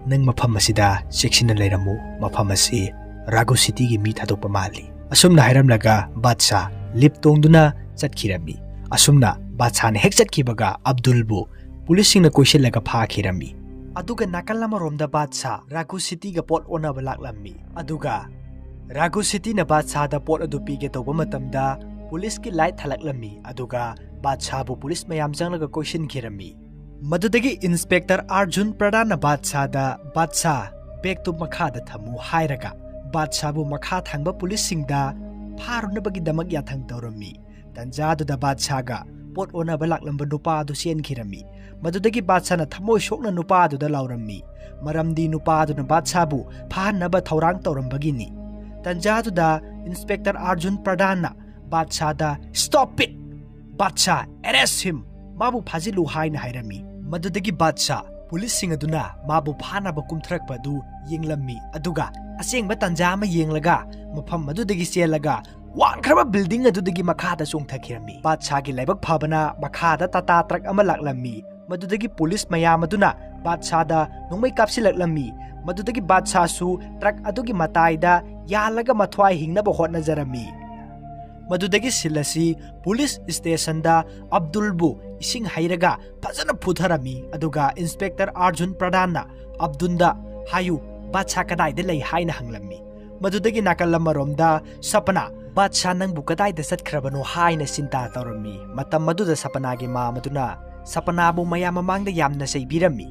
ꯅꯪ ꯃꯐꯝ ꯑꯁꯤꯗ ꯆꯦꯛꯁꯤꯟꯅ ꯂꯩꯔꯝꯃꯨ꯫ ꯃꯐꯝ ꯑꯁꯤ ꯔꯥꯒꯨ ꯁꯤꯇꯤꯒꯤ ꯃꯤ ꯊꯥꯗꯣꯛꯄ ꯃꯥꯜꯂꯤ"꯫ ꯑꯁꯨꯝꯅ ꯍꯥꯏꯔꯝꯂꯒ ꯕꯥꯗꯁꯥ ꯂꯤꯞ ꯇꯣꯡꯗꯨꯅ ꯆꯠꯈꯤꯔꯝꯃꯤ꯫ ꯑꯁꯨꯝꯅ ꯕꯥꯗꯁꯥꯅ ꯍꯦꯛ ꯆꯠꯈꯤꯕꯒ ꯑꯕꯗꯨꯜꯕꯨ ꯄꯨꯂꯤꯁꯁꯤꯡꯅ ꯀꯣꯏꯁꯤꯜꯂꯒ ꯐꯥꯈꯤꯔꯝꯃꯤ꯫ ꯑꯗꯨꯒ ꯅꯥꯀꯜ ꯑꯃꯔꯣꯝꯗ ꯕꯥꯗꯁꯥ ꯔꯥꯒꯨ ꯁꯤꯇꯤꯒ ꯄꯣꯠ ꯑꯣꯟꯅꯕ ꯂꯥꯛꯂꯝꯃꯤ꯫ ꯑꯗꯨꯒ ꯔꯥꯒꯨ ꯁꯤꯇꯤꯅ ꯕꯥꯗꯁꯥꯗ ꯄꯣꯠ ꯑꯗꯨ ꯄꯤꯒꯦ ꯇꯧꯕ ꯃꯇꯝꯗ ꯄꯨꯂꯤꯁꯀꯤ ꯂꯥꯏꯠ ꯊꯥꯜꯂꯛꯂꯝꯃꯤ꯫ ꯑꯗꯨꯒ ꯕꯥꯗꯁꯥꯕꯨ ꯄꯨꯂꯤꯁ ꯃꯌꯥꯝ ꯆꯪꯂꯒ ꯀꯣꯏꯁꯤꯟꯈꯤꯔꯝꯃꯤ꯫ ꯃꯗꯨꯗꯒꯤ ꯏꯟꯁꯄꯦꯛꯇꯔ ꯑꯥꯔꯖꯨꯟ ꯄ꯭ꯔꯙꯥꯟꯅ ꯕꯥꯗꯁꯥꯗ, "ꯕꯥꯗꯁꯥ, ꯕꯦꯒꯇꯨ ꯃꯈꯥꯗ ꯊꯝꯃꯨ" ꯍꯥꯏꯔꯒ ꯕꯥꯗꯁꯥꯕꯨ ꯃꯈꯥ ꯊꯪꯕ ꯄꯨꯂꯤꯁꯁꯤꯡꯗ ꯐꯥꯔꯨꯅꯕꯒꯤꯗꯃꯛ ꯌꯥꯊꯪ ꯇꯧꯔꯝꯃꯤ꯫ ꯇꯟꯖꯥꯗꯨꯗ ꯕꯥꯗꯁꯥꯒ ꯄꯣꯠ ꯑꯣꯟꯅꯕ ꯂꯥꯛꯂꯝꯕ ꯅꯨꯄꯥ ꯑꯗꯨ ꯆꯦꯟꯈꯤꯔꯝꯃꯤ꯫ ꯃꯗꯨꯗꯒꯤ ꯕꯥꯗꯁꯥꯅ ꯊꯃꯣꯏ ꯁꯣꯛꯅ ꯅꯨꯄꯥ ꯑꯗꯨꯗ ꯂꯥꯎꯔꯝꯃꯤ, ꯃꯔꯝꯗꯤ ꯅꯨꯄꯥ ꯑꯗꯨꯅ ꯕꯥꯗꯁꯥꯕꯨ ꯐꯥꯍꯟꯅꯕ ꯊꯧꯔꯥꯡ ꯇꯧꯔꯝꯕꯒꯤꯅꯤ꯫ ꯇꯟꯖꯥꯗꯨꯗ ꯏꯟꯁꯄꯦꯛꯇꯔ ꯑꯥꯔꯖꯨꯟ ꯄ꯭ꯔꯙꯥꯟꯅ ꯕꯥꯗꯁꯥꯗ, "Stop it! ꯕꯥꯗꯁꯥ, arrest him! ꯃꯥꯕꯨ ꯐꯥꯖꯤꯜꯂꯨ" ꯍꯥꯏꯅ ꯍꯥꯏꯔꯝꯃꯤ꯫ ꯃꯗꯨꯗꯒꯤ ꯕꯥꯗꯁꯥ ꯄꯨꯂꯤꯁꯁꯤꯡ ꯑꯗꯨꯅ ꯃꯥꯕꯨ ꯐꯥꯅꯕ ꯀꯨꯝꯊꯔꯛꯄ ꯑꯗꯨ ꯌꯦꯡꯂꯝꯃꯤ, ꯑꯗꯨꯒ ꯑꯁꯦꯡꯕ ꯇꯟꯖꯥ ꯑꯃ ꯌꯦꯡꯂꯒ ꯃꯐꯝ ꯑꯗꯨꯗꯒꯤ ꯆꯦꯜꯂꯒ ꯋꯥꯡꯈ꯭ꯔꯕ ꯕꯤꯜꯗꯤꯡ ꯑꯗꯨꯗꯒꯤ ꯃꯈꯥꯗ ꯆꯣꯡꯊꯈꯤꯔꯝꯃꯤ꯫ ꯕꯥꯗꯁꯥꯒꯤ ꯂꯥꯏꯕꯛ ꯐꯕꯅ ꯃꯈꯥꯗ ꯇꯥꯇꯥ ꯇ꯭ꯔꯛ ꯑꯃ ꯂꯥꯛꯂꯝꯃꯤ꯫ ꯃꯗꯨꯗꯒꯤ ꯄꯨꯂꯤꯁ ꯃꯌꯥꯝ ꯑꯗꯨꯅ ꯕꯥꯗꯁꯥꯗ ꯅꯣꯡꯃꯩ ꯀꯥꯞꯁꯤꯜꯂꯛꯂꯝꯃꯤ꯫ ꯃꯗꯨꯗꯒꯤ ꯕꯥꯗꯁꯥꯁꯨ ꯇ꯭ꯔꯛ ꯑꯗꯨꯒꯤ ꯃꯇꯥꯏꯗ ꯌꯥꯜꯂꯒ ꯃꯊ꯭ꯋꯥꯏ ꯍꯤꯡꯅꯕ ꯍꯣꯠꯅꯖꯔꯝꯃꯤ꯫ ꯃꯗꯨꯗꯒꯤ ꯁꯤꯜ ꯑꯁꯤ ꯄꯨꯂꯤꯁ ꯁ꯭ꯇꯦꯁꯟꯗ ꯑꯕꯗꯨꯜꯕꯨ ꯏꯁꯤꯡ ꯍꯩꯔꯒ ꯐꯖꯅ ꯐꯨꯊꯔꯝꯃꯤ꯫ ꯑꯗꯨꯒ ꯏꯟꯁꯄꯦꯛꯇꯔ ꯑꯥꯔꯖꯨꯟ ꯄ꯭ꯔꯙꯥꯟꯅ ꯑꯕꯗꯨꯜꯗ ꯍꯥꯏꯌꯨ, "ꯕꯥꯗꯁꯥ ꯀꯗꯥꯏꯗ ꯂꯩ?" ꯍꯥꯏꯅ ꯍꯪꯂꯝꯃꯤ꯫ ꯃꯗꯨꯗꯒꯤ ꯅꯥꯀꯜ ꯑꯃꯔꯣꯝꯗ ꯁꯄꯅꯥ ꯕꯥꯗꯁꯥ ꯅꯪꯕꯨ ꯀꯗꯥꯏꯗ ꯆꯠꯈ꯭ꯔꯕꯅꯣ ꯍꯥꯏꯅ ꯆꯤꯟꯇꯥ ꯇꯧꯔꯝꯃꯤ꯫ ꯃꯇꯝ ꯑꯗꯨꯗ ꯁꯄꯅꯥꯒꯤ ꯃꯥꯝ ꯑꯗꯨꯅ ꯁꯄꯅꯥꯕꯨ ꯃꯌꯥꯝ ꯃꯃꯥꯡꯗ ꯌꯥꯝꯅ ꯆꯩꯕꯤꯔꯝꯃꯤ꯫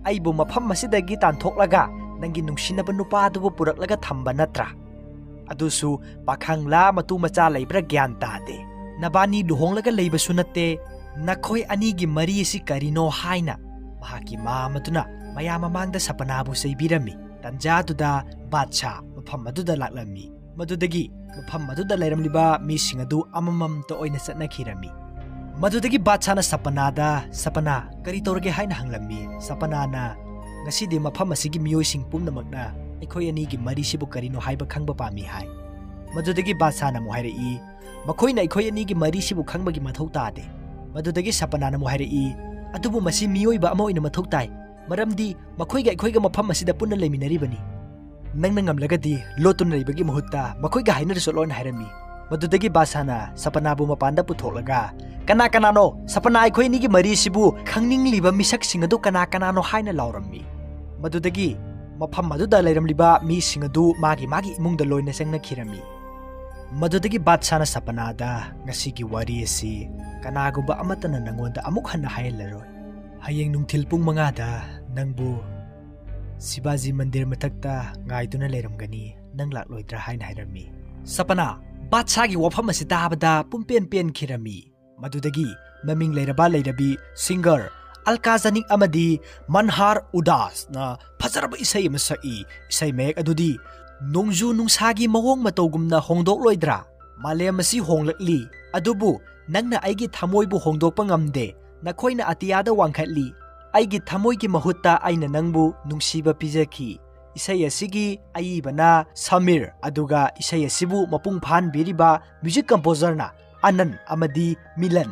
"ꯑꯩꯕꯨ ꯃꯐꯝ ꯑꯁꯤꯗꯒꯤ ꯇꯥꯟꯊꯣꯛꯂꯒ ꯅꯪꯒꯤ ꯅꯨꯡꯁꯤꯅꯕ ꯅꯨꯄꯥ ꯑꯗꯨꯕꯨ ꯄꯨꯔꯛꯂꯒ ꯊꯝꯕ ꯅꯠꯇ꯭ꯔꯥ? ꯑꯗꯨꯁꯨ ꯄꯥꯈꯪꯂꯥ ꯃꯇꯨ ꯃꯆꯥ ꯂꯩꯕ꯭ꯔꯥ ꯒ꯭ꯌꯥꯟ ꯇꯥꯗꯦ꯫ ꯅꯕꯥꯅꯤ ꯂꯨꯍꯣꯡꯂꯒ ꯂꯩꯕꯁꯨ ꯅꯠꯇꯦ꯫ ꯅꯈꯣꯏ ꯑꯅꯤꯒꯤ ꯃꯔꯤ ꯑꯁꯤ ꯀꯔꯤꯅꯣ?" ꯍꯥꯏꯅ ꯃꯍꯥꯛꯀꯤ ꯃꯥꯝ ꯑꯗꯨꯅ ꯃꯌꯥꯝ ꯃꯃꯥꯡꯗ ꯁꯄꯅꯥꯕꯨ ꯆꯩꯕꯤꯔꯝꯃꯤ꯫ ꯇꯟꯖꯥꯗꯨꯗ ꯕꯥꯗꯁꯥ ꯃꯐꯝ ꯑꯗꯨꯗ ꯂꯥꯛꯂꯝꯃꯤ꯫ ꯃꯗꯨꯗꯒꯤ ꯃꯐꯝ ꯑꯗꯨꯗ ꯂꯩꯔꯝꯂꯤꯕ ꯃꯤꯁꯤꯡ ꯑꯗꯨ ꯑꯃꯃꯝꯇ ꯑꯣꯏꯅ ꯆꯠꯅꯈꯤꯔꯝꯃꯤ꯫ ꯃꯗꯨꯗꯒꯤ ꯕꯥꯗꯁꯥꯅ ꯁꯄꯅꯥꯗ, "ꯁꯄꯅꯥ, ꯀꯔꯤ ꯇꯧꯔꯒꯦ?" ꯍꯥꯏꯅ ꯍꯪꯂꯝꯃꯤ꯫ ꯁꯄꯅꯥꯅ, "ꯉꯁꯤꯗꯤ ꯃꯐꯝ ꯑꯁꯤꯒꯤ ꯃꯤꯑꯣꯏꯁꯤꯡ ꯄꯨꯝꯅꯃꯛꯅ ꯑꯩꯈꯣꯏ ꯑꯅꯤꯒꯤ ꯃꯔꯤꯁꯤꯕꯨ ꯀꯔꯤꯅꯣ ꯍꯥꯏꯕ ꯈꯪꯕ ꯄꯥꯝꯃꯤ" ꯍꯥꯏ꯫ ꯃꯗꯨꯗꯒꯤ ꯕꯥꯗꯁꯥꯅ ꯑꯃꯨꯛ ꯍꯥꯏꯔꯛꯏ, "ꯃꯈꯣꯏꯅ ꯑꯩꯈꯣꯏ ꯑꯅꯤꯒꯤ ꯃꯔꯤꯁꯤꯕꯨ ꯈꯪꯕꯒꯤ ꯃꯊꯧ ꯇꯥꯗꯦ"꯫ ꯃꯗꯨꯗꯒꯤ ꯁꯄꯅꯥꯅ ꯑꯃꯨꯛ ꯍꯥꯏꯔꯛꯏ, "ꯑꯗꯨꯕꯨ ꯃꯁꯤ ꯃꯤꯑꯣꯏꯕ ꯑꯃ ꯑꯣꯏꯅ ꯃꯊꯧ ꯇꯥꯏ, ꯃꯔꯝꯗꯤ ꯃꯈꯣꯏꯒ ꯑꯩꯈꯣꯏꯒ ꯃꯐꯝ ꯑꯁꯤꯗ ꯄꯨꯟꯅ ꯂꯩꯃꯤꯟꯅꯔꯤꯕꯅꯤ꯫ ꯅꯪꯅ ꯉꯝꯂꯒꯗꯤ ꯂꯣꯠꯇꯨꯅ ꯂꯩꯕꯒꯤ ꯃꯍꯨꯠꯇ ꯃꯈꯣꯏꯒ ꯍꯥꯏꯅꯔꯨ ꯆꯠꯂꯣꯅ" ꯍꯥꯏꯔꯝꯃꯤ꯫ ꯃꯗꯨꯗꯒꯤ ꯕꯥꯗꯁꯥꯅ ꯁꯄꯅꯥꯕꯨ ꯃꯄꯥꯟꯗ ꯄꯨꯊꯣꯛꯂꯒ, "ꯀꯅꯥ ꯀꯅꯥꯅꯣ? ꯁꯄꯅꯥ, ꯑꯩꯈꯣꯏ ꯑꯅꯤꯒꯤ ꯃꯔꯤꯁꯤꯕꯨ ꯈꯪꯅꯤꯡꯂꯤꯕ ꯃꯤꯁꯛꯁꯤꯡ ꯑꯗꯨ ꯀꯅꯥ ꯀꯅꯥꯅꯣ?" ꯍꯥꯏꯅ ꯂꯥꯎꯔꯝꯃꯤ꯫ ꯃꯗꯨꯗꯒꯤ ꯃꯐꯝ ꯑꯗꯨꯗ ꯂꯩꯔꯝꯂꯤꯕ ꯃꯤꯁꯤꯡ ꯑꯗꯨ ꯃꯥꯒꯤ ꯃꯥꯒꯤ ꯏꯃꯨꯡꯗ ꯂꯣꯏꯅ ꯆꯪꯅꯈꯤꯔꯝꯃꯤ꯫ ꯃꯗꯨꯗꯒꯤ ꯕꯥꯗꯁꯥꯅ ꯁꯄꯅꯥꯗ, "ꯉꯁꯤꯒꯤ ꯋꯥꯔꯤ ꯑꯁꯤ ꯀꯅꯥꯒꯨꯝꯕ ꯑꯃꯠꯇꯅ ꯅꯪꯉꯣꯟꯗ ꯑꯃꯨꯛ ꯍꯟꯅ ꯍꯥꯏꯍꯜꯂꯔꯣꯏ꯫ ꯍꯌꯦꯡ ꯅꯨꯡꯊꯤꯜ ꯄꯨꯡ ꯃꯉꯥꯗ ꯅꯪꯕꯨ ꯁꯤꯕꯥꯖꯤ ꯃꯟꯗꯤꯔ ꯃꯊꯛꯇ ꯉꯥꯏꯗꯨꯅ ꯂꯩꯔꯝꯒꯅꯤ, ꯅꯪ ꯂꯥꯛꯂꯣꯏꯗ꯭ꯔꯥ?" ꯍꯥꯏꯅ ꯍꯥꯏꯔꯝꯃꯤ꯫ ꯁꯄꯅꯥ ꯕꯥꯗꯁꯥꯒꯤ ꯋꯥꯐꯝ ꯑꯁꯤ ꯇꯥꯕꯗ ꯄꯨꯝꯄꯦꯟ ꯄꯦꯟꯈꯤꯔꯝꯃꯤ꯫ ꯃꯗꯨꯗꯒꯤ ꯃꯃꯤꯡ ꯂꯩꯔꯕ ꯂꯩꯔꯕꯤ ꯁꯤꯡꯒꯔ ꯑꯜꯀꯥ ꯖꯥꯅꯤꯛ ꯑꯃꯗꯤ ꯃꯟꯍꯥꯔ ꯎꯗꯥꯁꯅ ꯐꯖꯔꯕ ꯏꯁꯩ ꯑꯃ ꯁꯛꯏ꯫ ꯏꯁꯩ ꯃꯌꯦꯛ ꯑꯗꯨꯗꯤ, "ꯅꯣꯡꯖꯨ ꯅꯨꯡꯁꯥꯒꯤ ꯃꯑꯣꯡ ꯃꯇꯧꯒꯨꯝꯅ ꯍꯣꯡꯗꯣꯛꯂꯣꯏꯗ꯭ꯔꯥ? ꯃꯥꯂꯦꯝ ꯑꯁꯤ ꯍꯣꯡꯂꯛꯂꯤ, ꯑꯗꯨꯕꯨ ꯅꯪꯅ ꯑꯩꯒꯤ ꯊꯃꯣꯏꯕꯨ ꯍꯣꯡꯗꯣꯛꯄ ꯉꯝꯗꯦ꯫ ꯅꯈꯣꯏꯅ ꯑꯇꯤꯌꯥꯗ ꯋꯥꯡꯈꯠꯂꯤ꯫ ꯑꯩꯒꯤ ꯊꯃꯣꯏꯒꯤ ꯃꯍꯨꯠꯇ ꯑꯩꯅ ꯅꯪꯕꯨ ꯅꯨꯡꯁꯤꯕ ꯄꯤꯖꯈꯤ"꯫ ꯏꯁꯩ ꯑꯁꯤꯒꯤ ꯑꯏꯕꯅ ꯁꯃꯤꯔ, ꯑꯗꯨꯒ ꯏꯁꯩ ꯑꯁꯤꯕꯨ ꯃꯄꯨꯡ ꯐꯥꯍꯟꯕꯤꯔꯤꯕ ꯃ꯭ꯌꯨꯖꯤꯛ ꯀꯝꯄꯣꯖꯔꯅ ꯑꯅꯟ ꯑꯃꯗꯤ ꯃꯤꯂꯟ꯫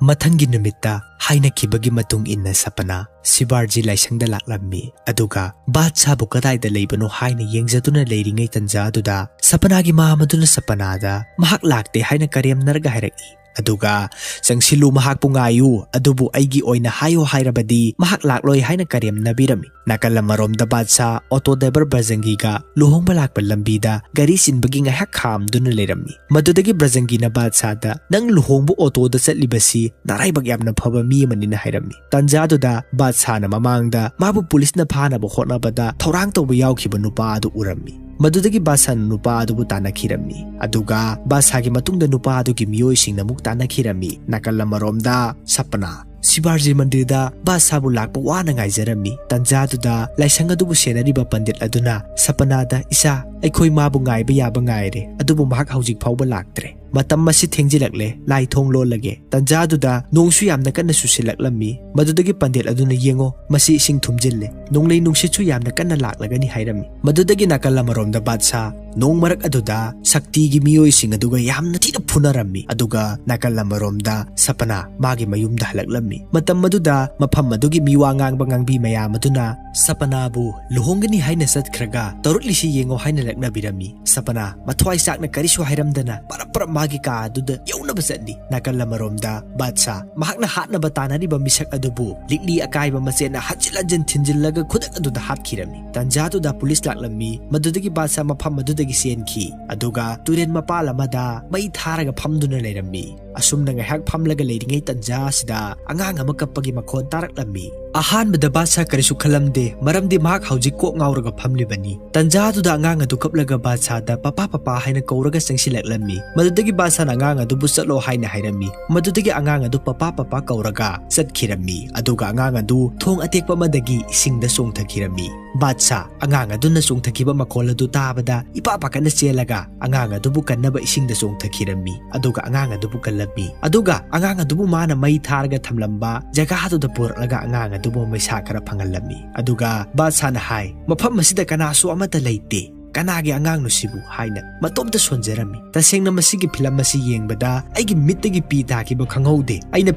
ꯃꯊꯪꯒꯤ ꯅꯨꯃꯤꯠꯇ ꯍꯥꯏꯅꯈꯤꯕꯒꯤ ꯃꯇꯨꯡ ꯏꯟꯅ ꯁꯄꯅꯥ ꯁꯤꯕꯥꯔꯖꯤ ꯂꯥꯏꯁꯪꯗ ꯂꯥꯛꯂꯝꯃꯤ, ꯑꯗꯨꯒ ꯕꯥꯗꯁꯥꯕꯨ ꯀꯗꯥꯏꯗ ꯂꯩꯕꯅꯣ ꯍꯥꯏꯅ ꯌꯦꯡꯖꯗꯨꯅ ꯂꯩꯔꯤꯉꯩ ꯇꯟꯖꯥ ꯑꯗꯨꯗ ꯁꯄꯅꯥꯒꯤ ꯃꯥꯝ ꯑꯗꯨꯅ ꯁꯄꯅꯥꯗ ꯃꯍꯥꯛ ꯂꯥꯛꯇꯦ ꯍꯥꯏꯅ ꯀꯔꯦꯝꯅꯔꯒ ꯍꯥꯏꯔꯛꯏ꯫ ꯑꯗꯨꯒ "ꯆꯪꯁꯤꯜꯂꯨ, ꯃꯍꯥꯛꯄꯨ ꯉꯥꯏꯌꯨ, ꯑꯗꯨꯕꯨ ꯑꯩꯒꯤ ꯑꯣꯏꯅ ꯍꯥꯏꯌꯣ ꯍꯥꯏꯔꯕꯗꯤ ꯃꯍꯥꯛ ꯂꯥꯛꯂꯣꯏ" ꯍꯥꯏꯅ ꯀꯔꯦꯝꯅꯕꯤꯔꯝꯃꯤ꯫ ꯅꯥꯀꯜ ꯑꯃꯔꯣꯝꯗ ꯕꯥꯗꯁꯥ ꯑꯣꯇꯣ ꯗ꯭ꯔꯥꯏꯚꯔ ꯕ꯭ꯔꯖꯪꯒꯤꯒ ꯂꯨꯍꯣꯡꯕ ꯂꯥꯛꯄ ꯂꯝꯕꯤꯗ ꯒꯥꯔꯤ ꯆꯤꯟꯕꯒꯤ ꯉꯥꯏꯍꯥꯛ ꯈꯥꯝꯗꯨꯅ ꯂꯩꯔꯝꯃꯤ꯫ ꯃꯗꯨꯗꯒꯤ ꯕ꯭ꯔꯖꯪꯒꯤꯅ ꯕꯥꯗꯁꯥꯗ, "ꯅꯪ ꯂꯨꯍꯣꯡꯕ ꯑꯣꯇꯣꯗ ꯆꯠꯂꯤꯕꯁꯤ ꯅꯔꯥꯏꯕꯛ ꯌꯥꯝꯅ ꯐꯕ ꯃꯤ ꯑꯃꯅꯤꯅ" ꯍꯥꯏꯔꯝꯃꯤ꯫ ꯇꯟꯖꯥꯗꯨꯗ ꯕꯥꯗꯁꯥꯅ ꯃꯃꯥꯡꯗ ꯃꯥꯕꯨ ꯄꯨꯂꯤꯁꯅ ꯐꯥꯅꯕ ꯍꯣꯠꯅꯕꯗ ꯊꯧꯔꯥꯡ ꯇꯧꯕ ꯌꯥꯎꯈꯤꯕ ꯅꯨꯄꯥ ꯑꯗꯨ ꯎꯔꯝꯃꯤ꯫ ꯃꯗꯨꯗꯒꯤ ꯕꯥꯗꯁꯥꯅ ꯅꯨꯄꯥ ꯑꯗꯨꯕꯨ ꯇꯥꯟꯅꯈꯤꯔꯝꯃꯤ꯫ ꯑꯗꯨꯒ ꯕꯥꯗꯁꯥꯒꯤ ꯃꯇꯨꯡꯗ ꯅꯨꯄꯥ ꯑꯗꯨꯒꯤ ꯃꯤꯑꯣꯏꯁꯤꯡꯅ ꯑꯃꯨꯛ ꯇꯥꯟꯅꯈꯤꯔꯝꯃꯤ꯫ ꯅꯥꯀꯜ ꯑꯃꯔꯣꯝꯗ ꯁꯄꯅꯥ ꯁꯤꯕꯥꯔꯖꯤ ꯃꯟꯗꯤꯔꯗ ꯕꯥꯗꯁꯥꯕꯨ ꯂꯥꯛꯄ ꯋꯥꯅ ꯉꯥꯏꯖꯔꯝꯃꯤ꯫ ꯇꯟꯖꯥꯗꯨꯗ ꯂꯥꯏꯁꯪ ꯑꯗꯨꯕꯨ ꯁꯦꯟꯅꯔꯤꯕ ꯄꯟꯗꯤꯠ ꯑꯗꯨꯅ ꯁꯄꯅꯥꯗ, "ꯏꯆꯥ, ꯑꯩꯈꯣꯏ ꯃꯥꯕꯨ ꯉꯥꯏꯕ ꯌꯥꯕ ꯉꯥꯏꯔꯦ, ꯑꯗꯨꯕꯨ ꯃꯍꯥꯛ ꯍꯧꯖꯤꯛ ꯐꯥꯎꯕ ꯂꯥꯛꯇ꯭ꯔꯦ꯫ ꯃꯇꯝ ꯑꯁꯤ ꯊꯦꯡꯖꯤꯜꯂꯛꯂꯦ, ꯂꯥꯏ ꯊꯣꯡ ꯂꯣꯜꯂꯒꯦ"꯫ ꯇꯟꯖꯥꯗꯨꯗ ꯅꯣꯡꯁꯨ ꯌꯥꯝꯅ ꯀꯟꯅ ꯆꯨꯁꯤꯜꯂꯛꯂꯝꯃꯤ꯫ ꯃꯗꯨꯗꯒꯤ ꯄꯟꯗꯤꯠ ꯑꯗꯨꯅ, "ꯌꯦꯡꯉꯣ, ꯃꯁꯤ ꯏꯁꯤꯡ ꯊꯨꯝꯖꯤꯜꯂꯦ, ꯅꯣꯡꯂꯩ ꯅꯨꯡꯁꯤꯠꯁꯨ ꯌꯥꯝꯅ ꯀꯟꯅ ꯂꯥꯛꯂꯒꯅꯤ" ꯍꯥꯏꯔꯝꯃꯤ꯫ ꯃꯗꯨꯗꯒꯤ ꯅꯥꯀꯜ ꯑꯃꯔꯣꯝꯗ ꯕꯥꯗꯁꯥ ꯅꯣꯡ ꯃꯔꯛ ꯑꯗꯨꯗ ꯁꯛꯇꯤꯒꯤ ꯃꯤꯑꯣꯏꯁꯤꯡ ꯑꯗꯨꯒ ꯌꯥꯝꯅ ꯊꯤꯅ ꯐꯨꯅꯔꯝꯃꯤ꯫ ꯑꯗꯨꯒ ꯅꯥꯀꯜ ꯑꯃꯔꯣꯝꯗ ꯁꯄꯅꯥ ꯃꯥꯒꯤ ꯃꯌꯨꯝꯗ ꯍꯜꯂꯛꯂꯝꯃꯤ꯫ ꯃꯇꯝ ꯑꯗꯨꯗ ꯃꯐꯝ ꯑꯗꯨꯒꯤ ꯃꯤꯋꯥ ꯉꯥꯡꯕ ꯉꯥꯡꯕꯤ ꯃꯌꯥꯝ ꯑꯗꯨꯅ ꯁꯄꯅꯥꯕꯨ ꯂꯨꯍꯣꯡꯒꯅꯤ ꯍꯥꯏꯅ ꯆꯠꯈ꯭ꯔꯒ ꯇꯧꯔꯛꯂꯤꯁꯤ ꯌꯦꯡꯉꯣ ꯍꯥꯏꯅ ꯂꯛꯅꯕꯤꯔꯝꯃꯤ꯫ ꯁꯄꯅꯥ ꯃꯊ꯭ꯋꯥꯏ ꯆꯥꯛꯅ ꯀꯔꯤꯁꯨ ꯍꯥꯏꯔꯝꯗꯅ ꯄꯔꯞ ꯄꯔꯞ ꯃꯥꯒꯤ ꯀꯥ ꯑꯗꯨꯗ ꯌꯧꯅꯕ ꯆꯠꯂꯤ꯫ ꯅꯥꯀꯜ ꯑꯃꯔꯣꯝꯗ ꯕꯥꯗꯁꯥ ꯃꯍꯥꯛꯅ ꯍꯥꯠꯅꯕ ꯇꯥꯟꯅꯔꯤꯕ ꯃꯤꯁꯛ ꯑꯗꯨꯕꯨ ꯂꯤꯛꯂꯤ ꯑꯀꯥꯏꯕ ꯃꯆꯦꯠꯅ ꯍꯟꯖꯤꯟ ꯍꯟꯖꯤꯟ ꯊꯤꯟꯖꯤꯜꯂꯒ ꯈꯨꯗꯛ ꯑꯗꯨꯗ ꯍꯥꯠꯈꯤꯔꯝꯃꯤ꯫ ꯇꯟꯖꯥꯗꯨꯗ ꯄꯨꯂꯤꯁ ꯂꯥꯛꯂꯝꯃꯤ꯫ ꯃꯗꯨꯗꯒꯤ ꯕꯥꯗꯁꯥ ꯃꯐꯝ ꯑꯗꯨꯗꯒꯤ ꯆꯦꯟꯈꯤ꯫ ꯑꯗꯨꯒ ꯇꯨꯔꯦꯟ ꯃꯄꯥꯜ ꯑꯃꯗ ꯃꯩ ꯊꯥꯔꯒ ꯐꯝꯗꯨꯅ ꯂꯩꯔꯝꯃꯤ꯫ ꯑꯁꯨꯝꯅ ꯉꯥꯏꯍꯥꯛ ꯐꯝꯂꯒ ꯂꯩꯔꯤꯉꯩ ꯇꯟꯖꯥ ꯑꯁꯤꯗ ꯑꯉꯥꯡ ꯑꯃ ꯀꯞꯄꯒꯤ ꯃꯈꯣꯟ ꯇꯥꯔꯛꯂꯝꯃꯤ꯫ ꯑꯍꯥꯟꯕꯗ ꯕꯥꯗꯁꯥ ꯀꯔꯤꯁꯨ ꯈꯜꯂꯝꯗꯦ, ꯃꯔꯝꯗꯤ ꯃꯍꯥꯛ ꯍꯧꯖꯤꯛ ꯀꯣꯛ ꯉꯥꯎꯔꯒ ꯐꯝꯂꯤꯕꯅꯤ꯫ ꯇꯟꯖꯥꯗꯨꯗ ꯑꯉꯥꯡ ꯑꯗꯨ ꯀꯞꯂꯒ ꯕꯥꯗꯁꯥꯗ "ꯄꯄꯥ, ꯄꯄꯥ" ꯍꯥꯏꯅ ꯀꯧꯔꯒ ꯆꯪꯁꯤꯜꯂꯛꯂꯝꯃꯤ꯫ ꯃꯗꯨꯗꯒꯤ ꯕꯥꯗꯁꯥꯅ ꯑꯉꯥꯡ ꯑꯗꯨꯕꯨ "ꯆꯠꯂꯣ" ꯍꯥꯏꯅ ꯍꯥꯏꯔꯝꯃꯤ꯫ ꯃꯗꯨꯗꯒꯤ ꯑꯉꯥꯡ ꯑꯗꯨ "ꯄꯄꯥ, ꯄꯄꯥ" ꯀꯧꯔꯒ ꯆꯠꯈꯤꯔꯝꯃꯤ꯫ ꯑꯗꯨꯒ ꯑꯉꯥꯡ ꯑꯗꯨ ꯊꯣꯡ ꯑꯇꯦꯛꯄ ꯑꯃꯗꯒꯤ ꯏꯁꯤꯡꯗ ꯆꯣꯡꯊꯈꯤꯔꯝꯃꯤ꯫ ꯕꯥꯗꯁꯥ ꯑꯉꯥꯡ ꯑꯗꯨꯅ ꯆꯣꯡꯊꯈꯤꯕ ꯃꯈꯣꯜ ꯑꯗꯨ ꯇꯥꯕꯗ ꯏꯄꯥ ꯄꯥꯈꯠꯅ ꯆꯦꯜꯂꯒ ꯑꯉꯥꯡ ꯑꯗꯨꯕꯨ ꯀꯟꯅꯕ ꯏꯁꯤꯡꯗ ꯆꯣꯡꯊꯈꯤꯔꯝꯃꯤ꯫ ꯑꯗꯨꯒ ꯑꯉꯥꯡ ꯑꯗꯨꯕꯨ ꯀꯜꯂꯝꯃꯤ꯫ ꯑꯗꯨꯒ ꯑꯉꯥꯡ ꯑꯗꯨꯕꯨ ꯃꯥꯅ ꯃꯩ ꯊꯥꯔꯒ ꯊꯝꯂꯝꯕ ꯖꯒꯥꯗꯨꯗ ꯄꯨꯔꯛꯂꯒ ꯑꯉꯥꯡ ꯑꯗꯨꯕꯨ ꯃꯩꯁꯥ ꯈꯔ ꯐꯪꯍꯜꯂꯝꯃꯤ꯫ ꯑꯗꯨꯒ ꯕꯥꯗꯁꯥꯅ ꯍꯥꯏ, "ꯃꯐꯝ ꯑꯁꯤꯗ ꯀꯅꯥꯁꯨ ꯑꯃꯠꯇ ꯂꯩꯇꯦ꯫ "ꯀꯅꯥꯒꯤ ꯑꯉꯥꯡꯅꯣ ꯁꯤꯕꯨ?" ꯍꯥꯏꯅ ꯃꯇꯣꯝꯇ ꯁꯣꯟꯖꯔꯝꯃꯤ꯫ ꯇꯁꯦꯡꯅ ꯃꯁꯤꯒꯤ ꯐꯤꯂꯝ ꯑꯁꯤ ꯌꯦꯡꯕꯗ ꯑꯩꯒꯤ ꯃꯤꯠꯇꯒꯤ ꯄꯤ ꯇꯥꯈꯤꯕ ꯈꯪꯍꯧꯗꯦ꯫ ꯑꯩꯅ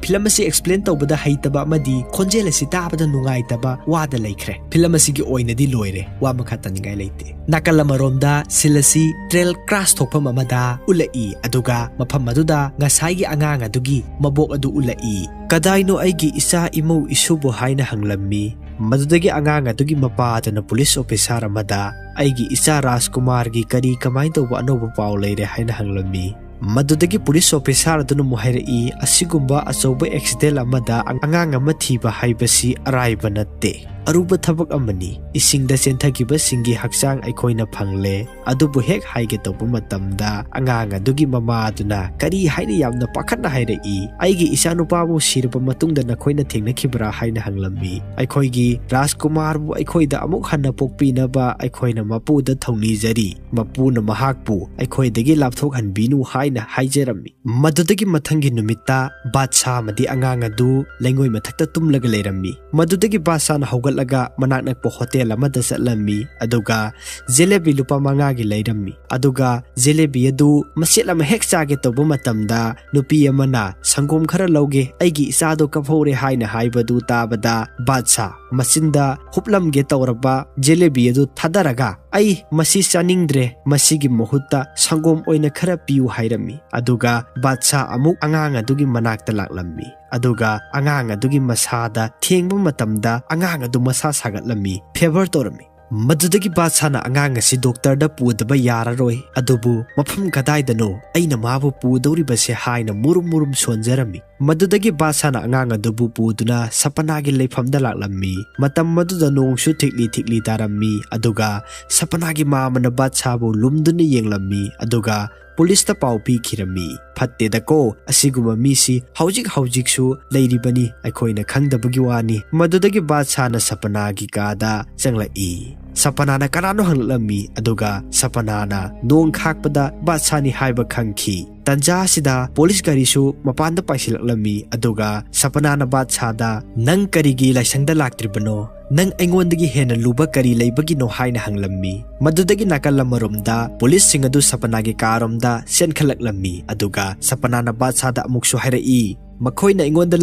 ꯐꯤꯂꯝ ꯑꯁꯤ explain ꯇꯧꯕꯗ ꯍꯩꯇꯕ ꯑꯃꯗꯤ ꯈꯣꯟꯖꯦꯜ ꯑꯁꯤ ꯇꯥꯕꯗ ꯅꯨꯡꯉꯥꯏꯇꯕ ꯋꯥꯗ ꯂꯩꯈ꯭ꯔꯦ꯫ ꯐꯤꯂꯝ ꯑꯁꯤꯒꯤ ꯑꯣꯏꯅꯗꯤ ꯂꯣꯏꯔꯦ, ꯋꯥ ꯃꯈꯥ ꯇꯥꯅꯤꯡꯉꯥꯏ ꯂꯩꯇꯦ꯫ ꯅꯥꯀꯜ ꯑꯃꯔꯣꯝꯗ scene ꯑꯁꯤ train cross ꯊꯣꯛꯐꯝ ꯑꯃꯗ ꯎꯠꯂꯛꯏ, ꯑꯗꯨꯒ ꯃꯐꯝ ꯑꯗꯨꯗ ꯉꯁꯥꯏꯒꯤ ꯑꯉꯥꯡ ꯑꯗꯨꯒꯤ ꯃꯕꯣꯛ ꯑꯗꯨ ꯎꯠꯂꯛꯏ꯫ "ꯀꯗꯥꯏꯅꯣ ꯑꯩꯒꯤ ꯏꯆꯥ ꯏꯃꯧ ꯏꯁꯨꯕꯨ?" ꯍꯥꯏꯅ ꯍꯪꯂꯝꯃꯤ꯫ ꯃꯗꯨꯗꯒꯤ ꯑꯉꯥꯡ ꯑꯗꯨꯒꯤ ꯃꯄꯥ ꯑꯗꯨꯅ police officer ꯑꯃꯗ, "ꯑꯩꯒꯤ ꯏꯆꯥ ꯔꯥꯖꯀꯨꯃꯥꯔꯒꯤ ꯀꯔꯤ ꯀꯃꯥꯏꯅ ꯇꯧꯕ ꯑꯅꯧꯕ ꯄꯥꯎ ꯂꯩꯔꯦ?" ꯍꯥꯏꯅ ꯍꯪꯂꯝꯃꯤ꯫ ꯃꯗꯨꯗꯒꯤ police officer ꯑꯗꯨꯅ ꯑꯃꯨꯛ ꯍꯥꯏꯔꯛꯏ, "ꯑꯁꯤꯒꯨꯝꯕ ꯑꯆꯧꯕ accident ꯑꯃꯗ ꯑꯉꯥꯡ ꯑꯃ ꯊꯤꯕ ꯍꯥꯏꯕꯁꯤ ꯑꯔꯥꯏꯕ ꯅꯠꯇꯦ꯫ ꯑꯔꯨꯕ ꯊꯕꯛ ꯑꯃꯅꯤ꯫ ꯏꯁꯤꯡꯗ ꯆꯦꯟꯊꯈꯤꯕꯁꯤꯡꯒꯤ ꯍꯛꯆꯥꯡ ꯑꯩꯈꯣꯏꯅ ꯐꯪꯂꯦ꯫ ꯑꯗꯨꯕꯨ ꯍꯦꯛ ꯍꯥꯏꯒꯦ ꯇꯧꯕ ꯃꯇꯝꯗ ꯑꯉꯥꯡ ꯑꯗꯨꯒꯤ ꯃꯃꯥ ꯑꯗꯨꯅ ꯀꯔꯤ ꯍꯥꯏꯅ ꯌꯥꯝꯅ ꯄꯥꯈꯠꯅ ꯍꯥꯏꯔꯛꯏ, 'ꯑꯩꯒꯤ ꯏꯆꯥꯅꯨꯄꯥꯕꯨ ꯁꯤꯔꯕ ꯃꯇꯨꯡꯗ ꯅꯈꯣꯏꯅ ꯊꯦꯡꯅꯈꯤꯕ꯭ꯔꯥ?' ꯍꯥꯏꯅ ꯍꯪꯂꯝꯃꯤ꯫ "ꯑꯩꯈꯣꯏꯒꯤ ꯔꯥꯖꯀꯨꯃꯥꯔꯕꯨ ꯑꯩꯈꯣꯏꯗ ꯑꯃꯨꯛ ꯍꯟꯅ ꯄꯣꯛꯄꯤꯅꯕ ꯑꯩꯈꯣꯏꯅ ꯃꯄꯨꯗ ꯊꯧꯅꯤꯖꯔꯤ꯫ ꯃꯄꯨꯅ ꯃꯍꯥꯛꯄꯨ ꯑꯩꯈꯣꯏꯗꯒꯤ ꯂꯥꯞꯊꯣꯛꯍꯟꯕꯤꯅꯨ" ꯍꯥꯏꯅ ꯍꯥꯏꯖꯔꯝꯃꯤ꯫ ꯃꯗꯨꯗꯒꯤ ꯃꯊꯪꯒꯤ ꯅꯨꯃꯤꯠꯇ ꯕꯥꯗꯁꯥ ꯑꯃꯗꯤ ꯑꯉꯥꯡ ꯑꯗꯨ ꯂꯩꯉꯣꯏ ꯃꯊꯛꯇ ꯇꯨꯝꯂꯒ ꯂꯩꯔꯝꯃꯤ꯫ ꯃꯗꯨꯗꯒꯤ ꯕꯥꯗꯁꯥꯅ ꯍꯧꯒꯠꯂꯒ ꯃꯅꯥꯛ ꯅꯛꯄ hotel ꯑꯃꯗ ꯆꯠꯂꯝꯃꯤ, ꯑꯗꯨꯒ ꯖꯦꯂꯦꯕꯤ ꯂꯨꯄꯥ ꯃꯉꯥꯒꯤ ꯂꯩꯔꯝꯃꯤ꯫ ꯑꯗꯨꯒ ꯖꯦꯂꯦꯕꯤ ꯑꯗꯨ ꯃꯆꯦꯠ ꯑꯃ ꯍꯦꯛ ꯆꯥꯒꯦ ꯇꯧꯕ ꯃꯇꯝꯗ ꯅꯨꯄꯤ ꯑꯃꯅ, "ꯁꯪꯒꯣꯝ ꯈꯔ ꯂꯧꯒꯦ, ꯑꯩꯒꯤ ꯏꯆꯥꯗꯣ ꯀꯞꯍꯧꯔꯦ" ꯍꯥꯏꯅ ꯍꯥꯏꯕꯗꯨ ꯇꯥꯕꯗ ꯕꯥꯗꯁꯥ ꯃꯆꯤꯟꯗ ꯍꯨꯞꯂꯝꯒꯦ ꯇꯧꯔꯕ ꯖꯦꯂꯦꯕꯤ ꯑꯗꯨ ꯊꯥꯗꯔꯒ, "ꯑꯩ ꯃꯁꯤ ꯆꯥꯅꯤꯡꯗ꯭ꯔꯦ, ꯃꯁꯤꯒꯤ ꯃꯍꯨꯠꯇ ꯁꯪꯒꯣꯝ ꯑꯣꯏꯅ ꯈꯔ ꯄꯤꯌꯨ" ꯍꯥꯏꯔꯝꯃꯤ꯫ ꯑꯗꯨꯒ ꯕꯥꯗꯁꯥ ꯑꯃꯨꯛ ꯑꯉꯥꯡ ꯑꯗꯨꯒꯤ ꯃꯅꯥꯛꯇ ꯂꯥꯛꯂꯝꯃꯤ꯫ ꯑꯗꯨꯒ ꯑꯉꯥꯡ ꯑꯗꯨꯒꯤ ꯃꯁꯥꯗ ꯊꯦꯡꯕ ꯃꯇꯝꯗ ꯑꯉꯥꯡ ꯑꯗꯨ ꯃꯁꯥ ꯁꯥꯒꯠꯂꯝꯃꯤ, fever ꯇꯧꯔꯝꯃꯤ꯫ ꯃꯗꯨꯗꯒꯤ ꯕꯥꯗꯁꯥꯅ ꯑꯉꯥꯡ ꯑꯁꯤ ꯗꯣꯛꯇꯔꯗ ꯄꯨꯗꯕ ꯌꯥꯔꯔꯣꯏ, ꯑꯗꯨꯕꯨ ꯃꯐꯝ ꯀꯗꯥꯏꯗꯅꯣ ꯑꯩꯅ ꯃꯥꯕꯨ ꯄꯨꯗꯧꯔꯤꯕꯁꯦ ꯍꯥꯏꯅ ꯃꯨꯔꯨꯝ ꯃꯨꯔꯨꯝ ꯁꯣꯟꯖꯔꯝꯃꯤ꯫ ꯃꯗꯨꯗꯒꯤ ꯕꯥꯗꯁꯥꯅ ꯑꯉꯥꯡ ꯑꯗꯨꯕꯨ ꯄꯨꯗꯨꯅ ꯁꯄꯅꯥꯒꯤ ꯂꯩꯐꯝꯗ ꯂꯥꯛꯂꯝꯃꯤ꯫ ꯃꯇꯝ ꯑꯗꯨꯗ ꯅꯣꯡꯁꯨ ꯊꯤꯛꯂꯤ ꯊꯤꯛꯂꯤ ꯇꯥꯔꯝꯃꯤ, ꯑꯗꯨꯒ ꯁꯄꯅꯥꯒꯤ ꯃꯃꯥꯅ ꯕꯥꯗꯁꯥꯕꯨ ꯂꯨꯝꯗꯨꯅ ꯌꯦꯡꯂꯝꯃꯤ, ꯑꯗꯨꯒ ꯄꯨꯂꯤꯁꯇ ꯄꯥꯎ ꯄꯤꯈꯤꯔꯝꯃꯤ꯫ ꯐꯠꯇꯦꯗꯀꯣ, ꯑꯁꯤꯒꯨꯝꯕ ꯃꯤꯁꯤ ꯍꯧꯖꯤꯛ ꯍꯧꯖꯤꯛꯁꯨ ꯂꯩꯔꯤꯕꯅꯤ, ꯑꯩꯈꯣꯏꯅ ꯈꯪꯗꯕꯒꯤ ꯋꯥꯅꯤ꯫ ꯃꯗꯨꯗꯒꯤ ꯕꯥꯗꯁꯥꯅ ꯁꯄꯅꯥꯒꯤ ꯀꯥꯗ ꯆꯪꯂꯛꯏ꯫ ꯁꯄꯅꯥꯅ ꯀꯅꯥꯅꯣ ꯍꯪꯂꯛꯂꯝꯃꯤ, ꯑꯗꯨꯒ ꯁꯄꯅꯥꯅ ꯅꯣꯡ ꯈꯥꯛꯄꯗ ꯕꯥꯗꯁꯥꯅꯤ ꯍꯥꯏꯕ ꯈꯪꯈꯤ꯫ ꯇꯟꯖꯥ ꯑꯁꯤꯗ ꯄꯨꯂꯤꯁ ꯒꯥꯔꯤꯁꯨ ꯃꯄꯥꯟꯗ ꯄꯥꯏꯁꯤꯜꯂꯛꯂꯝꯃꯤ, ꯑꯗꯨꯒ ꯁꯄꯅꯥꯅ ꯕꯥꯗꯁꯥꯗ, "ꯅꯪ ꯀꯔꯤꯒꯤ ꯂꯥꯏꯁꯪꯗ ꯂꯥꯛꯇ꯭ꯔꯤꯕꯅꯣ? ꯅꯪ ꯑꯩꯉꯣꯟꯗꯒꯤ ꯍꯦꯟꯅ ꯂꯨꯕ ꯀꯔꯤ ꯂꯩꯕꯒꯤꯅꯣ?" ꯍꯥꯏꯅ ꯍꯪꯂꯝꯃꯤ꯫ ꯃꯗꯨꯗꯒꯤ ꯅꯥꯀꯜ ꯑꯃꯔꯣꯝꯗ ꯄꯨꯂꯤꯁꯁꯤꯡ ꯑꯗꯨ ꯁꯄꯅꯥꯒꯤ ꯀꯥꯔꯣꯝꯗ ꯆꯦꯟꯈꯠꯂꯛꯂꯝꯃꯤ, ꯑꯗꯨꯒ ꯁꯄꯅꯥꯅ ꯕꯥꯗꯁꯥꯗ ꯑꯃꯨꯛꯁꯨ ꯍꯥꯏꯔꯛꯏ, "ꯃꯈꯣꯏꯅ ꯑꯩꯉꯣꯟꯗ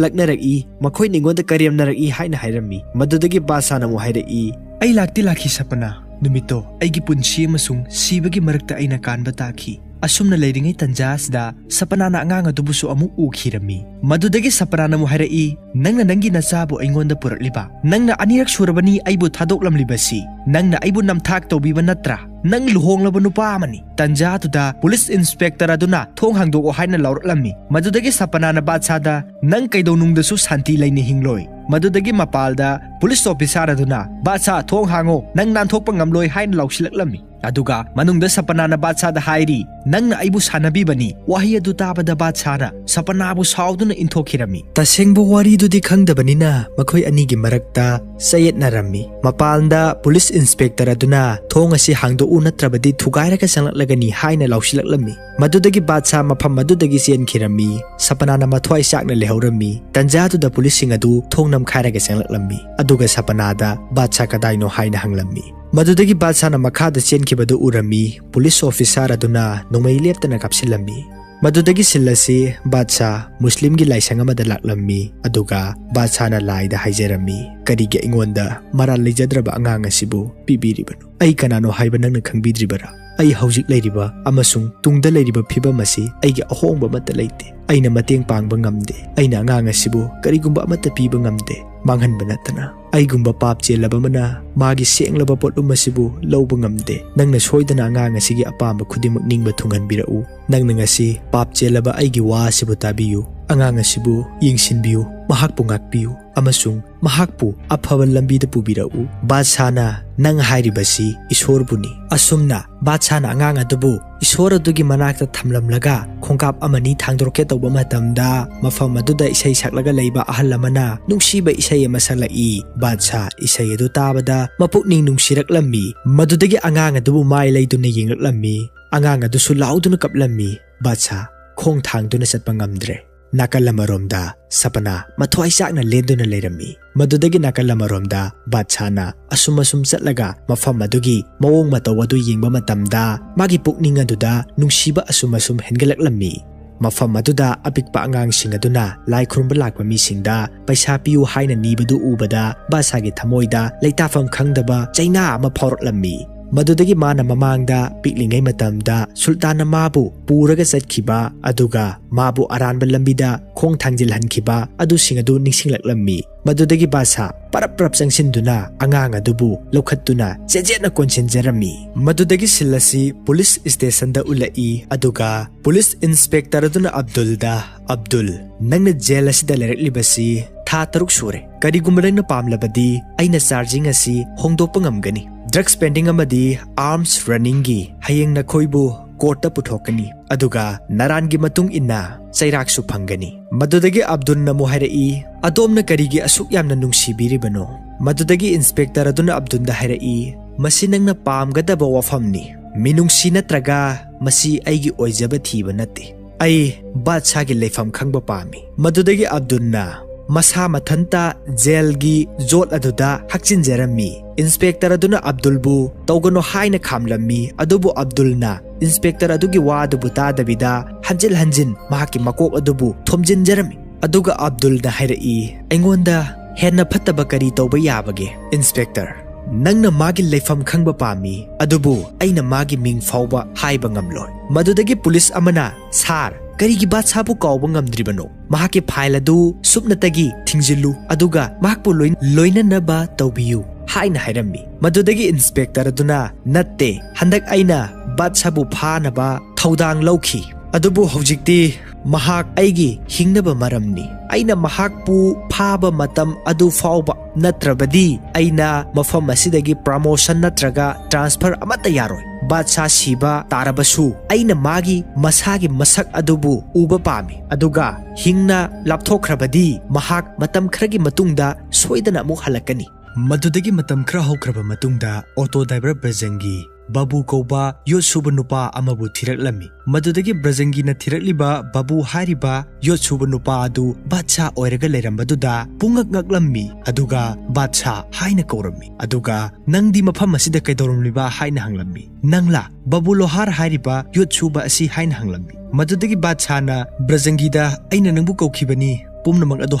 ꯂꯛꯅꯔꯛꯏ, ꯃꯈꯣꯏꯅ ꯑꯩꯉꯣꯟꯗ ꯀꯔꯦꯝꯅꯔꯛꯏ" ꯍꯥꯏꯅ ꯍꯥꯏꯔꯝꯃꯤ꯫ ꯃꯗꯨꯗꯒꯤ ꯕꯥꯗꯁꯥꯅ ꯑꯃꯨꯛ ꯍꯥꯏꯔꯛꯏ, "ꯑꯩ ꯂꯥꯛꯇꯤ ꯂꯥꯛꯈꯤ ꯁꯄꯅꯥ, ꯅꯨꯃꯤꯠꯇꯣ ꯑꯩꯒꯤ ꯄꯨꯟꯁꯤ ꯑꯃꯁꯨꯡ ꯁꯤꯕꯒꯤ ꯃꯔꯛꯇ ꯑꯩꯅ ꯀꯥꯟꯕ ꯇꯥꯈꯤ꯫" ꯑꯁꯨꯝꯅ ꯂꯩꯔꯤꯉꯩ ꯇꯟꯖꯥ ꯑꯁꯤꯗ ꯁꯄꯅꯥꯅ ꯑꯉꯥꯡ ꯑꯗꯨꯕꯨꯁꯨ ꯑꯃꯨꯛ ꯎꯈꯤꯔꯝꯃꯤ꯫ ꯃꯗꯨꯗꯒꯤ ꯁꯄꯅꯥꯅ ꯑꯃꯨꯛ ꯍꯥꯏꯔꯛꯏ, "ꯅꯪꯅ ꯅꯪꯒꯤ ꯅꯆꯥꯕꯨ ꯑꯩꯉꯣꯟꯗ ꯄꯨꯔꯛꯂꯤꯕ? ꯅꯪꯅ ꯑꯅꯤꯔꯛ ꯁꯨꯔꯕꯅꯤ ꯑꯩꯕꯨ ꯊꯥꯗꯣꯛꯂꯝꯂꯤꯕꯁꯤ꯫ ꯅꯪꯅ ꯑꯩꯕꯨ ꯅꯝꯊꯥꯛ ꯇꯧꯕꯤꯕ ꯅꯠꯇ꯭ꯔꯥ? ꯅꯪ ꯂꯨꯍꯣꯡꯂꯕ ꯅꯨꯄꯥ ꯑꯃꯅꯤ꯫" ꯇꯟꯖꯥꯗꯨꯗ ꯄꯨꯂꯤꯁ ꯏꯟꯁꯄꯦꯛꯇꯔ ꯑꯗꯨꯅ, "ꯊꯣꯡ ꯍꯥꯡꯗꯣꯛꯑꯣ" ꯍꯥꯏꯅ ꯂꯥꯎꯔꯛꯂꯝꯃꯤ꯫ ꯃꯗꯨꯗꯒꯤ ꯁꯄꯅꯥꯅ ꯕꯥꯗꯁꯥꯗ, "ꯅꯪ ꯀꯩꯗꯧꯅꯨꯡꯗꯁꯨ ꯁꯥꯟꯇꯤ ꯂꯩꯅ ꯍꯤꯡꯂꯣꯏ꯫" ꯃꯗꯨꯗꯒꯤ ꯃꯄꯥꯜꯗ ꯄꯨꯂꯤꯁ ꯑꯣꯐꯤꯁꯥꯔ ꯑꯗꯨꯅ, "ꯕꯥꯗꯁꯥ, ꯊꯣꯡ ꯍꯥꯡꯉꯣ, ꯅꯪ ꯅꯥꯟꯊꯣꯛꯄ ꯉꯝꯂꯣꯏ" ꯍꯥꯏꯅ ꯂꯥꯎꯁꯤꯜꯂꯛꯂꯝꯃꯤ꯫ ꯑꯗꯨꯒ ꯃꯅꯨꯡꯗ ꯁꯄꯅꯥꯅ ꯕꯥꯗꯁꯥꯗ ꯍꯥꯏꯔꯤ, "ꯅꯪꯅ ꯑꯩꯕꯨ ꯁꯥꯟꯅꯕꯤꯕꯅꯤ꯫" ꯋꯥꯍꯩ ꯑꯗꯨ ꯇꯥꯕꯗ ꯕꯥꯗꯁꯥꯅ ꯁꯄꯅꯥꯕꯨ ꯁꯥꯎꯗꯨꯅ ꯏꯟꯊꯣꯛꯈꯤꯔꯝꯃꯤ꯫ ꯇꯁꯦꯡꯕ ꯋꯥꯔꯤꯗꯨꯗꯤ ꯈꯪꯗꯕꯅꯤꯅ ꯃꯈꯣꯏ ꯑꯅꯤꯒꯤ ꯃꯔꯛꯇ ꯆꯌꯦꯠꯅꯔꯝꯃꯤ꯫ ꯃꯄꯥꯟꯗ ꯄꯨꯂꯤꯁ ꯏꯟꯁꯄꯦꯛꯇꯔ ꯑꯗꯨꯅ, "ꯊꯣꯡ ꯑꯁꯤ ꯍꯥꯡꯗꯣꯛꯎ, ꯅꯠꯇ꯭ꯔꯕꯗꯤ ꯊꯨꯒꯥꯏꯔꯒ ꯆꯪꯂꯛꯂꯒꯅꯤ" ꯍꯥꯏꯅ ꯂꯥꯎꯁꯤꯜꯂꯛꯂꯝꯃꯤ꯫ ꯃꯗꯨꯗꯒꯤ ꯕꯥꯗꯁꯥ ꯃꯐꯝ ꯑꯗꯨꯗꯒꯤ ꯆꯦꯟꯈꯤꯔꯝꯃꯤ꯫ ꯁꯄꯅꯥꯅ ꯃꯊ꯭ꯋꯥꯏ ꯆꯥꯛꯅ ꯂꯩꯍꯧꯔꯝꯃꯤ꯫ ꯇꯟꯖꯥꯗꯨꯗ ꯄꯨꯂꯤꯁꯁꯤꯡ ꯑꯗꯨ ꯊꯣꯡ ꯅꯝꯈꯥꯏꯔꯒ ꯆꯪꯂꯛꯂꯝꯃꯤ, ꯑꯗꯨꯒ ꯁꯄꯅꯥꯗ, "ꯕꯥꯗꯁꯥ ꯀꯗꯥꯏꯅꯣ?" ꯍꯥꯏꯅ ꯍꯪꯂꯝꯃꯤ꯫ ꯃꯗꯨꯗꯒꯤ ꯕꯥꯗꯁꯥꯅ ꯃꯈꯥꯗ ꯆꯦꯟꯈꯤꯕꯗꯨ ꯎꯔꯝꯃꯤ꯫ ꯄꯨꯂꯤꯁ ꯑꯣꯐꯤꯁꯥꯔ ꯑꯗꯨꯅ ꯅꯣꯡꯃꯩ ꯂꯦꯞꯇꯅ ꯀꯥꯞꯁꯤꯜꯂꯝꯃꯤ꯫ ꯃꯗꯨꯗꯒꯤ ꯁꯤꯜ ꯑꯁꯤ ꯕꯥꯗꯁꯥ ꯃꯨꯁꯂꯤꯝꯒꯤ ꯂꯥꯏꯁꯪ ꯑꯃꯗ ꯂꯥꯛꯂꯝꯃꯤ, ꯑꯗꯨꯒ ꯕꯥꯗꯁꯥꯅ ꯂꯥꯏꯗ ꯍꯥꯏꯖꯔꯝꯃꯤ, "ꯀꯔꯤꯒꯤ ꯑꯩꯉꯣꯟꯗ ꯃꯔꯥꯜ ꯂꯩꯖꯗ꯭ꯔꯕ ꯑꯉꯥꯡ ꯑꯁꯤꯕꯨ ꯄꯤꯕꯤꯔꯤꯕꯅꯣ? ꯑꯩ ꯀꯅꯥꯅꯣ ꯍꯥꯏꯕ ꯅꯪꯅ ꯈꯪꯕꯤꯗ꯭ꯔꯤꯕꯔꯥ? ꯑꯩ ꯍꯧꯖꯤꯛ ꯂꯩꯔꯤꯕ ꯑꯃꯁꯨꯡ ꯇꯨꯡꯗ ꯂꯩꯔꯤꯕ ꯐꯤꯕꯝ ꯑꯁꯤ ꯑꯩꯒꯤ ꯑꯍꯣꯡꯕ ꯑꯃꯠꯇ ꯂꯩꯇꯦ꯫ ꯑꯩꯅ ꯃꯇꯦꯡ ꯄꯥꯡꯕ ꯉꯝꯗꯦ꯫ ꯑꯩꯅ ꯑꯉꯥꯡ ꯑꯁꯤꯕꯨ ꯀꯔꯤꯒꯨꯝꯕ ꯑꯃꯠꯇ ꯄꯤꯕ ꯉꯝꯗꯦ, ꯃꯥꯡꯍꯟꯕ ꯅꯠꯇꯅ꯫ ꯑꯩꯒꯨꯝꯕ ꯄꯥꯞ ꯆꯦꯜꯂꯕ ꯑꯃꯅ ꯃꯥꯒꯤ ꯁꯦꯡꯂꯕ ꯄꯣꯠꯂꯨꯝ ꯑꯁꯤꯕꯨ ꯂꯧꯕ ꯉꯝꯗꯦ꯫ ꯅꯪꯅ ꯁꯣꯏꯗꯅ ꯑꯉꯥꯡ ꯑꯁꯤꯒꯤ ꯑꯄꯥꯝꯕ ꯈꯨꯗꯤꯡꯃꯛ ꯅꯤꯡꯕ ꯊꯨꯡꯍꯟꯕꯤꯔꯛꯎ꯫ ꯅꯪꯅ ꯉꯁꯤ ꯄꯥꯞ ꯆꯦꯜꯂꯕ ꯑꯩꯒꯤ ꯋꯥ ꯑꯁꯤꯕꯨ ꯇꯥꯕꯤꯌꯨ꯫ ꯑꯉꯥꯡ ꯑꯁꯤꯕꯨ ꯌꯦꯡꯁꯤꯟꯕꯤꯌꯨ꯫ ꯃꯍꯥꯛꯄꯨ ꯉꯥꯛꯄꯤꯌꯨ ꯑꯃꯁꯨꯡ ꯃꯍꯥꯛꯄꯨ ꯑꯐꯕ ꯂꯝꯕꯤꯗ ꯄꯨꯕꯤꯔꯛꯎ꯫ ꯕꯥꯗꯁꯥꯅ, "ꯅꯪ ꯍꯥꯏꯔꯤꯕꯁꯤ ꯏꯁꯣꯔꯕꯨꯅꯤ꯫" ꯑꯁꯨꯝꯅ ꯕꯥꯗꯁꯥꯅ ꯑꯉꯥꯡ ꯑꯗꯨꯕꯨ ꯏꯁꯣꯔ ꯑꯗꯨꯒꯤ ꯃꯅꯥꯛꯇ ꯊꯝꯂꯝꯂꯒ ꯈꯣꯡꯀꯥꯞ ꯑꯃꯅꯤ ꯊꯥꯡꯗꯣꯔꯛꯀꯦ ꯇꯧꯕ ꯃꯇꯝꯗ, ꯃꯐꯝ ꯑꯗꯨꯗ ꯏꯁꯩ ꯁꯛꯂꯒ ꯂꯩꯕ ꯑꯍꯜ ꯑꯃꯅ ꯅꯨꯡꯁꯤꯕ ꯏꯁꯩ ꯑꯃ ꯁꯛꯂꯛꯏ꯫ ꯕꯥꯗꯁꯥ ꯏꯁꯩ ꯑꯗꯨ ꯇꯥꯕꯗ ꯃꯄꯨꯛꯅꯤꯡ ꯅꯨꯡꯁꯤꯔꯛꯂꯝꯃꯤ꯫ ꯃꯗꯨꯗꯒꯤ ꯑꯉꯥꯡ ꯑꯗꯨꯕꯨ ꯃꯥꯏ ꯂꯩꯗꯨꯅ ꯌꯦꯡꯂꯛꯂꯝꯃꯤ꯫ ꯑꯉꯥꯡ ꯑꯗꯨꯁꯨ ꯂꯥꯎꯗꯨꯅ ꯀꯞꯂꯝꯃꯤ꯫ ꯕꯥꯗꯁꯥ ꯈꯣꯡ ꯊꯥꯡꯗꯨꯅ ꯆꯠꯄ ꯉꯝꯗ꯭ꯔꯦ꯫ ꯅꯥꯀꯜ ꯑꯃꯔꯣꯝꯗ ꯁꯄꯅꯥ ꯃꯊ꯭ꯋꯥꯏ ꯆꯥꯛꯅ ꯂꯦꯟꯗꯨꯅ ꯂꯩꯔꯝꯃꯤ꯫ ꯃꯗꯨꯗꯒꯤ ꯅꯥꯀꯜ ꯑꯃꯔꯣꯝꯗ ꯕꯥꯗꯁꯥꯅ ꯑꯁꯨꯝ ꯑꯁꯨꯝ ꯆꯠꯂꯒ ꯃꯐꯝ ꯑꯗꯨꯒꯤ ꯃꯑꯣꯡ ꯃꯇꯧ ꯑꯗꯨ ꯌꯦꯡꯕ ꯃꯇꯝꯗ, ꯃꯥꯒꯤ ꯄꯨꯛꯅꯤꯡ ꯑꯗꯨꯗ ꯅꯨꯡꯁꯤꯕ ꯑꯁꯨꯝ ꯑꯁꯨꯝ ꯍꯦꯟꯒꯠꯂꯛꯂꯝꯃꯤ꯫ ꯃꯐꯝ ꯑꯗꯨꯗ ꯑꯄꯤꯛꯄ ꯑꯉꯥꯡꯁꯤꯡ ꯑꯗꯨꯅ ꯂꯥꯏ ꯈꯨꯔꯨꯝꯕ ꯂꯥꯛꯄ ꯃꯤꯁꯤꯡꯗ ꯄꯩꯁꯥ ꯄꯤꯌꯨ ꯍꯥꯏꯅ ꯅꯤꯕꯗꯨ ꯎꯕꯗ, ꯕꯥꯗꯁꯥꯒꯤ ꯊꯃꯣꯏꯗ ꯂꯩꯇꯥꯐꯝ ꯈꯪꯗꯕ ꯆꯩꯅꯥ ꯑꯃ ꯐꯥꯎꯔꯛꯂꯝꯃꯤ꯫ ꯃꯗꯨꯗꯒꯤ ꯃꯥꯅ ꯃꯃꯥꯡꯗ ꯄꯤꯛꯂꯤꯉꯩ ꯃꯇꯝꯗ ꯁꯨꯜꯇꯥꯟꯅ ꯃꯥꯕꯨ ꯄꯨꯔꯒ ꯆꯠꯈꯤꯕ, ꯑꯗꯨꯒ ꯃꯥꯕꯨ ꯑꯔꯥꯟꯕ ꯂꯝꯕꯤꯗ ꯈꯣꯡ ꯊꯥꯡꯖꯤꯜꯍꯟꯈꯤꯕ ꯑꯗꯨꯁꯤꯡ ꯑꯗꯨ ꯅꯤꯡꯁꯤꯡꯂꯛꯂꯝꯃꯤ꯫ ꯃꯗꯨꯗꯒꯤ ꯕꯥꯗꯁꯥ ꯄꯔꯞ ꯄꯔꯞ ꯆꯪꯁꯤꯟꯗꯨꯅ ꯑꯉꯥꯡ ꯑꯗꯨꯕꯨ ꯂꯧꯈꯠꯇꯨꯅ ꯆꯦꯠꯆꯦꯠꯅ ꯀꯣꯟꯁꯤꯟꯖꯔꯝꯃꯤ꯫ ꯃꯗꯨꯗꯒꯤ ꯁꯤꯜ ꯑꯁꯤ ꯄꯨꯂꯤꯁ ꯁ꯭ꯇꯦꯁꯟꯗ ꯎꯠꯂꯛꯏ, ꯑꯗꯨꯒ ꯄꯨꯂꯤꯁ ꯏꯟꯁꯄꯦꯛꯇꯔ ꯑꯗꯨꯅ ꯑꯕꯗꯨꯜꯗ, "ꯑꯕꯗꯨꯜ, ꯅꯪꯅ ꯖꯦꯜ ꯑꯁꯤꯗ ꯂꯩꯔꯛꯂꯤꯕꯁꯤ ꯊꯥ ꯇꯔꯨꯛ ꯁꯨꯔꯦ꯫ ꯀꯔꯤꯒꯨꯝꯕ ꯅꯪꯅ ꯄꯥꯝꯂꯕꯗꯤ ꯑꯩꯅ ꯆꯥꯔꯖꯤꯡ ꯑꯁꯤ ꯍꯣꯡꯗꯣꯛꯄ ꯉꯝꯒꯅꯤ꯫ ꯗ꯭ꯔꯒꯁ ꯄꯦꯗꯤꯡ ꯑꯃꯗꯤ ꯑꯥꯔꯝꯁ ꯔꯟꯅꯤꯡꯒꯤ ꯍꯌꯦꯡ ꯅꯈꯣꯏꯕꯨ ꯀꯣꯔꯠꯇ ꯄꯨꯊꯣꯛꯀꯅꯤ, ꯑꯗꯨꯒ ꯅꯔꯥꯟꯒꯤ ꯃꯇꯨꯡ ꯏꯟꯅ ꯆꯩꯔꯥꯛꯁꯨ ꯐꯪꯒꯅꯤ꯫" ꯃꯗꯨꯗꯒꯤ ꯑꯕꯗꯨꯜꯅ ꯑꯃꯨꯛ ꯍꯥꯏꯔꯛꯏ, "ꯑꯗꯣꯝꯅ ꯀꯔꯤꯒꯤ ꯑꯁꯨꯛ ꯌꯥꯝꯅ ꯅꯨꯡꯁꯤꯕꯤꯔꯤꯕꯅꯣ?" ꯃꯗꯨꯗꯒꯤ ꯏꯟꯁꯄꯦꯛꯇꯔ ꯑꯗꯨꯅ ꯑꯕꯗꯨꯜꯗ ꯍꯥꯏꯔꯛꯏ, "ꯃꯁꯤ ꯅꯪꯅ ꯄꯥꯝꯒꯗꯕ ꯋꯥꯐꯝꯅꯤ꯫ ꯃꯤꯅꯨꯡꯁꯤ ꯅꯠꯇ꯭ꯔꯒ ꯃꯁꯤ ꯑꯩꯒꯤ ꯑꯣꯏꯖꯕ ꯊꯤꯕ ꯅꯠꯇꯦ꯫ ꯑꯩ ꯕꯥꯗꯁꯥꯒꯤ ꯂꯩꯐꯝ ꯈꯪꯕ ꯄꯥꯝꯃꯤ꯫" ꯃꯗꯨꯗꯒꯤ ꯑꯕꯗꯨꯜꯅ ꯃꯁꯥ ꯃꯊꯟꯇ ꯖꯦꯜꯒꯤ ꯖꯣꯠ ꯑꯗꯨꯗ ꯍꯛꯆꯤꯟꯖꯔꯝꯃꯤ꯫ ꯏꯟꯁꯄꯦꯛꯇꯔ ꯑꯗꯨꯅ ꯑꯕꯗꯨꯜꯕꯨ ꯇꯧꯒꯅꯨ ꯍꯥꯏꯅ ꯈꯥꯝꯂꯝꯃꯤ, ꯑꯗꯨꯕꯨ ꯑꯕꯗꯨꯜꯅ ꯏꯟꯁꯄꯦꯛꯇꯔ ꯑꯗꯨꯒꯤ ꯋꯥ ꯑꯗꯨꯕꯨ ꯇꯥꯗꯕꯤꯗ ꯍꯟꯖꯤꯟ ꯍꯟꯖꯤꯟ ꯃꯍꯥꯛꯀꯤ ꯃꯀꯣꯛ ꯑꯗꯨꯕꯨ ꯊꯣꯝꯖꯤꯟꯖꯔꯝꯃꯤ꯫ ꯑꯗꯨꯒ ꯑꯕꯗꯨꯜꯅ ꯍꯥꯏꯔꯛꯏ, "ꯑꯩꯉꯣꯟꯗ ꯍꯦꯟꯅ ꯐꯠꯇꯕ ꯀꯔꯤ ꯇꯧꯕ ꯌꯥꯕꯒꯦ? ꯏꯟꯁꯄꯦꯛꯇꯔ, ꯅꯪꯅ ꯃꯥꯒꯤ ꯂꯩꯐꯝ ꯈꯪꯕ ꯄꯥꯝꯃꯤ, ꯑꯗꯨꯕꯨ ꯑꯩꯅ ꯃꯥꯒꯤ ꯃꯤꯡ ꯐꯥꯎꯕ ꯍꯥꯏꯕ ꯉꯝꯂꯣꯏ꯫" ꯃꯗꯨꯗꯒꯤ ꯄꯨꯂꯤꯁ ꯑꯃꯅ, "ꯁꯥꯔ, ꯀꯔꯤꯒꯤ ꯕꯥꯗꯁꯥꯕꯨ ꯀꯥꯎꯕ ꯉꯝꯗ꯭ꯔꯤꯕꯅꯣ? ꯃꯍꯥꯛꯀꯤ ꯐꯥꯏꯜ ꯑꯗꯨ ꯁꯨꯞꯅꯇꯒꯤ ꯊꯤꯡꯖꯤꯜꯂꯨ, ꯑꯗꯨꯒ ꯃꯍꯥꯛꯄꯨ ꯂꯣꯏ-, ꯂꯣꯏꯅꯅꯕ ꯇꯧꯕꯤꯌꯨ" ꯍꯥꯏꯅ ꯍꯥꯏꯔꯝꯃꯤ꯫ ꯃꯗꯨꯗꯒꯤ ꯏꯟꯁꯄꯦꯛꯇꯔ ꯑꯗꯨꯅ, "ꯅꯠꯇꯦ, ꯍꯟꯗꯛ ꯑꯩꯅ ꯕꯥꯗꯁꯥꯕꯨ ꯐꯥꯅꯕ ꯊꯧꯗꯥꯡ ꯂꯧꯈꯤ, ꯑꯗꯨꯕꯨ ꯍꯧꯖꯤꯛꯇꯤ "ꯃꯍꯥꯛ ꯑꯩꯒꯤ ꯍꯤꯡꯅꯕ ꯃꯔꯝꯅꯤ꯫ ꯑꯩꯅ ꯃꯍꯥꯛꯄꯨ ꯐꯥꯕ ꯃꯇꯝ ꯑꯗꯨ ꯐꯥꯎꯕ, ꯅꯠꯇ꯭ꯔꯕꯗꯤ ꯑꯩꯅ ꯃꯐꯝ ꯑꯁꯤꯗꯒꯤ ꯄ꯭ꯔꯃꯣꯁꯟ ꯅꯠꯇ꯭ꯔꯒ ꯇ꯭ꯔꯥꯟꯁꯐꯔ ꯑꯃꯠꯇ ꯌꯥꯔꯣꯏ꯫ ꯕꯥꯗꯁꯥ ꯁꯤꯕ ꯇꯥꯔꯕꯁꯨ ꯑꯩꯅ ꯃꯥꯒꯤ ꯃꯁꯥꯒꯤ ꯃꯁꯛ ꯑꯗꯨꯕꯨ ꯎꯕ ꯄꯥꯝꯃꯤ, ꯑꯗꯨꯒ ꯍꯤꯡꯅ ꯂꯥꯞꯊꯣꯛꯈ꯭ꯔꯕꯗꯤ ꯃꯍꯥꯛ ꯃꯇꯝ ꯈꯔꯒꯤ ꯃꯇꯨꯡꯗ ꯁꯣꯏꯗꯅ ꯑꯃꯨꯛ ꯍꯜꯂꯛꯀꯅꯤ"꯫ ꯃꯗꯨꯗꯒꯤ ꯃꯇꯝ ꯈꯔ ꯍꯧꯈ꯭ꯔꯕ ꯃꯇꯨꯡꯗ, ꯑꯣꯇꯣ ꯗ꯭ꯔꯥꯏꯚꯔ ꯕ꯭ꯔꯖꯪꯒꯤ ꯕꯥꯕꯨ ꯀꯧꯕ ꯌꯣꯠ ꯁꯨꯕ ꯅꯨꯄꯥ ꯑꯃꯕꯨ ꯊꯤꯔꯛꯂꯝꯃꯤ꯫ ꯃꯗꯨꯗꯒꯤ ꯕ꯭ꯔꯖꯪꯒꯤꯅ ꯊꯤꯔꯛꯂꯤꯕ ꯕꯥꯕꯨ ꯍꯥꯏꯔꯤꯕ ꯌꯣꯠ ꯁꯨꯕ ꯅꯨꯄꯥ ꯑꯗꯨ ꯕꯥꯗꯁꯥ ꯑꯣꯏꯔꯒ ꯂꯩꯔꯝꯕꯗꯨꯗ ꯄꯨꯡꯉꯛ ꯉꯛꯂꯝꯃꯤ, ꯑꯗꯨꯒ "ꯕꯥꯗꯁꯥ" ꯍꯥꯏꯅ ꯀꯧꯔꯝꯃꯤ, ꯑꯗꯨꯒ "ꯅꯪꯗꯤ ꯃꯐꯝ ꯑꯁꯤꯗ ꯀꯩꯗꯧꯔꯝꯂꯤꯕ?" ꯍꯥꯏꯅ ꯍꯪꯂꯝꯃꯤ꯫ "ꯅꯪꯂꯥ ꯕꯥꯕꯨ ꯂꯣꯍꯥꯔ ꯍꯥꯏꯔꯤꯕ ꯌꯣꯠ ꯁꯨꯕ ꯑꯁꯤ?" ꯍꯥꯏꯅ ꯍꯪꯂꯝꯃꯤ꯫ ꯃꯗꯨꯗꯒꯤ ꯕꯥꯗꯁꯥꯅ ꯕ꯭ꯔꯖꯪꯒꯤꯗ, "ꯑꯩꯅ ꯅꯪꯕꯨ ꯀꯧꯈꯤꯕꯅꯤ, ꯄꯨꯝꯅꯃꯛ ꯑꯗꯨ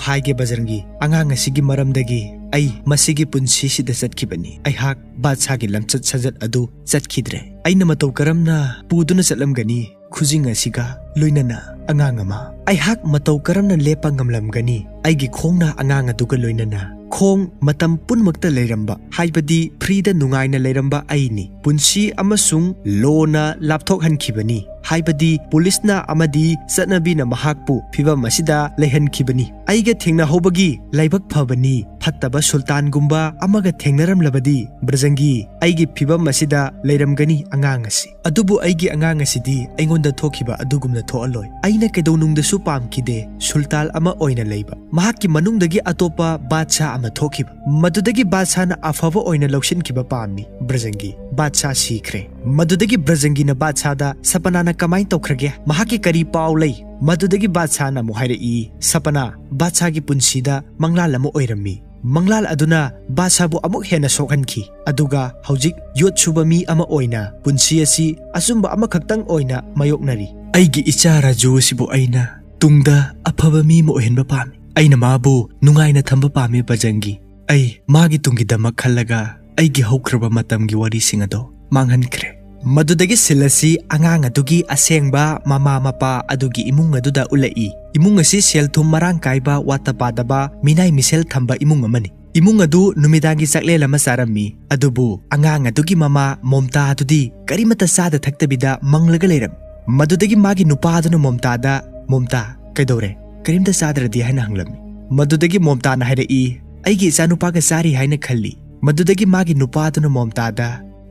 ꯍꯥꯏꯒꯦ ꯕꯖꯔꯪꯒꯤ꯫ ꯑꯉꯥꯡ ꯑꯁꯤꯒꯤ ꯃꯔꯝꯗꯒꯤ ꯑꯩ ꯃꯁꯤꯒꯤ ꯄꯨꯟꯁꯤꯁꯤꯗ ꯆꯠꯈꯤꯕꯅꯤ꯫ ꯑꯩꯍꯥꯛ ꯕꯥꯗꯁꯥꯒꯤ ꯂꯝꯆꯠ ꯁꯥꯖꯠ ꯑꯗꯨ ꯆꯠꯈꯤꯗ꯭ꯔꯦ꯫ ꯑꯩꯅ ꯃꯇꯧ ꯀꯔꯝꯅ ꯄꯨꯗꯨꯅ ꯆꯠꯂꯝꯒꯅꯤ, ꯈꯨꯖꯤꯡ ꯑꯁꯤꯒ ꯂꯣꯏꯅꯅ ꯑꯉꯥꯡ ꯑꯃ? ꯑꯩꯍꯥꯛ ꯃꯇꯧ ꯀꯔꯝꯅ ꯂꯦꯞꯄ ꯉꯝꯂꯝꯒꯅꯤ, ꯑꯩꯒꯤ ꯈꯣꯡꯅ ꯑꯉꯥꯡ ꯑꯗꯨꯒ ꯂꯣꯏꯅꯅ?" ꯈꯣꯡ ꯃꯇꯝ ꯄꯨꯝꯅꯃꯛꯇ ꯂꯩꯔꯝꯕ, ꯍꯥꯏꯕꯗꯤ ꯐ꯭ꯔꯤꯗ ꯅꯨꯡꯉꯥꯏꯅ ꯂꯩꯔꯝꯕ ꯑꯩꯅꯤ꯫ ꯄꯨꯟꯁꯤ ꯑꯃꯁꯨꯡ ꯂꯣꯅ ꯂꯥꯞꯊꯣꯛꯍꯟꯈꯤꯕꯅꯤ, ꯍꯥꯏꯕꯗꯤ ꯄꯨꯂꯤꯁꯅ ꯑꯃꯗꯤ ꯆꯠꯅꯕꯤꯅ ꯃꯍꯥꯛꯄꯨ ꯐꯤꯚꯝ ꯑꯁꯤꯗ ꯂꯩꯍꯟꯈꯤꯕꯅꯤ꯫ ꯑꯩꯒ ꯊꯦꯡꯅꯍꯧꯕꯒꯤ ꯂꯥꯏꯕꯛ ꯐꯕꯅꯤ꯫ ꯐꯠꯇꯕ ꯁꯨꯜꯇꯥꯟꯒꯨꯝꯕ ꯑꯃꯒ ꯊꯦꯡꯅꯔꯝꯂꯕꯗꯤ, ꯕ꯭ꯔꯖꯪꯒꯤ, ꯑꯩꯒꯤ ꯐꯤꯚꯝ ꯑꯁꯤꯗ ꯂꯩꯔꯝꯒꯅꯤ ꯑꯉꯥꯡ ꯑꯁꯤ꯫ ꯑꯗꯨꯕꯨ ꯑꯩꯒꯤ ꯑꯉꯥꯡ ꯑꯁꯤꯗꯤ ꯑꯩꯉꯣꯟꯗ ꯊꯣꯛꯈꯤꯕ ꯑꯗꯨꯒꯨꯝꯅ ꯊꯣꯛꯍꯜꯂꯣꯏ꯫ ꯑꯩꯅ ꯀꯩꯗꯧꯅꯨꯡꯗꯁꯨ ꯄꯥꯝꯈꯤꯗꯦ ꯁꯨꯜꯇꯥꯟ ꯑꯃ ꯑꯣꯏꯅ ꯂꯩꯕ꯫ ꯃꯍꯥꯛꯀꯤ ꯃꯅꯨꯡꯗꯒꯤ ꯑꯇꯣꯞꯄ ꯕꯥꯗꯁꯥ ꯑꯃ ꯊꯣꯛꯈꯤꯕ꯫ ꯃꯗꯨꯗꯒꯤ ꯕꯥꯗꯁꯥꯅ ꯑꯐꯕ ꯑꯣꯏꯅ ꯂꯧꯁꯤꯟꯈꯤꯕ ꯄꯥꯝꯃꯤ꯫ ꯕ꯭ꯔꯖꯪꯒꯤ, ꯕꯥꯗꯁꯥ ꯁꯤꯈ꯭ꯔꯦ꯫ ꯃꯗꯨꯗꯒꯤ ꯕ꯭ꯔꯖꯪꯒꯤꯅ ꯕꯥꯗꯁꯥꯗ, "ꯁꯄꯅꯥꯅ ꯀꯃꯥꯏꯅ ꯇꯧꯈ꯭ꯔꯒꯦ? ꯃꯍꯥꯛꯀꯤ ꯀꯔꯤ ꯄꯥꯎ ꯂꯩ?" ꯃꯗꯨꯗꯒꯤ ꯕꯥꯗꯁꯥꯅ ꯑꯃꯨꯛ ꯍꯥꯏꯔꯛꯏ, "ꯁꯄꯅꯥ, ꯕꯥꯗꯁꯥꯒꯤ ꯄꯨꯟꯁꯤꯗ ꯃꯪꯂꯥꯜ ꯑꯃ ꯑꯣꯏꯔꯝꯃꯤ꯫ ꯃꯪꯂꯥꯜ ꯑꯗꯨꯅ ꯕꯥꯗꯁꯥꯕꯨ ꯑꯃꯨꯛ ꯍꯦꯟꯅ ꯁꯣꯛꯍꯟꯈꯤ, ꯑꯗꯨꯒ ꯍꯧꯖꯤꯛ ꯌꯣꯠ ꯁꯨꯕ ꯃꯤ ꯑꯃ ꯑꯣꯏꯅ ꯄꯨꯟꯁꯤ ꯑꯁꯤ ꯑꯆꯨꯝꯕ ꯑꯃꯈꯛꯇꯪ ꯑꯣꯏꯅ ꯃꯥꯌꯣꯛꯅꯔꯤ꯫ ꯑꯩꯒꯤ ꯏꯆꯥ ꯔꯥꯖꯨ ꯑꯁꯤꯕꯨ ꯑꯩꯅ ꯇꯨꯡꯗ ꯑꯐꯕ ꯃꯤ ꯑꯃ ꯑꯣꯏꯍꯟꯕ ꯄꯥꯝꯃꯤ꯫ ꯑꯩꯅ ꯃꯥꯕꯨ ꯅꯨꯡꯉꯥꯏꯅ ꯊꯝꯕ ꯄꯥꯝꯃꯤ ꯕꯖꯪꯒꯤ꯫ ꯑꯩ ꯃꯥꯒꯤ ꯇꯨꯡꯒꯤꯗꯃꯛ ꯈꯜꯂꯒ ꯑꯩꯒꯤ ꯍꯧꯈ꯭ꯔꯕ ꯃꯇꯝꯒꯤ ꯋꯥꯔꯤꯁꯤꯡ ꯑꯗꯣ ꯃꯥꯡꯍꯟꯈ꯭ꯔꯦ"꯫ ꯃꯗꯨꯗꯒꯤ ꯁꯤꯜ ꯑꯁꯤ ꯑꯉꯥꯡ ꯑꯗꯨꯒꯤ ꯑꯁꯦꯡꯕ ꯃꯃꯥ ꯃꯄꯥ ꯑꯗꯨꯒꯤ ꯏꯃꯨꯡ ꯑꯗꯨꯗ ꯎꯠꯂꯛꯏ꯫ ꯏꯃꯨꯡ ꯑꯁꯤ ꯁꯦꯜ ꯊꯨꯝ ꯃꯔꯥꯡ ꯀꯥꯏꯕ, ꯋꯥꯠꯇ ꯄꯥꯗꯕ, ꯃꯤꯅꯥꯏ ꯃꯤꯁꯦꯜ ꯊꯝꯕ ꯏꯃꯨꯡ ꯑꯃꯅꯤ꯫ ꯏꯃꯨꯡ ꯑꯗꯨ ꯅꯨꯃꯤꯗꯥꯡꯒꯤ ꯆꯥꯛꯂꯦꯟ ꯑꯃ ꯆꯥꯔꯝꯃꯤ, ꯑꯗꯨꯕꯨ ꯑꯉꯥꯡ ꯑꯗꯨꯒꯤ ꯃꯃꯥ ꯃꯣꯝꯇꯥ ꯑꯗꯨꯗꯤ ꯀꯔꯤꯃꯠꯇ ꯆꯥꯗ ꯊꯛꯇꯕꯤꯗ ꯃꯪꯂꯒ ꯂꯩꯔꯝꯃꯤ꯫ ꯃꯗꯨꯗꯒꯤ ꯃꯥꯒꯤ ꯅꯨꯄꯥ ꯑꯗꯨꯅ ꯃꯣꯝꯇꯥꯗ, ꯃꯣꯝꯇꯥ, "ꯀꯩꯗꯧꯔꯦ? ꯀꯔꯤꯝꯇ ꯆꯥꯗ꯭ꯔꯗꯤ?" ꯍꯥꯏꯅ ꯍꯪꯂꯝꯃꯤ꯫ ꯃꯗꯨꯗꯒꯤ ꯃꯣꯝꯇꯥꯅ ꯍꯥꯏꯔꯛꯏ, "ꯑꯩꯒꯤ ꯏꯆꯥꯅꯨꯄꯥꯒ ꯆꯥꯔꯤ ꯍꯥꯏꯅ ꯈꯜꯂꯤ꯫" ꯃꯗꯨꯗꯒꯤ ꯃꯥꯒꯤ ꯅꯨꯄꯥꯗꯨꯅ ꯃꯣꯝꯇꯥꯗ,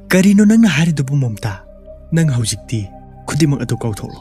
"ꯀꯔꯤꯅꯣ ꯅꯪꯅ ꯍꯥꯏꯔꯤꯗꯨꯕꯨ ꯃꯣꯝꯇꯥ? ꯅꯪ ꯍꯧꯖꯤꯛꯇꯤ ꯈꯨꯗꯤꯡꯃꯛ ꯑꯗꯨ ꯀꯥꯎꯊꯣꯛꯂꯣ꯫"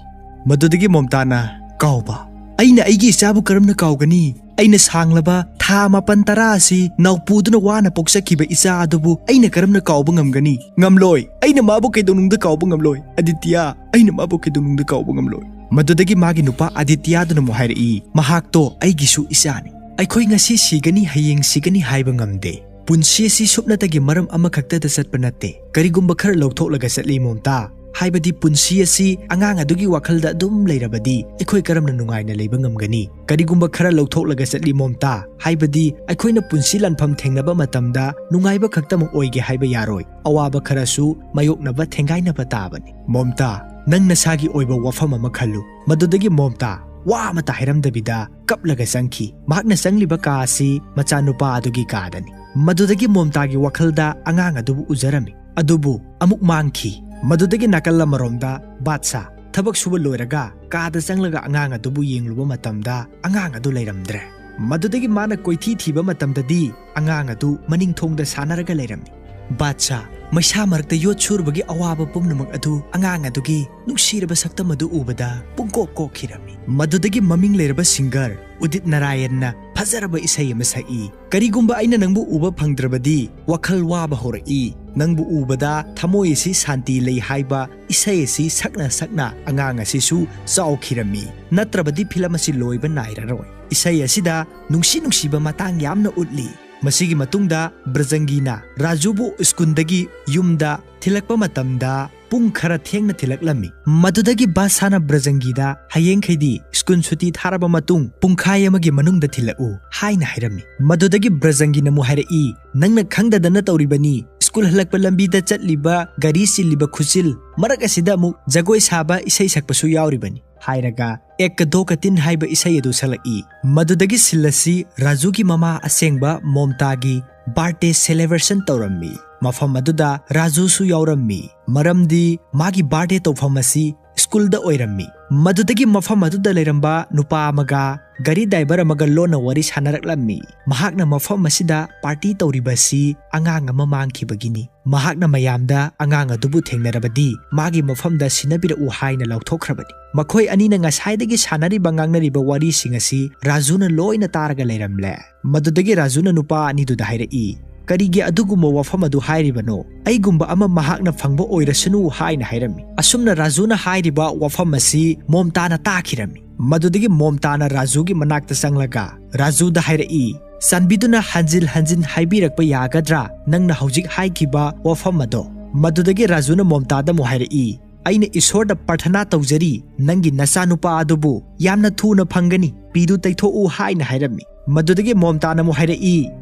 ꯃꯗꯨꯗꯒꯤ ꯃꯣꯝꯇꯥꯅ, "ꯀꯥꯎꯕ? ꯑꯩꯅ ꯑꯩꯒꯤ ꯏꯆꯥꯕꯨ ꯀꯔꯝꯅ ꯀꯥꯎꯒꯅꯤ? ꯑꯩꯅ ꯁꯥꯡꯂꯕ ꯊꯥ ꯃꯥꯄꯟ ꯇꯔꯥ ꯑꯁꯤ ꯅꯥꯎꯄꯨꯗꯨꯅ ꯋꯥꯅ ꯄꯣꯛꯆꯈꯤꯕ ꯏꯆꯥ ꯑꯗꯨꯕꯨ ꯑꯩꯅ ꯀꯔꯝꯅ ꯀꯥꯎꯕ ꯉꯝꯒꯅꯤ? ꯉꯝꯂꯣꯏ꯫ ꯑꯩꯅ ꯃꯥꯕꯨ ꯀꯩꯗꯧꯅꯨꯡꯗ ꯀꯥꯎꯕ ꯉꯝꯂꯣꯏ꯫ ꯑꯗꯤꯇ꯭ꯌ, ꯑꯩꯅ ꯃꯥꯕꯨ ꯀꯩꯗꯧꯅꯨꯡꯗ ꯀꯥꯎꯕ ꯉꯝꯂꯣꯏ꯫" ꯃꯗꯨꯗꯒꯤ ꯃꯥꯒꯤ ꯅꯨꯄꯥ ꯑꯗꯤꯇ꯭ꯌꯗꯨꯅ ꯑꯃꯨꯛ ꯍꯥꯏꯔꯛꯏ, "ꯃꯍꯥꯛꯇꯣ ꯑꯩꯒꯤꯁꯨ ꯏꯆꯥꯅꯤ꯫ ꯑꯩꯈꯣꯏ ꯉꯁꯤ ꯁꯤꯒꯅꯤ, ꯍꯌꯦꯡ ꯁꯤꯒꯅꯤ ꯍꯥꯏꯕ ꯉꯝꯗꯦ꯫ ꯄꯨꯟꯁꯤ ꯑꯁꯤ ꯁꯨꯞꯅꯇꯒꯤ ꯃꯔꯝ ꯑꯃꯈꯛꯇꯗ ꯆꯠꯄ ꯅꯠꯇꯦ꯫ ꯀꯔꯤꯒꯨꯝꯕ ꯈꯔ ꯂꯧꯊꯣꯛꯂꯒ ꯆꯠꯂꯤ ꯃꯣꯝꯇꯥ, ꯍꯥꯏꯕꯗꯤ ꯄꯨꯟꯁꯤ ꯑꯁꯤ ꯑꯉꯥꯡ ꯑꯗꯨꯒꯤ ꯋꯥꯈꯜꯗ ꯑꯗꯨꯝ ꯂꯩꯔꯕꯗꯤ ꯑꯩꯈꯣꯏ ꯀꯔꯝꯅ ꯅꯨꯡꯉꯥꯏꯅ ꯂꯩꯕ ꯉꯝꯒꯅꯤ? ꯀꯔꯤꯒꯨꯝꯕ ꯈꯔ ꯂꯧꯊꯣꯛꯂꯒ ꯆꯠꯂꯤ ꯃꯣꯝꯇꯥ, ꯍꯥꯏꯕꯗꯤ ꯑꯩꯈꯣꯏꯅ ꯄꯨꯟꯁꯤ ꯂꯥꯟꯐꯝ ꯊꯦꯡꯅꯕ ꯃꯇꯝꯗ ꯅꯨꯡꯉꯥꯏꯕ ꯈꯛꯇꯃꯛ ꯑꯣꯏꯒꯦ ꯍꯥꯏꯕ ꯌꯥꯔꯣꯏ꯫ ꯑꯋꯥꯕ ꯈꯔꯁꯨ ꯃꯥꯌꯣꯛꯅꯕ ꯊꯦꯡꯒꯥꯏꯅꯕ ꯇꯥꯕꯅꯤ꯫ ꯃꯣꯝꯇꯥ, ꯅꯪ ꯅꯁꯥꯒꯤ ꯑꯣꯏꯕ ꯋꯥꯐꯝ ꯑꯃ ꯈꯜꯂꯨ꯫" ꯃꯗꯨꯗꯒꯤ ꯃꯣꯝꯇꯥ ꯋꯥ ꯑꯃꯠꯇ ꯍꯥꯏꯔꯝꯗꯕꯤꯗ ꯀꯞꯂꯒ ꯆꯪꯈꯤ꯫ ꯃꯍꯥꯛꯅ ꯆꯪꯂꯤꯕ ꯀꯥ ꯑꯁꯤ ꯃꯆꯥꯅꯨꯄꯥ ꯑꯗꯨꯒꯤ ꯀꯥꯗꯅꯤ꯫ ꯃꯗꯨꯗꯒꯤ ꯃꯣꯝꯇꯥꯒꯤ ꯋꯥꯈꯜꯗ ꯑꯉꯥꯡ ꯑꯗꯨꯕꯨ ꯎꯖꯔꯝꯃꯤ꯫ ꯑꯗꯨꯕꯨ ꯑꯃꯨꯛ ꯃꯥꯡꯈꯤ꯫ ꯃꯗꯨꯗꯒꯤ ꯅꯥꯀꯜ ꯑꯃꯔꯣꯝꯗ ꯕꯥꯗꯁꯥ ꯊꯕꯛ ꯁꯨꯕ ꯂꯣꯏꯔꯒ ꯀꯥꯗ ꯆꯪꯂꯒ ꯑꯉꯥꯡ ꯑꯗꯨꯕꯨ ꯌꯦꯡꯂꯨꯕ ꯃꯇꯝꯗ ꯑꯉꯥꯡ ꯑꯗꯨ ꯂꯩꯔꯝꯗ꯭ꯔꯦ꯫ ꯃꯗꯨꯗꯒꯤ ꯃꯥꯅ ꯀꯣꯏꯊꯤ ꯊꯤꯕ ꯃꯇꯝꯗꯗꯤ ꯑꯉꯥꯡ ꯑꯗꯨ ꯃꯅꯤꯡ ꯊꯣꯡꯗ ꯁꯥꯟꯅꯔꯒ ꯂꯩꯔꯝꯃꯤ꯫ ꯕꯥꯗꯁꯥ ꯃꯩꯁꯥ ꯃꯔꯛꯇ ꯌꯣꯠ ꯁꯨꯔꯨꯕꯒꯤ ꯑꯋꯥꯕ ꯄꯨꯝꯅꯃꯛ ꯑꯗꯨ ꯑꯉꯥꯡ ꯑꯗꯨꯒꯤ ꯅꯨꯡꯁꯤꯔꯕ ꯁꯛꯇꯝ ꯑꯗꯨ ꯎꯕꯗ ꯄꯨꯡꯀꯣꯛ ꯀꯣꯛꯈꯤꯔꯝꯃꯤ꯫ ꯃꯗꯨꯗꯒꯤ ꯃꯃꯤꯡ ꯂꯩꯔꯕ ꯁꯤꯡꯒꯔ ꯎꯗꯤꯠ ꯅꯥꯔꯥꯌꯟꯅ ꯐꯖꯔꯕ ꯏꯁꯩ ꯑꯃ ꯁꯛꯏ꯫ "ꯀꯔꯤꯒꯨꯝꯕ ꯑꯩꯅ ꯅꯪꯕꯨ ꯎꯕ ꯐꯪꯗ꯭ꯔꯕꯗꯤ ꯋꯥꯈꯜ ꯋꯥꯕ ꯍꯧꯔꯛꯏ꯫ ꯅꯪꯕꯨ ꯎꯕꯗ ꯊꯃꯣꯏ ꯑꯁꯤ ꯁꯥꯟꯇꯤ ꯂꯩ" ꯍꯥꯏꯕ ꯏꯁꯩ ꯑꯁꯤ ꯁꯛꯅ ꯁꯛꯅ ꯑꯉꯥꯡ ꯑꯁꯤꯁꯨ ꯆꯥꯎꯈꯤꯔꯝꯃꯤ꯫ ꯅꯠꯇ꯭ꯔꯕꯗꯤ ꯐꯤꯂꯝ ꯑꯁꯤ ꯂꯣꯏꯕ ꯅꯥꯏꯔꯔꯣꯏ꯫ ꯏꯁꯩ ꯑꯁꯤꯗ ꯅꯨꯡꯁꯤ ꯅꯨꯡꯁꯤꯕ ꯃꯇꯥꯡ ꯌꯥꯝꯅ ꯎꯠꯂꯤ꯫ ꯃꯁꯤꯒꯤ ꯃꯇꯨꯡꯗ ꯕ꯭ꯔꯖꯪꯒꯤꯅ ꯔꯥꯖꯨꯕꯨ ꯁ꯭ꯀꯨꯜꯗꯒꯤ ꯌꯨꯝꯗ ꯊꯤꯜꯂꯛꯄ ꯃꯇꯝꯗ ꯄꯨꯡ ꯈꯔ ꯊꯦꯡꯅ ꯊꯤꯜꯂꯛꯂꯝꯃꯤ꯫ ꯃꯗꯨꯗꯒꯤ ꯕꯥꯗꯁꯥꯅ ꯕ꯭ꯔꯖꯪꯒꯤꯗ "ꯍꯌꯦꯡꯈꯩꯗꯤ ꯁ꯭ꯀꯨꯜ ꯁꯨꯇꯤ ꯊꯥꯔꯕ ꯃꯇꯨꯡ ꯄꯨꯡꯈꯥꯏ ꯑꯃꯒꯤ ꯃꯅꯨꯡꯗ ꯊꯤꯜꯂꯛꯎ" ꯍꯥꯏꯅ ꯍꯥꯏꯔꯝꯃꯤ꯫ ꯃꯗꯨꯗꯒꯤ ꯕ꯭ꯔꯖꯪꯒꯤꯅ ꯑꯃꯨꯛ ꯍꯥꯏꯔꯛꯏ, "ꯅꯪꯅ ꯈꯪꯗꯗꯅ ꯇꯧꯔꯤꯕꯅꯤ꯫ ꯁ꯭ꯀꯨꯜ ꯍꯜꯂꯛꯄ ꯂꯝꯕꯤꯗ ꯆꯠꯂꯤꯕ ꯒꯥꯔꯤ ꯆꯤꯜꯂꯤꯕ ꯈꯨꯆꯤꯜ ꯃꯔꯛ ꯑꯁꯤꯗ ꯑꯃꯨꯛ ꯖꯒꯣꯏ ꯁꯥꯕ, ꯏꯁꯩ ꯁꯛꯄꯁꯨ ꯌꯥꯎꯔꯤꯕꯅꯤ" ꯍꯥꯏꯔꯒ "ꯑꯦꯛ ꯀꯗꯣ ꯀꯇꯤꯟ" ꯍꯥꯏꯕ ꯏꯁꯩ ꯑꯗꯨ ꯁꯛꯂꯛꯏ꯫ ꯃꯗꯨꯗꯒꯤ ꯁꯤꯜ ꯑꯁꯤ ꯔꯥꯖꯨꯒꯤ ꯃꯃꯥ ꯑꯁꯦꯡꯕ ꯃꯣꯝꯇꯥꯒꯤ ꯕꯥꯔꯗꯦ ꯁꯦꯂꯦꯕ꯭ꯔꯦꯁꯟ ꯇꯧꯔꯝꯃꯤ꯫ ꯃꯐꯝ ꯑꯗꯨꯗ ꯔꯥꯖꯨꯁꯨ ꯌꯥꯎꯔꯝꯃꯤ, ꯃꯔꯝꯗꯤ ꯃꯥꯒꯤ ꯕꯥꯔꯗꯦ ꯇꯧꯐꯝ ꯑꯁꯤ ꯁ꯭ꯀꯨꯜꯗ ꯑꯣꯏꯔꯝꯃꯤ꯫ ꯃꯗꯨꯗꯒꯤ ꯃꯐꯝ ꯑꯗꯨꯗ ꯂꯩꯔꯝꯕ ꯅꯨꯄꯥ ꯑꯃꯒ ꯒꯥꯔꯤ ꯗ꯭ꯔꯥꯏꯚꯔ ꯑꯃꯒ ꯂꯣꯟꯅ ꯋꯥꯔꯤ ꯁꯥꯟꯅꯔꯛꯂꯝꯃꯤ꯫ ꯃꯍꯥꯛꯅ ꯃꯐꯝ ꯑꯁꯤꯗ ꯄꯥꯔꯇꯤ ꯇꯧꯔꯤꯕ ꯑꯁꯤ ꯑꯉꯥꯡ ꯑꯃ ꯃꯥꯡꯈꯤꯕꯒꯤꯅꯤ꯫ ꯃꯍꯥꯛꯅ ꯃꯌꯥꯝꯗ ꯑꯉꯥꯡ ꯑꯗꯨꯕꯨ ꯊꯦꯡꯅꯔꯕꯗꯤ ꯃꯥꯒꯤ ꯃꯐꯝꯗ ꯁꯤꯟꯅꯕꯤꯔꯛꯎ ꯍꯥꯏꯅ ꯂꯥꯎꯊꯣꯛꯈ꯭ꯔꯕꯅꯤ꯫ ꯃꯈꯣꯏ ꯑꯅꯤꯅ ꯉꯁꯥꯏꯗꯒꯤ ꯁꯥꯟꯅꯔꯤꯕ ꯉꯥꯡꯅꯔꯤꯕ ꯋꯥꯔꯤꯁꯤꯡ ꯑꯁꯤ ꯔꯥꯖꯨꯅ ꯂꯣꯏꯅ ꯇꯥꯔꯒ ꯂꯩꯔꯝꯂꯦ꯫ ꯃꯗꯨꯗꯒꯤ ꯔꯥꯖꯨꯅ ꯅꯨꯄꯥ ꯑꯅꯤꯗꯨꯗ ꯍꯥꯏꯔꯛꯏ, "ꯀꯔꯤꯒꯤ ꯑꯗꯨꯒꯨꯝꯕ ꯋꯥꯐꯝ ꯑꯗꯨ ꯍꯥꯏꯔꯤꯕꯅꯣ? ꯑꯩꯒꯨꯝꯕ ꯑꯃ ꯃꯍꯥꯛꯅ ꯐꯪꯕ ꯑꯣꯏꯔꯁꯅꯨ" ꯍꯥꯏꯅ ꯍꯥꯏꯔꯝꯃꯤ꯫ ꯑꯁꯨꯝꯅ ꯔꯥꯖꯨꯅ ꯍꯥꯏꯔꯤꯕ ꯋꯥꯐꯝ ꯑꯁꯤ ꯃꯣꯝꯇꯥꯅ ꯇꯥꯈꯤꯔꯝꯃꯤ꯫ ꯃꯗꯨꯗꯒꯤ ꯃꯣꯝꯇꯥꯅ ꯔꯥꯖꯨꯒꯤ ꯃꯅꯥꯛꯇ ꯆꯪꯂꯒ ꯔꯥꯖꯨꯗ ꯍꯥꯏꯔꯛꯏ, "ꯆꯥꯟꯕꯤꯗꯨꯅ ꯍꯟꯖꯤꯟ ꯍꯟꯖꯤꯟ ꯍꯥꯏꯕꯤꯔꯛꯄ ꯌꯥꯒꯗ꯭ꯔꯥ ꯅꯪꯅ ꯍꯧꯖꯤꯛ ꯍꯥꯏꯈꯤꯕ ꯋꯥꯐꯝ ꯑꯗꯣ?" ꯃꯗꯨꯗꯒꯤ ꯔꯥꯖꯨꯅ ꯃꯣꯝꯇꯥꯗ ꯑꯃꯨꯛ ꯍꯥꯏꯔꯛꯏ, "ꯑꯩꯅ ꯏꯁꯣꯔꯗ ꯄ꯭ꯔꯊꯅꯥ ꯇꯧꯖꯔꯤ, ꯅꯪꯒꯤ ꯅꯆꯥꯅꯨꯄꯥ ꯑꯗꯨꯕꯨ ꯌꯥꯝꯅ ꯊꯨꯅ ꯐꯪꯒꯅꯤ, ꯄꯤꯗꯨ ꯇꯩꯊꯣꯛꯎ" ꯍꯥꯏꯅ ꯍꯥꯏꯔꯝꯃꯤ꯫ ꯃꯗꯨꯗꯒꯤ ꯃꯣꯝꯇꯥꯅ ꯑꯃꯨꯛ ꯍꯥꯏꯔꯛꯏ,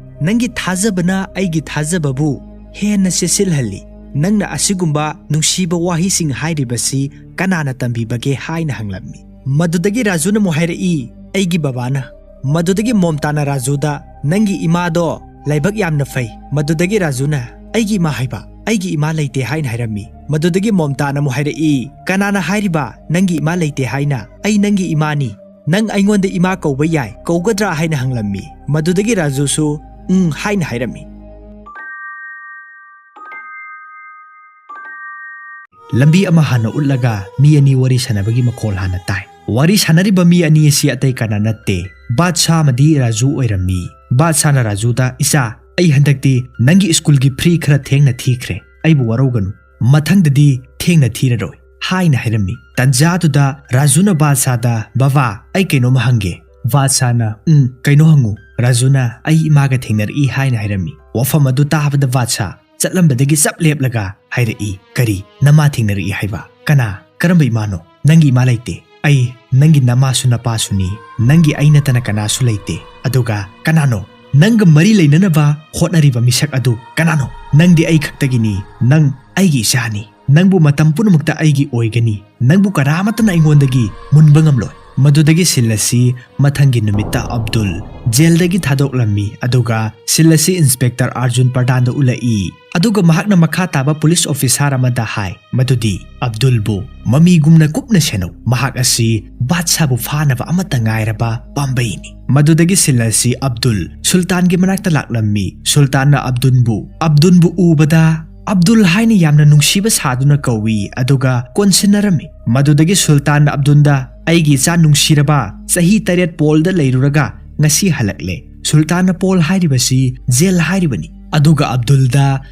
"ꯅꯪꯒꯤ ꯊꯥꯖꯕꯅ ꯑꯩꯒꯤ ꯊꯥꯖꯕꯕꯨ ꯍꯦꯟꯅ ꯆꯦꯠꯁꯤꯜꯍꯜꯂꯤ꯫ ꯅꯪꯅ ꯑꯁꯤꯒꯨꯝꯕ ꯅꯨꯡꯁꯤꯕ ꯋꯥꯍꯩꯁꯤꯡ ꯍꯥꯏꯔꯤꯕꯁꯤ ꯀꯅꯥꯅ ꯇꯝꯕꯤꯕꯒꯦ?" ꯍꯥꯏꯅ ꯍꯪꯂꯝꯃꯤ꯫ ꯃꯗꯨꯗꯒꯤ ꯔꯥꯖꯨꯅ ꯑꯃꯨꯛ ꯍꯥꯏꯔꯛꯏ, "ꯑꯩꯒꯤ ꯕꯕꯥꯅ꯫" ꯃꯗꯨꯗꯒꯤ ꯃꯣꯝꯇꯥꯅ ꯔꯥꯖꯨꯗ, "ꯅꯪꯒꯤ ꯏꯃꯥꯗꯣ ꯂꯥꯏꯕꯛ ꯌꯥꯝꯅ ꯐꯩ꯫" ꯃꯗꯨꯗꯒꯤ ꯔꯥꯖꯨꯅ, "ꯑꯩꯒꯤ ꯏꯃꯥ ꯍꯥꯏꯕ? ꯑꯩꯒꯤ ꯏꯃꯥ ꯂꯩꯇꯦ" ꯍꯥꯏꯅ ꯍꯥꯏꯔꯝꯃꯤ꯫ ꯃꯗꯨꯗꯒꯤ ꯃꯣꯝꯇꯥꯅ ꯑꯃꯨꯛ ꯍꯥꯏꯔꯛꯏ, "ꯀꯅꯥꯅ ꯍꯥꯏꯔꯤꯕ ꯅꯪꯒꯤ ꯏꯃꯥ ꯂꯩꯇꯦ ꯍꯥꯏꯅ? ꯑꯩ ꯅꯪꯒꯤ ꯏꯃꯥꯅꯤ꯫ ꯅꯪ ꯑꯩꯉꯣꯟꯗ ꯏꯃꯥ ꯀꯧꯕ ꯌꯥꯏ, ꯀꯧꯒꯗ꯭ꯔꯥ?" ꯍꯥꯏꯅ ꯍꯪꯂꯝꯃꯤ꯫ ꯃꯗꯨꯗꯒꯤ ꯔꯥꯖꯨꯁꯨ, "ꯎꯝ" ꯍꯥꯏꯅ ꯍꯥꯏꯔꯝꯃꯤ꯫ ꯂꯝꯕꯤ ꯑꯃ ꯍꯥꯟꯅ ꯎꯠꯂꯒ ꯃꯤ ꯑꯅꯤ ꯋꯥꯔꯤ ꯁꯥꯟꯅꯕꯒꯤ ꯃꯈꯣꯜ ꯍꯥꯟꯅ ꯇꯥꯏ꯫ ꯋꯥꯔꯤ ꯁꯥꯟꯅꯔꯤꯕ ꯃꯤ ꯑꯅꯤ ꯑꯁꯤ ꯑꯇꯩ ꯀꯅꯥ ꯅꯠꯇꯦ, ꯕꯥꯗꯁꯥ ꯑꯃꯗꯤ ꯔꯥꯖꯨ ꯑꯣꯏꯔꯝꯃꯤ꯫ ꯕꯥꯗꯁꯥꯅ ꯔꯥꯖꯨꯗ, "ꯏꯆꯥ, ꯑꯩ ꯍꯟꯗꯛꯇꯤ ꯅꯪꯒꯤ ꯁ꯭ꯀꯨꯜꯒꯤ ꯐ꯭ꯔꯤ ꯈꯔ ꯊꯦꯡꯅ ꯊꯤꯈ꯭ꯔꯦ꯫ ꯑꯩꯕꯨ ꯋꯥꯔꯧꯒꯅꯨ꯫ ꯃꯊꯪꯗꯗꯤ ꯊꯦꯡꯅ ꯊꯤꯔꯔꯣꯏ" ꯍꯥꯏꯅ ꯍꯥꯏꯔꯝꯃꯤ꯫ ꯇꯟꯖꯥꯗꯨꯗ ꯔꯥꯖꯨꯅ ꯕꯥꯗꯁꯥꯗ, "ꯕꯕꯥ, ꯑꯩ ꯀꯩꯅꯣꯝꯃ ꯍꯪꯒꯦ꯫" ꯕꯥꯗꯁꯥꯅ, "ꯎꯝ, ꯀꯩꯅꯣ ꯍꯪꯉꯨ꯫" ꯔꯥꯖꯨꯅ, "ꯑꯩ ꯏꯃꯥꯒ ꯊꯦꯡꯅꯔꯛꯏ" ꯍꯥꯏꯅ ꯍꯥꯏꯔꯝꯃꯤ꯫ ꯋꯥꯐꯝ ꯑꯗꯨ ꯇꯥꯕꯗ ꯕꯥꯗꯁꯥ ꯆꯠꯂꯝꯕꯗꯒꯤ ꯆꯞ ꯂꯦꯞꯂꯒ ꯍꯥꯏꯔꯛꯏ, "ꯀꯔꯤ? ꯅꯃꯥ ꯊꯦꯡꯅꯔꯛꯏ ꯍꯥꯏꯕ? ꯀꯅꯥ? ꯀꯔꯝꯕ ꯏꯃꯥꯅꯣ? ꯅꯪꯒꯤ ꯏꯃꯥ ꯂꯩꯇꯦ꯫ ꯑꯩ ꯅꯪꯒꯤ ꯅꯃꯥꯁꯨ ꯅꯄꯥꯁꯨꯅꯤ꯫ ꯅꯪꯒꯤ ꯑꯩ ꯅꯠꯇꯅ ꯀꯅꯥꯁꯨ ꯂꯩꯇꯦ꯫ ꯑꯗꯨꯒ ꯀꯅꯥꯅꯣ? ꯅꯪꯒ ꯃꯔꯤ ꯂꯩꯅꯅꯕ ꯍꯣꯠꯅꯔꯤꯕ ꯃꯤꯁꯛ ꯑꯗꯨ ꯀꯅꯥꯅꯣ? ꯅꯪꯗꯤ ꯑꯩ ꯈꯛꯇꯒꯤꯅꯤ꯫ ꯅꯪ ꯑꯩꯒꯤ ꯏꯆꯥꯅꯤ꯫ ꯅꯪꯕꯨ ꯃꯇꯝ ꯄꯨꯝꯅꯃꯛꯇ ꯑꯩꯒꯤ ꯑꯣꯏꯒꯅꯤ꯫ ꯅꯪꯕꯨ ꯀꯅꯥꯃꯠꯇꯅ ꯑꯩꯉꯣꯟꯗꯒꯤ ꯃꯨꯟꯕ ꯉꯝꯂꯣꯏ꯫" ꯃꯗꯨꯗꯒꯤ ꯁꯤꯜ ꯑꯁꯤ ꯃꯊꯪꯒꯤ ꯅꯨꯃꯤꯠꯇ ꯑꯕꯗꯨꯜ ꯖꯦꯜꯗꯒꯤ ꯊꯥꯗꯣꯛꯂꯝꯃꯤ, ꯑꯗꯨꯒ ꯁꯤꯜ ꯑꯁꯤ ꯏꯟꯁꯄꯦꯛꯇꯔ ꯑꯥꯔꯖꯨꯟ ꯄ꯭ꯔꯙꯥꯟꯗ ꯎꯠꯂꯛꯏ꯫ ꯑꯗꯨꯒ ꯃꯍꯥꯛꯅ ꯃꯈꯥ ꯇꯥꯕ ꯄꯨꯂꯤꯁ ꯑꯣꯐꯤꯁꯥꯔ ꯑꯃꯗ ꯍꯥꯏ ꯃꯗꯨꯗꯤ ꯑꯕꯗꯨꯜꯕꯨ ꯃꯃꯤꯒꯨꯝꯅ ꯀꯨꯞꯅ ꯁꯦꯟꯅꯧ, ꯃꯍꯥꯛ ꯑꯁꯤ ꯕꯥꯗꯁꯥꯕꯨ ꯐꯥꯅꯕ ꯑꯃꯠꯇ ꯉꯥꯏꯔꯕ ꯄꯥꯝꯕꯩꯅꯤ꯫ ꯃꯗꯨꯗꯒꯤ ꯁꯤꯜ ꯑꯁꯤ ꯑꯕꯗꯨꯜ ꯁꯨꯜꯇꯥꯟꯒꯤ ꯃꯅꯥꯛꯇ ꯂꯥꯛꯂꯝꯃꯤ꯫ ꯁꯨꯜꯇꯥꯟꯅ ꯑꯕꯗꯨꯜꯕꯨ ꯑꯕꯗꯨꯜꯕꯨ ꯎꯕꯗ ꯑꯕꯗꯨꯜ ꯍꯥꯏꯅ ꯌꯥꯝꯅ ꯅꯨꯡꯁꯤꯕ ꯁꯥꯗꯨꯅ ꯀꯧꯏ, ꯑꯗꯨꯒ ꯀꯣꯟꯁꯤꯟꯅꯔꯝꯃꯤ꯫ ꯃꯗꯨꯗꯒꯤ ꯁꯨꯜꯇꯥꯟꯅ ꯑꯕꯗꯨꯜꯗ, "ꯑꯩꯒꯤ ꯏꯆꯥ ꯅꯨꯡꯁꯤꯔꯕ, ꯆꯍꯤ ꯇꯔꯦꯠ ꯄꯣꯜꯗ ꯂꯩꯔꯨꯔꯒ ꯉꯁꯤ ꯍꯜꯂꯛꯂꯦ꯫" ꯁꯨꯜꯇꯥꯟꯅ ꯄꯣꯜ ꯍꯥꯏꯔꯤꯕꯁꯤ ꯖꯦꯜ ꯍꯥꯏꯔꯤꯕꯅꯤ꯫ ꯑꯗꯨꯒ ꯑꯕꯗꯨꯜꯗ,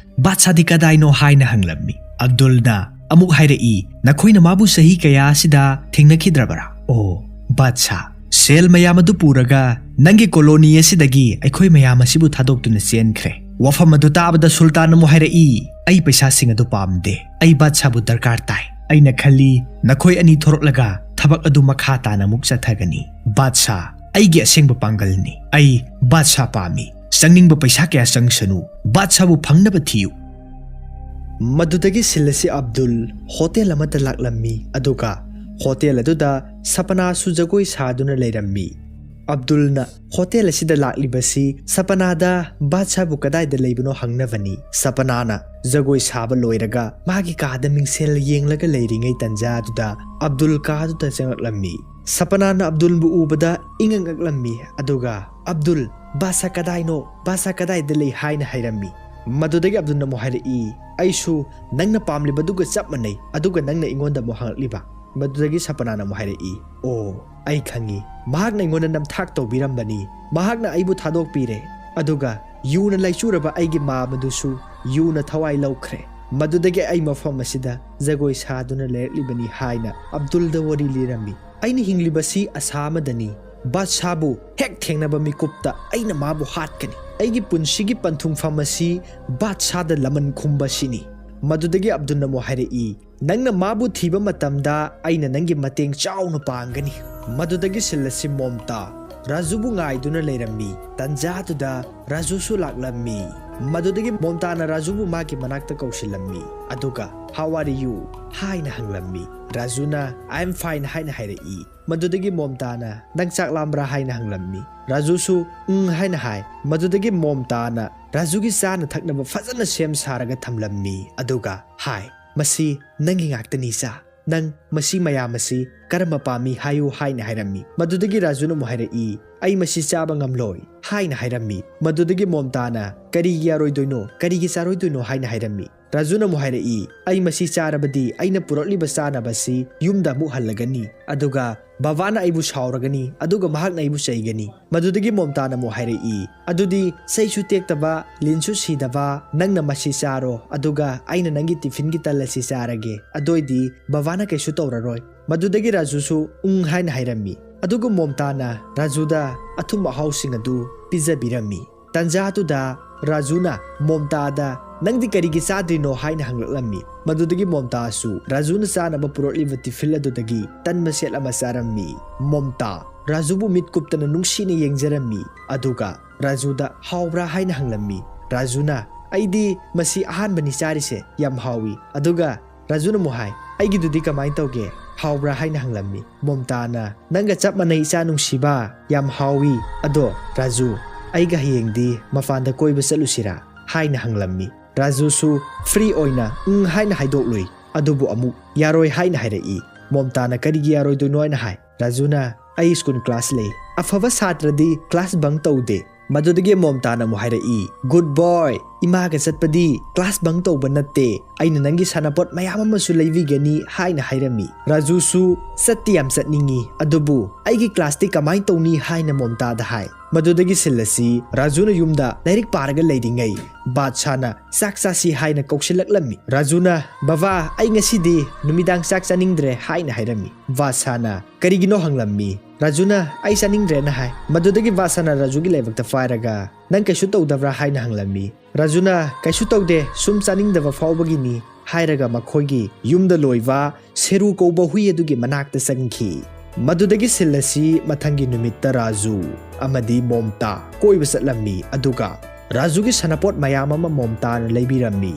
"ꯕꯥꯗꯁꯥꯗꯤ ꯀꯗꯥꯏꯅꯣ?" ꯍꯥꯏꯅ ꯍꯪꯂꯝꯃꯤ꯫ ꯑꯕꯗꯨꯜꯅ ꯑꯃꯨꯛ ꯍꯥꯏꯔꯛꯏ, "ꯅꯈꯣꯏꯅ ꯃꯥꯕꯨ ꯆꯍꯤ ꯀꯌꯥ ꯑꯁꯤꯗ ꯊꯦꯡꯅꯈꯤꯗ꯭ꯔꯕꯔꯥ?" "ꯑꯣ ꯕꯥꯗꯁꯥ, ꯁꯦꯜ ꯃꯌꯥꯝ ꯑꯗꯨ ꯄꯨꯔꯒ ꯅꯪꯒꯤ ꯀꯣꯂꯣꯅꯤ ꯑꯁꯤꯗꯒꯤ ꯑꯩꯈꯣꯏ ꯃꯌꯥꯝ ꯑꯁꯤꯕꯨ ꯊꯥꯗꯣꯛꯇꯨꯅ ꯆꯦꯟꯈ꯭ꯔꯦ꯫" ꯋꯥꯐꯝ ꯑꯗꯨ ꯇꯥꯕꯗ ꯁꯨꯜꯇꯥꯟ ꯑꯃꯨꯛ ꯍꯥꯏꯔꯛꯏ, "ꯑꯩ ꯄꯩꯁꯥꯁꯤꯡ ꯑꯗꯨ ꯄꯥꯝꯗꯦ꯫ ꯑꯩ ꯕꯥꯗꯁꯥꯕꯨ ꯗꯔꯀꯥꯔ ꯇꯥꯏ꯫ ꯑꯩꯅ ꯈꯜꯂꯤ ꯅꯈꯣꯏ ꯑꯅꯤ ꯊꯣꯔꯛꯂꯒ ꯊꯕꯛ ꯑꯗꯨ ꯃꯈꯥ ꯇꯥꯅ ꯑꯃꯨꯛ ꯆꯠꯊꯒꯅꯤ꯫ ꯕꯥꯗꯁꯥ ꯑꯩꯒꯤ ꯑꯁꯦꯡꯕ ꯄꯥꯡꯒꯜꯅꯤ꯫ ꯑꯩ ꯕꯥꯗꯁꯥ ꯄꯥꯝꯃꯤ꯫ ꯆꯪꯅꯤꯡꯕ ꯄꯩꯁꯥ ꯀꯌꯥ ꯆꯪꯁꯅꯨ, ꯕꯥꯗꯁꯥꯕꯨ ꯐꯪꯅꯕ ꯊꯤꯌꯨ꯫" ꯃꯗꯨꯗꯒꯤ ꯁꯤꯜ ꯑꯁꯤ ꯑꯕꯗꯨꯜ ꯍꯣꯇꯦꯜ ꯑꯃꯗ ꯂꯥꯛꯂꯝꯃꯤ, ꯑꯗꯨꯒ ꯍꯣꯇꯦꯜ ꯑꯗꯨꯗ ꯁꯄꯅꯥꯁꯨ ꯖꯒꯣꯏ ꯁꯥꯗꯨꯅ ꯂꯩꯔꯝꯃꯤ꯫ ꯑꯕꯗꯨꯜꯅ ꯍꯣꯇꯦꯜ ꯑꯁꯤꯗ ꯂꯥꯛꯂꯤꯕꯁꯤ ꯁꯄꯅꯥꯗ ꯕꯥꯗꯁꯥꯕꯨ ꯀꯗꯥꯏꯗ ꯂꯩꯕꯅꯣ ꯍꯪꯅꯕꯅꯤ꯫ ꯁꯄꯅꯥꯅ ꯖꯒꯣꯏ ꯁꯥꯕ ꯂꯣꯏꯔꯒ ꯃꯥꯒꯤ ꯀꯥꯗ ꯃꯤꯡꯁꯦꯜ ꯌꯦꯡꯂꯒ ꯂꯩꯔꯤꯉꯩ ꯇꯟꯖꯥ ꯑꯗꯨꯗ ꯑꯕꯗꯨꯜ ꯀꯥꯗꯨꯗ ꯆꯪꯂꯛꯂꯝꯃꯤ꯫ ꯁꯄꯅꯥꯅ ꯑꯕꯗꯨꯜꯕꯨ ꯎꯕꯗ ꯏꯉꯛ ꯉꯛꯂꯝꯃꯤ, ꯑꯗꯨꯒ, "ꯑꯕꯗꯨꯜ, ꯕꯥꯗꯁꯥ ꯀꯗꯥꯏꯅꯣ? ꯕꯥꯗꯁꯥ ꯀꯗꯥꯏꯗ ꯂꯩ?" ꯍꯥꯏꯅ ꯍꯥꯏꯔꯝꯃꯤ꯫ ꯃꯗꯨꯗꯒꯤ ꯑꯕꯗꯨꯜꯅ ꯑꯃꯨꯛ ꯍꯥꯏꯔꯛꯏ, "ꯑꯩꯁꯨ ꯅꯪꯅ ꯄꯥꯝꯂꯤꯕꯗꯨꯒ ꯆꯞ ꯃꯥꯟꯅꯩ, ꯑꯗꯨꯒ ꯅꯪꯅ ꯑꯩꯉꯣꯟꯗ ꯑꯃꯨꯛ ꯍꯪꯂꯛꯂꯤꯕ?" ꯃꯗꯨꯗꯒꯤ ꯁꯄꯅꯥꯅ ꯑꯃꯨꯛ ꯍꯥꯏꯔꯛꯏ, "ꯑꯣ, ꯑꯩ ꯈꯪꯉꯤ, ꯃꯍꯥꯛꯅ ꯑꯩꯉꯣꯟꯗ ꯅꯝꯊꯥꯛ ꯇꯧꯕꯤꯔꯝꯕꯅꯤ꯫ ꯃꯍꯥꯛꯅ ꯑꯩꯕꯨ ꯊꯥꯗꯣꯛꯄꯤꯔꯦ, ꯑꯗꯨꯒ ꯌꯨꯅ ꯂꯥꯏꯆꯨꯔꯕ ꯑꯩꯒꯤ ꯃꯥ ꯃꯗꯨꯁꯨ ꯌꯨꯅ ꯊꯋꯥꯏ ꯂꯧꯈ꯭ꯔꯦ꯫ ꯃꯗꯨꯗꯒꯤ ꯑꯩ ꯃꯐꯝ ꯑꯁꯤꯗ ꯖꯒꯣꯏ ꯁꯥꯗꯨꯅ ꯂꯩꯔꯛꯂꯤꯕꯅꯤ" ꯍꯥꯏꯅ ꯑꯕꯗꯨꯜꯗ ꯋꯥꯔꯤ ꯂꯤꯔꯝꯃꯤ꯫ "ꯑꯩꯅ ꯍꯤꯡꯂꯤꯕꯁꯤ ꯑꯁꯥ ꯑꯃꯗꯅꯤ꯫ ꯕꯥꯗꯁꯥꯕꯨ ꯍꯦꯛ ꯊꯦꯡꯅꯕ ꯃꯤꯀꯨꯞꯇ ꯑꯩꯅ ꯃꯥꯕꯨ ꯍꯥꯠꯀꯅꯤ꯫ ꯑꯩꯒꯤ ꯄꯨꯟꯁꯤꯒꯤ ꯄꯟꯊꯨꯡꯐꯝ ꯑꯁꯤ ꯕꯥꯗꯁꯥꯗ ꯂꯃꯟ ꯈꯨꯝꯕꯁꯤꯅꯤ꯫" ꯃꯗꯨꯗꯒꯤ ꯑꯕꯗꯨꯜꯅ ꯑꯃꯨꯛ ꯍꯥꯏꯔꯛꯏ, "ꯅꯪꯅ ꯃꯥꯕꯨ ꯊꯤꯕ ꯃꯇꯝꯗ ꯑꯩꯅ ꯅꯪꯒꯤ ꯃꯇꯦꯡ ꯆꯥꯎꯅ ꯄꯥꯡꯒꯅꯤ꯫" ꯃꯗꯨꯗꯒꯤ ꯁꯤꯜ ꯑꯁꯤ ꯃꯣꯝꯇꯥ ꯔꯥꯖꯨꯕꯨ ꯉꯥꯏꯗꯨꯅ ꯂꯩꯔꯝꯃꯤ꯫ ꯇꯟꯖꯥꯗꯨꯗ ꯔꯥꯖꯨꯁꯨ ꯂꯥꯛꯂꯝꯃꯤ꯫ ꯃꯗꯨꯗꯒꯤ ꯃꯣꯝꯇꯥꯅ ꯔꯥꯖꯨꯕꯨ ꯃꯥꯒꯤ ꯃꯅꯥꯛꯇ ꯀꯧꯁꯤꯜꯂꯝꯃꯤ, ꯑꯗꯨꯒ "How are you?" ꯍꯥꯏꯅ ꯍꯪꯂꯝꯃꯤ꯫ ꯔꯥꯖꯨꯅ "I am fine" ꯍꯥꯏꯅ ꯍꯥꯏꯔꯛꯏ꯫ ꯃꯗꯨꯗꯒꯤ ꯃꯣꯝꯇꯥꯅ "ꯅꯪ ꯆꯥꯛ ꯂꯥꯝꯕ꯭ꯔꯥ?" ꯍꯥꯏꯅ ꯍꯪꯂꯝꯃꯤ꯫ ꯔꯥꯖꯨꯁꯨ "ꯎꯝ" ꯍꯥꯏꯅ ꯍꯥꯏ꯫ ꯃꯗꯨꯗꯒꯤ ꯃꯣꯝꯇꯥꯅ ꯔꯥꯖꯨꯒꯤ ꯆꯥꯅ ꯊꯛꯅꯕ ꯐꯖꯅ ꯁꯦꯝ ꯁꯥꯔꯒ ꯊꯝꯂꯝꯃꯤ, ꯑꯗꯨꯒ ꯍꯥꯏ, "ꯃꯁꯤ ꯅꯪꯒꯤ ꯉꯥꯛꯇꯅꯤ, ꯆꯥ꯫ ꯅꯪ ꯃꯁꯤ ꯃꯌꯥꯝ ꯑꯁꯤ ꯀꯔꯝꯕ ꯄꯥꯝꯃꯤ ꯍꯥꯏꯌꯨ" ꯍꯥꯏꯅ ꯍꯥꯏꯔꯝꯃꯤ꯫ ꯃꯗꯨꯗꯒꯤ ꯔꯥꯖꯨꯅ ꯑꯃꯨꯛ ꯍꯥꯏꯔꯛꯏ, "ꯑꯩ ꯃꯁꯤ ꯆꯥꯕ ꯉꯝꯂꯣꯏ" ꯍꯥꯏꯅ ꯍꯥꯏꯔꯝꯃꯤ꯫ ꯃꯗꯨꯗꯒꯤ ꯃꯣꯝꯇꯥꯅ "ꯀꯔꯤꯒꯤ ꯌꯥꯔꯣꯏꯗꯣꯏꯅꯣ, ꯀꯔꯤꯒꯤ ꯆꯥꯔꯣꯏꯗꯣꯏꯅꯣ?" ꯍꯥꯏꯅ ꯍꯥꯏꯔꯝꯃꯤ꯫ ꯔꯥꯖꯨꯅ ꯑꯃꯨꯛ ꯍꯥꯏꯔꯛꯏ, "ꯑꯩ ꯃꯁꯤ ꯆꯥꯔꯕꯗꯤ ꯑꯩꯅ ꯄꯨꯔꯛꯂꯤꯕ ꯆꯥꯅꯕꯁꯤ ꯌꯨꯝꯗ ꯑꯃꯨꯛ ꯍꯜꯂꯒꯅꯤ, ꯑꯗꯨꯒ ꯕꯕꯥꯅ ꯑꯩꯕꯨ ꯁꯥꯎꯔꯒꯅꯤ, ꯑꯗꯨꯒ ꯃꯍꯥꯛꯅ ꯑꯩꯕꯨ ꯆꯩꯒꯅꯤ"꯫ ꯃꯗꯨꯗꯒꯤ ꯃꯣꯝꯇꯥꯅ ꯑꯃꯨꯛ ꯍꯥꯏꯔꯛꯏ, "ꯑꯗꯨꯗꯤ ꯆꯩꯁꯨ ꯇꯦꯛꯇꯕ, ꯂꯤꯟꯁꯨ ꯁꯤꯗꯕ, ꯅꯪꯅ ꯃꯁꯤ ꯆꯥꯔꯣ, ꯑꯗꯨꯒ ꯑꯩꯅ ꯅꯪꯒꯤ ꯇꯤꯐꯤꯟꯒꯤ ꯇꯜ ꯑꯁꯤ ꯆꯥꯔꯒꯦ, ꯑꯗꯣꯏꯗꯤ ꯕꯕꯥꯅ ꯀꯩꯁꯨ ꯇꯧꯔꯔꯣꯏ"꯫ ꯃꯗꯨꯗꯒꯤ ꯔꯥꯖꯨꯁꯨ "ꯎꯪ" ꯍꯥꯏꯅ ꯍꯥꯏꯔꯝꯃꯤ꯫ ꯑꯗꯨꯒ ꯃꯣꯝꯇꯥꯅ ꯔꯥꯖꯨꯗ ꯑꯊꯨꯝ ꯑꯍꯥꯎꯁꯤꯡ ꯑꯗꯨ ꯄꯤꯖꯕꯤꯔꯝꯃꯤ꯫ ꯇꯟꯖꯥꯗꯨꯗ ꯔꯥꯖꯨꯅ ꯃꯣꯝꯇꯥꯗ, "ꯅꯪꯗꯤ ꯀꯔꯤꯒꯤ ꯆꯥꯗ꯭ꯔꯤꯅꯣ?" ꯍꯥꯏꯅ ꯍꯪꯂꯛꯂꯝꯃꯤ꯫ ꯃꯗꯨꯗꯒꯤ ꯃꯣꯝꯇꯥꯁꯨ ꯔꯥꯖꯨꯅ ꯆꯥꯅꯕ ꯄꯨꯔꯛꯂꯤꯕ ꯇꯤꯐꯤꯜ ꯑꯗꯨꯗꯒꯤ ꯇꯟ ꯃꯆꯦꯠ ꯑꯃ ꯆꯥꯔꯝꯃꯤ꯫ ꯃꯣꯝꯇꯥ ꯔꯥꯖꯨꯕꯨ ꯃꯤꯠ ꯀꯨꯞꯇꯅ ꯅꯨꯡꯁꯤꯅ ꯌꯦꯡꯖꯔꯝꯃꯤ, ꯑꯗꯨꯒ ꯔꯥꯖꯨꯗ "ꯍꯥꯎꯕ꯭ꯔꯥ?" ꯍꯥꯏꯅ ꯍꯪꯂꯝꯃꯤ꯫ ꯔꯥꯖꯨꯅ, "ꯑꯩꯗꯤ ꯃꯁꯤ ꯑꯍꯥꯟꯕꯅꯤ ꯆꯥꯔꯤꯁꯦ, ꯌꯥꯝ ꯍꯥꯎꯏ"꯫ ꯑꯗꯨꯒ ꯔꯥꯖꯨꯅ ꯑꯃꯨꯛ ꯍꯥꯏ, "ꯑꯩꯒꯤꯗꯨꯗꯤ ꯀꯃꯥꯏꯅ ꯇꯧꯒꯦ? ꯍꯥꯎꯕ꯭ꯔꯥ?" ꯍꯥꯏꯅ ꯍꯪꯂꯝꯃꯤ꯫ ꯃꯣꯝꯇꯥꯅ, "ꯅꯪꯒ ꯆꯞ ꯃꯥꯟꯅꯩ, ꯏꯆꯥ ꯅꯨꯡꯁꯤꯕ, ꯌꯥꯝ ꯍꯥꯎꯏ꯫ ꯑꯗꯣ ꯔꯥꯖꯨ, ꯑꯩꯒ ꯍꯌꯦꯡꯗꯤ ꯃꯄꯥꯟꯗ ꯀꯣꯏꯕ ꯆꯠꯂꯨꯁꯤꯔꯥ?" ꯍꯥꯏꯅ ꯍꯪꯂꯝꯃꯤ꯫ ꯔꯥꯖꯨꯁꯨ ꯐ꯭ꯔꯤ ꯑꯣꯏꯅ "ꯎꯪ" ꯍꯥꯏꯅ ꯍꯥꯏꯗꯣꯛꯂꯨꯏ, ꯑꯗꯨꯕꯨ ꯑꯃꯨꯛ "ꯌꯥꯔꯣꯏ" ꯍꯥꯏꯅ ꯍꯥꯏꯔꯛꯏ꯫ ꯃꯣꯝꯇꯥꯅ "ꯀꯔꯤꯒꯤ ꯌꯥꯔꯣꯏꯗꯣꯏꯅꯣ?" ꯍꯥꯏꯅ ꯍꯥꯏ꯫ ꯔꯥꯖꯨꯅ, "ꯑꯩ ꯁ꯭ꯀꯨꯜ ꯀ꯭ꯂꯥꯁ ꯂꯩ, ꯑꯐꯕ ꯁꯥꯇ꯭ꯔꯗꯤ ꯀ꯭ꯂꯥꯁ ꯕꯪ ꯇꯧꯗꯦ"꯫ ꯃꯗꯨꯗꯒꯤ ꯃꯣꯝꯇꯥꯅ ꯑꯃꯨꯛ ꯍꯥꯏꯔꯛꯏ, "ꯒꯨꯗ ꯕꯣꯏ, ꯏꯃꯥꯒ ꯆꯠꯄꯗꯤ ꯀ꯭ꯂꯥꯁ ꯕꯪ ꯇꯧꯕ ꯅꯠꯇꯦ, ꯑꯩꯅ ꯅꯪꯒꯤ ꯁꯥꯟꯅꯄꯣꯠ ꯃꯌꯥꯝ ꯑꯃꯁꯨ ꯂꯩꯕꯤꯒꯅꯤ" ꯍꯥꯏꯅ ꯍꯥꯏꯔꯝꯃꯤ꯫ ꯔꯥꯖꯨꯁꯨ ꯆꯠꯇꯤ ꯌꯥꯝ ꯆꯠꯅꯤꯡꯉꯤ, ꯑꯗꯨꯕꯨ "ꯑꯩꯒꯤ ꯀ꯭ꯂꯥꯁꯇꯤ ꯀꯃꯥꯏꯅ ꯇꯧꯅꯤ?" ꯍꯥꯏꯅ ꯃꯣꯝꯇꯥꯗ ꯍꯥꯏ꯫ ꯃꯗꯨꯗꯒꯤ ꯁꯤꯜ ꯑꯁꯤ ꯔꯥꯖꯨꯅ ꯌꯨꯝꯗ ꯂꯥꯏꯔꯤꯛ ꯄꯥꯔꯒ ꯂꯩꯔꯤꯉꯩ ꯕꯥꯗꯁꯥꯅ "ꯆꯥꯛ ꯆꯥꯁꯤ" ꯍꯥꯏꯅ ꯀꯧꯁꯤꯜꯂꯛꯂꯝꯃꯤ꯫ ꯔꯥꯖꯨꯅ, "ꯕꯕꯥ, ꯑꯩ ꯉꯁꯤꯗꯤ ꯅꯨꯃꯤꯗꯥꯡ ꯆꯥꯛ ꯆꯥꯅꯤꯡꯗ꯭ꯔꯦ" ꯍꯥꯏꯅ ꯍꯥꯏꯔꯝꯃꯤ꯫ ꯕꯥꯗꯁꯥꯅ ꯀꯔꯤꯒꯤꯅꯣ ꯍꯪꯂꯝꯃꯤ꯫ ꯔꯥꯖꯨꯅ, "ꯑꯩ ꯆꯥꯅꯤꯡꯗ꯭ꯔꯦꯅ" ꯍꯥꯏ꯫ ꯃꯗꯨꯗꯒꯤ ꯕꯥꯗꯁꯥꯅ ꯔꯥꯖꯨꯒꯤ ꯂꯥꯏꯕꯛꯇ ꯄꯥꯏꯔꯒ, "ꯅꯪ ꯀꯩꯁꯨ ꯇꯧꯗꯕ꯭ꯔꯥ?" ꯍꯥꯏꯅ ꯍꯪꯂꯝꯃꯤ꯫ ꯔꯥꯖꯨꯅ, "ꯀꯩꯁꯨ ꯇꯧꯗꯦ, ꯁꯨꯝ ꯆꯥꯅꯤꯡꯗꯕ ꯐꯥꯎꯕꯒꯤꯅꯤ" ꯍꯥꯏꯔꯒ ꯃꯈꯣꯏꯒꯤ ꯌꯨꯝꯗ ꯂꯣꯏꯕ ꯁꯦꯔꯨ ꯀꯧꯕ ꯍꯨꯏ ꯑꯗꯨꯒꯤ ꯃꯅꯥꯛꯇ ꯆꯪꯈꯤ꯫ ꯃꯗꯨꯗꯒꯤ ꯁꯤꯜ ꯑꯁꯤ ꯃꯊꯪꯒꯤ ꯅꯨꯃꯤꯠꯇ ꯔꯥꯖꯨ ꯑꯃꯗꯤ ꯃꯣꯝꯇꯥ ꯀꯣꯏꯕ ꯆꯠꯂꯝꯃꯤ, ꯑꯗꯨꯒ ꯔꯥꯖꯨꯒꯤ ꯁꯥꯟꯅꯄꯣꯠ ꯃꯌꯥꯝ ꯑꯃ ꯃꯣꯝꯇꯥꯅ ꯂꯩꯕꯤꯔꯝꯃꯤ꯫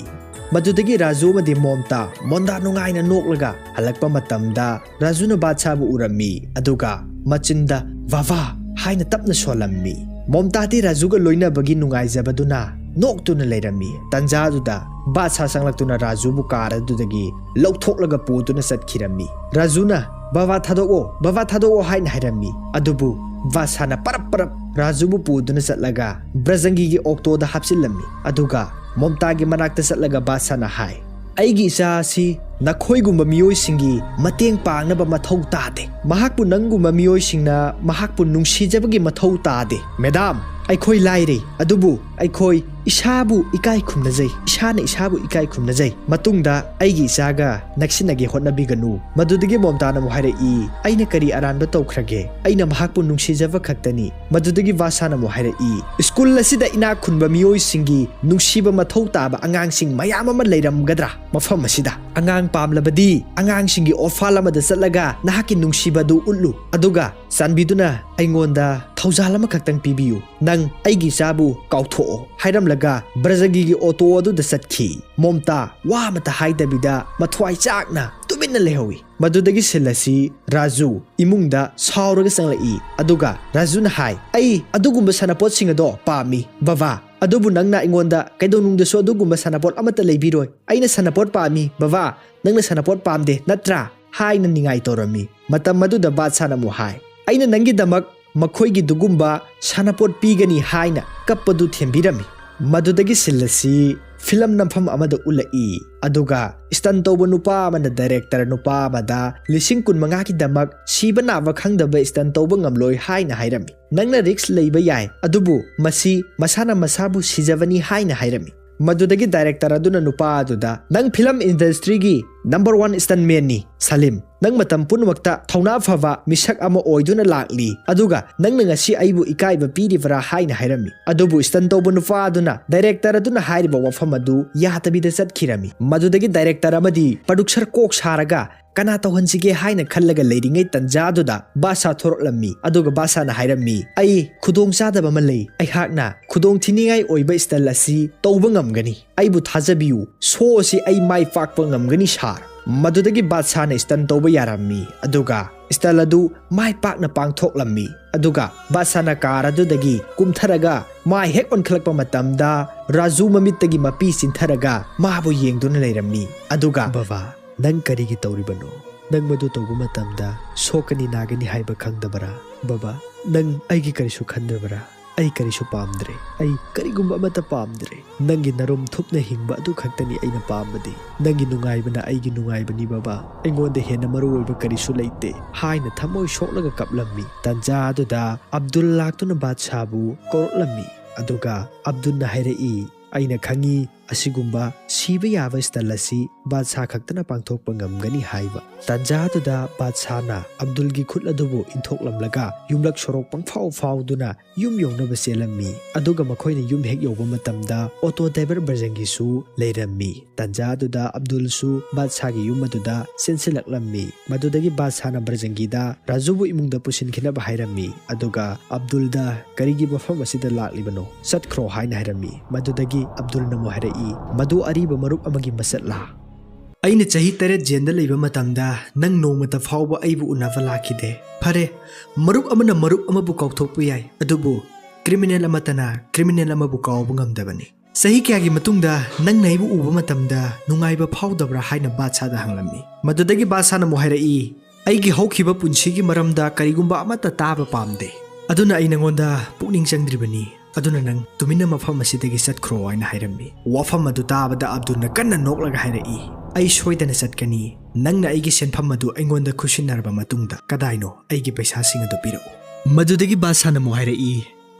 ꯃꯗꯨꯗꯒꯤ ꯔꯥꯖꯨ ꯑꯃꯗꯤ ꯃꯣꯝꯇꯥ ꯃꯣꯟꯗꯥ ꯅꯨꯡꯉꯥꯏꯅ ꯅꯣꯛꯂꯒ ꯍꯜꯂꯛꯄ ꯃꯇꯝꯗ ꯔꯥꯖꯨꯅ ꯕꯥꯗꯁꯥꯕꯨ ꯎꯔꯝꯃꯤ, ꯑꯗꯨꯒ ꯃꯆꯤꯟꯗ "ꯕꯥꯕꯥ" ꯍꯥꯏꯅ ꯇꯞꯅ ꯁꯣꯜꯂꯝꯃꯤ꯫ ꯃꯣꯝꯇꯥꯗꯤ ꯔꯥꯖꯨꯒ ꯂꯣꯏꯅꯕꯒꯤ ꯅꯨꯡꯉꯥꯏꯖꯕꯗꯨꯅ ꯅꯣꯛꯇꯨꯅ ꯂꯩꯔꯝꯃꯤ꯫ ꯇꯟꯖꯥꯗꯨꯗ ꯕꯥꯗꯁꯥ ꯆꯪꯂꯛꯇꯨꯅ ꯔꯥꯖꯨꯕꯨ ꯀꯥꯔ ꯑꯗꯨꯗꯒꯤ ꯂꯧꯊꯣꯛꯂꯒ ꯄꯨꯗꯨꯅ ꯆꯠꯈꯤꯔꯝꯃꯤ꯫ ꯔꯥꯖꯨꯅ "ꯕꯥꯕꯥ ꯊꯥꯗꯣꯛꯑꯣ, ꯕꯥꯕꯥ ꯊꯥꯗꯣꯛꯑꯣ" ꯍꯥꯏꯅ ꯍꯥꯏꯔꯝꯃꯤ꯫ ꯑꯗꯨꯕꯨ ꯕꯥꯗꯁꯥꯅ ꯄꯔꯞ ꯄꯔꯞ ꯔꯥꯖꯨꯕꯨ ꯄꯨꯗꯨꯅ ꯆꯠꯂꯒ ꯕ꯭ꯔꯖꯪꯒꯤꯒꯤ ꯑꯣꯛꯇꯣꯗ ꯍꯥꯞꯆꯤꯜꯂꯝꯃꯤ꯫ ꯑꯗꯨꯒ ꯃꯣꯝꯇꯥꯒꯤ ꯃꯅꯥꯛꯇ ꯆꯠꯂꯒ ꯕꯥꯗꯁꯥꯅ ꯍꯥꯏ, "ꯑꯩꯒꯤ ꯏꯆꯥ ꯑꯁꯤ ꯅꯈꯣꯏꯒꯨꯝꯕ ꯃꯤꯑꯣꯏꯁꯤꯡꯒꯤ ꯃꯇꯦꯡ ꯄꯥꯡꯅꯕ ꯃꯊꯧ ꯇꯥꯗꯦ꯫ ꯃꯍꯥꯛꯄꯨ ꯅꯪꯒꯨꯝꯕ ꯃꯤꯑꯣꯏꯁꯤꯡꯅ ꯃꯍꯥꯛꯄꯨ ꯅꯨꯡꯁꯤꯖꯕꯒꯤ ꯃꯊꯧ ꯇꯥꯗꯦ꯫ ꯃꯦꯗꯥꯝ, ꯑꯩꯈꯣꯏ ꯂꯥꯏꯔꯩ, ꯑꯗꯨꯕꯨ ꯑꯩꯈꯣꯏ ꯏꯁꯥꯕꯨ ꯏꯀꯥꯏ ꯈꯨꯝꯅꯖꯩ, ꯏꯁꯥꯅ ꯏꯁꯥꯕꯨ ꯏꯀꯥꯏ ꯈꯨꯝꯅꯖꯩ꯫ ꯃꯇꯨꯡꯗ ꯑꯩꯒꯤ ꯏꯆꯥꯒ ꯅꯛꯁꯤꯟꯅꯒꯦ ꯍꯣꯠꯅꯕꯤꯒꯅꯨ"꯫ ꯃꯗꯨꯗꯒꯤ ꯃꯣꯝꯇꯥꯅ ꯑꯃꯨꯛ ꯍꯥꯏꯔꯛꯏ, "ꯑꯩꯅ ꯀꯔꯤ ꯑꯔꯥꯟꯕ ꯇꯧꯈ꯭ꯔꯒꯦ? ꯑꯩꯅ ꯃꯍꯥꯛꯄꯨ ꯅꯨꯡꯁꯤꯖꯕ ꯈꯛꯇꯅꯤ"꯫ ꯃꯗꯨꯗꯒꯤ ꯕꯥꯗꯁꯥꯅ ꯑꯃꯨꯛ ꯍꯥꯏꯔꯛꯏ, "ꯁ꯭ꯀꯨꯜ ꯑꯁꯤꯗ ꯏꯅꯥꯛ ꯈꯨꯟꯕ ꯃꯤꯑꯣꯏꯁꯤꯡꯒꯤ ꯅꯨꯡꯁꯤꯕ ꯃꯊꯧ ꯇꯥꯕ ꯑꯉꯥꯡꯁꯤꯡ ꯃꯌꯥꯝ ꯑꯃ ꯂꯩꯔꯝꯒꯗ꯭ꯔꯥ? ꯃꯐꯝ ꯑꯁꯤꯗ ꯑꯉꯥꯡ ꯄꯥꯝꯂꯕꯗꯤ ꯑꯉꯥꯡꯁꯤꯡꯒꯤ ꯑꯣꯔꯐꯥꯟ ꯑꯃꯗ ꯆꯠꯂꯒ ꯅꯍꯥꯛꯀꯤ ꯅꯨꯡꯁꯤꯕꯗꯨ ꯎꯠꯂꯨ, ꯑꯗꯨꯒ ꯆꯥꯟꯕꯤꯗꯨꯅ ꯑꯩꯉꯣꯟꯗ ꯊꯧꯖꯥꯜ ꯑꯃꯈꯛꯇꯪ ꯄꯤꯕꯤꯌꯨ꯫ ꯅꯪ ꯑꯩꯒꯤ ꯏꯆꯥꯕꯨ ꯀꯥꯎꯊꯣꯛꯑꯣ" ꯍꯥꯏꯔꯝꯂꯒ ꯕ꯭ꯔꯖꯪꯒꯤꯒꯤ ꯑꯣꯇꯣ ꯑꯗꯨꯗ ꯆꯠꯈꯤ꯫ ꯃꯣꯝꯇꯥ ꯋꯥ ꯑꯃꯠꯇ ꯍꯥꯏꯗꯕꯤꯗ ꯃꯊ꯭ꯋꯥꯏ ꯆꯥꯛꯅ ꯇꯨꯃꯤꯟꯅ ꯂꯩꯍꯧꯏ꯫ ꯃꯗꯨꯗꯒꯤ ꯁꯤꯟ ꯑꯁꯤ ꯔꯥꯖꯨ ꯏꯃꯨꯡꯗ ꯁꯥꯎꯔꯒ ꯆꯪꯂꯛꯏ, ꯑꯗꯨꯒ ꯔꯥꯖꯨꯅ ꯍꯥꯏ, "ꯑꯩ ꯑꯗꯨꯒꯨꯝꯕ ꯁꯥꯟꯅꯄꯣꯠꯁꯤꯡ ꯑꯗꯣ ꯄꯥꯝꯃꯤ, ꯕꯕꯥ꯫ ꯑꯗꯨꯕꯨ ꯅꯪꯅ ꯑꯩꯉꯣꯟꯗ ꯀꯩꯗꯧꯅꯨꯡꯗꯁꯨ ꯑꯗꯨꯒꯨꯝꯕ ꯁꯥꯟꯅꯄꯣꯠ ꯑꯃꯠꯇ ꯂꯩꯕꯤꯔꯣꯏ꯫ ꯑꯩꯅ ꯁꯥꯟꯅꯄꯣꯠ ꯄꯥꯝꯃꯤ, ꯕꯕꯥ, ꯅꯪꯅ ꯁꯥꯟꯅꯄꯣꯠ ꯄꯥꯝꯗꯦ ꯅꯠꯇ꯭ꯔꯥ?" ꯍꯥꯏꯅ ꯅꯤꯡꯉꯥꯏ ꯇꯧꯔꯝꯃꯤ꯫ ꯃꯇꯝ ꯑꯗꯨꯗ ꯕꯥꯗꯁꯥꯅ ꯑꯃꯨꯛ ꯍꯥꯏ, "ꯑꯩꯅ ꯅꯪꯒꯤꯗꯃꯛ ꯃꯈꯣꯏꯒꯤꯗꯨꯒꯨꯝꯕ ꯁꯥꯟꯅꯄꯣꯠ ꯄꯤꯒꯅꯤ" ꯍꯥꯏꯅ ꯀꯞꯄꯗꯨ ꯊꯦꯝꯕꯤꯔꯝꯃꯤ꯫ ꯃꯗꯨꯗꯒꯤ ꯁꯤꯟ ꯑꯁꯤ ꯐꯤꯂꯝ ꯅꯝꯐꯝ ꯑꯃꯗ ꯎꯠꯂꯛꯏ, ꯑꯗꯨꯒ ꯏꯁꯇꯟ ꯇꯧꯕ ꯅꯨꯄꯥ ꯑꯃꯅ ꯗꯥꯏꯔꯦꯛꯇꯔ ꯅꯨꯄꯥ ꯑꯃꯗ ꯂꯤꯁꯤꯡ ꯀꯨꯟ ꯃꯉꯥꯒꯤꯗꯃꯛ ꯁꯤꯕ ꯅꯥꯕ ꯈꯪꯗꯕ ꯏꯁꯇꯟ ꯇꯧꯕ ꯉꯝꯂꯣꯏ ꯍꯥꯏꯅ ꯍꯥꯏꯔꯝꯃꯤ꯫ "ꯅꯪꯅ ꯔꯤꯛꯁ ꯂꯩꯕ ꯌꯥꯏ, ꯑꯗꯨꯕꯨ ꯃꯁꯤ ꯃꯁꯥꯅ ꯃꯁꯥꯕꯨ ꯁꯤꯖꯕꯅꯤ" ꯍꯥꯏꯅ ꯍꯥꯏꯔꯝꯃꯤ꯫ ꯃꯗꯨꯗꯒꯤ ꯗꯥꯏꯔꯦꯛꯇꯔ ꯑꯗꯨꯅ ꯅꯨꯄꯥ ꯑꯗꯨꯗ, "ꯅꯪ ꯐꯤꯂꯝ ꯏꯟꯗꯁꯇ꯭ꯔꯤꯒꯤ ꯅꯝꯕꯔ ꯋꯥꯟ ꯁ꯭ꯇꯟꯃꯦꯟꯅꯤ, ꯁꯂꯤꯝ꯫ ꯅꯪ ꯃꯇꯝ ꯄꯨꯝꯅꯃꯛꯇ ꯊꯧꯅꯥ ꯐꯕ ꯃꯤꯁꯛ ꯑꯃ ꯑꯣꯏꯗꯨꯅ ꯂꯥꯛꯂꯤ, ꯑꯗꯨꯒ ꯅꯪꯅ ꯉꯁꯤ ꯑꯩꯕꯨ ꯏꯀꯥꯏꯕ ꯄꯤꯔꯤꯕꯔꯥ?" ꯍꯥꯏꯅ ꯍꯥꯏꯔꯝꯃꯤ꯫ ꯑꯗꯨꯕꯨ ꯁ꯭ꯇꯟ ꯇꯧꯕ ꯅꯨꯄꯥ ꯑꯗꯨꯅ ꯗꯥꯏꯔꯦꯛꯇꯔ ꯑꯗꯨꯅ ꯍꯥꯏꯔꯤꯕ ꯋꯥꯐꯝ ꯑꯗꯨ ꯌꯥꯗꯕꯤꯗ ꯆꯠꯈꯤꯔꯝꯃꯤ꯫ ꯃꯗꯨꯗꯒꯤ ꯗꯥꯏꯔꯦꯛꯇꯔ ꯑꯃꯗꯤ ꯄ꯭ꯔꯣꯗ꯭ꯌꯨꯁꯔ ꯀꯣꯛ ꯁꯥꯔꯒ ꯀꯅꯥ ꯇꯧꯍꯟꯁꯤꯒꯦ ꯍꯥꯏꯅ ꯈꯜꯂꯒ ꯂꯩꯔꯤꯉꯩ ꯇꯟꯖꯥꯗꯨꯗ ꯕꯥꯗꯁꯥ ꯊꯣꯔꯛꯂꯝꯃꯤ꯫ ꯑꯗꯨꯒ ꯕꯥꯗꯁꯥꯅ ꯍꯥꯏꯔꯝꯃꯤ, "ꯑꯩ ꯈꯨꯗꯣꯡ ꯆꯥꯗꯕ ꯑꯃ ꯂꯩ꯫ ꯑꯩꯍꯥꯛꯅ ꯈꯨꯗꯣꯡ ꯊꯤꯅꯤꯡꯉꯥꯏ ꯑꯣꯏꯕ ꯏꯁꯇꯟ ꯑꯁꯤ ꯇꯧꯕ ꯉꯝꯒꯅꯤ꯫ ꯑꯩꯕꯨ ꯊꯥꯖꯕꯤꯌꯨ, ꯁꯣ ꯑꯁꯤ ꯑꯩ ꯃꯥꯏ ꯄꯥꯛꯄ ꯉꯝꯒꯅꯤ, ꯁꯥꯔ꯫" ꯃꯗꯨꯗꯒꯤ ꯕꯥꯗꯁꯥꯅ ꯏꯁꯇꯟ ꯇꯧꯕ ꯌꯥꯔꯝꯃꯤ꯫ ꯑꯗꯨꯒ ꯏꯁꯇꯟ ꯑꯗꯨ ꯃꯥꯏ ꯄꯥꯛꯅ ꯄꯥꯡꯊꯣꯛꯂꯝꯃꯤ꯫ ꯑꯗꯨꯒ ꯕꯥꯗꯁꯥꯅ ꯀꯥꯔ ꯑꯗꯨꯗꯒꯤ ꯀꯨꯝꯊꯔꯒ ꯃꯥ ꯍꯦꯛ ꯑꯣꯟꯈꯠꯂꯛꯄ ꯃꯇꯝꯗ ꯔꯥꯖꯨ ꯃꯃꯤꯠꯇꯒꯤ ꯃꯄꯤ ꯆꯤꯟꯊꯔꯒ ꯃꯥꯕꯨ ꯌꯦꯡꯗꯨꯅ ꯂꯩꯔꯝꯃꯤ꯫ ꯑꯗꯨꯒ, "ꯕꯕꯥ, ꯅꯪ ꯀꯔꯤꯒꯤ ꯇꯧꯔꯤꯕꯅꯣ? ꯅꯪ ꯃꯗꯨ ꯇꯧꯕ ꯃꯇꯝꯗ ꯁꯣꯛꯀꯅꯤ ꯅꯥꯒꯅꯤ ꯍꯥꯏꯕ ꯈꯪꯗꯕꯔꯥ? ꯕꯕꯥ, ꯅꯪ ꯑꯩꯒꯤ ꯀꯔꯤꯁꯨ ꯈꯟꯗꯕꯔꯥ? ꯑꯩ ꯀꯔꯤꯁꯨ ꯄꯥꯝꯗ꯭ꯔꯦ꯫ ꯑꯩ ꯀꯔꯤꯒꯨꯝꯕ ꯑꯃꯠꯇ ꯄꯥꯝꯗ꯭ꯔꯦ꯫ ꯅꯪꯒꯤ ꯅꯔꯨꯝ ꯊꯨꯞꯅ ꯍꯤꯡꯕ ꯑꯗꯨ ꯈꯛꯇꯅꯤ ꯑꯩꯅ ꯄꯥꯝꯕꯗꯤ꯫ ꯅꯪꯒꯤ ꯅꯨꯡꯉꯥꯏꯕꯅ ꯑꯩꯒꯤ ꯅꯨꯡꯉꯥꯏꯕꯅꯤ ꯕꯕꯥ꯫ ꯑꯩꯉꯣꯟꯗ ꯍꯦꯟꯅ ꯃꯔꯨ ꯑꯣꯏꯕ ꯀꯔꯤꯁꯨ ꯂꯩꯇꯦ," ꯍꯥꯏꯅ ꯊꯃꯣꯏ ꯁꯣꯛꯂꯒ ꯀꯞꯂꯝꯃꯤ꯫ ꯇꯟꯖꯥ ꯑꯗꯨꯗ ꯑꯕꯗꯨꯜ ꯂꯥꯛꯇꯨꯅ ꯕꯥꯗꯁꯥꯕꯨ ꯀꯧꯔꯛꯂꯝꯃꯤ꯫ ꯑꯗꯨꯒ ꯑꯕꯗꯨꯜꯅ ꯍꯥꯏꯔꯛꯏ, "ꯑꯩꯅ ꯈꯪꯏ ꯑꯁꯤꯒꯨꯝꯕ ꯁꯤꯕ ꯌꯥꯕ ꯏꯁꯇꯟ ꯑꯁꯤ ꯕꯥꯗꯁꯥ ꯈꯛꯇꯅ ꯄꯥꯡꯊꯣꯛꯄ ꯉꯝꯒꯅꯤ" ꯍꯥꯏꯕ꯫ ꯇꯟꯖꯥꯗꯨꯗ ꯕꯥꯗꯁꯥꯅ ꯑꯕꯗꯨꯜꯒꯤ ꯈꯨꯠ ꯑꯗꯨꯕꯨ ꯏꯟꯊꯣꯛꯂꯝꯂꯒ ꯌꯨꯝꯂꯛ ꯁꯣꯔꯣꯛ ꯄꯪꯐꯥꯎ ꯐꯥꯎꯗꯨꯅ ꯌꯨꯝ ꯌꯧꯅꯕ ꯆꯦꯜꯂꯝꯃꯤ꯫ ꯑꯗꯨꯒ ꯃꯈꯣꯏꯅ ꯌꯨꯝ ꯍꯦꯛ ꯌꯧꯕ ꯃꯇꯝꯗ ꯑꯣꯇꯣ ꯗ꯭ꯔꯥꯏꯚꯔ ꯕꯔꯖꯪꯒꯤꯁꯨ ꯂꯩꯔꯝꯃꯤ꯫ ꯇꯟꯖꯥꯗꯨꯗ ꯑꯕꯗꯨꯜꯁꯨ ꯕꯥꯗꯁꯥꯒꯤ ꯌꯨꯝ ꯑꯗꯨꯗ ꯆꯦꯟꯁꯤꯜꯂꯛꯂꯝꯃꯤ꯫ ꯃꯗꯨꯗꯒꯤ ꯕꯥꯗꯁꯥꯅ ꯕꯔꯖꯪꯒꯤꯗ ꯔꯥꯖꯨꯕꯨ ꯏꯃꯨꯡꯗ ꯄꯨꯁꯤꯟꯈꯤꯅꯕ ꯍꯥꯏꯔꯝꯃꯤ꯫ ꯑꯗꯨꯒ ꯑꯕꯗꯨꯜꯗ, "ꯀꯔꯤꯒꯤ ꯃꯐꯝ ꯑꯁꯤꯗ ꯂꯥꯛꯂꯤꯕꯅꯣ? ꯆꯠꯈ꯭ꯔꯣ," ꯍꯥꯏꯅ ꯍꯥꯏꯔꯝꯃꯤ꯫ ꯃꯗꯨꯗꯒꯤ ꯑꯕꯗꯨꯜꯅ ꯑꯃꯨꯛ ꯍꯥꯏꯔꯛꯏ, "ꯃꯗꯨ ꯑꯔꯤꯕ ꯃꯔꯨꯞ ꯑꯃꯒꯤ ꯃꯆꯠꯂꯥ? ꯑꯩꯅ ꯆꯍꯤ ꯇꯔꯦꯠ ꯖꯦꯟꯗ ꯂꯩꯕ ꯃꯇꯝꯗ ꯅꯪ ꯅꯣꯡꯃꯇ ꯐꯥꯎꯕ ꯑꯩꯕꯨ ꯎꯅꯕ ꯂꯥꯛꯈꯤꯗꯦ꯫ ꯐꯔꯦ, ꯃꯔꯨꯞ ꯑꯃꯅ ꯃꯔꯨꯞ ꯑꯃꯕꯨ ꯀꯥꯎꯊꯣꯛꯄ ꯌꯥꯏ, ꯑꯗꯨꯕꯨ ꯀ꯭ꯔꯤꯃꯤꯅꯦꯜ ꯑꯃꯠꯇꯅ ꯀ꯭ꯔꯤꯃꯤꯅꯦꯜ ꯑꯃꯕꯨ ꯀꯥꯎꯕ ꯉꯝꯗꯕꯅꯤ꯫ ꯆꯍꯤ ꯀꯌꯥꯒꯤ ꯃꯇꯨꯡꯗ ꯅꯪꯅ ꯑꯩꯕꯨ ꯎꯕ ꯃꯇꯝꯗ ꯅꯨꯡꯉꯥꯏꯕ ꯐꯥꯎꯗꯕ꯭ꯔꯥ?" ꯍꯥꯏꯅ ꯕꯥꯗꯁꯥꯗ ꯍꯪꯂꯝꯃꯤ꯫ ꯃꯗꯨꯗꯒꯤ ꯕꯥꯗꯁꯥꯅ ꯑꯃꯨꯛ ꯍꯥꯏꯔꯛꯏ, "ꯑꯩꯒꯤ ꯍꯧꯈꯤꯕ ꯄꯨꯟꯁꯤꯒꯤ ꯃꯔꯝꯗ ꯀꯔꯤꯒꯨꯝꯕ ꯑꯃꯠꯇ ꯇꯥꯕ ꯄꯥꯝꯗꯦ꯫ ꯑꯗꯨꯅ ꯑꯩ ꯅꯉꯣꯟꯗ ꯄꯨꯛꯅꯤꯡ ꯆꯪꯗ꯭ꯔꯤꯕꯅꯤ꯫ ꯑꯗꯨꯅ ꯅꯪ ꯇꯨꯃꯤꯟꯅ ꯃꯐꯝ ꯑꯁꯤꯗꯒꯤ ꯆꯠꯈ꯭ꯔꯣ," ꯍꯥꯏꯅ ꯍꯥꯏꯔꯝꯃꯤ꯫ ꯋꯥꯐꯝ ꯑꯗꯨ ꯇꯥꯕꯗ ꯑꯕꯗꯨꯜꯅ ꯀꯟꯅ ꯅꯣꯛꯂꯒ ꯍꯥꯏꯔꯛꯏ, "ꯑꯩ ꯁꯣꯏꯗꯅ ꯆꯠꯀꯅꯤ꯫ ꯅꯪꯅ ꯑꯩꯒꯤ ꯁꯦꯟꯐꯝ ꯑꯗꯨ ꯑꯩꯉꯣꯟꯗ ꯈꯨꯠꯁꯤꯟꯅꯔꯕ ꯃꯇꯨꯡꯗ ꯀꯗꯥꯏꯅꯣ ꯑꯩꯒꯤ ꯄꯩꯁꯥꯁꯤꯡ ꯑꯗꯨ ꯄꯤꯔꯛꯎ?" ꯃꯗꯨꯗꯒꯤ ꯕꯥꯗꯁꯥꯅ ꯑꯃꯨꯛ ꯍꯥꯏꯔꯛꯏ,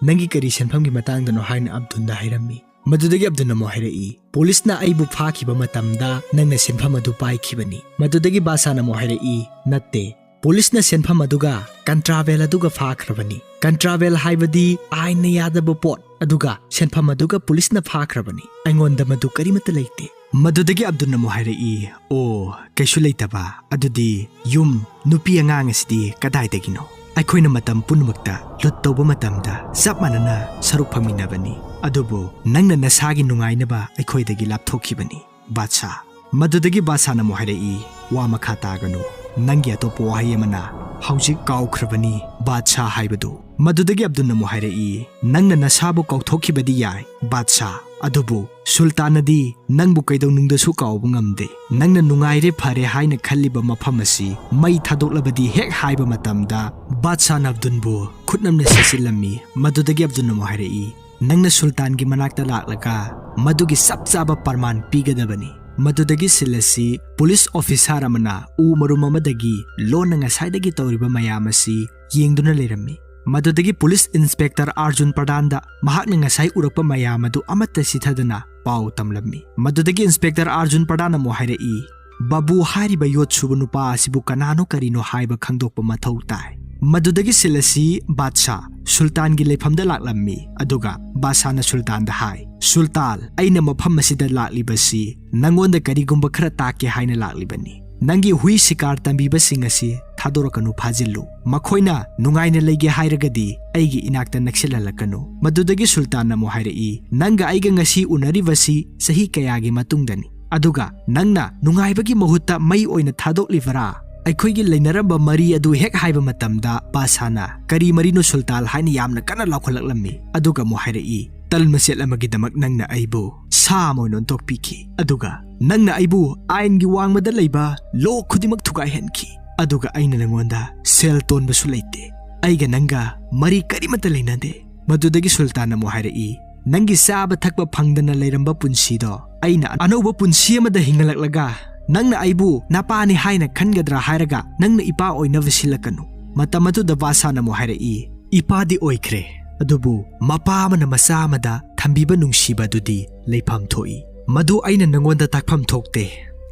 "ꯅꯪꯒꯤ ꯀꯔꯤ ꯁꯦꯟꯐꯝꯒꯤ ꯃꯇꯥꯡꯗꯅꯣ?" ꯍꯥꯏꯅ ꯑꯕꯗꯨꯜꯗ ꯍꯥꯏꯔꯝꯃꯤ꯫ ꯃꯗꯨꯗꯒꯤ ꯑꯕꯗꯨꯜꯅ ꯑꯃꯨꯛ ꯍꯥꯏꯔꯛꯏ, "ꯄꯨꯂꯤꯁꯅ ꯑꯩꯕꯨ ꯐꯥꯈꯤꯕ ꯃꯇꯝꯗ ꯅꯪꯅ ꯁꯦꯟꯐꯝ ꯑꯗꯨ ꯄꯥꯏꯈꯤꯕꯅꯤ꯫" ꯃꯗꯨꯗꯒꯤ ꯕꯥꯗꯁꯥꯅ ꯑꯃꯨꯛ ꯍꯥꯏꯔꯛꯏ, "ꯅꯠꯇꯦ, ꯄꯨꯂꯤꯁꯅ ꯁꯦꯟꯐꯝ ꯑꯗꯨꯒ ꯀꯟꯇ꯭ꯔꯥꯕꯦꯜ ꯑꯗꯨꯒ ꯐꯥꯈ꯭ꯔꯕꯅꯤ꯫ ꯀꯟꯇ꯭ꯔꯥꯕꯦꯜ ꯍꯥꯏꯕꯗꯤ ꯑꯥꯏꯟꯅ ꯌꯥꯗꯕ ꯄꯣꯠ, ꯑꯗꯨꯒ ꯁꯦꯟꯐꯝ ꯑꯗꯨꯒ ꯄꯨꯂꯤꯁꯅ ꯐꯥꯈ꯭ꯔꯕꯅꯤ꯫ ꯑꯩꯉꯣꯟꯗ ꯃꯗꯨ ꯀꯔꯤꯃꯠꯇ ꯂꯩꯇꯦ꯫ ꯃꯗꯨꯗꯒꯤ ꯑꯕꯗꯨꯜꯅ ꯑꯃꯨꯛ ꯍꯥꯏꯔꯛꯏ, "ꯑꯣ, ꯀꯩꯁꯨ ꯂꯩꯇꯕ꯫ ꯑꯗꯨꯗꯤ ꯌꯨꯝ, ꯅꯨꯄꯤ ꯑꯉꯥꯡ ꯑꯁꯤꯗꯤ ꯀꯗꯥꯏꯗꯒꯤꯅꯣ? ꯑꯩꯈꯣꯏꯅ ꯃꯇꯝ ꯄꯨꯝꯅꯃꯛꯇ ꯂꯨꯠ ꯇꯧꯕ ꯃꯇꯝꯗ ꯆꯞ ꯃꯥꯟꯅꯅ ꯁꯔꯨꯛ ꯐꯪꯃꯤꯟꯅꯕꯅꯤ꯫ ꯑꯗꯨꯕꯨ ꯅꯪꯅ ꯅꯁꯥꯒꯤ ꯅꯨꯡꯉꯥꯏꯅꯕ ꯑꯩꯈꯣꯏꯗꯒꯤ ꯂꯥꯞꯊꯣꯛꯈꯤꯕꯅꯤ, ꯕꯥꯗꯁꯥ꯫" ꯃꯗꯨꯗꯒꯤ ꯕꯥꯗꯁꯥꯅ ꯑꯃꯨꯛ ꯍꯥꯏꯔꯛꯏ, "ꯋꯥ ꯃꯈꯥ ꯇꯥꯒꯅꯨ꯫ ꯅꯪꯒꯤ ꯑꯇꯣꯞꯄ ꯋꯥꯍꯩ ꯑꯃꯅ ꯍꯧꯖꯤꯛ ꯀꯥꯎꯈ꯭ꯔꯕꯅꯤ, ꯕꯥꯗꯁꯥ ꯍꯥꯏꯕꯗꯨ꯫" ꯃꯗꯨꯗꯒꯤ ꯑꯕꯗꯨꯜꯅ ꯑꯃꯨꯛ ꯍꯥꯏꯔꯛꯏ, "ꯅꯪꯅ ꯅꯁꯥꯕꯨ ꯀꯥꯎꯊꯣꯛꯈꯤꯕꯗꯤ ꯌꯥꯏ, ꯕꯥꯗꯁꯥ, ꯑꯗꯨꯕꯨ ꯁꯨꯜꯇꯥꯟꯅꯗꯤ ꯅꯪꯕꯨ ꯀꯩꯗꯧꯅꯨꯡꯗꯁꯨ ꯀꯥꯎꯕ ꯉꯝꯗꯦ꯫ ꯅꯪꯅ ꯅꯨꯡꯉꯥꯏꯔꯦ ꯐꯔꯦ ꯍꯥꯏꯅ ꯈꯜꯂꯤꯕ ꯃꯐꯝ ꯑꯁꯤ ꯃꯩ ꯊꯥꯗꯣꯛꯂꯕꯗꯤ" ꯍꯦꯛ ꯍꯥꯏꯕ ꯃꯇꯝꯗ ꯕꯥꯗꯁꯥꯅ ꯑꯕꯗꯨꯜꯕꯨ ꯈꯨꯠꯅꯝꯅ ꯁꯦꯠꯆꯤꯜꯂꯝꯃꯤ꯫ ꯃꯗꯨꯗꯒꯤ ꯑꯕꯗꯨꯜꯅ ꯑꯃꯨꯛ ꯍꯥꯏꯔꯛꯏ, "ꯅꯪꯅ ꯁꯨꯜꯇꯥꯟꯒꯤ ꯃꯅꯥꯛꯇ ꯂꯥꯛꯂꯒ ꯃꯗꯨꯒꯤ ꯆꯞ ꯆꯥꯕ ꯄ꯭ꯔꯃꯥꯟ ꯄꯤꯒꯗꯕꯅꯤ꯫" ꯃꯗꯨꯗꯒꯤ ꯁꯤꯜ ꯑꯁꯤ ꯄꯨꯂꯤꯁ ꯑꯣꯐꯤꯁꯥꯔ ꯑꯃꯅ ꯎ ꯃꯔꯨꯝ ꯑꯃꯗꯒꯤ ꯂꯣꯟꯅ ꯉꯁꯥꯏꯗꯒꯤ ꯇꯧꯔꯤꯕ ꯃꯌꯥꯝ ꯑꯁꯤ ꯌꯦꯡꯗꯨꯅ ꯂꯩꯔꯝꯃꯤ꯫ ꯃꯗꯨꯗꯒꯤ ꯄꯨꯂꯤꯁ ꯏꯟꯁꯄꯦꯛꯇꯔ ꯑꯥꯔꯖꯨꯟ ꯄ꯭ꯔꯙꯥꯟꯗ ꯃꯍꯥꯛꯅ ꯉꯁꯥꯏ ꯎꯔꯛꯄ ꯃꯌꯥꯝ ꯑꯗꯨ ꯑꯃꯠꯇ ꯆꯤꯊꯗꯅ ꯄꯥꯎ ꯇꯝꯂꯝꯃꯤ꯫ ꯃꯗꯨꯗꯒꯤ ꯏꯟꯁꯄꯦꯛꯇꯔ ꯑꯥꯔꯖꯨꯟ ꯄ꯭ꯔꯙꯥꯟ ꯑꯃꯨꯛ ꯍꯥꯏꯔꯛꯏ, "ꯕꯥꯕꯨ ꯍꯥꯏꯔꯤꯕ ꯌꯣꯠ ꯁꯨꯕ ꯅꯨꯄꯥ ꯑꯁꯤꯕꯨ ꯀꯅꯥꯅꯣ ꯀꯔꯤꯅꯣ ꯍꯥꯏꯕ ꯈꯪꯗꯣꯛꯄ ꯃꯊꯧ ꯇꯥꯏ꯫" ꯃꯗꯨꯗꯒꯤ ꯁꯤꯜ ꯑꯁꯤ ꯕꯥꯗꯁꯥ ꯁꯨꯜꯇꯥꯟꯒꯤ ꯂꯩꯐꯝꯗ ꯂꯥꯛꯂꯝꯃꯤ꯫ ꯑꯗꯨꯒ ꯕꯥꯗꯁꯥꯅ ꯁꯨꯜꯇꯥꯟꯗ ꯍꯥꯏ, "ꯁꯨꯜꯇꯥꯟ, ꯑꯩꯅ ꯃꯐꯝ ꯑꯁꯤꯗ ꯂꯥꯛꯂꯤꯕꯁꯤ ꯅꯪꯉꯣꯟꯗ ꯀꯔꯤꯒꯨꯝꯕ ꯈꯔ ꯇꯥꯛꯀꯦ ꯍꯥꯏꯅ ꯂꯥꯛꯂꯤꯕꯅꯤ꯫ ꯅꯪꯒꯤ ꯍꯨꯏ ꯁꯤꯀꯥꯔ ꯇꯝꯕꯤꯕꯁꯤꯡ ꯑꯁꯤ ꯊꯥꯗꯣꯔꯛꯀꯅꯨ, ꯐꯥꯖꯤꯜꯂꯨ꯫ ꯃꯈꯣꯏꯅ ꯅꯨꯡꯉꯥꯏꯅ ꯂꯩꯒꯦ ꯍꯥꯏꯔꯒꯗꯤ ꯑꯩꯒꯤ ꯏꯅꯥꯛꯇ ꯅꯛꯁꯤꯜꯍꯜꯂꯛꯀꯅꯨ꯫" ꯃꯗꯨꯗꯒꯤ ꯁꯨꯜꯇꯥꯟꯅ ꯑꯃꯨꯛ ꯍꯥꯏꯔꯛꯏ, "ꯅꯪꯒ ꯑꯩꯒ ꯉꯁꯤ ꯎꯅꯔꯤꯕꯁꯤ ꯆꯍꯤ ꯀꯌꯥꯒꯤ ꯃꯇꯨꯡꯗꯅꯤ꯫ ꯑꯗꯨꯒ ꯅꯪꯅ ꯅꯨꯡꯉꯥꯏꯕꯒꯤ ꯃꯍꯨꯠꯇ ꯃꯩ ꯑꯣꯏꯅ ꯊꯥꯗꯣꯛꯂꯤꯕꯔꯥ?" ꯑꯩꯈꯣꯏꯒꯤ ꯂꯩꯅꯔꯝꯕ ꯃꯔꯤ ꯑꯗꯨ ꯍꯦꯛ ꯍꯥꯏꯕ ꯃꯇꯝꯗ ꯕꯥꯗꯁꯥꯅ, "ꯀꯔꯤ ꯃꯔꯤꯅꯣ ꯁꯨꯜꯇꯥꯟ?" ꯍꯥꯏꯅ ꯌꯥꯝꯅ ꯀꯟꯅ ꯂꯥꯎꯈꯠꯂꯛꯂꯝꯃꯤ꯫ ꯑꯗꯨꯒ ꯑꯃꯨꯛ ꯍꯥꯏꯔꯛꯏ, "ꯇꯜ ꯃꯆꯦꯠ ꯑꯃꯒꯤꯗꯃꯛ ꯅꯪꯅ ꯑꯩꯕꯨ ꯁꯥ ꯑꯃ ꯑꯣꯏꯅ ꯑꯣꯟꯊꯣꯛꯄꯤꯈꯤ꯫ ꯑꯗꯨꯒ ꯅꯪꯅ ꯑꯩꯕꯨ ꯑꯥꯏꯟꯒꯤ ꯋꯥꯡꯃꯗ ꯂꯩꯕ ꯂꯣ ꯈꯨꯗꯤꯡꯃꯛ ꯊꯨꯒꯥꯏꯍꯟꯈꯤ꯫ ꯑꯗꯨꯒ ꯑꯩꯅ ꯅꯪꯉꯣꯟꯗ ꯁꯦꯜ ꯇꯣꯟꯕꯁꯨ ꯂꯩꯇꯦ꯫ ꯑꯩꯒ ꯅꯪꯒ ꯃꯔꯤ ꯀꯔꯤꯃꯠꯇ ꯂꯩꯅꯗꯦ꯫" ꯃꯗꯨꯗꯒꯤ ꯁꯨꯜꯇꯥꯟꯅ ꯑꯃꯨꯛ ꯍꯥꯏꯔꯛꯏ, "ꯅꯪꯒꯤ ꯆꯥꯕ ꯊꯛꯄ ꯐꯪꯗꯅ ꯂꯩꯔꯝꯕ ꯄꯨꯟꯁꯤꯗꯣ ꯑꯩꯅ ꯑꯅꯧꯕ ꯄꯨꯟꯁꯤ ꯑꯃꯗ ꯍꯤꯡꯍꯜꯂꯛꯂꯒ ꯅꯪꯅ ꯑꯩꯕꯨ ꯅꯄꯥꯅꯤ ꯍꯥꯏꯅ ꯈꯟꯒꯗ꯭ꯔꯥ ꯍꯥꯏꯔꯒ ꯅꯪꯅ ꯏꯄꯥ ꯑꯣꯏꯅꯕ ꯁꯤꯜꯂꯛꯀꯅꯨ꯫" ꯃꯇꯝ ꯑꯗꯨꯗ ꯕꯥꯗꯁꯥꯅ ꯑꯃꯨꯛ ꯍꯥꯏꯔꯛꯏ, "ꯏꯄꯥꯗꯤ ꯑꯣꯏꯈ꯭ꯔꯦ, ꯑꯗꯨꯕꯨ ꯃꯄꯥ ꯑꯃꯅ ꯃꯆꯥ ꯑꯃꯗ ꯊꯝꯕꯤꯕ ꯅꯨꯡꯁꯤꯕ ꯑꯗꯨꯗꯤ ꯂꯩꯐꯝ ꯊꯣꯛꯏ꯫ ꯃꯗꯨ ꯑꯩꯅ ꯅꯪꯉꯣꯟꯗ ꯇꯥꯛꯐꯝ ꯊꯣꯛꯇꯦ꯫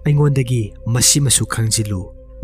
ꯑꯩꯉꯣꯟꯗꯒꯤ ꯃꯁꯤꯃꯁꯨ ꯈꯪꯖꯤꯜꯂꯨ꯫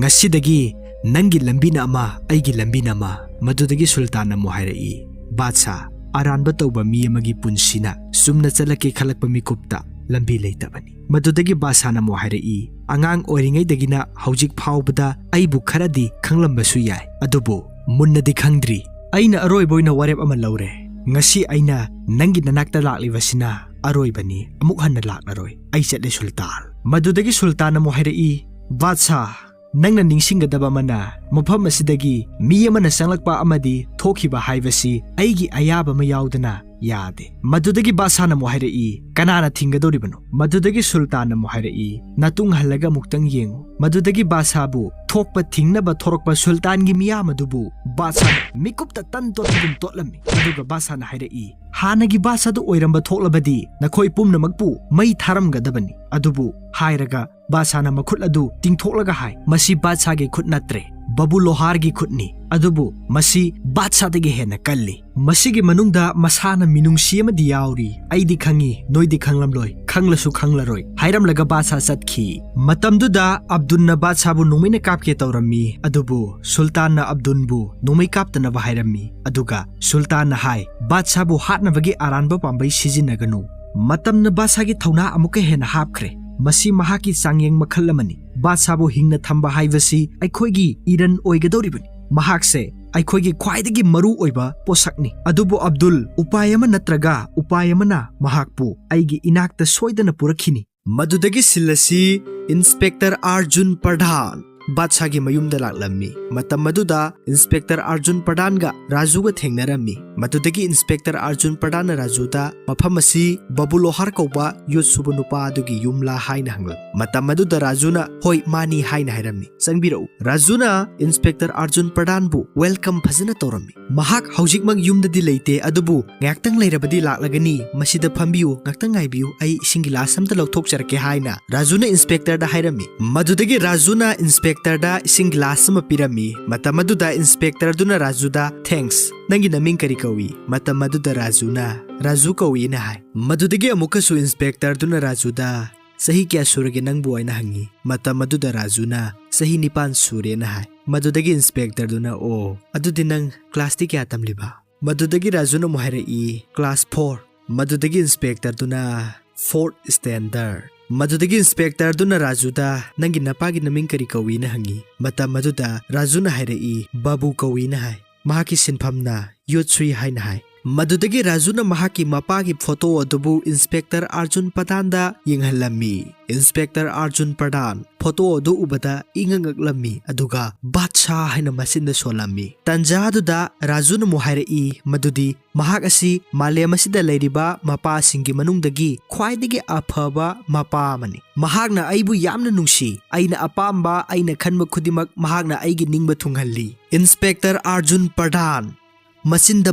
ꯉꯁꯤꯗꯒꯤ ꯅꯪꯒꯤ ꯂꯝꯕꯤꯅ ꯑꯃ, ꯑꯩꯒꯤ ꯂꯝꯕꯤꯅ ꯑꯃ꯫" ꯃꯗꯨꯗꯒꯤ ꯁꯨꯜꯇꯥꯟꯅ ꯑꯃꯨꯛ ꯍꯥꯏꯔꯛꯏ, "ꯕꯥꯗꯁꯥ, ꯑꯔꯥꯟꯕ ꯇꯧꯕ ꯃꯤ ꯑꯃꯒꯤ ꯄꯨꯟꯁꯤꯅ ꯆꯨꯝꯅ ꯆꯠꯂꯛꯀꯦ ꯈꯜꯂꯛꯄ ꯃꯤꯀꯨꯞꯇ ꯂꯝꯕꯤ ꯂꯩꯇꯕꯅꯤ꯫ ꯃꯗꯨꯗꯒꯤ ꯕꯥꯁꯥꯅ ꯑꯃꯨꯛ ꯍꯥꯏꯔꯛꯏ, "ꯑꯉꯥꯡ ꯑꯣꯏꯔꯤꯉꯩꯗꯒꯤꯅ ꯍꯧꯖꯤꯛ ꯐꯥꯎꯕꯗ ꯑꯩꯕꯨ ꯈꯔꯗꯤ ꯈꯪꯂꯝꯕꯁꯨ ꯌꯥꯏ, ꯑꯗꯨꯕꯨ ꯃꯨꯟꯅꯗꯤ ꯈꯪꯗ꯭ꯔꯤ꯫ ꯑꯩꯅ ꯑꯔꯣꯏꯕ ꯑꯣꯏꯅ ꯋꯥꯔꯦꯞ ꯑꯃ ꯂꯧꯔꯦ꯫ ꯉꯁꯤ ꯑꯩꯅ ꯅꯪꯒꯤ ꯅꯅꯥꯛꯇ ꯂꯥꯛꯂꯤꯕꯁꯤꯅ ꯑꯔꯣꯏꯕꯅꯤ, ꯑꯃꯨꯛ ꯍꯟꯅ ꯂꯥꯛꯂꯔꯣꯏ꯫ ꯑꯩ ꯆꯠꯂꯦ ꯁꯨꯜꯇꯥꯟ꯫" ꯃꯗꯨꯗꯒꯤ ꯁꯨꯜꯇꯥꯟ ꯑꯃꯨꯛ ꯍꯥꯏꯔꯛꯏ, "ꯕꯥꯗꯁꯥ, ꯅꯪꯅ ꯅꯤꯡꯁꯤꯡꯒꯗꯕ ꯑꯃꯅ, ꯃꯐꯝ ꯑꯁꯤꯗꯒꯤ ꯃꯤ ꯑꯃꯅ ꯆꯪꯂꯛꯄ ꯑꯃꯗꯤ ꯊꯣꯛꯈꯤꯕ ꯍꯥꯏꯕꯁꯤ ꯑꯩꯒꯤ ꯑꯌꯥꯕ ꯑꯃ ꯌꯥꯎꯗꯅ ꯌꯥꯗꯦ꯫" ꯃꯗꯨꯗꯒꯤ ꯕꯥꯗꯁꯥꯅ ꯑꯃꯨꯛ ꯍꯥꯏꯔꯛꯏ, "ꯀꯅꯥꯅ ꯊꯤꯡꯒꯗꯧꯔꯤꯕꯅꯣ?" ꯃꯗꯨꯗꯒꯤ ꯁꯨꯜꯇꯥꯟꯅ ꯑꯃꯨꯛ ꯍꯥꯏꯔꯛꯏ, "ꯅꯇꯨꯡ ꯍꯜꯂꯒ ꯑꯃꯨꯛꯇꯪ ꯌꯦꯡꯉꯨ꯫" ꯃꯗꯨꯗꯒꯤ ꯕꯥꯗꯁꯥꯕꯨ ꯊꯣꯛꯄ ꯊꯤꯡꯅꯕ ꯊꯣꯔꯛꯄ ꯁꯨꯜꯇꯥꯟꯒꯤ ꯃꯤꯌꯥꯝ ꯑꯗꯨꯕꯨ ꯕꯥꯗꯁꯥꯅ ꯃꯤꯀꯨꯞꯇ ꯇꯟ ꯇꯣꯠꯄꯒꯨꯝ ꯇꯣꯠꯂꯝꯃꯤ꯫ ꯑꯗꯨꯒ ꯕꯥꯗꯁꯥꯅ ꯍꯥꯏꯔꯛꯏ, "ꯍꯥꯟꯅꯒꯤ ꯕꯥꯗꯁꯥꯗꯨ ꯑꯣꯏꯔꯝꯕ ꯊꯣꯛꯂꯕꯗꯤ ꯅꯈꯣꯏ ꯄꯨꯝꯅꯃꯛꯄꯨ ꯃꯩ ꯊꯥꯔꯝꯒꯗꯕꯅꯤ꯫" ꯑꯗꯨꯕꯨ ꯍꯥꯏꯔꯒ ꯕꯥꯗꯁꯥꯅ ꯃꯈꯨꯠ ꯑꯗꯨ ꯇꯤꯡꯊꯣꯛꯂꯒ ꯍꯥꯏ, "ꯃꯁꯤ ꯕꯥꯗꯁꯥꯒꯤ ꯈꯨꯠ ꯅꯠꯇ꯭ꯔꯦ, ꯕꯕꯨ ꯂꯣꯍꯥꯔꯒꯤ ꯈꯨꯠꯅꯤ꯫ ꯑꯗꯨꯕꯨ ꯃꯁꯤ ꯕꯥꯗꯁꯥꯗꯒꯤ ꯍꯦꯟꯅ ꯀꯜꯂꯤ꯫ ꯃꯁꯤꯒꯤ ꯃꯅꯨꯡꯗ ꯃꯁꯥꯅ ꯃꯤꯅꯨꯡꯁꯤ ꯑꯃꯗꯤ ꯌꯥꯎꯔꯤ꯫ ꯑꯩꯗꯤ ꯈꯪꯉꯤ, ꯅꯣꯏꯗꯤ ꯈꯪꯂꯝꯂꯣꯏ, ꯈꯪꯂꯁꯨ ꯈꯪꯂꯔꯣꯏ꯫" ꯍꯥꯏꯔꯝꯂꯒ ꯕꯥꯗꯁꯥ ꯆꯠꯈꯤ꯫ ꯃꯇꯝꯗꯨꯗ ꯑꯕꯗꯨꯟꯅ ꯕꯥꯗꯁꯥꯕꯨ ꯅꯣꯡꯃꯩꯅ ꯀꯥꯞꯀꯦ ꯇꯧꯔꯝꯃꯤ, ꯑꯗꯨꯕꯨ ꯁꯨꯜꯇꯥꯟꯅ ꯑꯕꯗꯨꯟꯕꯨ ꯅꯣꯡꯃꯩ ꯀꯥꯞꯇꯅꯕ ꯍꯥꯏꯔꯝꯃꯤ꯫ ꯑꯗꯨꯒ ꯁꯨꯜꯇꯥꯟꯅ ꯍꯥꯏ, "ꯕꯥꯗꯁꯥꯕꯨ ꯍꯥꯠꯅꯕꯒꯤ ꯑꯔꯥꯟꯕ ꯄꯥꯝꯕꯩ ꯁꯤꯖꯤꯟꯅꯒꯅꯨ꯫" ꯃꯇꯝꯅ ꯕꯥꯗꯁꯥꯒꯤ ꯊꯧꯅꯥ ꯑꯃꯨꯛꯀ ꯍꯦꯟꯅ ꯍꯥꯞꯈ꯭ꯔꯦ꯫ ꯃꯁꯤ ꯃꯍꯥꯛꯀꯤ ꯆꯥꯡꯌꯦꯡ ꯃꯈꯜ ꯑꯃꯅꯤ꯫ ꯕꯥꯗꯁꯥꯕꯨ ꯍꯤꯡꯅ ꯊꯝꯕ ꯍꯥꯏꯕꯁꯤ ꯑꯩꯈꯣꯏꯒꯤ ꯏꯔꯟ ꯑꯣꯏꯒꯗꯧꯔꯤꯕꯅꯤ꯫ ꯃꯍꯥꯛꯁꯦ ꯑꯩꯈꯣꯏꯒꯤ ꯈ꯭ꯋꯥꯏꯗꯒꯤ ꯃꯔꯨ ꯑꯣꯏꯕ ꯄꯣꯠꯁꯛꯅꯤ꯫ ꯑꯗꯨꯕꯨ ꯑꯕꯗꯨꯜ, ꯎꯄꯥꯏ ꯑꯃ ꯅꯠꯇ꯭ꯔꯒ ꯎꯄꯥꯏ ꯑꯃꯅ ꯃꯍꯥꯛꯄꯨ ꯑꯩꯒꯤ ꯏꯅꯥꯛꯇ ꯁꯣꯏꯗꯅ ꯄꯨꯔꯛꯈꯤꯅꯤ꯫ ꯃꯗꯨꯗꯒꯤ ꯁꯤꯜ ꯑꯁꯤ ꯏꯟꯁꯄꯦꯛꯇꯔ ꯑꯥꯔꯖꯨꯟ ꯄ꯭ꯔꯙꯥꯟ ꯕꯥꯗꯁꯥꯒꯤ ꯃꯌꯨꯝꯗ ꯂꯥꯛꯂꯝꯃꯤ꯫ ꯃꯇꯝ ꯑꯗꯨꯗ ꯏꯟꯁꯄꯦꯛꯇꯔ ꯑꯥꯔꯖꯨꯟ ꯄ꯭ꯔꯙꯥꯟꯒ ꯔꯥꯖꯨꯒ ꯊꯦꯡꯅꯔꯝꯃꯤ꯫ ꯃꯗꯨꯗꯒꯤ ꯏꯟꯁꯄꯦꯛꯇꯔ ꯑꯥꯔꯖꯨꯟ ꯄ꯭ꯔꯙꯥꯟꯅ ꯔꯥꯖꯨꯗ ꯃꯐꯝ ꯑꯁꯤ ꯕꯕꯨ ꯂꯣꯍꯥꯔ ꯀꯧꯕ ꯌꯣꯠ ꯁꯨꯕ ꯅꯨꯄꯥ ꯑꯗꯨꯒꯤ ꯌꯨꯝꯂꯥ ꯍꯥꯏꯅ ꯍꯪꯂꯝꯃꯤ꯫ ꯃꯇꯝ ꯑꯗꯨꯗ ꯔꯥꯖꯨꯅ, "ꯍꯣꯏ, ꯃꯥꯅꯤ" ꯍꯥꯏꯅ ꯍꯥꯏꯔꯝꯃꯤ꯫ "ꯆꯪꯕꯤꯔꯛꯎ꯫" ꯔꯥꯖꯨꯅ ꯏꯟꯁꯄꯦꯛꯇꯔ ꯑꯥꯔꯖꯨꯟ ꯄ꯭ꯔꯙꯥꯟꯕꯨ ꯋꯦꯜꯀꯝ ꯐꯖꯅ ꯇꯧꯔꯝꯃꯤ꯫ "ꯃꯍꯥꯛ ꯍꯧꯖꯤꯛꯃꯛ ꯌꯨꯝꯗꯗꯤ ꯂꯩꯇꯦ, ꯑꯗꯨꯕꯨ ꯉꯥꯏꯍꯥꯛꯇꯪ ꯂꯩꯔꯕꯗꯤ ꯂꯥꯛꯂꯒꯅꯤ꯫ ꯃꯁꯤꯗ ꯐꯝꯕꯤꯌꯨ, ꯉꯥꯛꯇꯪ ꯉꯥꯏꯕꯤꯌꯨ, ꯑꯩ ꯏꯁꯤꯡ ꯒꯤꯂꯥꯁ ꯑꯝꯇ ꯂꯧꯊꯣꯛꯆꯔꯛꯀꯦ" ꯍꯥꯏꯅ ꯔꯥꯖꯨꯅ ꯏꯟꯁꯄꯦꯛꯇꯔꯗ ꯍꯥꯏꯔꯝꯃꯤ꯫ ꯃꯗꯨꯗꯒꯤ ꯔꯥꯖꯨꯅ ꯏꯟꯁꯄꯦꯛꯇꯔꯗ ꯏꯁꯤꯡ ꯒꯤꯂꯥꯁ ꯑꯃ ꯄꯤꯔꯝꯃꯤ꯫ ꯃꯇꯝ ꯑꯗꯨꯗ ꯏꯟꯁꯄꯦꯛꯇꯔꯗꯨꯅ ꯔꯥꯖꯨꯗ, "ꯊꯦꯡꯛꯁ, ꯅꯪꯒꯤ ꯅꯃꯤꯡ ꯀꯔꯤ ꯀꯧꯏ?" ꯃꯇꯝ ꯑꯗꯨꯗ ꯔꯥꯖꯨꯅ, "ꯔꯥꯖꯨ ꯀꯧꯏꯅ" ꯍꯥꯏ꯫ ꯃꯗꯨꯗꯒꯤ ꯑꯃꯨꯛꯀꯁꯨ ꯏꯟꯁꯄꯦꯛꯇꯔꯗꯨꯅ ꯔꯥꯖꯨꯗ, "ꯆꯍꯤ ꯀꯌꯥ ꯁꯨꯔꯒꯦ ꯅꯪꯕꯨ?" ꯍꯥꯏꯅ ꯍꯪꯉꯤ꯫ ꯃꯇꯝ ꯑꯗꯨꯗ ꯔꯥꯖꯨꯅ, "ꯆꯍꯤ ꯅꯤꯄꯥꯟ ꯁꯨꯔꯦꯅ" ꯍꯥꯏ꯫ ꯃꯗꯨꯗꯒꯤ ꯏꯟꯁꯄꯦꯛꯇꯔꯗꯨꯅ, "ꯑꯣ, ꯑꯗꯨꯗꯤ ꯅꯪ ꯀ꯭ꯂꯥꯁꯇꯤ ꯀꯌꯥ ꯇꯝꯂꯤꯕ?" ꯃꯗꯨꯗꯒꯤ ꯔꯥꯖꯨꯅ ꯑꯃꯨꯛ ꯍꯥꯏꯔꯛꯏ, "ꯀ꯭ꯂꯥꯁ ꯐꯣꯔ꯫" ꯃꯗꯨꯗꯒꯤ ꯏꯟꯁꯄꯦꯛꯇꯔꯗꯨꯅ, "ꯐꯣꯔꯠ ꯁ꯭ꯇꯦꯟꯗꯔꯗ, ꯃꯗꯨꯗꯒꯤ ꯏꯟꯁꯄꯦꯛꯇꯔꯗꯨꯅ ꯔꯥꯖꯨꯗ, "ꯅꯪꯒꯤ ꯅꯄꯥꯒꯤ ꯅꯃꯤꯡ ꯀꯔꯤ ꯀꯧꯏꯅ?" ꯍꯪꯉꯤ꯫ ꯃꯇꯝ ꯑꯗꯨꯗ ꯔꯥꯖꯨꯅ ꯍꯥꯏꯔꯛꯏ, "ꯕꯥꯕꯨ ꯀꯧꯏꯅ" ꯍꯥꯏ꯫ ꯃꯍꯥꯛꯀꯤ ꯁꯤꯟꯐꯝꯅ ꯌꯣꯠ ꯁꯨꯏ ꯍꯥꯏꯅ ꯍꯥꯏ꯫ ꯃꯗꯨꯗꯒꯤ ꯔꯥꯖꯨꯅ ꯃꯍꯥꯛꯀꯤ ꯃꯄꯥꯒꯤ ꯐꯣꯇꯣ ꯑꯗꯨꯕꯨ ꯏꯟꯁꯄꯦꯛꯇꯔ ꯑꯥꯔꯖꯨꯟ ꯄ꯭ꯔꯙꯥꯟꯗ ꯌꯦꯡꯍꯜꯂꯝꯃꯤ꯫ ꯏꯟꯁꯄꯦꯛꯇꯔ ꯑꯥꯔꯖꯨꯟ ꯄ꯭ꯔꯙꯥꯟ ꯐꯣꯇꯣ ꯑꯗꯨ ꯎꯕꯗ ꯏꯉꯛ ꯉꯛꯂꯝꯃꯤ, ꯑꯗꯨꯒ "ꯕꯥꯗꯁꯥ" ꯍꯥꯏꯅ ꯃꯆꯤꯟꯗ ꯁꯣꯜꯂꯝꯃꯤ꯫ ꯇꯟꯖꯥ ꯑꯗꯨꯗ ꯔꯥꯖꯨꯅ ꯑꯃꯨꯛ ꯍꯥꯏꯔꯛꯏ ꯃꯗꯨꯗꯤ ꯃꯍꯥꯛ ꯑꯁꯤ ꯃꯥꯂꯦꯝ ꯑꯁꯤꯗ ꯂꯩꯔꯤꯕ ꯃꯄꯥꯁꯤꯡꯒꯤ ꯃꯅꯨꯡꯗꯒꯤ ꯈ꯭ꯋꯥꯏꯗꯒꯤ ꯑꯐꯕ ꯃꯄꯥ ꯑꯃꯅꯤ꯫ ꯃꯍꯥꯛꯅ ꯑꯩꯕꯨ ꯌꯥꯝꯅ ꯅꯨꯡꯁꯤ꯫ ꯑꯩꯅ ꯑꯄꯥꯝꯕ, ꯑꯩꯅ ꯈꯟꯕ ꯈꯨꯗꯤꯡꯃꯛ ꯃꯍꯥꯛꯅ ꯑꯩꯒꯤ ꯅꯤꯡꯕ ꯊꯨꯡꯍꯜꯂꯤ꯫ ꯏꯟꯁꯄꯦꯛꯇꯔ ꯑꯥꯔꯖꯨꯟ ꯄ꯭ꯔꯙꯥꯟ, ꯃꯆꯤꯟꯗ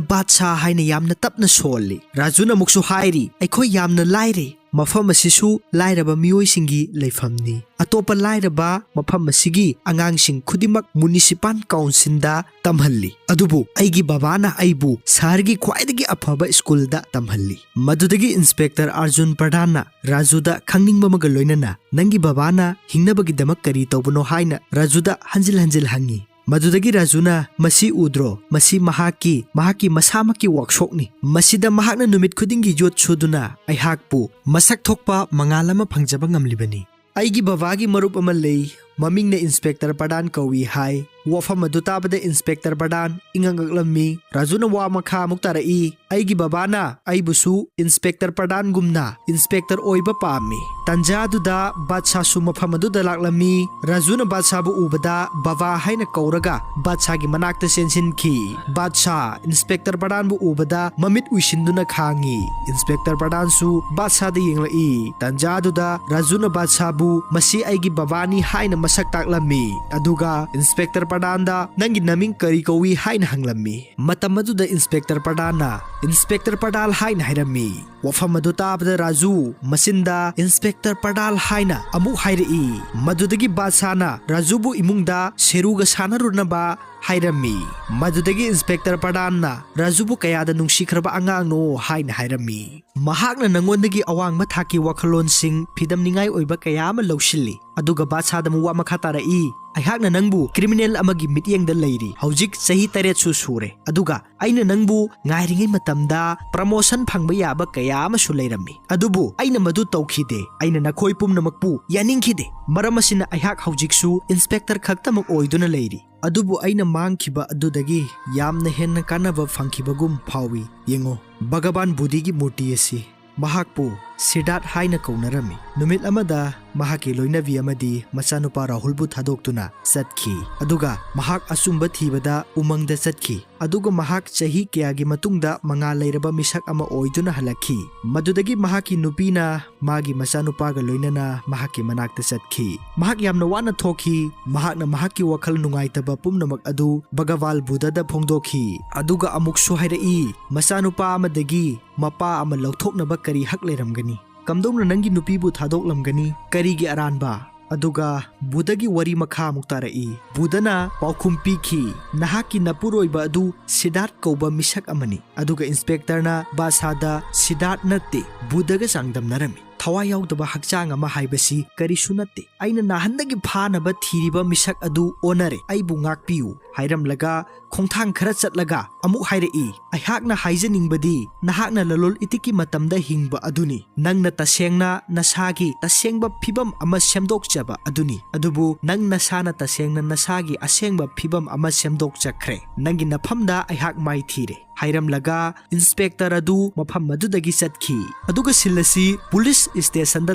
"ꯕꯥꯗꯁꯥ" ꯍꯥꯏꯅ ꯌꯥꯝꯅ ꯇꯞꯅ ꯁꯣꯜꯂꯤ꯫ ꯔꯥꯖꯨꯅ ꯑꯃꯨꯛꯁꯨ ꯍꯥꯏꯔꯤ, "ꯑꯩꯈꯣꯏ ꯌꯥꯝꯅ ꯂꯥꯏꯔꯦ꯫ ꯃꯐꯝ ꯑꯁꯤꯁꯨ ꯂꯥꯏꯔꯕ ꯃꯤꯑꯣꯏꯁꯤꯡꯒꯤ ꯂꯩꯐꯝꯅꯤ꯫ ꯑꯇꯣꯞꯄ ꯂꯥꯏꯔꯕ ꯃꯐꯝ ꯑꯁꯤꯒꯤ ꯑꯉꯥꯡꯁꯤꯡ ꯈꯨꯗꯤꯡꯃꯛ ꯃꯨꯅꯤꯁꯤꯄꯥꯜ ꯀꯥꯎꯟꯁꯤꯜꯗ ꯇꯝꯍꯜꯂꯤ꯫ ꯑꯗꯨꯕꯨ ꯑꯩꯒꯤ ꯕꯕꯥꯅ ꯑꯩꯕꯨ ꯁꯍꯔꯒꯤ ꯈ꯭ꯋꯥꯏꯗꯒꯤ ꯑꯐꯕ ꯁ꯭ꯀꯨꯜꯗ ꯇꯝꯍꯜꯂꯤ꯫" ꯃꯗꯨꯗꯒꯤ ꯏꯟꯁꯄꯦꯛꯇꯔ ꯑꯥꯔꯖꯨꯟ ꯄ꯭ꯔꯙꯥꯟꯅ ꯔꯥꯖꯨꯗ ꯈꯪꯅꯤꯡꯕ ꯑꯃꯒ ꯂꯣꯏꯅꯅ, "ꯅꯪꯒꯤ ꯕꯕꯥꯅ ꯍꯤꯡꯅꯕꯒꯤꯗꯃꯛ ꯀꯔꯤ ꯇꯧꯕꯅꯣ?" ꯍꯥꯏꯅ ꯔꯥꯖꯨꯗ ꯍꯟꯖꯤꯜ ꯍꯟꯖꯤꯜ ꯍꯪꯉꯤ꯫ ꯃꯗꯨꯗꯒꯤ ꯔꯥꯖꯨꯅ, "ꯃꯁꯤ ꯎꯗ꯭ꯔꯣ? ꯃꯁꯤ ꯃꯍꯥꯛꯀꯤ, ꯃꯍꯥꯛꯀꯤ ꯃꯁꯥꯃꯛꯀꯤ ꯋꯥꯛꯁꯣꯞꯅꯤ꯫ ꯃꯁꯤꯗ ꯃꯍꯥꯛꯅ ꯅꯨꯃꯤꯠ ꯈꯨꯗꯤꯡꯒꯤ ꯌꯣꯠ ꯁꯨꯗꯨꯅ ꯑꯩꯍꯥꯛꯄꯨ ꯃꯁꯛ ꯊꯣꯛꯄ ꯃꯉꯥꯜ ꯑꯃ ꯐꯪꯖꯕ ꯉꯝꯂꯤꯕꯅꯤ꯫ ꯑꯩꯒꯤ ꯕꯕꯥꯒꯤ ꯃꯔꯨꯞ ꯑꯃ ꯂꯩ, ꯃꯃꯤꯡꯅ ꯏꯟꯁꯄꯦꯛꯇꯔ ꯄ꯭ꯔꯙꯥꯟ ꯀꯧꯏ" ꯍꯥꯏ꯫ ꯋꯥꯐꯝ ꯑꯗꯨ ꯇꯥꯕꯗ ꯏꯟꯁꯄꯦꯛꯇꯔ ꯄ꯭ꯔꯙꯥꯟ ꯏꯉꯛ ꯉꯛꯂꯝꯃꯤ꯫ ꯔꯥꯖꯨꯅ ꯋꯥ ꯃꯈꯥ ꯑꯃꯨꯛ ꯇꯥꯔꯛꯏ, "ꯑꯩꯒꯤ ꯕꯕꯥꯅ ꯑꯩꯕꯨꯁꯨ ꯏꯟꯁꯄꯦꯛꯇꯔ ꯄ꯭ꯔꯙꯥꯟꯒꯨꯝꯅ ꯏꯟꯁꯄꯦꯛꯇꯔ ꯑꯣꯏꯕ ꯄꯥꯝꯃꯤ꯫ ꯇꯟꯖꯥꯗꯨꯗ ꯕꯥꯗꯁꯥꯁꯨ ꯃꯐꯝ ꯑꯗꯨꯗ ꯂꯥꯛꯂꯝꯃꯤ꯫" ꯔꯥꯖꯨꯅ ꯕꯥꯗꯁꯥꯕꯨ ꯎꯕꯗ "ꯕꯕꯥ" ꯍꯥꯏꯅ ꯀꯧꯔꯒ ꯕꯥꯗꯁꯥꯒꯤ ꯃꯅꯥꯛꯇ ꯆꯦꯟꯁꯤꯟꯈꯤ꯫ ꯕꯥꯗꯁꯥ ꯏꯟꯁꯄꯦꯛꯇꯔ ꯄ꯭ꯔꯙꯥꯟꯕꯨ ꯎꯕꯗ ꯃꯃꯤꯠ ꯎꯏꯁꯤꯟꯗꯨꯅ ꯈꯥꯡꯉꯤ꯫ ꯏꯟꯁꯄꯦꯛꯇꯔ ꯄ꯭ꯔꯙꯥꯟꯁꯨ ꯕꯥꯗꯁꯥꯗ ꯌꯦꯡꯂꯛꯏ꯫ ꯇꯟꯖꯥꯗꯨꯗ ꯔꯥꯖꯨꯅ ꯕꯥꯗꯁꯥꯕꯨ "ꯃꯁꯤ ꯑꯩꯒꯤ ꯕꯕꯥꯅꯤ" ꯍꯥꯏꯅ ꯃꯁꯛ ꯇꯥꯛꯂꯝꯃꯤ꯫ ꯑꯗꯨꯒ ꯏꯟꯁꯄꯦꯛꯇꯔ ꯄ꯭ꯔꯙꯥꯟꯗ, "ꯅꯪꯒꯤ ꯅꯃꯤꯡ ꯀꯔꯤ ꯀꯧꯏ?" ꯍꯥꯏꯅ ꯍꯪꯂꯝꯃꯤ꯫ ꯃꯇꯝ ꯑꯗꯨꯗ ꯏꯟꯁꯄꯦꯛꯇꯔ ꯄ꯭ꯔꯙꯥꯟꯅ "ꯏꯟꯁꯄꯦꯛꯇꯔ ꯄ꯭ꯔꯙꯥꯟ" ꯍꯥꯏꯅ ꯍꯥꯏꯔꯝꯃꯤ꯫ ꯋꯥꯐꯝ ꯑꯗꯨ ꯇꯥꯕꯗ ꯔꯥꯖꯨ ꯃꯆꯤꯟꯗ "ꯏꯟꯁꯄꯦꯛꯇꯔ ꯄ꯭ꯔꯙꯥꯟ" ꯍꯥꯏꯅ ꯑꯃꯨꯛ ꯍꯥꯏꯔꯛꯏ꯫ ꯃꯗꯨꯗꯒꯤ ꯕꯥꯗꯁꯥꯅ ꯔꯥꯖꯨꯕꯨ ꯏꯃꯨꯡꯗ ꯁꯦꯔꯨꯒ ꯁꯥꯟꯅꯔꯨꯅꯕ ꯍꯥꯏꯔꯝꯃꯤ꯫ ꯃꯗꯨꯗꯒꯤ ꯏꯟꯁꯄꯦꯛꯇꯔ ꯄ꯭ꯔꯙꯥꯟꯅ ꯔꯥꯖꯨꯕꯨ ꯀꯌꯥꯗ ꯅꯨꯡꯁꯤꯈ꯭ꯔꯕ ꯑꯉꯥꯡꯅꯣ ꯍꯥꯏꯅ ꯍꯥꯏꯔꯝꯃꯤ꯫ "ꯃꯍꯥꯛꯅ ꯅꯉꯣꯟꯗꯒꯤ ꯑꯋꯥꯡꯕ ꯊꯥꯛꯀꯤ ꯋꯥꯈꯜꯂꯣꯟꯁꯤꯡ, ꯐꯤꯗꯝꯅꯤꯡꯉꯥꯏ ꯑꯣꯏꯕ ꯀꯌꯥ ꯑꯃ ꯂꯧꯁꯤꯜꯂꯤ꯫" ꯑꯗꯨꯒ ꯕꯥꯗꯁꯥꯗ ꯑꯃꯨꯛ ꯋꯥ ꯃꯈꯥ ꯇꯥꯔꯛꯏ, "ꯑꯩꯍꯥꯛꯅ ꯅꯪꯕꯨ ꯀ꯭ꯔꯤꯃꯤꯅꯦꯜ ꯑꯃꯒꯤ ꯃꯤꯠꯌꯦꯡꯗ ꯂꯩꯔꯤ꯫ ꯍꯧꯖꯤꯛ ꯆꯍꯤ ꯇꯔꯦꯠꯁꯨ ꯁꯨꯔꯦ꯫ ꯑꯗꯨꯒ ꯑꯩꯅ ꯅꯪꯕꯨ ꯉꯥꯏꯔꯤꯉꯩ ꯃꯇꯝꯗ ꯄ꯭ꯔꯃꯣꯁꯟ ꯐꯪꯕ ꯌꯥꯕ ꯀꯌꯥ ꯑꯃꯁꯨ ꯂꯩꯔꯝꯃꯤ꯫ ꯑꯗꯨꯕꯨ ꯑꯩꯅ ꯃꯗꯨ ꯇꯧꯈꯤꯗꯦ꯫ ꯑꯩꯅ ꯅꯈꯣꯏ ꯄꯨꯝꯅꯃꯛꯄꯨ ꯌꯥꯅꯤꯡꯈꯤꯗꯦ꯫ ꯃꯔꯝ ꯑꯁꯤꯅ ꯑꯩꯍꯥꯛ ꯍꯧꯖꯤꯛꯁꯨ ꯏꯟꯁꯄꯦꯛꯇꯔ ꯈꯛꯇꯃꯛ ꯑꯣꯏꯗꯨꯅ ꯂꯩꯔꯤ꯫ ꯑꯗꯨꯕꯨ ꯑꯩꯅ ꯃꯥꯡꯈꯤꯕ ꯑꯗꯨꯗꯒꯤ ꯌꯥꯝꯅ ꯍꯦꯟꯅ ꯀꯥꯟꯅꯕ ꯐꯪꯈꯤꯕꯒꯨꯝ ꯐꯥꯎꯏ꯫ ꯌꯦꯡꯉꯨ, ꯚꯒꯕꯥꯟ ꯕꯨꯙꯤꯒꯤ ꯃꯨꯔꯇꯤ ꯑꯁꯤ꯫ ꯃꯍꯥꯛꯄꯨ ꯁꯤꯗꯥꯔꯊ ꯍꯥꯏꯅ ꯀꯧꯅꯔꯝꯃꯤ꯫ ꯅꯨꯃꯤꯠ ꯑꯃꯗ ꯃꯍꯥꯛꯀꯤ ꯂꯣꯏꯅꯕꯤ ꯑꯃꯗꯤ ꯃꯆꯥꯅꯨꯄꯥ ꯔꯥꯍꯨꯜꯕꯨ ꯊꯥꯗꯣꯛꯇꯨꯅ ꯆꯠꯈꯤ꯫ ꯑꯗꯨꯒ ꯃꯍꯥꯛ ꯑꯆꯨꯝꯕ ꯊꯤꯕꯗ ꯎꯃꯪꯗ ꯆꯠꯈꯤ꯫ ꯑꯗꯨꯒ ꯃꯍꯥꯛ ꯆꯍꯤ ꯀꯌꯥꯒꯤ ꯃꯇꯨꯡꯗ ꯃꯉꯥꯜ ꯂꯩꯔꯕ ꯃꯤꯁꯛ ꯑꯃ ꯑꯣꯏꯗꯨꯅ ꯍꯜꯂꯛꯈꯤ꯫ ꯃꯗꯨꯗꯒꯤ ꯃꯍꯥꯛꯀꯤ ꯅꯨꯄꯤꯅ ꯃꯥꯒꯤ ꯃꯆꯥꯅꯨꯄꯥꯒ ꯂꯣꯏꯅꯅ ꯃꯍꯥꯛꯀꯤ ꯃꯅꯥꯛꯇ ꯆꯠꯈꯤ꯫ ꯃꯍꯥꯛ ꯌꯥꯝꯅ ꯋꯥꯅ ꯊꯣꯛꯈꯤ꯫ ꯃꯍꯥꯛꯅ ꯃꯍꯥꯛꯀꯤ ꯋꯥꯈꯜ ꯅꯨꯡꯉꯥꯏꯇꯕ ꯄꯨꯝꯅꯃꯛ ꯑꯗꯨ ꯚꯒꯕꯥꯜ ꯕꯨꯙꯗ ꯐꯣꯡꯗꯣꯛꯈꯤ꯫ ꯑꯗꯨꯒ ꯑꯃꯨꯛꯁꯨ ꯍꯥꯏꯔꯛꯏ, "ꯃꯆꯥꯅꯨꯄꯥ ꯑꯃꯗꯒꯤ ꯃꯄꯥ ꯑꯃ ꯂꯧꯊꯣꯛꯅꯕ ꯀꯔꯤ ꯍꯛ ꯂꯩꯔꯝꯒꯅꯤ? ꯀꯝꯗꯧꯅ ꯅꯪꯒꯤ ꯅꯨꯄꯤꯕꯨ ꯊꯥꯗꯣꯛꯂꯝꯒꯅꯤ? ꯀꯔꯤꯒꯤ ꯑꯔꯥꯟꯕ?" ꯑꯗꯨꯒ ꯕꯨꯙꯒꯤ ꯋꯥꯔꯤ ꯃꯈꯥ ꯑꯃꯨꯛ ꯇꯥꯔꯛꯏ꯫ ꯕꯨꯙꯅ ꯄꯥꯎꯈꯨꯝ ꯄꯤꯈꯤ, "ꯅꯍꯥꯛꯀꯤ ꯅꯄꯨꯔꯣꯏꯕ ꯑꯗꯨ ꯁꯤꯗꯥꯔꯊ ꯀꯧꯕ ꯃꯤꯁꯛ ꯑꯃꯅꯤ"꯫ ꯑꯗꯨꯒ ꯏꯟꯁꯄꯦꯛꯇꯔꯅ ꯕꯥꯗꯁꯥꯗ ꯁꯤꯗꯥꯔꯊ ꯅꯠꯇꯦ, ꯕꯨꯙꯒ ꯆꯥꯡꯗꯝꯅꯔꯝꯃꯤ꯫ "ꯊꯋꯥꯏ ꯌꯥꯎꯗꯕ ꯍꯛꯆꯥꯡ ꯑꯃ ꯍꯥꯏꯕꯁꯤ ꯀꯔꯤꯁꯨ ꯅꯠꯇꯦ꯫ ꯑꯩꯅ ꯅꯍꯥꯟꯗꯒꯤ ꯐꯥꯅꯕ ꯊꯤꯔꯤꯕ ꯃꯤꯁꯛ ꯑꯗꯨ ꯑꯣꯟꯅꯔꯦ꯫ ꯑꯩꯕꯨ ꯉꯥꯛꯄꯤꯌꯨ" ꯍꯥꯏꯔꯝꯂꯒ ꯈꯣꯡꯊꯥꯡ ꯈꯔ ꯆꯠꯂꯒ ꯑꯃꯨꯛ ꯍꯥꯏꯔꯛꯏ, "ꯑꯩꯍꯥꯛꯅ ꯍꯥꯏꯖꯅꯤꯡꯕꯗꯤ ꯅꯍꯥꯛꯅ ꯂꯂꯣꯜ ꯏꯇꯤꯛꯀꯤ ꯃꯇꯝꯗ ꯍꯤꯡꯕ ꯑꯗꯨꯅꯤ꯫ ꯅꯪꯅ ꯇꯁꯦꯡꯅ ꯅꯁꯥꯒꯤ ꯇꯁꯦꯡꯕ ꯐꯤꯕꯝ ꯑꯃ ꯁꯦꯝꯗꯣꯛꯆꯕ ꯑꯗꯨꯅꯤ꯫ ꯑꯗꯨꯕꯨ ꯅꯪ ꯅꯁꯥꯅ ꯇꯁꯦꯡꯅ ꯅꯁꯥꯒꯤ ꯑꯁꯦꯡꯕ ꯐꯤꯕꯝ ꯑꯃ ꯁꯦꯝꯗꯣꯛꯆꯈ꯭ꯔꯦ꯫ ꯅꯪꯒꯤ ꯅꯐꯝꯗ ꯑꯩꯍꯥꯛ ꯃꯥꯏꯊꯤꯔꯦ" ꯍꯥꯏꯔꯝꯂꯒ ꯏꯟꯁꯄꯦꯛꯇꯔ ꯑꯗꯨ ꯃꯐꯝ ꯑꯗꯨꯗꯒꯤ ꯆꯠꯈꯤ꯫ ꯑꯗꯨꯒ ꯁꯤꯟ ꯑꯁꯤ ꯄꯨꯂꯤꯁ ꯁ꯭ꯇꯦꯁꯟꯗ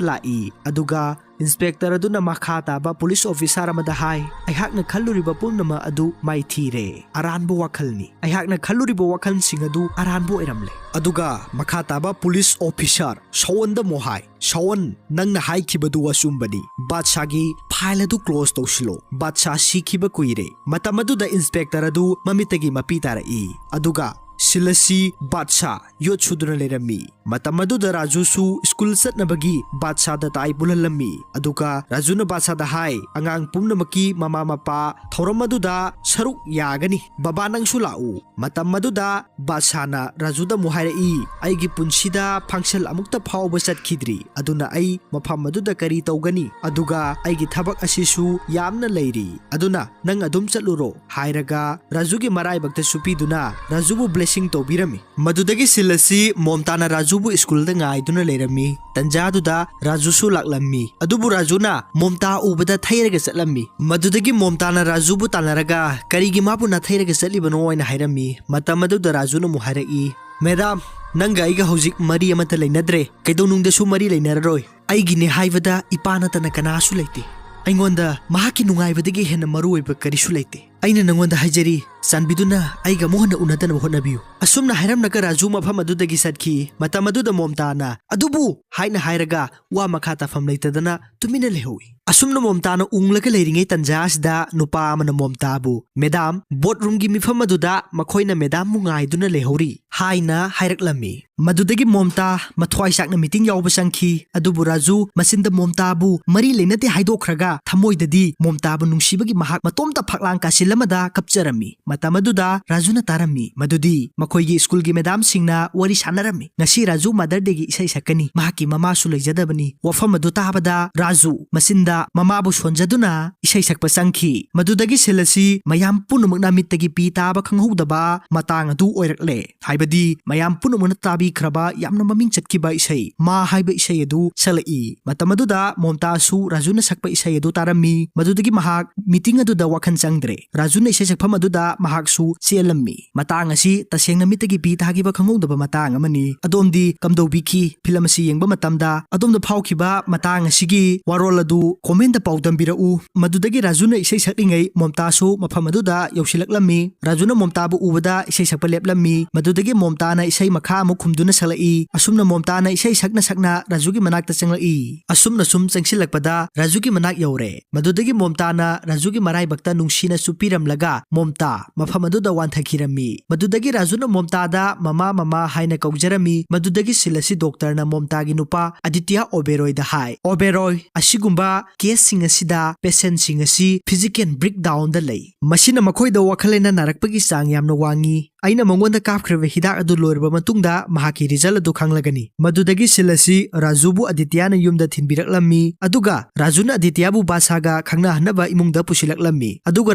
ꯂꯥꯛꯏ꯫ ꯑꯗꯨꯒ ꯏꯟꯁꯄꯦꯛꯇꯔ ꯑꯗꯨꯅ ꯃꯈꯥ ꯇꯥꯕ ꯄꯨꯂꯤꯁ ꯑꯣꯐꯤꯁꯥꯔ ꯑꯃꯗ ꯍꯥꯏ, "ꯑꯩꯍꯥꯛꯅ ꯈꯜꯂꯨꯔꯤꯕ ꯄꯨꯝꯅꯃꯛ ꯑꯗꯨ ꯃꯥꯏꯊꯤꯔꯦ꯫ ꯑꯔꯥꯟꯕ ꯋꯥꯈꯜꯅꯤ꯫ ꯑꯩꯍꯥꯛꯅ ꯈꯜꯂꯨꯔꯤꯕ ꯋꯥꯈꯜꯁꯤꯡ ꯑꯗꯨ ꯑꯔꯥꯟꯕ ꯑꯣꯏꯔꯝꯂꯦ"꯫ ꯑꯗꯨꯒ ꯃꯈꯥ ꯇꯥꯕ ꯄꯨꯂꯤꯁ ꯑꯣꯐꯤꯁꯥꯔ ꯁꯣꯋꯟꯗ ꯑꯃꯨꯛ ꯍꯥꯏ, "ꯁꯣꯋꯟ, ꯅꯪꯅ ꯍꯥꯏꯈꯤꯕꯗꯨ ꯑꯆꯨꯝꯕꯅꯤ꯫ ꯕꯥꯗꯁꯥꯒꯤ ꯐꯥꯏꯜ ꯑꯗꯨ ꯀ꯭ꯂꯣꯖ ꯇꯧꯁꯤꯜꯂꯣ꯫ ꯕꯥꯗꯁꯥ ꯁꯤꯈꯤꯕ ꯀꯨꯏꯔꯦ"꯫ ꯃꯇꯝ ꯑꯗꯨꯗ ꯏꯟꯁꯄꯦꯛꯇꯔ ꯑꯗꯨ ꯃꯃꯤꯠꯇꯒꯤ ꯃꯄꯤ ꯇꯥꯔꯛꯏ꯫ ꯑꯗꯨꯒ ꯁꯤꯜ ꯑꯁꯤ ꯕꯥꯗꯁꯥ ꯌꯣꯠ ꯁꯨꯗꯨꯅ ꯂꯩꯔꯝꯃꯤ꯫ ꯃꯇꯝ ꯑꯗꯨꯗ ꯔꯥꯖꯨꯁꯨ ꯁ꯭ꯀꯨꯜ ꯆꯠꯅꯕꯒꯤ ꯕꯥꯗꯁꯥꯗ ꯇꯥꯏ ꯄꯨꯜꯍꯜꯂꯝꯃꯤ꯫ ꯑꯗꯨꯒ ꯔꯥꯖꯨꯅ ꯕꯥꯗꯁꯥꯗ ꯍꯥꯏ, "ꯑꯉꯥꯡ ꯄꯨꯝꯅꯃꯛꯀꯤ ꯃꯃꯥ ꯃꯄꯥ ꯊꯧꯔꯝ ꯑꯗꯨꯗ ꯁꯔꯨꯛ ꯌꯥꯒꯅꯤ꯫ ꯕꯕꯥ, ꯅꯪꯁꯨ ꯂꯥꯛꯎ꯫" ꯃꯇꯝ ꯑꯗꯨꯗ ꯕꯥꯗꯁꯥꯅ ꯔꯥꯖꯨꯗ ꯑꯃꯨꯛ ꯍꯥꯏꯔꯛꯏ, "ꯑꯩꯒꯤ ꯄꯨꯟꯁꯤꯗ ꯐꯪꯁꯟ ꯑꯃꯨꯛꯇ ꯐꯥꯎꯕ ꯆꯠꯈꯤꯗ꯭ꯔꯤ꯫ ꯑꯗꯨꯅ ꯑꯩ ꯃꯐꯝ ꯑꯗꯨꯗ ꯀꯔꯤ ꯇꯧꯒꯅꯤ? ꯑꯗꯨꯒ ꯑꯩꯒꯤ ꯊꯕꯛ ꯑꯁꯤꯁꯨ ꯌꯥꯝꯅ ꯂꯩꯔꯤ꯫ ꯑꯗꯨꯅ ꯅꯪ ꯑꯗꯨꯝ ꯆꯠꯂꯨꯔꯣ," ꯍꯥꯏꯔꯒ ꯔꯥꯖꯨꯒꯤ ꯃꯔꯥꯏꯕꯛꯇꯁꯨ ꯄꯤꯗꯨꯅ ꯔꯥꯖꯨꯕꯨ ꯕ꯭ꯂꯦꯁꯤꯡ ꯇꯧꯕꯤꯔꯝꯃꯤ꯫ ꯃꯗꯨꯗꯒꯤ ꯁꯤꯜ ꯑꯁꯤ ꯃꯣꯝꯇꯥꯅ ꯔꯥꯖꯨꯕꯨ ꯁ꯭ꯀꯨꯜꯗ ꯉꯥꯏꯗꯨꯅ ꯂꯩꯔꯝꯃꯤ꯫ ꯇꯟꯖꯥꯗꯨꯗ ꯔꯥꯖꯨꯁꯨ ꯂꯥꯛꯂꯝꯃꯤ꯫ ꯑꯗꯨꯕꯨ ꯔꯥꯖꯨꯅ ꯃꯣꯝꯇꯥ ꯎꯕꯗ ꯊꯩꯔꯒ ꯆꯠꯂꯝꯃꯤ꯫ ꯃꯗꯨꯗꯒꯤ ꯃꯣꯝꯇꯥꯅ ꯔꯥꯖꯨꯕꯨ ꯇꯥꯟꯅꯔꯒ, "ꯀꯔꯤꯒꯤ ꯃꯥꯕꯨ ꯅꯥꯊꯩꯔꯒ ꯆꯠꯂꯤꯕꯅꯣ?" ꯍꯥꯏꯅ ꯍꯥꯏꯔꯝꯃꯤ꯫ ꯃꯇꯝ ꯑꯗꯨꯗ ꯔꯥꯖꯨꯅ ꯑꯃꯨꯛ ꯍꯥꯏꯔꯛꯏ, "ꯃꯦꯗꯥꯝ, ꯅꯪꯒ ꯑꯩꯒ ꯍꯧꯖꯤꯛ ꯃꯔꯤ ꯑꯃꯠꯇ ꯂꯩꯅꯗ꯭ꯔꯦ, ꯀꯩꯗꯧꯅꯨꯡꯗꯁꯨ ꯃꯔꯤ ꯂꯩꯅꯔꯔꯣꯏ꯫ ꯑꯩꯒꯤꯅꯦ ꯍꯥꯏꯕꯗ ꯏꯄꯥ ꯅꯠꯇꯅ ꯀꯅꯥꯁꯨ ꯂꯩꯇꯦ꯫ ꯑꯩꯉꯣꯟꯗ ꯃꯍꯥꯛꯀꯤ ꯅꯨꯡꯉꯥꯏꯕꯗꯒꯤ ꯍꯦꯟꯅ ꯃꯔꯨ ꯑꯣꯏꯕ ꯀꯔꯤꯁꯨ ꯂꯩꯇꯦ꯫ ꯑꯩꯅ ꯅꯉꯣꯟꯗ ꯍꯥꯏꯖꯔꯤ, ꯆꯥꯟꯕꯤꯗꯨꯅ ꯑꯩꯒ ꯑꯃꯨꯛ ꯍꯟꯅ ꯎꯅꯗꯅꯕ ꯍꯣꯠꯅꯕꯤꯌꯨ꯫" ꯑꯁꯨꯝꯅ ꯍꯥꯏꯔꯝꯂꯒ ꯔꯥꯖꯨ ꯃꯐꯝ ꯑꯗꯨꯗꯒꯤ ꯆꯠꯈꯤ꯫ ꯃꯇꯝ ꯑꯗꯨꯗ ꯃꯣꯝꯇꯥꯅ, "ꯑꯗꯨꯕꯨ" ꯍꯥꯏꯅ ꯍꯥꯏꯔꯒ ꯋꯥ ꯃꯈꯥ ꯇꯥꯐꯝ ꯂꯩꯇꯗꯅ ꯇꯨꯃꯤꯟꯅ ꯂꯩꯍꯧꯏ꯫ ꯑꯁꯨꯝꯅ ꯃꯣꯝꯇꯥꯅ ꯎꯪꯂꯒ ꯂꯩꯔꯤꯉꯩ ꯇꯟꯖꯥ ꯑꯁꯤꯗ ꯅꯨꯄꯥ ꯑꯃꯅ ꯃꯣꯝꯇꯥꯕꯨ, "ꯃꯦꯗꯥꯝ, ꯕꯣꯠꯔꯨꯝꯒꯤ ꯃꯤꯐꯝ ꯑꯗꯨꯗ ꯃꯈꯣꯏꯅ ꯃꯦꯗꯥꯝꯕꯨ ꯉꯥꯏꯗꯨꯅ ꯂꯩꯍꯧꯔꯤ," ꯍꯥꯏꯅ ꯍꯥꯏꯔꯛꯂꯝꯃꯤ꯫ ꯃꯗꯨꯗꯒꯤ ꯃꯣꯝꯇꯥ ꯃꯊ꯭ꯋꯥꯏ ꯆꯥꯛꯅ ꯃꯤꯇꯤꯡ ꯌꯥꯎꯕ ꯆꯪꯈꯤ꯫ ꯑꯗꯨꯕꯨ ꯔꯥꯖꯨ ꯃꯆꯤꯟꯗ ꯃꯣꯝꯇꯥꯕꯨ ꯃꯔꯤ ꯂꯩꯅꯗꯦ ꯍꯥꯏꯗꯣꯛꯈ꯭ꯔꯒ ꯊꯃꯣꯏꯗꯗꯤ ꯃꯣꯝꯇꯥꯕꯨ ꯅꯨꯡꯁꯤꯕꯒꯤ ꯃꯍꯥꯛ ꯃꯇꯣꯝꯇ ꯐꯛꯂꯥꯡ ꯀꯥꯁꯤꯜ ꯑꯃꯗ ꯀꯞꯆꯔꯝꯃꯤ꯫ ꯃꯇꯝ ꯑꯗꯨꯗ ꯔꯥꯖꯨꯅ ꯇꯥꯔꯝꯃꯤ ꯃꯗꯨꯗꯤ ꯃꯈꯣꯏꯒꯤ ꯁ꯭ꯀꯨꯜꯒꯤ ꯃꯦꯗꯥꯝꯁꯤꯡꯅ ꯋꯥꯔꯤ ꯁꯥꯟꯅꯔꯝꯃꯤ꯫ "ꯉꯁꯤ ꯔꯥꯖꯨ ꯃꯥꯗꯔ ꯗꯦꯒꯤ ꯏꯁꯩ ꯁꯛꯀꯅꯤ, ꯃꯍꯥꯛꯀꯤ ꯃꯃꯥꯁꯨ ꯂꯩꯖꯗꯕꯅꯤ꯫" ꯋꯥꯐꯝ ꯑꯗꯨ ꯇꯥꯕꯗ ꯔꯥꯖꯨ ꯃꯆꯤꯟꯗ ꯃꯃꯥꯕꯨ ꯁꯣꯟꯖꯗꯨꯅ ꯏꯁꯩ ꯁꯛꯄ ꯆꯪꯈꯤ꯫ ꯃꯗꯨꯗꯒꯤ ꯁꯤꯜ ꯑꯁꯤ ꯃꯌꯥꯝ ꯄꯨꯝꯅꯃꯛꯅ ꯃꯤꯠꯇꯒꯤ ꯄꯤ ꯇꯥꯕ ꯈꯪꯍꯧꯗꯕ ꯃꯇꯥꯡ ꯑꯗꯨ ꯑꯣꯏꯔꯛꯂꯦ꯫ ꯍꯥꯏꯕꯗꯤ ꯃꯌꯥꯝ ꯄꯨꯝꯅꯃꯛꯅ ꯇꯥꯕꯤꯈ꯭ꯔꯕ ꯌꯥꯝꯅ ꯃꯃꯤꯡ ꯆꯠꯈꯤꯕ ꯏꯁꯩ "ꯃꯥ" ꯍꯥꯏꯕ ꯏꯁꯩ ꯑꯗꯨ ꯁꯛꯂꯛꯏ꯫ ꯃꯇꯝ ꯑꯗꯨꯗ ꯃꯣꯝꯇꯥꯁꯨ ꯔꯥꯖꯨꯅ ꯁꯛꯄ ꯏꯁꯩ ꯑꯗꯨ ꯇꯥꯔꯝꯃꯤ꯫ ꯃꯗꯨꯗꯒꯤ ꯃꯍꯥꯛ ꯃꯤꯇꯤꯡ ꯑꯗꯨꯗ ꯋꯥꯈꯜ ꯆꯪꯗ꯭ꯔꯦ꯫ ꯔꯥꯖꯨꯅ ꯏꯁꯩ ꯁꯛꯐꯝ ꯑꯗꯨꯗ ꯃꯍꯥꯛꯁꯨ ꯆꯦꯜꯂꯝꯃꯤ꯫ ꯃꯇꯥꯡ ꯑꯁꯤ ꯇꯁꯦꯡꯅ ꯃꯤꯠꯇꯒꯤ ꯄꯤ ꯇꯥꯈꯤꯕ ꯈꯪꯍꯧꯗꯕ ꯃꯇꯥꯡ ꯑꯃꯅꯤ꯫ ꯑꯗꯣꯝꯗꯤ ꯀꯝꯗꯧꯕꯤꯈꯤ? ꯐꯤꯂꯝ ꯑꯁꯤ ꯌꯦꯡꯕ ꯃꯇꯝꯗ ꯑꯗꯣꯝꯗ ꯐꯥꯎꯈꯤꯕ ꯃꯇꯥꯡ ꯑꯁꯤꯒꯤ ꯋꯥꯔꯣꯜ ꯑꯗꯨ comment ꯄꯥꯎꯗꯝꯕꯤꯔꯛꯎ꯫ ꯃꯗꯨꯗꯒꯤ ꯔꯥꯖꯨꯅ ꯏꯁꯩ ꯁꯛꯂꯤꯉꯩ ꯃꯣꯝꯇꯥꯁꯨ ꯃꯐꯝ ꯑꯗꯨꯗ ꯌꯧꯁꯤꯜꯂꯛꯂꯝꯃꯤ꯫ ꯔꯥꯖꯨꯅ ꯃꯣꯝꯇꯥꯕꯨ ꯎꯕꯗ ꯏꯁꯩ ꯁꯛꯄ ꯂꯦꯞꯂꯝꯃꯤ꯫ ꯃꯗꯨꯗꯒꯤ ꯃꯣꯝꯇꯥꯅ ꯏꯁꯩ ꯃꯈꯥ ꯑꯃꯨꯛ ꯈꯨꯝꯗꯨꯅ ꯁꯛꯂꯛꯏ꯫ ꯑꯁꯨꯝꯅ ꯃꯣꯝꯇꯥꯅ ꯏꯁꯩ ꯁꯛꯅ ꯁꯛꯅ ꯔꯥꯖꯨꯒꯤ ꯃꯅꯥꯛꯇ ꯆꯪꯂꯛꯏ꯫ ꯑꯁꯨꯝꯅ ꯁꯨꯝ ꯆꯪꯁꯤꯜꯂꯛꯄꯗ ꯔꯥꯖꯨꯒꯤ ꯃꯅꯥꯛ ꯌꯧꯔꯦ꯫ ꯃꯗꯨꯗꯒꯤ ꯃꯣꯝꯇꯥꯅ ꯔꯥꯖꯨꯒꯤ ꯃꯔꯥꯏꯕꯛꯇ ꯅꯨꯡꯁꯤꯅ ꯆꯨꯞꯄꯤ ꯄꯤꯔꯝꯂꯒ ꯃꯣꯝꯇꯥ ꯃꯐꯝ ꯑꯗꯨꯗ ꯋꯥꯟꯊꯈꯤꯔꯝꯃꯤ꯫ ꯃꯗꯨꯗꯒꯤ ꯔꯥꯖꯨꯅ ꯃꯣꯝꯇꯥꯗ "ꯃꯃꯥ, ꯃꯃꯥ" ꯍꯥꯏꯅ ꯀꯧꯖꯔꯝꯃꯤ꯫ ꯃꯗꯨꯗꯒꯤ ꯁꯤꯟ ꯑꯁꯤ ꯗꯣꯛꯇꯔꯅ ꯃꯣꯝꯇꯥꯒꯤ ꯅꯨꯄꯥ ꯑꯗꯤꯇ꯭ꯌ ꯑꯣꯕꯦꯔꯣꯏꯗ ꯍꯥꯏ, "ꯑꯣꯕꯦꯔꯣꯏ, ꯑꯁꯤꯒꯨꯝꯕ ꯀꯦꯁꯁꯤꯡ ꯑꯁꯤꯗ ꯄꯦꯁꯦꯟꯁꯤꯡ ꯑꯁꯤ ꯐꯤꯖꯤꯀꯦꯜ ꯕ꯭ꯔꯦꯛꯗꯥꯎꯟꯗ ꯂꯩ꯫ ꯃꯁꯤꯅ ꯃꯈꯣꯏꯗ ꯋꯥꯈꯜ ꯂꯩꯅꯥ ꯅꯥꯔꯛꯄꯒꯤ ꯆꯥꯡ ꯌꯥꯝꯅ ꯋꯥꯡꯉꯤ꯫ ꯑꯩꯅ ꯃꯉꯣꯟꯗ ꯀꯥꯞꯈ꯭ꯔꯤꯕ ꯍꯤꯗꯥꯛ ꯑꯗꯨ ꯂꯣꯏꯔꯕ ꯃꯇꯨꯡꯗ ꯃꯍꯥꯛꯀꯤ ꯔꯤꯖꯜ ꯑꯗꯨ ꯈꯪꯂꯒꯅꯤ"꯫ ꯃꯗꯨꯗꯒꯤ ꯁꯤꯟ ꯑꯁꯤ ꯔꯥꯖꯨꯕꯨ ꯑꯗꯤꯇ꯭ꯌꯅ ꯌꯨꯝꯗ ꯊꯤꯟꯕꯤꯔꯛꯂꯝꯃꯤ, ꯑꯗꯨꯒ ꯔꯥꯖꯨꯅ ꯑꯗꯤꯇ꯭ꯌꯕꯨ ꯕꯥꯗꯁꯥꯒ ꯈꯪꯅꯍꯟꯅꯕ ꯏꯃꯨꯡꯗ ꯄꯨꯁꯤꯜꯂꯛꯂꯝꯃꯤ꯫ ꯑꯗꯨꯒ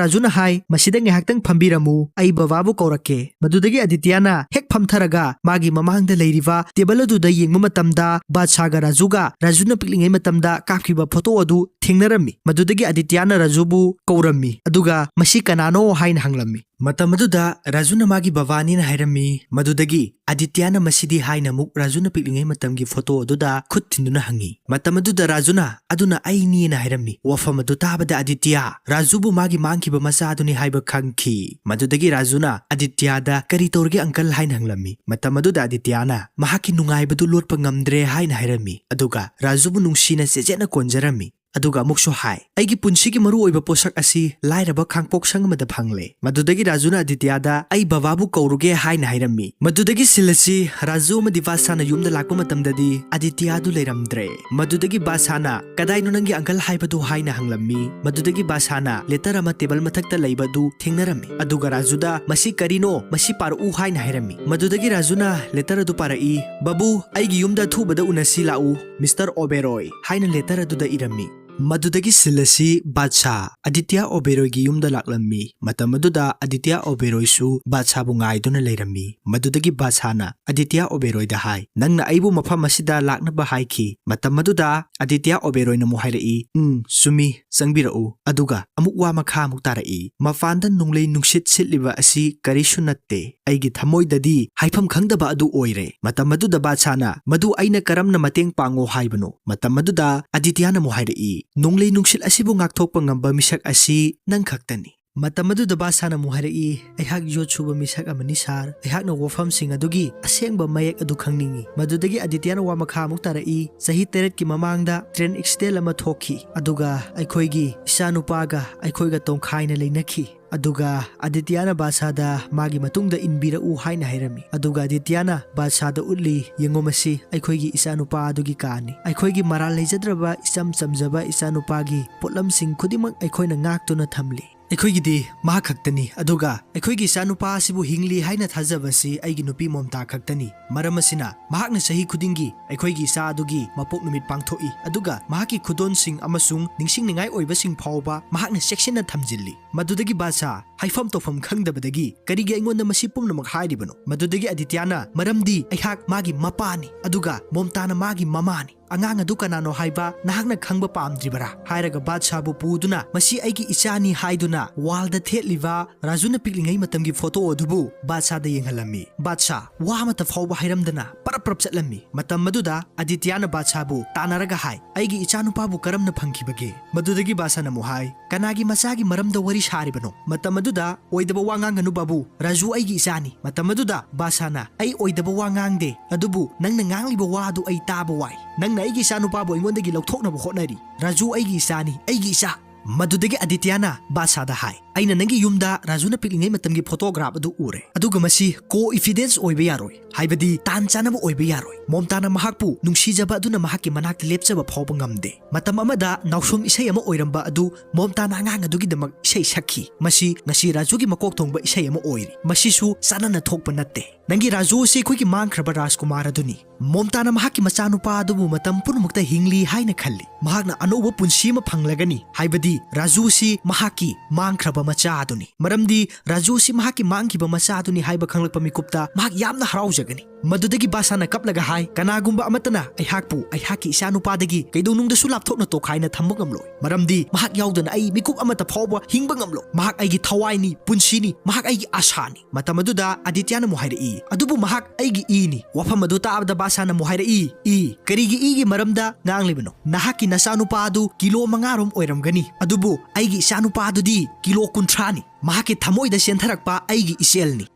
ꯔꯥꯖꯨꯅ ꯍꯥꯏ, "ꯃꯁꯤꯗ ꯉꯥꯏꯍꯥꯛꯇꯪ ꯐꯝꯕꯤꯔꯝꯃꯨ, ꯑꯩ ꯕꯕꯥꯕꯨ ꯀꯧꯔꯛꯀꯦ"꯫ ꯃꯗꯨꯗꯒꯤ ꯑꯗꯤꯇ꯭ꯌꯅ ꯍꯦꯛ ꯐꯝꯊꯔꯒ ꯃꯥꯒꯤ ꯃꯃꯥꯡꯗ ꯂꯩꯔꯤꯕ ꯇꯦꯕꯜ ꯑꯗꯨꯗ ꯌꯦꯡꯕ ꯃꯇꯝꯗ, ꯕꯥꯗꯁꯥꯒ ꯔꯥꯖꯨꯒ ꯔꯥꯖꯨꯅ ꯄꯤꯛꯂꯤꯉꯩ ꯃꯇꯝꯗ ꯀꯥꯞꯈꯤꯕ ꯐꯣꯇꯣ ꯑꯗꯨ ꯊꯦꯡꯅꯔꯝꯃꯤ꯫ ꯃꯗꯨꯗꯒꯤ ꯑꯗꯤꯇ꯭ꯌꯅ ꯔꯥꯖꯨꯕꯨ ꯀꯧꯔꯝꯃꯤ, ꯑꯗꯨꯒ "ꯃꯁꯤ ꯀꯅꯥꯅꯣ?" ꯍꯥꯏꯅ ꯍꯪꯂꯝꯃꯤ꯫ ꯃꯇꯝ ꯑꯗꯨꯗ ꯔꯥꯖꯨꯅ ꯃꯥꯒꯤ ꯕꯕꯥꯅꯤꯅ ꯍꯥꯏꯔꯝꯃꯤ꯫ ꯃꯗꯨꯗꯒꯤ ꯑꯗꯤꯇ꯭ꯌꯅ "ꯃꯁꯤꯗꯤ?" ꯍꯥꯏꯅ ꯑꯃꯨꯛ ꯔꯥꯖꯨꯅ ꯄꯤꯛꯂꯤꯉꯩ ꯃꯇꯝꯒꯤ ꯐꯣꯇꯣ ꯑꯗꯨꯗ ꯈꯨꯠ ꯊꯤꯟꯗꯨꯅ ꯍꯪꯉꯤ꯫ ꯃꯇꯝ ꯑꯗꯨꯗ ꯔꯥꯖꯨꯅ "ꯑꯗꯨꯅ ꯑꯩꯅꯤꯅ" ꯍꯥꯏꯔꯝꯃꯤ꯫ ꯋꯥꯐꯝ ꯑꯗꯨ ꯇꯥꯕꯗ ꯑꯗꯤꯇ꯭ꯌ, "ꯔꯥꯖꯨꯕꯨ ꯃꯥꯒꯤ ꯃꯥꯡꯈꯤꯕ ꯃꯆꯥꯗꯨꯅꯤ" ꯍꯥꯏꯕ ꯈꯪꯈꯤ꯫ ꯃꯗꯨꯗꯒꯤ ꯔꯥꯖꯨꯅ ꯑꯗꯤꯇ꯭ꯌꯗ "ꯀꯔꯤ ꯇꯧꯔꯒꯦ ꯑꯪꯀꯜ?" ꯍꯥꯏꯅ ꯍꯪꯂꯝꯃꯤ꯫ ꯃꯇꯝ ꯑꯗꯨꯗ ꯑꯗꯤꯇ꯭ꯌꯅ "ꯃꯍꯥꯛꯀꯤ ꯅꯨꯡꯉꯥꯏꯕꯗꯨ ꯂꯣꯠꯄ ꯉꯝꯗ꯭ꯔꯦ" ꯍꯥꯏꯅ ꯍꯥꯏꯔꯝꯃꯤ꯫ ꯑꯗꯨꯒ ꯔꯥꯖꯨꯕꯨ ꯅꯨꯡꯁꯤꯅ ꯆꯦꯠꯆꯦꯠꯅ ꯀꯣꯟꯖꯔꯝꯃꯤ꯫ ꯑꯗꯨꯒ ꯑꯃꯨꯛꯁꯨ ꯍꯥꯏ, "ꯑꯩꯒꯤ ꯄꯨꯟꯁꯤꯒꯤ ꯃꯔꯨꯑꯣꯏꯕ ꯄꯣꯠꯁꯛ ꯑꯁꯤ ꯂꯥꯏꯔꯕ ꯈꯥꯡꯄꯣꯛꯁꯪ ꯑꯃꯗ ꯐꯪꯂꯦ"꯫ ꯃꯗꯨꯗꯒꯤ ꯔꯥꯖꯨꯅ ꯑꯗꯤꯇ꯭ꯌꯗ "ꯑꯩ ꯕꯕꯥꯕꯨ ꯀꯧꯔꯨꯒꯦ" ꯍꯥꯏꯅ ꯍꯥꯏꯔꯝꯃꯤ꯫ ꯃꯗꯨꯗꯒꯤ ꯁꯤꯟ ꯑꯁꯤ ꯔꯥꯖꯨ ꯑꯃꯗꯤ ꯕꯥꯗꯁꯥꯅ ꯌꯨꯝꯗ ꯂꯥꯛꯄ ꯃꯇꯝꯗꯗꯤ ꯑꯗꯤꯇ꯭ꯌꯗꯨ ꯂꯩꯔꯝꯗ꯭ꯔꯦ꯫ ꯃꯗꯨꯗꯒꯤ ꯕꯥꯗꯁꯥꯅ "ꯀꯗꯥꯏꯅꯣ ꯅꯪꯒꯤ ꯑꯪꯀꯜ ꯍꯥꯏꯕꯗꯨ?" ꯍꯥꯏꯅ ꯍꯪꯂꯝꯃꯤ꯫ ꯃꯗꯨꯗꯒꯤ ꯕꯥꯗꯁꯥꯅ ꯂꯦꯇꯔ ꯑꯃ ꯇꯦꯕꯜ ꯃꯊꯛꯇ ꯂꯩꯕ ꯑꯗꯨ ꯊꯦꯡꯅꯔꯝꯃꯤ꯫ ꯑꯗꯨꯒ ꯔꯥꯖꯨꯗ "ꯃꯁꯤ ꯀꯔꯤꯅꯣ? ꯃꯁꯤ ꯄꯥꯔꯛꯎ" ꯍꯥꯏꯅ ꯍꯥꯏꯔꯝꯃꯤ꯫ ꯃꯗꯨꯗꯒꯤ ꯔꯥꯖꯨꯅ ꯂꯦꯇꯔ ꯑꯗꯨ ꯄꯥꯔꯛꯏ꯫ "ꯕꯥꯕꯨ, ꯑꯩꯒꯤ ꯌꯨꯝꯗ ꯑꯊꯨꯕꯗ ꯎꯅꯁꯤ ꯂꯥꯛꯎ, ꯃꯤꯁꯇꯔ ꯑꯣꯕꯦꯔꯣꯏ" ꯍꯥꯏꯅ ꯂꯦꯇꯔ ꯑꯗꯨꯗ ꯏꯔꯝꯃꯤ꯫ ꯃꯗꯨꯗꯒꯤ ꯁꯤꯟ ꯑꯁꯤ ꯕꯥꯗꯁꯥ ꯑꯗꯤꯇ꯭ꯌ ꯑꯣꯕꯦꯔꯣꯏꯒꯤ ꯌꯨꯝꯗ ꯂꯥꯛꯂꯝꯃꯤ꯫ ꯃꯇꯝ ꯑꯗꯨꯗ ꯑꯗꯤꯇ꯭ꯌ ꯑꯣꯕꯦꯔꯣꯏꯁꯨ ꯕꯥꯗꯁꯥꯕꯨ ꯉꯥꯏꯗꯨꯅ ꯂꯩꯔꯝꯃꯤ꯫ ꯃꯗꯨꯗꯒꯤ ꯕꯥꯗꯁꯥꯅ ꯑꯗꯤꯇ꯭ꯌ ꯑꯣꯕꯦꯔꯣꯏꯗ ꯍꯥꯏ, "ꯅꯪꯅ ꯑꯩꯕꯨ ꯃꯐꯝ ꯑꯁꯤꯗ ꯂꯥꯛꯅꯕ ꯍꯥꯏꯈꯤ"꯫ ꯃꯇꯝ ꯑꯗꯨꯗ ꯑꯗꯤꯇ꯭ꯌ ꯑꯣꯕꯦꯔꯣꯏꯅ ꯑꯃꯨꯛ ꯍꯥꯏꯔꯛꯏ, "ꯎꯝ, ꯆꯨꯝꯃꯤ, ꯆꯪꯕꯤꯔꯛꯎ"꯫ ꯑꯗꯨꯒ ꯑꯃꯨꯛ ꯋꯥ ꯃꯈꯥ ꯑꯃꯨꯛ ꯇꯥꯔꯛꯏ, "ꯃꯄꯥꯟꯗ ꯅꯣꯡꯂꯩ ꯅꯨꯡꯁꯤꯠ ꯁꯤꯠꯂꯤꯕ ꯑꯁꯤ ꯀꯔꯤꯁꯨ ꯅꯠꯇꯦ꯫ ꯑꯩꯒꯤ ꯊꯃꯣꯏꯗꯗꯤ ꯍꯥꯏꯐꯝ ꯈꯪꯗꯕ ꯑꯗꯨ ꯑꯣꯏꯔꯦ"꯫ ꯃꯇꯝ ꯑꯗꯨꯗ ꯕꯥꯗꯁꯥꯅ, "ꯃꯗꯨ ꯑꯩꯅ ꯀꯔꯝꯅ ꯃꯇꯦꯡ ꯄꯥꯡꯉꯣ ꯍꯥꯏꯕꯅꯣ?" ꯃꯇꯝ ꯑꯗꯨꯗ ꯑꯗꯤꯇ꯭ꯌꯅ ꯑꯃꯨꯛ ꯍꯥꯏꯔꯛꯏ, "ꯅꯣꯡꯂꯩ ꯅꯨꯡꯁꯤꯠ ꯑꯁꯤꯕꯨ ꯉꯥꯛꯊꯣꯛꯄ ꯉꯝꯕ ꯃꯤꯁꯛ ꯑꯁꯤ ꯅꯪ ꯈꯛꯇꯅꯤ"꯫ ꯃꯇꯝ ꯑꯗꯨꯗ ꯕꯥꯗꯁꯥꯅ ꯑꯃꯨꯛ ꯍꯥꯏꯔꯛꯏ, "ꯑꯩꯍꯥꯛ ꯌꯣꯠ ꯁꯨꯕ ꯃꯤꯁꯛ ꯑꯃꯅꯤ ꯁꯥꯔ꯫ ꯑꯩꯍꯥꯛꯅ ꯋꯥꯐꯝꯁꯤꯡ ꯑꯗꯨꯒꯤ ꯑꯁꯦꯡꯕ ꯃꯌꯦꯛ ꯑꯗꯨ ꯈꯪꯅꯤꯡꯏ"꯫ ꯃꯗꯨꯗꯒꯤ ꯑꯗꯤꯇ꯭ꯌꯅ ꯋꯥ ꯃꯈꯥ ꯑꯃꯨꯛ ꯇꯥꯔꯛꯏ, "ꯆꯍꯤ ꯇꯔꯦꯠꯀꯤ ꯃꯃꯥꯡꯗ ꯇ꯭ꯔꯦꯟ ꯑꯦꯛꯁꯤꯗꯦꯟ ꯑꯃ ꯊꯣꯛꯈꯤ, ꯑꯗꯨꯒ ꯑꯩꯈꯣꯏꯒꯤ ꯏꯆꯥꯅꯨꯄꯥꯒ ꯑꯩꯈꯣꯏꯒ ꯇꯣꯡꯈꯥꯏꯅ ꯂꯩꯅꯈꯤ"꯫ ꯑꯗꯨꯒ ꯑꯗꯤꯇ꯭ꯌꯥꯅ ꯕꯥꯗꯁꯥꯗ ꯃꯥꯒꯤ ꯃꯇꯨꯡꯗ ꯏꯟꯕꯤꯔꯛꯎ ꯍꯥꯏꯅ ꯍꯥꯏꯔꯝꯃꯤ꯫ ꯑꯗꯨꯒ ꯑꯗꯤꯇ꯭ꯌꯥꯅ ꯕꯥꯗꯁꯥꯗ ꯎꯠꯂꯤ, "ꯌꯦꯡꯉꯣ, ꯃꯁꯤ ꯑꯩꯈꯣꯏꯒꯤ ꯏꯆꯥꯅꯨꯄꯥ ꯑꯗꯨꯒꯤ ꯀꯥꯅꯤ꯫ ꯑꯩꯈꯣꯏꯒꯤ ꯃꯔꯥꯜ ꯂꯩꯖꯗ꯭ꯔꯕ, ꯏꯆꯝ ꯆꯝꯖꯕ ꯏꯆꯥꯅꯨꯄꯥꯒꯤ ꯄꯣꯠꯂꯝꯁꯤꯡ ꯈꯨꯗꯤꯡꯃꯛ ꯑꯩꯈꯣꯏꯅ ꯉꯥꯛꯇꯨꯅ ꯊꯝꯂꯤ꯫ ꯑꯩꯈꯣꯏꯒꯤꯗꯤ ꯃꯍꯥꯛ ꯈꯛꯇꯅꯤ, ꯑꯗꯨꯒ ꯑꯩꯈꯣꯏꯒꯤ ꯏꯆꯥꯅꯨꯄꯥ ꯑꯁꯤꯕꯨ ꯍꯤꯡꯂꯤ ꯍꯥꯏꯅ ꯊꯥꯖꯕꯁꯤ ꯑꯩꯒꯤ ꯅꯨꯄꯤ ꯃꯣꯝꯇꯥ ꯈꯛꯇꯅꯤ꯫ ꯃꯔꯝ ꯑꯁꯤꯅ ꯃꯍꯥꯛꯅ ꯆꯍꯤ ꯈꯨꯗꯤꯡꯒꯤ ꯑꯩꯈꯣꯏꯒꯤ ꯏꯆꯥ ꯑꯗꯨꯒꯤ ꯃꯄꯣꯛ ꯅꯨꯃꯤꯠ ꯄꯥꯡꯊꯣꯛꯏ, ꯑꯗꯨꯒ ꯃꯍꯥꯛꯀꯤ ꯈꯨꯗꯣꯟꯁꯤꯡ ꯑꯃꯁꯨꯡ ꯅꯤꯡꯁꯤꯡꯅꯤꯡꯉꯥꯏ ꯑꯣꯏꯕꯁꯤꯡ ꯐꯥꯎꯕ ꯃꯍꯥꯛꯅ ꯆꯦꯛꯁꯤꯟꯅ ꯊꯝꯖꯤꯜꯂꯤ꯫" ꯃꯗꯨꯗꯒꯤ ꯕꯥꯗꯁꯥ ꯍꯥꯏꯐꯝ ꯇꯧꯐꯝ ꯈꯪꯗꯕꯗꯒꯤ, "ꯀꯔꯤꯒꯤ ꯑꯩꯉꯣꯟꯗ ꯃꯁꯤ ꯄꯨꯝꯅꯃꯛ ꯍꯥꯏꯔꯤꯕꯅꯣ?" ꯃꯗꯨꯗꯒꯤ ꯑꯗꯤꯇ꯭ꯌꯥꯅ, "ꯃꯔꯝꯗꯤ ꯑꯩꯍꯥꯛ ꯃꯥꯒꯤ ꯃꯄꯥꯅꯤ, ꯑꯗꯨꯒ ꯃꯣꯝꯇꯥꯅ ꯃꯥꯒꯤ ꯃꯃꯥꯅꯤ꯫ ꯑꯉꯥꯡ ꯑꯗꯨ ꯀꯅꯥꯅꯣ ꯍꯥꯏꯕ ꯅꯍꯥꯛꯅ ꯈꯪꯕ ꯄꯥꯝꯗ꯭ꯔꯤꯕꯔꯥ?" ꯍꯥꯏꯔꯒ ꯕꯥꯗꯁꯥꯕꯨ ꯄꯨꯗꯨꯅ, "ꯃꯁꯤ ꯑꯩꯒꯤ ꯏꯆꯥꯅꯤ" ꯍꯥꯏꯗꯨꯅ ꯋꯥꯜꯗ ꯊꯦꯠꯂꯤꯕ ꯔꯥꯖꯨꯅ ꯄꯤꯛꯂꯤꯉꯩ ꯃꯇꯝꯒꯤ ꯐꯣꯇꯣ ꯑꯗꯨꯕꯨ ꯕꯥꯗꯁꯥꯗ ꯌꯦꯡꯍꯜꯂꯝꯃꯤ꯫ ꯕꯥꯗꯁꯥ ꯋꯥ ꯑꯃꯠꯇ ꯐꯥꯎꯕ ꯍꯥꯏꯔꯝꯗꯅ ꯄꯔꯞ ꯄꯔꯞ ꯆꯠꯂꯝꯃꯤ꯫ ꯃꯇꯝ ꯑꯗꯨꯗ ꯑꯗꯤꯇ꯭ꯌꯥꯅ ꯕꯥꯗꯁꯥꯕꯨ ꯇꯥꯟꯅꯔꯒ ꯍꯥꯏ, "ꯑꯩꯒꯤ ꯏꯆꯥꯅꯨꯄꯥꯕꯨ ꯀꯔꯝꯅ ꯐꯪꯈꯤꯕꯒꯦ?" ꯃꯗꯨꯗꯒꯤ ꯕꯥꯗꯁꯥꯅ ꯑꯃꯨꯛ ꯍꯥꯏ, "ꯀꯅꯥꯒꯤ ꯃꯆꯥꯒꯤ ꯃꯔꯝꯗ ꯋꯥꯔꯤ ꯁꯥꯔꯤꯕꯅꯣ? ꯃꯇꯝ ꯑꯗꯨꯗ ꯑꯣꯏꯗꯕ ꯋꯥ ꯉꯥꯡꯒꯅꯨ ꯕꯥꯕꯨ, ꯔꯥꯖꯨ ꯑꯩꯒꯤ ꯏꯆꯥꯅꯤ꯫" ꯃꯇꯝ ꯑꯗꯨꯗ ꯕꯥꯗꯁꯥꯅ, "ꯑꯩ ꯑꯣꯏꯗꯕ ꯋꯥ ꯉꯥꯡꯗꯦ, ꯑꯗꯨꯕꯨ ꯅꯪꯅ ꯉꯥꯡꯂꯤꯕ ꯋꯥ ꯑꯗꯨ ꯑꯩ ꯇꯥꯕ ꯋꯥꯏ꯫ ꯅꯪꯅ ꯑꯩꯒꯤ ꯏꯆꯥꯅꯨꯄꯥꯕꯨ ꯑꯩꯉꯣꯟꯗꯒꯤ ꯂꯧꯊꯣꯛꯅꯕ ꯍꯣꯠꯅꯔꯤ꯫ ꯔꯥꯖꯨ ꯑꯩꯒꯤ ꯏꯆꯥꯅꯤ, ꯑꯩꯒꯤ ꯏꯆꯥ꯫" ꯃꯗꯨꯗꯒꯤ ꯑꯗꯤꯇ꯭ꯌꯥꯅ ꯕꯥꯗꯁꯥꯗ ꯍꯥꯏ, "ꯑꯩꯅ ꯅꯪꯒꯤ ꯌꯨꯝꯗ ꯔꯥꯖꯨꯅ ꯄꯤꯛꯂꯤꯉꯩ ꯃꯇꯝꯒꯤ ꯐꯣꯇꯣꯒ꯭ꯔꯥꯐ ꯑꯗꯨ ꯎꯔꯦ, ꯑꯗꯨꯒ ꯃꯁꯤ ꯀꯣ ꯏꯐꯤꯗꯦꯟꯁ ꯑꯣꯏꯕ ꯌꯥꯔꯣꯏ, ꯍꯥꯏꯕꯗꯤ ꯇꯥꯟ ꯆꯥꯅꯕ ꯑꯣꯏꯕ ꯌꯥꯔꯣꯏ꯫ ꯃꯣꯝꯇꯥꯅ ꯃꯍꯥꯛꯄꯨ ꯅꯨꯡꯁꯤꯖꯕ ꯑꯗꯨꯅ ꯃꯍꯥꯛꯀꯤ ꯃꯅꯥꯛꯇ ꯂꯦꯞꯆꯕ ꯐꯥꯎꯕ ꯉꯝꯗꯦ꯫ ꯃꯇꯝ ꯑꯃꯗ ꯅꯥꯎꯁꯨꯝ ꯏꯁꯩ ꯑꯃ ꯑꯣꯏꯔꯝꯕ ꯑꯗꯨ ꯃꯣꯝꯇꯥꯅ ꯑꯉꯥꯡ ꯑꯗꯨꯒꯤꯗꯃꯛ ꯏꯁꯩ ꯁꯛꯈꯤ꯫ ꯃꯁꯤ ꯉꯁꯤ ꯔꯥꯖꯨꯒꯤ ꯃꯀꯣꯛ ꯊꯣꯡꯕ ꯏꯁꯩ ꯑꯃ ꯑꯣꯏꯔꯤ꯫ ꯃꯁꯤꯁꯨ ꯆꯥꯅꯅ ꯊꯣꯛꯄ ꯅꯠꯇꯦ꯫ ꯅꯪꯒꯤ ꯔꯥꯖꯨ ꯑꯁꯤ ꯑꯩꯈꯣꯏꯒꯤ ꯃꯥꯡꯈ꯭ꯔꯕ ꯔꯥꯖꯀꯨꯃꯥꯔ ꯑꯗꯨꯅꯤ꯫ ꯃꯣꯝꯇꯥꯅ ꯃꯍꯥꯛꯀꯤ ꯃꯆꯥꯅꯨꯄꯥ ꯑꯗꯨꯕꯨ ꯃꯇꯝ ꯄꯨꯝꯅꯃꯛꯇ ꯍꯤꯡꯂꯤ ꯍꯥꯏꯅ ꯈꯜꯂꯤ꯫ ꯃꯍꯥꯛꯅ ꯑꯅꯧꯕ ꯄꯨꯟꯁꯤ ꯑꯃ ꯐꯪꯂꯒꯅꯤ, ꯍꯥꯏꯕꯗꯤ ꯔꯥꯖꯨ ꯑꯁꯤ ꯃꯍꯥꯛꯀꯤ ꯃꯥꯡꯈ꯭ꯔꯕ ꯃꯆꯥ ꯑꯗꯨꯅꯤ꯫ ꯃꯔꯝꯗꯤ ꯔꯥꯖꯨ ꯑꯁꯤ ꯃꯍꯥꯛꯀꯤ ꯃꯥꯡꯈꯤꯕ ꯃꯆꯥ ꯑꯗꯨꯅꯤ ꯍꯥꯏꯕ ꯈꯪꯂꯛꯄ ꯃꯤꯀꯨꯞꯇ ꯃꯍꯥꯛ ꯌꯥꯝꯅ ꯍꯔꯥꯎꯖꯒꯅꯤ꯫" ꯃꯗꯨꯗꯒꯤ ꯕꯥꯗꯁꯥꯅ ꯀꯞꯂꯒ ꯍꯥꯏ, "ꯀꯅꯥꯒꯨꯝꯕ ꯑꯃꯠꯇꯅ ꯑꯩꯍꯥꯛꯄꯨ ꯑꯩꯍꯥꯛꯀꯤ ꯏꯆꯥꯅꯨꯄꯥꯗꯒꯤ ꯀꯩꯗꯧꯅꯨꯡꯗꯁꯨ ꯂꯥꯞꯊꯣꯛꯅ ꯇꯣꯈꯥꯏꯅ ꯊꯝꯕ ꯉꯝꯂꯣꯏ꯫ ꯃꯔꯝꯗꯤ ꯃꯍꯥꯛ ꯌꯥꯎꯗꯅ ꯑꯩ ꯃꯤꯀꯨꯞ ꯑꯃꯠꯇ ꯐꯥꯎꯕ ꯍꯤꯡꯕ ꯉꯝꯂꯣꯏ꯫ ꯃꯍꯥꯛ ꯑꯩꯒꯤ ꯊꯋꯥꯏꯅꯤ, ꯄꯨꯟꯁꯤꯅꯤ, ꯃꯍꯥꯛ ꯑꯩꯒꯤ ꯑꯥꯁꯥꯅꯤ꯫" ꯃꯇꯝ ꯑꯗꯨꯗ ꯑꯗꯤꯇ꯭ꯌꯥꯅ ꯑꯃꯨꯛ ꯍꯥꯏꯔꯛꯏ, "ꯑꯗꯨꯕꯨ ꯃꯍꯥꯛ ꯑꯩꯒꯤ ꯏꯅꯤ꯫" ꯋꯥꯐꯝ ꯑꯗꯨ ꯇꯥꯕꯗ ꯕꯥꯗꯁꯥꯅ ꯑꯃꯨꯛ ꯍꯥꯏꯔꯛꯏ, "ꯏ? ꯀꯔꯤꯒꯤ ꯏꯒꯤ ꯃꯔꯝꯗ ꯉꯥꯡꯂꯤꯕꯅꯣ? ꯅꯍꯥꯛꯀꯤ ꯅꯆꯥꯅꯨꯄꯥ ꯑꯗꯨ ꯀꯤꯂꯣ ꯃꯉꯥꯔꯣꯝ ꯑꯣꯏꯔꯝꯒꯅꯤ, ꯑꯗꯨꯕꯨ ꯑꯩꯒꯤ ꯏꯆꯥꯅꯨꯄꯥ ꯑꯗꯨꯗꯤ ꯀꯤꯂꯣ ꯀꯨꯟꯊ꯭ꯔꯥꯅꯤ꯫ ꯃꯍꯥꯛꯀꯤ ꯊꯃꯣꯏꯗ ꯆꯦꯟꯊꯔꯛꯄ ꯑꯩꯒꯤ ꯏꯆꯦꯜꯅꯤ꯫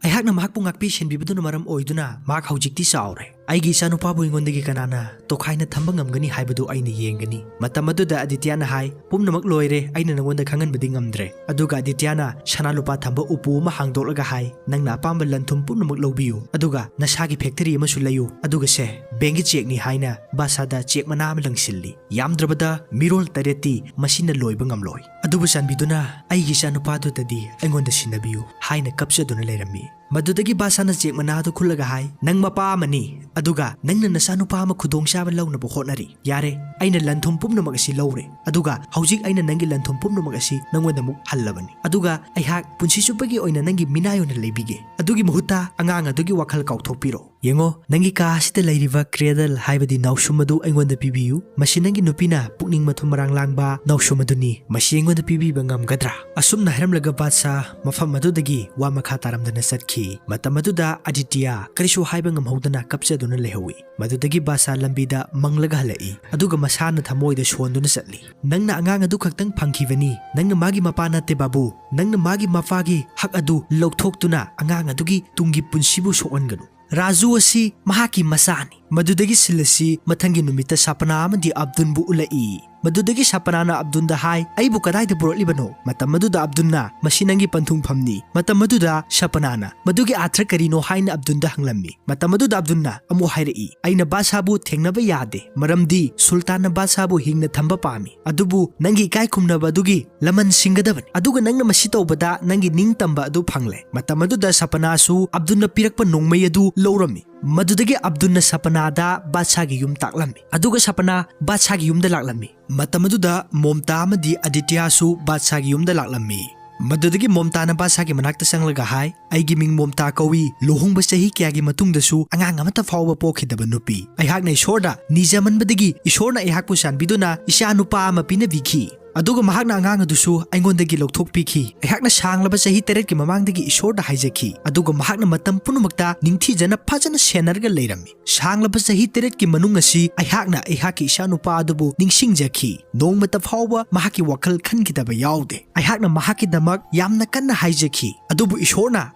ꯑꯩꯍꯥꯛꯅ ꯃꯍꯥꯛꯄꯨ ꯉꯥꯛꯄꯤ ꯁꯦꯟꯕꯤꯕꯗꯨꯅ ꯃꯔꯝ ꯑꯣꯏꯗꯨꯅ ꯃꯍꯥꯛ ꯍꯧꯖꯤꯛꯇꯤ ꯆꯥꯎꯔꯦ꯫ ꯑꯩꯒꯤ ꯏꯆꯥꯅꯨꯄꯥꯕꯨ ꯑꯩꯉꯣꯟꯗꯒꯤ ꯀꯅꯥꯅ ꯇꯣꯈꯥꯏꯅ ꯊꯝꯕ ꯉꯝꯒꯅꯤ ꯍꯥꯏꯕꯗꯨ ꯑꯩꯅ ꯌꯦꯡꯒꯅꯤ꯫ ꯃꯇꯝ ꯑꯗꯨꯗ ꯑꯗꯤꯇ꯭ꯌꯥꯅ ꯍꯥꯏ, "ꯄꯨꯝꯅꯃꯛ ꯂꯣꯏꯔꯦ, ꯑꯩꯅ ꯅꯉꯣꯟꯗ ꯈꯪꯍꯟꯕꯗꯤ ꯉꯝꯗ꯭ꯔꯦ"꯫ ꯑꯗꯨꯒ ꯑꯗꯤꯇ꯭ꯌꯥꯅ ꯁꯅꯥ ꯂꯨꯄꯥ ꯊꯝꯕ ꯎꯄꯨ ꯑꯃ ꯍꯥꯡꯗꯣꯛꯂꯒ ꯍꯥꯏ, "ꯅꯪꯅ ꯑꯄꯥꯝꯕ ꯂꯟ ꯊꯨꯝ ꯄꯨꯝꯅꯃꯛ ꯂꯧꯕꯤꯌꯨ, ꯑꯗꯨꯒ ꯅꯁꯥꯒꯤ ꯐꯦꯛꯇꯔꯤ ꯑꯃꯁꯨ ꯂꯩꯌꯨ, ꯑꯗꯨꯒ ꯁꯦ, ꯕꯦꯡꯒꯤ ꯆꯦꯛꯅꯤ" ꯍꯥꯏꯅ ꯕꯥꯗꯁꯥꯗ ꯆꯦꯛ ꯃꯅꯥ ꯑꯃ ꯂꯪꯁꯤꯜꯂꯤ꯫ ꯌꯥꯝꯗ꯭ꯔꯕꯗ ꯃꯤꯔꯣꯜ ꯇꯔꯦꯠꯇꯤ ꯃꯁꯤꯅ ꯂꯣꯏꯕ ꯉꯝꯂꯣꯏ꯫ ꯑꯗꯨꯕꯨ ꯆꯥꯟꯕꯤꯗꯨꯅ ꯑꯩꯒꯤ ꯏꯆꯥꯅꯨꯄꯥꯗꯨꯗꯗꯤ ꯑꯩꯉꯣꯟꯗ ꯁꯤꯟꯅꯕꯤꯌꯨ ꯍꯥꯏꯅ ꯀꯞꯆꯗꯨꯅ ꯂꯩꯔꯝꯃꯤ꯫ ꯃꯗꯨꯗꯒꯤ ꯕꯥꯗꯁꯥꯅ ꯆꯦꯛ ꯃꯅꯥ ꯑꯗꯨ ꯈꯨꯜꯂꯒ ꯍꯥꯏ, "ꯅꯪ ꯃꯄꯥ ꯑꯃꯅꯤ, ꯑꯗꯨꯒ ꯅꯪꯅ ꯅꯆꯥꯅꯨꯄꯥ ꯑꯃ ꯈꯨꯗꯣꯡꯆꯥꯕ ꯂꯧꯅꯕ ꯍꯣꯠꯅꯔꯤ꯫ ꯌꯥꯔꯦ, ꯑꯩꯅ ꯂꯟ ꯊꯨꯝ ꯄꯨꯝꯅꯃꯛ ꯑꯁꯤ ꯂꯧꯔꯦ, ꯑꯗꯨꯒ ꯍꯧꯖꯤꯛ ꯑꯩꯅ ꯅꯪꯒꯤ ꯂꯟ ꯊꯨꯝ ꯄꯨꯝꯅꯃꯛ ꯑꯁꯤ ꯅꯪꯉꯣꯟꯗ ꯑꯃꯨꯛ ꯍꯜꯂꯕꯅꯤ, ꯑꯗꯨꯒ ꯑꯩꯍꯥꯛ ꯄꯨꯟꯁꯤ ꯆꯨꯞꯄꯒꯤ ꯑꯣꯏꯅ ꯅꯪꯒꯤ ꯃꯤꯅꯥꯏ ꯑꯣꯏꯅ ꯂꯩꯕꯤꯒꯦ꯫ ꯑꯗꯨꯒꯤ ꯃꯍꯨꯠꯇ ꯑꯉꯥꯡ ꯑꯗꯨꯒꯤ ꯋꯥꯈꯜ ꯀꯥꯎꯊꯣꯛꯄꯤꯔꯣ꯫ ꯌꯦꯡꯉꯣ, ꯅꯪꯒꯤ ꯀꯥ ꯑꯁꯤꯗ ꯂꯩꯔꯤꯕ ꯀ꯭ꯔꯦꯗꯜ ꯍꯥꯏꯕꯗꯤ ꯅꯥꯎꯁꯨꯝ ꯑꯗꯨ ꯑꯩꯉꯣꯟꯗ ꯄꯤꯕꯤꯌꯨ꯫ ꯃꯁꯤ ꯅꯪꯒꯤ ꯅꯨꯄꯤꯅ ꯄꯨꯛꯅꯤꯡ ꯃꯊꯨꯝ ꯃꯔꯥꯡ ꯂꯥꯡꯕ ꯅꯥꯎꯁꯨꯝ ꯑꯗꯨꯅꯤ꯫ ꯃꯁꯤ ꯑꯩꯉꯣꯟꯗ ꯄꯤꯕꯤꯕ ꯉꯝꯒꯗ꯭ꯔꯥ?" ꯑꯁꯨꯝꯅ ꯍꯥꯏꯔꯝꯂꯒ ꯕꯥꯗꯁꯥ ꯃꯐꯝ ꯑꯗꯨꯗꯒꯤ ꯋꯥ ꯃꯈꯥ ꯇꯥꯔꯝꯗꯅ ꯆꯠꯈꯤ꯫ ꯃꯇꯝ ꯑꯗꯨꯗ ꯑꯗꯤꯇ꯭ꯌ ꯀꯔꯤꯁꯨ ꯍꯥꯏꯕ ꯉꯝꯍꯧꯗꯅ ꯀꯞꯆꯗꯨꯅ ꯂꯩꯍꯧꯏ꯫ ꯃꯗꯨꯗꯒꯤ ꯕꯥꯗꯁꯥ ꯂꯝꯕꯤꯗ ꯃꯪꯂꯒ ꯍꯜꯂꯛꯏ, ꯑꯗꯨꯒ ꯃꯁꯥꯅ ꯊꯃꯣꯏꯗ ꯁꯣꯟꯗꯨꯅ ꯆꯠꯂꯤ꯫ "ꯅꯪꯅ ꯑꯉꯥꯡ ꯑꯗꯨ ꯈꯛꯇꯪ ꯐꯪꯈꯤꯕꯅꯤ꯫ ꯅꯪꯅ ꯃꯥꯒꯤ ꯃꯄꯥ ꯅꯠꯇꯦ ꯕꯥꯕꯨ꯫ ꯅꯪꯅ ꯃꯥꯒꯤ ꯃꯄꯥꯒꯤ ꯍꯛ ꯑꯗꯨ ꯂꯧꯊꯣꯛꯇꯨꯅ ꯑꯉꯥꯡ ꯑꯗꯨꯒꯤ ꯇꯨꯡꯒꯤ ꯄꯨꯟꯁꯤꯕꯨ ꯁꯣꯛꯍꯟꯒꯅꯨ꯫ ꯔꯥꯖꯨ ꯑꯁꯤ ꯃꯍꯥꯛꯀꯤ ꯃꯆꯥꯅꯤ"꯫ ꯃꯗꯨꯗꯒꯤ ꯁꯤꯜ ꯑꯁꯤ ꯃꯊꯪꯒꯤ ꯅꯨꯃꯤꯠꯇ ꯁꯄꯅꯥ ꯑꯃꯗꯤ ꯑꯕꯗꯨꯟꯕꯨ ꯎꯠꯂꯛꯏ꯫ ꯃꯗꯨꯗꯒꯤ ꯁꯄꯅꯥꯅ ꯑꯕꯗꯨꯟꯗ ꯍꯥꯏ, "ꯑꯩꯕꯨ ꯀꯗꯥꯏꯗ ꯄꯨꯔꯛꯂꯤꯕꯅꯣ?" ꯃꯇꯝ ꯑꯗꯨꯗ ꯑꯕꯗꯨꯟꯅ, "ꯃꯁꯤ ꯅꯪꯒꯤ ꯄꯟꯊꯨꯡꯐꯝꯅꯤ"꯫ ꯃꯇꯝ ꯑꯗꯨꯗ ꯁꯄꯅꯥꯅ, "ꯃꯗꯨꯒꯤ ꯑꯥꯔꯊ ꯀꯔꯤꯅꯣ?" ꯍꯥꯏꯅ ꯑꯕꯗꯨꯟꯗ ꯍꯪꯂꯝꯃꯤ꯫ ꯃꯇꯝ ꯑꯗꯨꯗ ꯑꯕꯗꯨꯟꯅ ꯑꯃꯨꯛ ꯍꯥꯏꯔꯛꯏ, "ꯑꯩꯅ ꯕꯥꯗꯁꯥꯕꯨ ꯊꯦꯡꯅꯕ ꯌꯥꯗꯦ, ꯃꯔꯝꯗꯤ ꯁꯨꯜꯇꯥꯟꯅ ꯕꯥꯗꯁꯥꯕꯨ ꯍꯤꯡꯅ ꯊꯝꯕ ꯄꯥꯝꯃꯤ꯫ ꯑꯗꯨꯕꯨ ꯅꯪꯒꯤ ꯏꯀꯥꯏ ꯈꯨꯝꯅꯕ ꯑꯗꯨꯒꯤ ꯂꯃꯟ ꯁꯤꯡꯒꯗꯕꯅꯤ꯫ ꯑꯗꯨꯒ ꯅꯪꯅ ꯃꯁꯤ ꯇꯧꯕꯗ ꯅꯪꯒꯤ ꯅꯤꯡꯇꯝꯕ ꯑꯗꯨ ꯐꯪꯂꯦ"꯫ ꯃꯇꯝ ꯑꯗꯨꯗ ꯁꯄꯅꯥꯁꯨ ꯑꯕꯗꯨꯟꯅ ꯄꯤꯔꯛꯄ ꯅꯣꯡꯃꯩ ꯑꯗꯨ ꯂꯧꯔꯝꯃꯤ꯫ ꯃꯗꯨꯗꯒꯤ ꯑꯕꯗꯨꯟꯅ ꯁꯄꯅꯥꯗ ꯕꯥꯗꯁꯥꯒꯤ ꯌꯨꯝ ꯇꯥꯛꯂꯝꯃꯤ꯫ ꯑꯗꯨꯒ ꯁꯄꯅꯥ ꯕꯥꯗꯁꯥꯒꯤ ꯌꯨꯝꯗ ꯂꯥꯛꯂꯝꯃꯤ꯫ ꯃꯇꯝ ꯑꯗꯨꯗ ꯃꯣꯝꯇꯥ ꯑꯃꯗꯤ ꯑꯗꯤꯇ꯭ꯌꯁꯨ ꯕꯥꯗꯁꯥꯒꯤ ꯌꯨꯝꯗ ꯂꯥꯛꯂꯝꯃꯤ꯫ ꯃꯗꯨꯗꯒꯤ ꯃꯣꯝꯇꯥꯅ ꯕꯥꯗꯁꯥꯒꯤ ꯃꯅꯥꯛꯇ ꯆꯪꯂꯒ ꯍꯥꯏ, "ꯑꯩꯒꯤ ꯃꯤꯡ ꯃꯣꯝꯇꯥ ꯀꯧꯏ꯫ ꯂꯨꯍꯣꯡꯕ ꯆꯍꯤ ꯀꯌꯥꯒꯤ ꯃꯇꯨꯡꯗꯁꯨ ꯑꯉꯥꯡ ꯑꯃꯠꯇ ꯐꯥꯎꯕ ꯄꯣꯛꯈꯤꯗꯕ ꯅꯨꯄꯤ꯫ ꯑꯩꯍꯥꯛꯅ ꯏꯁꯣꯔꯗ ꯅꯤꯖꯃꯟꯕꯗꯒꯤ ꯏꯁꯣꯔꯅ ꯑꯩꯍꯥꯛꯄꯨ ꯆꯥꯟꯕꯤꯗꯨꯅ ꯏꯆꯥ ꯅꯨꯄꯥ ꯑꯃ ꯄꯤꯅꯕꯤꯈꯤ꯫ ꯑꯗꯨꯒ ꯃꯍꯥꯛꯅ ꯑꯉꯥꯡ ꯑꯗꯨꯁꯨ ꯑꯩꯉꯣꯟꯗꯒꯤ ꯂꯧꯊꯣꯛꯄꯤꯈꯤ꯫ ꯑꯩꯍꯥꯛꯅ ꯁꯥꯡꯂꯕ ꯆꯍꯤ ꯇꯔꯦꯠꯀꯤ ꯃꯃꯥꯡꯗꯒꯤ ꯏꯁꯣꯔꯗ ꯍꯥꯏꯖꯈꯤ, ꯑꯗꯨꯒ ꯃꯍꯥꯛꯅ ꯃꯇꯝ ꯄꯨꯝꯅꯃꯛꯇ ꯅꯤꯡꯊꯤꯖꯅ ꯐꯖꯅ ꯁꯦꯟꯅꯔꯒ ꯂꯩꯔꯝꯃꯤ꯫ ꯁꯥꯡꯂꯕ ꯆꯍꯤ ꯇꯔꯦꯠꯀꯤ ꯃꯅꯨꯡ ꯑꯁꯤ ꯑꯩꯍꯥꯛꯅ ꯑꯩꯍꯥꯛꯀꯤ ꯏꯆꯥꯅꯨꯄꯥ ꯑꯗꯨꯕꯨ ꯅꯤꯡꯁꯤꯡꯖꯈꯤ꯫ ꯅꯣꯡꯃꯇ ꯐꯥꯎꯕ ꯃꯍꯥꯛꯀꯤ ꯋꯥꯈꯜ ꯈꯟꯈꯤꯗꯕ ꯌꯥꯎꯗꯦ꯫ ꯑꯩꯍꯥꯛꯅ ꯃꯍꯥꯛꯀꯤꯗꯃꯛ ꯌꯥꯝꯅ ꯀꯟꯅ ꯍꯥꯏꯖꯈꯤ, ꯑꯗꯨꯕꯨ ꯏꯁꯣꯔꯅ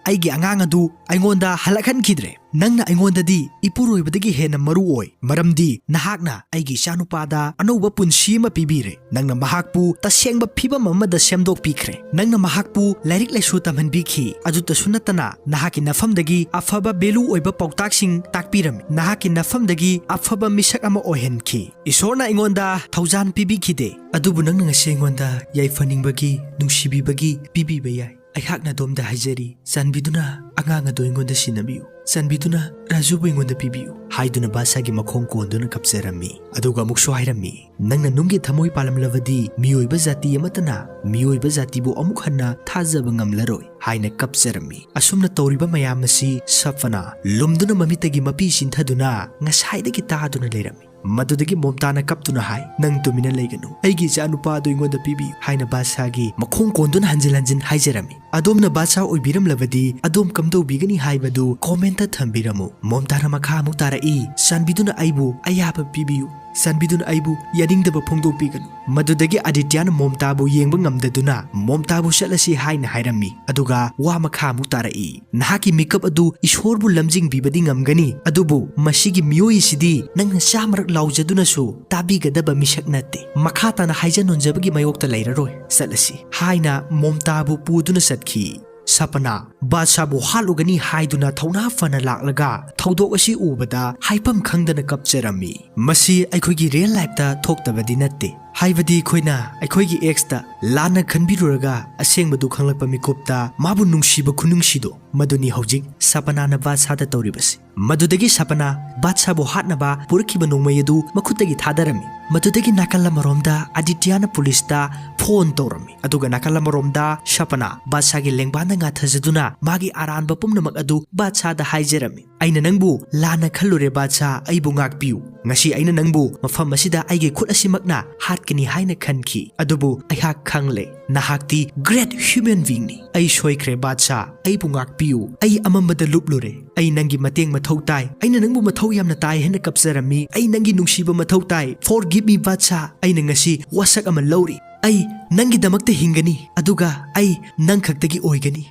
ꯑꯩꯒꯤ ꯑꯉꯥꯡ ꯑꯗꯨ ꯑꯩꯉꯣꯟꯗ ꯍꯜꯂꯛꯍꯟꯈꯤꯗ꯭ꯔꯦ"꯫ ꯅꯪꯅ ꯑꯩꯉꯣꯟꯗꯗꯤ ꯏꯄꯨꯔꯣꯏꯕꯗꯒꯤ ꯍꯦꯟꯅ ꯃꯔꯨ ꯑꯣꯏ, ꯃꯔꯝꯗꯤ ꯅꯍꯥꯛꯅ ꯑꯩꯒꯤ ꯏꯆꯥꯅꯨꯄꯥꯗ ꯑꯅꯧꯕ ꯄꯨꯟꯁꯤ ꯑꯃ ꯄꯤꯕꯤꯔꯦ꯫ ꯅꯪꯅ ꯃꯍꯥꯛꯄꯨ ꯇꯁꯦꯡꯕ ꯐꯤꯕꯝ ꯑꯃꯗ ꯁꯦꯝꯗꯣꯛꯄꯤꯈ꯭ꯔꯦ꯫ ꯅꯪꯅ ꯃꯍꯥꯛꯄꯨ ꯂꯥꯏꯔꯤꯛ ꯂꯥꯏꯁꯨ ꯇꯝꯍꯟꯕꯤꯈꯤ꯫ ꯑꯗꯨꯇꯁꯨ ꯅꯠꯇꯅ, ꯅꯍꯥꯛꯀꯤ ꯅꯐꯝꯗꯒꯤ ꯑꯐꯕ value ꯑꯣꯏꯕ ꯄꯥꯎꯇꯥꯛꯁꯤꯡ ꯇꯥꯛꯄꯤꯔꯝꯃꯤ꯫ ꯅꯍꯥꯛꯀꯤ ꯅꯐꯝꯗꯒꯤ ꯑꯐꯕ ꯃꯤꯁꯛ ꯑꯃ ꯑꯣꯏꯍꯟꯈꯤ꯫ ꯏꯁꯣꯔꯅ ꯑꯩꯉꯣꯟꯗ ꯊꯧꯖꯥꯟ ꯄꯤꯕꯤꯈꯤꯗꯦ, ꯑꯗꯨꯕꯨ ꯅꯪꯅ ꯉꯁꯤ ꯑꯩꯉꯣꯟꯗ ꯌꯥꯏꯐꯅꯤꯡꯕꯒꯤ, ꯅꯨꯡꯁꯤꯕꯤꯕꯒꯤ ꯄꯤꯕꯤꯕ ꯌꯥꯏ꯫ ꯑꯩꯍꯥꯛꯅ ꯑꯗꯣꯝꯗ ꯍꯥꯏꯖꯔꯤ, ꯆꯥꯟꯕꯤꯗꯨꯅ ꯑꯉꯥꯡ ꯑꯗꯨ ꯑꯩꯉꯣꯟꯗ ꯁꯤꯟꯅꯕꯤꯌꯨ꯫ ꯆꯥꯟꯕꯤꯗꯨꯅ ꯔꯥꯖꯨꯕꯨ ꯑꯩꯉꯣꯟꯗ ꯄꯤꯕꯤꯌꯨ, ꯍꯥꯏꯗꯨꯅ ꯕꯥꯗꯁꯥꯒꯤ ꯃꯈꯣꯡ ꯀꯣꯟꯗꯨꯅ ꯀꯞꯆꯔꯝꯃꯤ꯫ ꯑꯗꯨꯒ ꯑꯃꯨꯛꯁꯨ ꯍꯥꯏꯔꯝꯃꯤ, "ꯅꯪꯅ ꯅꯨꯡꯒꯤ ꯊꯃꯣꯏ ꯄꯥꯜꯂꯝꯂꯕꯗꯤ, ꯃꯤꯑꯣꯏꯕ ꯖꯥꯇꯤ ꯑꯃꯠꯇꯅ ꯃꯤꯑꯣꯏꯕ ꯖꯥꯇꯤꯕꯨ ꯑꯃꯨꯛ ꯍꯟꯅ ꯊꯥꯖꯕ ꯉꯝꯂꯔꯣꯏ," ꯍꯥꯏꯅ ꯀꯞꯆꯔꯝꯃꯤ꯫ ꯑꯁꯨꯝꯅ ꯇꯧꯔꯤꯕ ꯃꯌꯥꯝ ꯑꯁꯤ ꯁꯐꯅꯥ ꯂꯨꯝꯗꯨꯅ ꯃꯃꯤꯠꯇꯒꯤ ꯃꯄꯤ ꯆꯤꯟꯊꯗꯨꯅ ꯉꯁꯥꯏꯗꯒꯤ ꯇꯥꯗꯨꯅ ꯂꯩꯔꯝꯃꯤ꯫ ꯃꯗꯨꯗꯒꯤ ꯃꯣꯝꯇꯥꯅ ꯀꯞꯇꯨꯅ ꯍꯥꯏ, "ꯅꯪ ꯇꯨꯃꯤꯟꯅ ꯂꯩꯒꯅꯨ, ꯑꯩꯒꯤ ꯏꯆꯥ ꯅꯨꯄꯥ ꯑꯗꯨ ꯑꯩꯉꯣꯟꯗ ꯄꯤꯕꯤꯌꯨ," ꯍꯥꯏꯅ ꯕꯥꯗꯁꯥꯒꯤ ꯃꯈꯣꯡ ꯀꯣꯟꯗꯨꯅ ꯍꯟꯖꯤꯟ ꯍꯟꯖꯤꯟ ꯍꯥꯏꯖꯔꯝꯃꯤ꯫ ꯑꯗꯣꯝꯅ ꯕꯥꯗꯁꯥ ꯑꯣꯏꯕꯤꯔꯝꯂꯕꯗꯤ ꯑꯗꯣꯝ ꯀꯝꯗꯧꯕꯤꯒꯅꯤ ꯍꯥꯏꯕꯗꯨ ꯀꯣꯃꯦꯟꯇ ꯊꯝꯕꯤꯔꯝꯃꯨ꯫ ꯃꯣꯝꯇꯥꯅ ꯃꯈꯥ ꯑꯃꯨꯛ ꯇꯥꯔꯛꯏ, "ꯆꯥꯟꯕꯤꯗꯨꯅ ꯑꯩꯕꯨ ꯑꯌꯥꯕ ꯄꯤꯕꯤꯌꯨ, ꯆꯥꯟꯕꯤꯗꯨꯅ ꯑꯩꯕꯨ ꯌꯥꯅꯤꯡꯗꯕ ꯐꯣꯡꯗꯣꯛꯄꯤꯒꯅꯨ꯫" ꯃꯗꯨꯗꯒꯤ ꯑꯗꯤꯇ꯭ꯌꯥꯅ ꯃꯣꯝꯇꯥꯕꯨ ꯌꯦꯡꯕ ꯉꯝꯗꯗꯨꯅ, "ꯃꯣꯝꯇꯥꯕꯨ ꯆꯠꯂꯁꯤ," ꯍꯥꯏꯅ ꯍꯥꯏꯔꯝꯃꯤ꯫ ꯑꯗꯨꯒ ꯋꯥ ꯃꯈꯥ ꯑꯃꯨꯛ ꯇꯥꯔꯛꯏ, "ꯅꯍꯥꯛꯀꯤ ꯃꯤꯀꯞ ꯑꯗꯨ ꯏꯁꯣꯔꯕꯨ ꯂꯝꯖꯤꯡꯕꯤꯕꯗꯤ ꯉꯝꯒꯅꯤ, ꯑꯗꯨꯕꯨ ꯃꯁꯤꯒꯤ ꯃꯤꯑꯣꯏ ꯑꯁꯤꯗꯤ ꯅꯪꯅ ꯆꯥꯝꯃꯔꯛ ꯂꯥꯎꯖꯗꯨꯅꯁꯨ ꯇꯥꯕꯤꯒꯗꯕ ꯃꯤꯁꯛ ꯅꯠꯇꯦ꯫ ꯃꯈꯥ ꯇꯥꯅ ꯍꯥꯏꯖ ꯅꯣꯟꯖꯕꯒꯤ ꯃꯥꯌꯣꯛꯇ ꯂꯩꯔꯔꯣꯏ꯫ ꯆꯠꯂꯁꯤ," ꯍꯥꯏꯅ ꯃꯣꯝꯇꯥꯕꯨ ꯄꯨꯗꯨꯅ ꯆꯠꯈꯤ꯫ ꯁꯄꯅꯥ ꯕꯥꯗꯁꯥꯕꯨ ꯍꯥꯠꯂꯨꯒꯅꯤ ꯍꯥꯏꯗꯨꯅ ꯊꯧꯅꯥ ꯐꯅ ꯂꯥꯛꯂꯒ ꯊꯧꯗꯣꯛ ꯑꯁꯤ ꯎꯕꯗ ꯍꯥꯏꯐꯝ ꯈꯪꯗꯅ ꯀꯞꯆꯔꯝꯃꯤ꯫ ꯃꯁꯤ ꯑꯩꯈꯣꯏꯒꯤ real lifeꯇ ꯊꯣꯛꯇꯕꯗꯤ ꯅꯠꯇꯦ꯫ ꯍꯥꯏꯕꯗꯤ ꯑꯩꯈꯣꯏꯅ ꯑꯩꯈꯣꯏꯒꯤ exꯇ ꯂꯥꯟꯅ ꯈꯟꯕꯤꯔꯨꯔꯒ ꯑꯁꯦꯡꯕꯗꯨ ꯈꯪꯂꯛꯄ ꯃꯤꯀꯨꯞꯇ ꯃꯥꯕꯨ ꯅꯨꯡꯁꯤꯕ ꯈꯨꯅꯨꯡꯁꯤꯗꯣ, ꯃꯗꯨꯅꯤ ꯍꯧꯖꯤꯛ ꯁꯄꯅꯥꯅ ꯕꯥꯗꯁꯥꯗ ꯇꯧꯔꯤꯕꯁꯤ꯫ ꯃꯗꯨꯗꯒꯤ ꯁꯄꯅꯥ ꯕꯥꯗꯁꯥꯕꯨ ꯍꯥꯠꯅꯕ ꯄꯨꯔꯛꯈꯤꯕ ꯅꯣꯡꯃꯩ ꯑꯗꯨ ꯃꯈꯨꯠꯇꯒꯤ ꯊꯥꯗꯔꯝꯃꯤ꯫ ꯃꯗꯨꯗꯒꯤ ꯅꯥꯀꯜ ꯑꯃꯔꯣꯝꯗ ꯑꯗꯤꯇ꯭ꯌꯥꯅ ꯄꯨꯂꯤꯁꯇ ꯐꯣꯟ ꯇꯧꯔꯝꯃꯤ꯫ ꯑꯗꯨꯒ ꯅꯥꯀꯜ ꯑꯃꯔꯣꯝꯗ ꯁꯄꯅꯥ ꯕꯥꯗꯁꯥꯒꯤ ꯂꯦꯡꯕꯥꯟꯗ ꯉꯥꯊꯖꯗꯨꯅ ꯃꯥꯒꯤ ꯑꯔꯥꯟꯕ ꯄꯨꯝꯅꯃꯛ ꯑꯗꯨ ꯕꯥꯗꯁꯥꯗ ꯍꯥꯏꯖꯔꯝꯃꯤ꯫ "ꯑꯩꯅ ꯅꯪꯕꯨ ꯂꯥꯟꯅ ꯈꯜꯂꯨꯔꯦ ꯕꯥꯗꯁꯥ, ꯑꯩꯕꯨ ꯉꯥꯛꯄꯤꯌꯨ꯫ ꯉꯁꯤ ꯑꯩꯅ ꯅꯪꯕꯨ ꯃꯐꯝ ꯑꯁꯤꯗ ꯑꯩꯒꯤ ꯈꯨꯠ ꯑꯁꯤꯃꯛꯅ ꯍꯥꯠꯀꯅꯤ ꯍꯥꯏꯅ ꯈꯟꯈꯤ, ꯑꯗꯨꯕꯨ ꯑꯩꯍꯥꯛ ꯈꯪꯂꯦ, ꯅꯍꯥꯛꯇꯤ great human beingꯅꯤ꯫ ꯑꯩ ꯁꯣꯏꯈ꯭ꯔꯦ ꯕꯥꯗꯁꯥ, ꯑꯩꯕꯨ ꯉꯥꯛꯄꯤꯌꯨ꯫ ꯑꯩ ꯑꯃꯝꯕꯗ ꯂꯨꯞꯂꯨꯔꯦ꯫ ꯑꯩ ꯅꯪꯒꯤ ꯃꯇꯦꯡ ꯃꯊꯧ ꯇꯥꯏ꯫ ꯑꯩꯅ ꯅꯪꯕꯨ ꯃꯊꯧ ꯌꯥꯝꯅ ꯇꯥꯏ ꯍꯥꯏꯅ ꯀꯞꯆꯔꯝꯃꯤ꯫ ꯑꯩ ꯅꯪꯒꯤ ꯅꯨꯡꯁꯤꯕ ꯃꯊꯧ ꯇꯥꯏ꯫ Forgive me ꯕꯥꯗꯁꯥ꯫ ꯑꯩꯅ ꯉꯁꯤ ꯋꯥꯁꯛ ꯑꯃ ꯂꯧꯔꯤ꯫ ꯑꯩ ꯅꯪꯒꯤꯗꯃꯛꯇ ꯍꯤꯡꯒꯅꯤ, ꯑꯗꯨꯒ ꯑꯩ ꯅꯪ ꯈꯛꯇꯒꯤ ꯑꯣꯏꯒꯅꯤ꯫"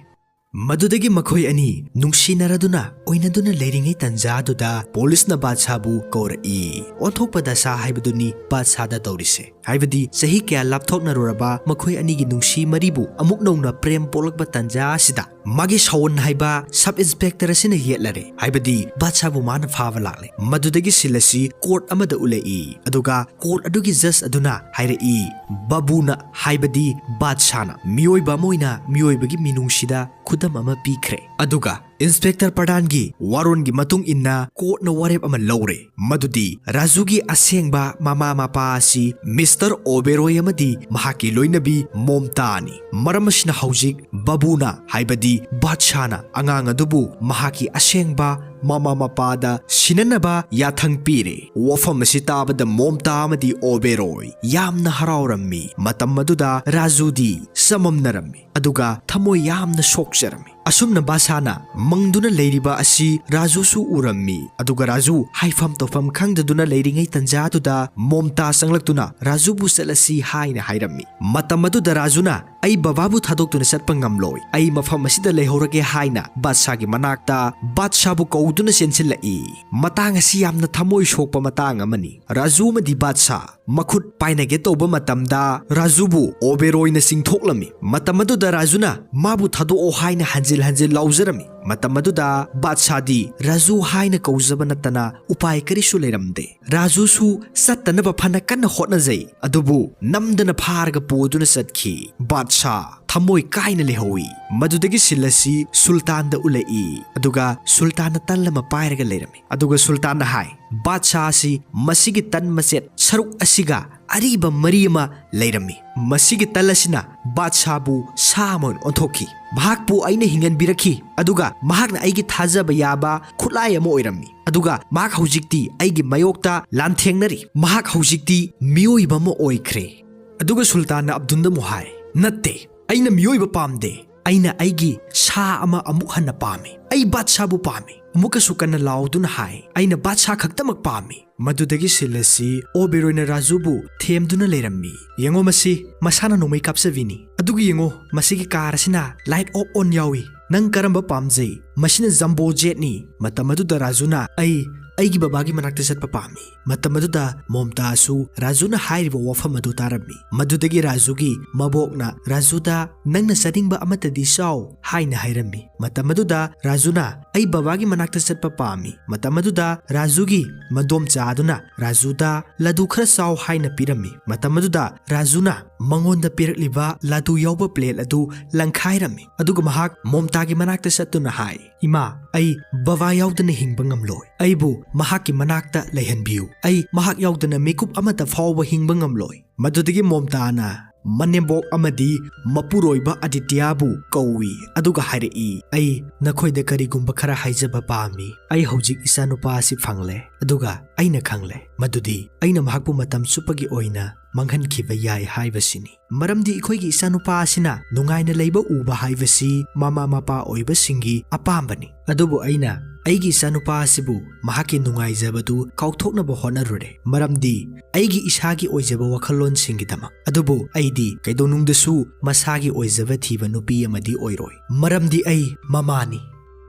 ꯃꯗꯨꯗꯒꯤ ꯃꯈꯣꯏ ꯑꯅꯤ ꯅꯨꯡꯁꯤꯅꯔꯗꯨꯅ ꯑꯣꯏꯅꯗꯨꯅ ꯂꯩꯔꯤꯉꯩ ꯇꯟꯖꯥꯗꯨꯗ ꯄꯨꯂꯤꯁꯅ ꯕꯥꯗꯁꯥꯕꯨ ꯀꯧꯔꯛꯏ꯫ ꯑꯣꯟꯊꯣꯛꯄ ꯗꯁꯥ ꯍꯥꯏꯕꯗꯨꯅꯤ ꯕꯥꯗꯁꯥꯗ ꯇꯧꯔꯤꯁꯦ꯫ ꯍꯥꯏꯕꯗꯤ ꯆꯍꯤ ꯀꯌꯥ ꯂꯥꯞꯊꯣꯛꯅꯔꯨꯔꯕ ꯃꯈꯣꯏ ꯑꯅꯤꯒꯤ ꯅꯨꯡꯁꯤ ꯃꯔꯤꯕꯨ ꯑꯃꯨꯛ ꯅꯧꯅ ꯄ꯭ꯔꯦꯝ ꯄꯣꯛꯂꯛꯄ ꯇꯟꯖꯥ ꯑꯁꯤꯗ ꯃꯥꯒꯤ ꯁꯥꯋꯟ ꯍꯥꯏꯕ ꯁꯕ ꯏꯟꯁꯄꯦꯛꯇꯔ ꯑꯁꯤꯅ ꯌꯦꯠꯂꯔꯦ꯫ ꯍꯥꯏꯕꯗꯤ ꯕꯥꯗꯁꯥꯕꯨ ꯃꯥꯅ ꯐꯥꯕ ꯂꯥꯛꯂꯦ꯫ ꯃꯗꯨꯗꯒꯤ ꯁꯤꯜ ꯑꯁꯤ ꯀꯣꯔꯠ ꯑꯃꯗ ꯎꯠꯂꯛꯏ꯫ ꯑꯗꯨꯒ ꯀꯣꯔꯠ ꯑꯗꯨꯒꯤ ꯖꯖ ꯑꯗꯨꯅ ꯍꯥꯏꯔꯛꯏ, ꯕꯥꯕꯨꯅ ꯍꯥꯏꯕꯗꯤ ꯕꯥꯗꯁꯥꯅ ꯃꯤꯑꯣꯏꯕ ꯑꯃ ꯑꯣꯏꯅ ꯃꯤꯑꯣꯏꯕꯒꯤ ꯃꯤꯅꯨꯡꯁꯤꯗ ꯈꯨꯗꯝ ꯑꯃ ꯄꯤꯈ꯭ꯔꯦ꯫ ꯑꯗꯨꯒ ꯏꯟꯁꯄꯦꯛꯇꯔ ꯄ꯭ꯔꯙꯥꯟꯒꯤ ꯋꯥꯔꯣꯟꯒꯤ ꯃꯇꯨꯡ ꯏꯟꯅ ꯀꯣꯔꯠꯅ ꯋꯥꯔꯦꯞ ꯑꯃ ꯂꯧꯔꯦ꯫ ꯃꯗꯨꯗꯤ ꯔꯥꯖꯨꯒꯤ ꯑꯁꯦꯡꯕ ꯃꯃꯥ ꯃꯄꯥ ꯑꯁꯤ ꯃꯤꯁꯇꯔ ꯑꯣꯕꯦꯔꯣꯏ ꯑꯃꯗꯤ ꯃꯍꯥꯛꯀꯤ ꯂꯣꯏꯅꯕꯤ ꯃꯣꯝꯇꯥꯅꯤ꯫ ꯃꯔꯝ ꯑꯁꯤꯅ ꯍꯧꯖꯤꯛ ꯕꯥꯕꯨꯅ, ꯍꯥꯏꯕꯗꯤ ꯕꯥꯗꯁꯥꯅ, ꯑꯉꯥꯡ ꯑꯗꯨꯕꯨ ꯃꯍꯥꯛꯀꯤ ꯑꯁꯦꯡꯕ ꯃꯃꯥ ꯃꯄꯥꯗ ꯁꯤꯟꯅꯅꯕ ꯌꯥꯊꯪ ꯄꯤꯔꯦ꯫ ꯋꯥꯐꯝ ꯑꯁꯤ ꯇꯥꯕꯗ ꯃꯣꯝꯇꯥ ꯑꯃꯗꯤ ꯑꯣꯕꯦꯔꯣꯏ ꯌꯥꯝꯅ ꯍꯔꯥꯎꯔꯝꯃꯤ꯫ ꯃꯇꯝ ꯑꯗꯨꯗ ꯔꯥꯖꯨꯗꯤ ꯆꯃꯝꯅꯔꯝꯃꯤ, ꯑꯗꯨꯒ ꯊꯃꯣꯏ ꯌꯥꯝꯅ ꯁꯣꯛꯆꯔꯝꯃꯤ꯫ ꯑꯁꯨꯝꯅ ꯕꯥꯗꯁꯥꯅ ꯃꯪꯗꯨꯅ ꯂꯩꯔꯤꯕ ꯑꯁꯤ ꯔꯥꯖꯨꯁꯨ ꯎꯔꯝꯃꯤ꯫ ꯑꯗꯨꯒ ꯔꯥꯖꯨ ꯍꯥꯏꯐꯝ ꯇꯧꯐꯝ ꯈꯪꯗꯗꯨꯅ ꯂꯩꯔꯤꯉꯩ ꯇꯟꯖꯥꯗꯨꯗ ꯃꯣꯝꯇꯥ ꯆꯪꯂꯛꯇꯨꯅ ꯔꯥꯖꯨꯕꯨ ꯆꯠꯂꯁꯤ ꯍꯥꯏꯅ ꯍꯥꯏꯔꯝꯃꯤ꯫ ꯃꯇꯝ ꯑꯗꯨꯗ ꯔꯥꯖꯨꯅ, "ꯑꯩ ꯕꯕꯥꯕꯨ ꯊꯥꯗꯣꯛꯇꯨꯅ ꯆꯠꯄ ꯉꯝꯂꯣꯏ, ꯑꯩ ꯃꯐꯝ ꯑꯁꯤꯗ ꯂꯩꯍꯧꯔꯒꯦ" ꯍꯥꯏꯅ ꯕꯥꯗꯁꯥꯒꯤ ꯃꯅꯥꯛꯇ ꯕꯥꯗꯁꯥꯕꯨ ꯀꯧꯗꯨꯅ ꯆꯦꯟꯁꯤꯜꯂꯛꯏ꯫ ꯃꯇꯥꯡ ꯑꯁꯤ ꯌꯥꯝꯅ ꯊꯃꯣꯏ ꯁꯣꯛꯄ ꯃꯇꯥꯡ ꯑꯃꯅꯤ꯫ ꯔꯥꯖꯨ ꯑꯃꯗꯤ ꯕꯥꯗꯁꯥ ꯃꯈꯨꯠ ꯄꯥꯏꯅꯒꯦ ꯇꯧꯕ ꯃꯇꯝꯗ ꯔꯥꯖꯨꯕꯨ ꯑꯣꯕꯦꯔꯣꯏꯅ ꯆꯤꯡꯊꯣꯛꯂꯝꯃꯤ꯫ ꯃꯇꯝ ꯑꯗꯨꯗ ꯔꯥꯖꯨꯅ ꯃꯥꯕꯨ ꯊꯥꯗꯣꯛꯑꯣ ꯍꯥꯏꯅ ꯍꯟꯖꯤꯜ ꯍꯟꯖꯤꯜ ꯂꯥꯎꯖꯔꯝꯃꯤ꯫ ꯃꯇꯝ ꯑꯗꯨꯗ ꯕꯥꯗꯁꯥꯗꯤ ꯔꯥꯖꯨ ꯍꯥꯏꯅ ꯀꯧꯖꯕ ꯅꯠꯇꯅ ꯎꯄꯥꯏ ꯀꯔꯤꯁꯨ ꯂꯩꯔꯝꯗꯦ꯫ ꯔꯥꯖꯨꯁꯨ ꯆꯠꯇꯅꯕ ꯐꯅ ꯀꯟꯅ ꯍꯣꯠꯅꯖꯩ, ꯑꯗꯨꯕꯨ ꯅꯝꯗꯅ ꯐꯥꯔꯒ ꯄꯨꯗꯨꯅ ꯆꯠꯈꯤ꯫ ꯕꯥꯗꯁꯥ ꯊꯃꯣꯏ ꯀꯥꯏꯅ ꯂꯩꯍꯧꯏ꯫ ꯃꯗꯨꯗꯒꯤ ꯁꯤꯜ ꯑꯁꯤ ꯁꯨꯜꯇꯥꯟꯗ ꯎꯠꯂꯛꯏ, ꯑꯗꯨꯒ ꯁꯨꯜꯇꯥꯟꯅ ꯇꯜ ꯑꯃ ꯄꯥꯏꯔꯒ ꯂꯩꯔꯝꯃꯤ꯫ ꯑꯗꯨꯒ ꯁꯨꯜꯇꯥꯟꯅ ꯍꯥꯏ, "ꯕꯥꯗꯁꯥ ꯑꯁꯤ ꯃꯁꯤꯒꯤ ꯇꯟ ꯃꯆꯦꯠ ꯁꯔꯨꯛ ꯑꯁꯤꯒ ꯑꯔꯤꯕ ꯃꯔꯤ ꯑꯃ ꯂꯩꯔꯝꯃꯤ꯫ ꯃꯁꯤꯒꯤ ꯇꯜ ꯑꯁꯤꯅ ꯕꯥꯗꯁꯥꯕꯨ ꯁꯥ ꯑꯃ ꯑꯣꯏꯅ ꯑꯣꯟꯊꯣꯛꯈꯤ꯫ ꯃꯍꯥꯛꯄꯨ ꯑꯩꯅ ꯍꯤꯡꯍꯟꯕꯤꯔꯛꯈꯤ, ꯑꯗꯨꯒ ꯃꯍꯥꯛꯅ ꯑꯩꯒꯤ ꯊꯥꯖꯕ ꯌꯥꯕ ꯈꯨꯠꯂꯥꯏ ꯑꯃ ꯑꯣꯏꯔꯝꯃꯤ꯫ ꯑꯗꯨꯒ ꯃꯍꯥꯛ ꯍꯧꯖꯤꯛꯇꯤ ꯑꯩꯒꯤ ꯃꯥꯌꯣꯛꯇ ꯂꯥꯟꯊꯦꯡꯅꯔꯤ꯫ ꯃꯍꯥꯛ ꯍꯧꯖꯤꯛꯇꯤ ꯃꯤꯑꯣꯏꯕ ꯑꯃ ꯑꯣꯏꯈ꯭ꯔꯦ"꯫ ꯑꯗꯨꯒ ꯁꯨꯜꯇꯥꯟꯅ ꯑꯕꯗꯨꯟꯗ ꯑꯃꯨꯛ ꯍꯥꯏ, "ꯅꯠꯇꯦ, ꯑꯩꯅ ꯃꯤꯑꯣꯏꯕ ꯄꯥꯝꯗꯦ꯫ ꯑꯩꯅ ꯑꯩꯒꯤ ꯁꯥ ꯑꯃ ꯑꯃꯨꯛ ꯍꯟꯅ ꯄꯥꯝꯃꯤ꯫ ꯑꯩ ꯕꯥꯗꯁꯥꯕꯨ ꯄꯥꯝꯃꯤ"꯫ ꯑꯃꯨꯛꯀꯁꯨ ꯀꯟꯅ ꯂꯥꯎꯗꯨꯅ ꯍꯥꯏ, "ꯑꯩꯅ ꯕꯥꯗꯁꯥ ꯈꯛꯇꯃꯛ ꯄꯥꯝꯃꯤ"꯫ ꯃꯗꯨꯗꯒꯤ ꯁꯤꯜ ꯑꯁꯤ ꯑꯣꯕꯦꯔꯣꯏꯅ ꯔꯥꯖꯨꯕꯨ ꯊꯦꯝꯗꯨꯅ ꯂꯩꯔꯝꯃꯤ꯫ "ꯌꯦꯡꯉꯣ, ꯃꯁꯤ ꯃꯁꯥꯅ ꯅꯣꯡꯃꯩ ꯀꯥꯞꯆꯕꯤꯅꯤ꯫ ꯑꯗꯨꯒ ꯌꯦꯡꯉꯣ, ꯃꯁꯤꯒꯤ ꯀꯥꯔ ꯑꯁꯤꯅ light of on ꯌꯥꯎꯏ꯫ "ꯅꯪ ꯀꯔꯝꯕ ꯄꯥꯝꯖꯩ? ꯃꯁꯤꯅ ꯖꯝꯕꯣ ꯖꯦꯠꯅꯤ"꯫ ꯃꯇꯝ ꯑꯗꯨꯗ ꯔꯥꯖꯨꯅ, "ꯑꯩ ꯑꯩꯒꯤ ꯕꯕꯥꯒꯤ ꯃꯅꯥꯛꯇ ꯆꯠꯄ ꯄꯥꯝꯃꯤ"꯫ ꯃꯇꯝ ꯑꯗꯨꯗ ꯃꯣꯝꯇꯥꯁꯨ ꯔꯥꯖꯨꯅ ꯍꯥꯏꯔꯤꯕ ꯋꯥꯐꯝ ꯑꯗꯨ ꯇꯥꯔꯝꯃꯤ꯫ ꯃꯗꯨꯗꯒꯤ ꯔꯥꯖꯨꯒꯤ ꯃꯕꯣꯛꯅ ꯔꯥꯖꯨꯗ, "ꯅꯪꯅ ꯆꯥꯅꯤꯡꯕ ꯑꯃꯠꯇꯗꯤ ꯆꯥꯎ" ꯍꯥꯏꯅ ꯍꯥꯏꯔꯝꯃꯤ꯫ ꯃꯇꯝ ꯑꯗꯨꯗ ꯔꯥꯖꯨꯅ, "ꯑꯩ ꯕꯕꯥꯒꯤ ꯃꯅꯥꯛꯇ ꯆꯠꯄ ꯄꯥꯝꯃꯤ"꯫ ꯃꯇꯝ ꯑꯗꯨꯗ ꯔꯥꯖꯨꯒꯤ ꯃꯗꯣꯝꯆꯥ ꯑꯗꯨꯅ ꯔꯥꯖꯨꯗ ꯂꯗꯨ ꯈꯔ ꯆꯥꯎ ꯍꯥꯏꯅ ꯄꯤꯔꯝꯃꯤ꯫ ꯃꯇꯝ ꯑꯗꯨꯗ ꯔꯥꯖꯨꯅ ꯃꯉꯣꯟꯗ ꯄꯤꯔꯛꯂꯤꯕ ꯂꯗꯨ ꯌꯥꯎꯕ ꯄ꯭ꯂꯦꯠ ꯑꯗꯨ ꯂꯪꯈꯥꯏꯔꯝꯃꯤ꯫ ꯑꯗꯨꯒ ꯃꯍꯥꯛ ꯃꯣꯝꯇꯥꯒꯤ ꯃꯅꯥꯛꯇ ꯆꯠꯇꯨꯅ ꯍꯥꯏ, "ꯏꯃꯥ, ꯑꯩ ꯕꯕꯥ ꯌꯥꯎꯗꯅ ꯍꯤꯡꯕ ꯉꯝꯂꯣꯏ꯫ ꯑꯩꯕꯨ ꯃꯍꯥꯛꯀꯤ ꯃꯅꯥꯛꯇ ꯂꯩꯍꯟꯕꯤꯌꯨ꯫ ꯑꯩ ꯃꯍꯥꯛ ꯌꯥꯎꯗꯅ ꯃꯤꯀꯨꯞ ꯑꯃꯠꯇ ꯐꯥꯎꯕ ꯍꯤꯡꯕ ꯉꯝꯂꯣꯏ"꯫ ꯃꯗꯨꯗꯒꯤ ꯃꯣꯝꯇꯥꯅ ꯃꯅꯦꯝꯕꯣꯛ ꯑꯃꯗꯤ ꯃꯄꯨꯔꯣꯏꯕ ꯑꯗꯤꯇ꯭ꯌꯥꯕꯨ ꯀꯧꯏ, ꯑꯗꯨꯒ ꯍꯥꯏꯔꯛꯏ, "ꯑꯩ ꯅꯈꯣꯏꯗ ꯀꯔꯤꯒꯨꯝꯕ ꯈꯔ ꯍꯥꯏꯖꯕ ꯄꯥꯝꯃꯤ꯫ ꯑꯩ ꯍꯧꯖꯤꯛ ꯏꯆꯥꯅꯨꯄꯥ ꯑꯁꯤ ꯐꯪꯂꯦ, ꯑꯗꯨꯒ ꯑꯩꯅ ꯈꯪꯂꯦ ꯃꯗꯨꯗꯤ ꯑꯩꯅ ꯃꯍꯥꯛꯄꯨ ꯃꯇꯝ ꯆꯨꯞꯄꯒꯤ ꯑꯣꯏꯅ ꯃꯥꯡꯍꯟꯈꯤꯕ ꯌꯥꯏ ꯍꯥꯏꯕꯁꯤꯅꯤ꯫ ꯃꯔꯝꯗꯤ ꯑꯩꯈꯣꯏꯒꯤ ꯏꯆꯥꯅꯨꯄꯥ ꯑꯁꯤꯅ ꯅꯨꯡꯉꯥꯏꯅ ꯂꯩꯕ ꯎꯕ ꯍꯥꯏꯕꯁꯤ ꯃꯃꯥ ꯃꯄꯥ ꯑꯣꯏꯕꯁꯤꯡꯒꯤ ꯑꯄꯥꯝꯕꯅꯤ꯫ ꯑꯗꯨꯕꯨ ꯑꯩꯅ ꯑꯩꯒꯤ ꯏꯆꯥꯅꯨꯄꯥ ꯑꯁꯤꯕꯨ ꯃꯍꯥꯛꯀꯤ ꯅꯨꯡꯉꯥꯏꯖꯕꯗꯨ ꯀꯥꯎꯊꯣꯛꯅꯕ ꯍꯣꯠꯅꯔꯨꯔꯦ, ꯃꯔꯝꯗꯤ ꯑꯩꯒꯤ ꯏꯁꯥꯒꯤ ꯑꯣꯏꯖꯕ ꯋꯥꯈꯜꯂꯣꯟꯁꯤꯡꯒꯤꯗꯃꯛ꯫ ꯑꯗꯨꯕꯨ ꯑꯩꯗꯤ ꯀꯩꯗꯧꯅꯨꯡꯗꯁꯨ ꯃꯁꯥꯒꯤ ꯑꯣꯏꯖꯕ ꯊꯤꯕ ꯅꯨꯄꯤ ꯑꯃꯗꯤ ꯑꯣꯏꯔꯣꯏ, ꯃꯔꯝꯗꯤ ꯑꯩ ꯃꯃꯥꯅꯤ꯫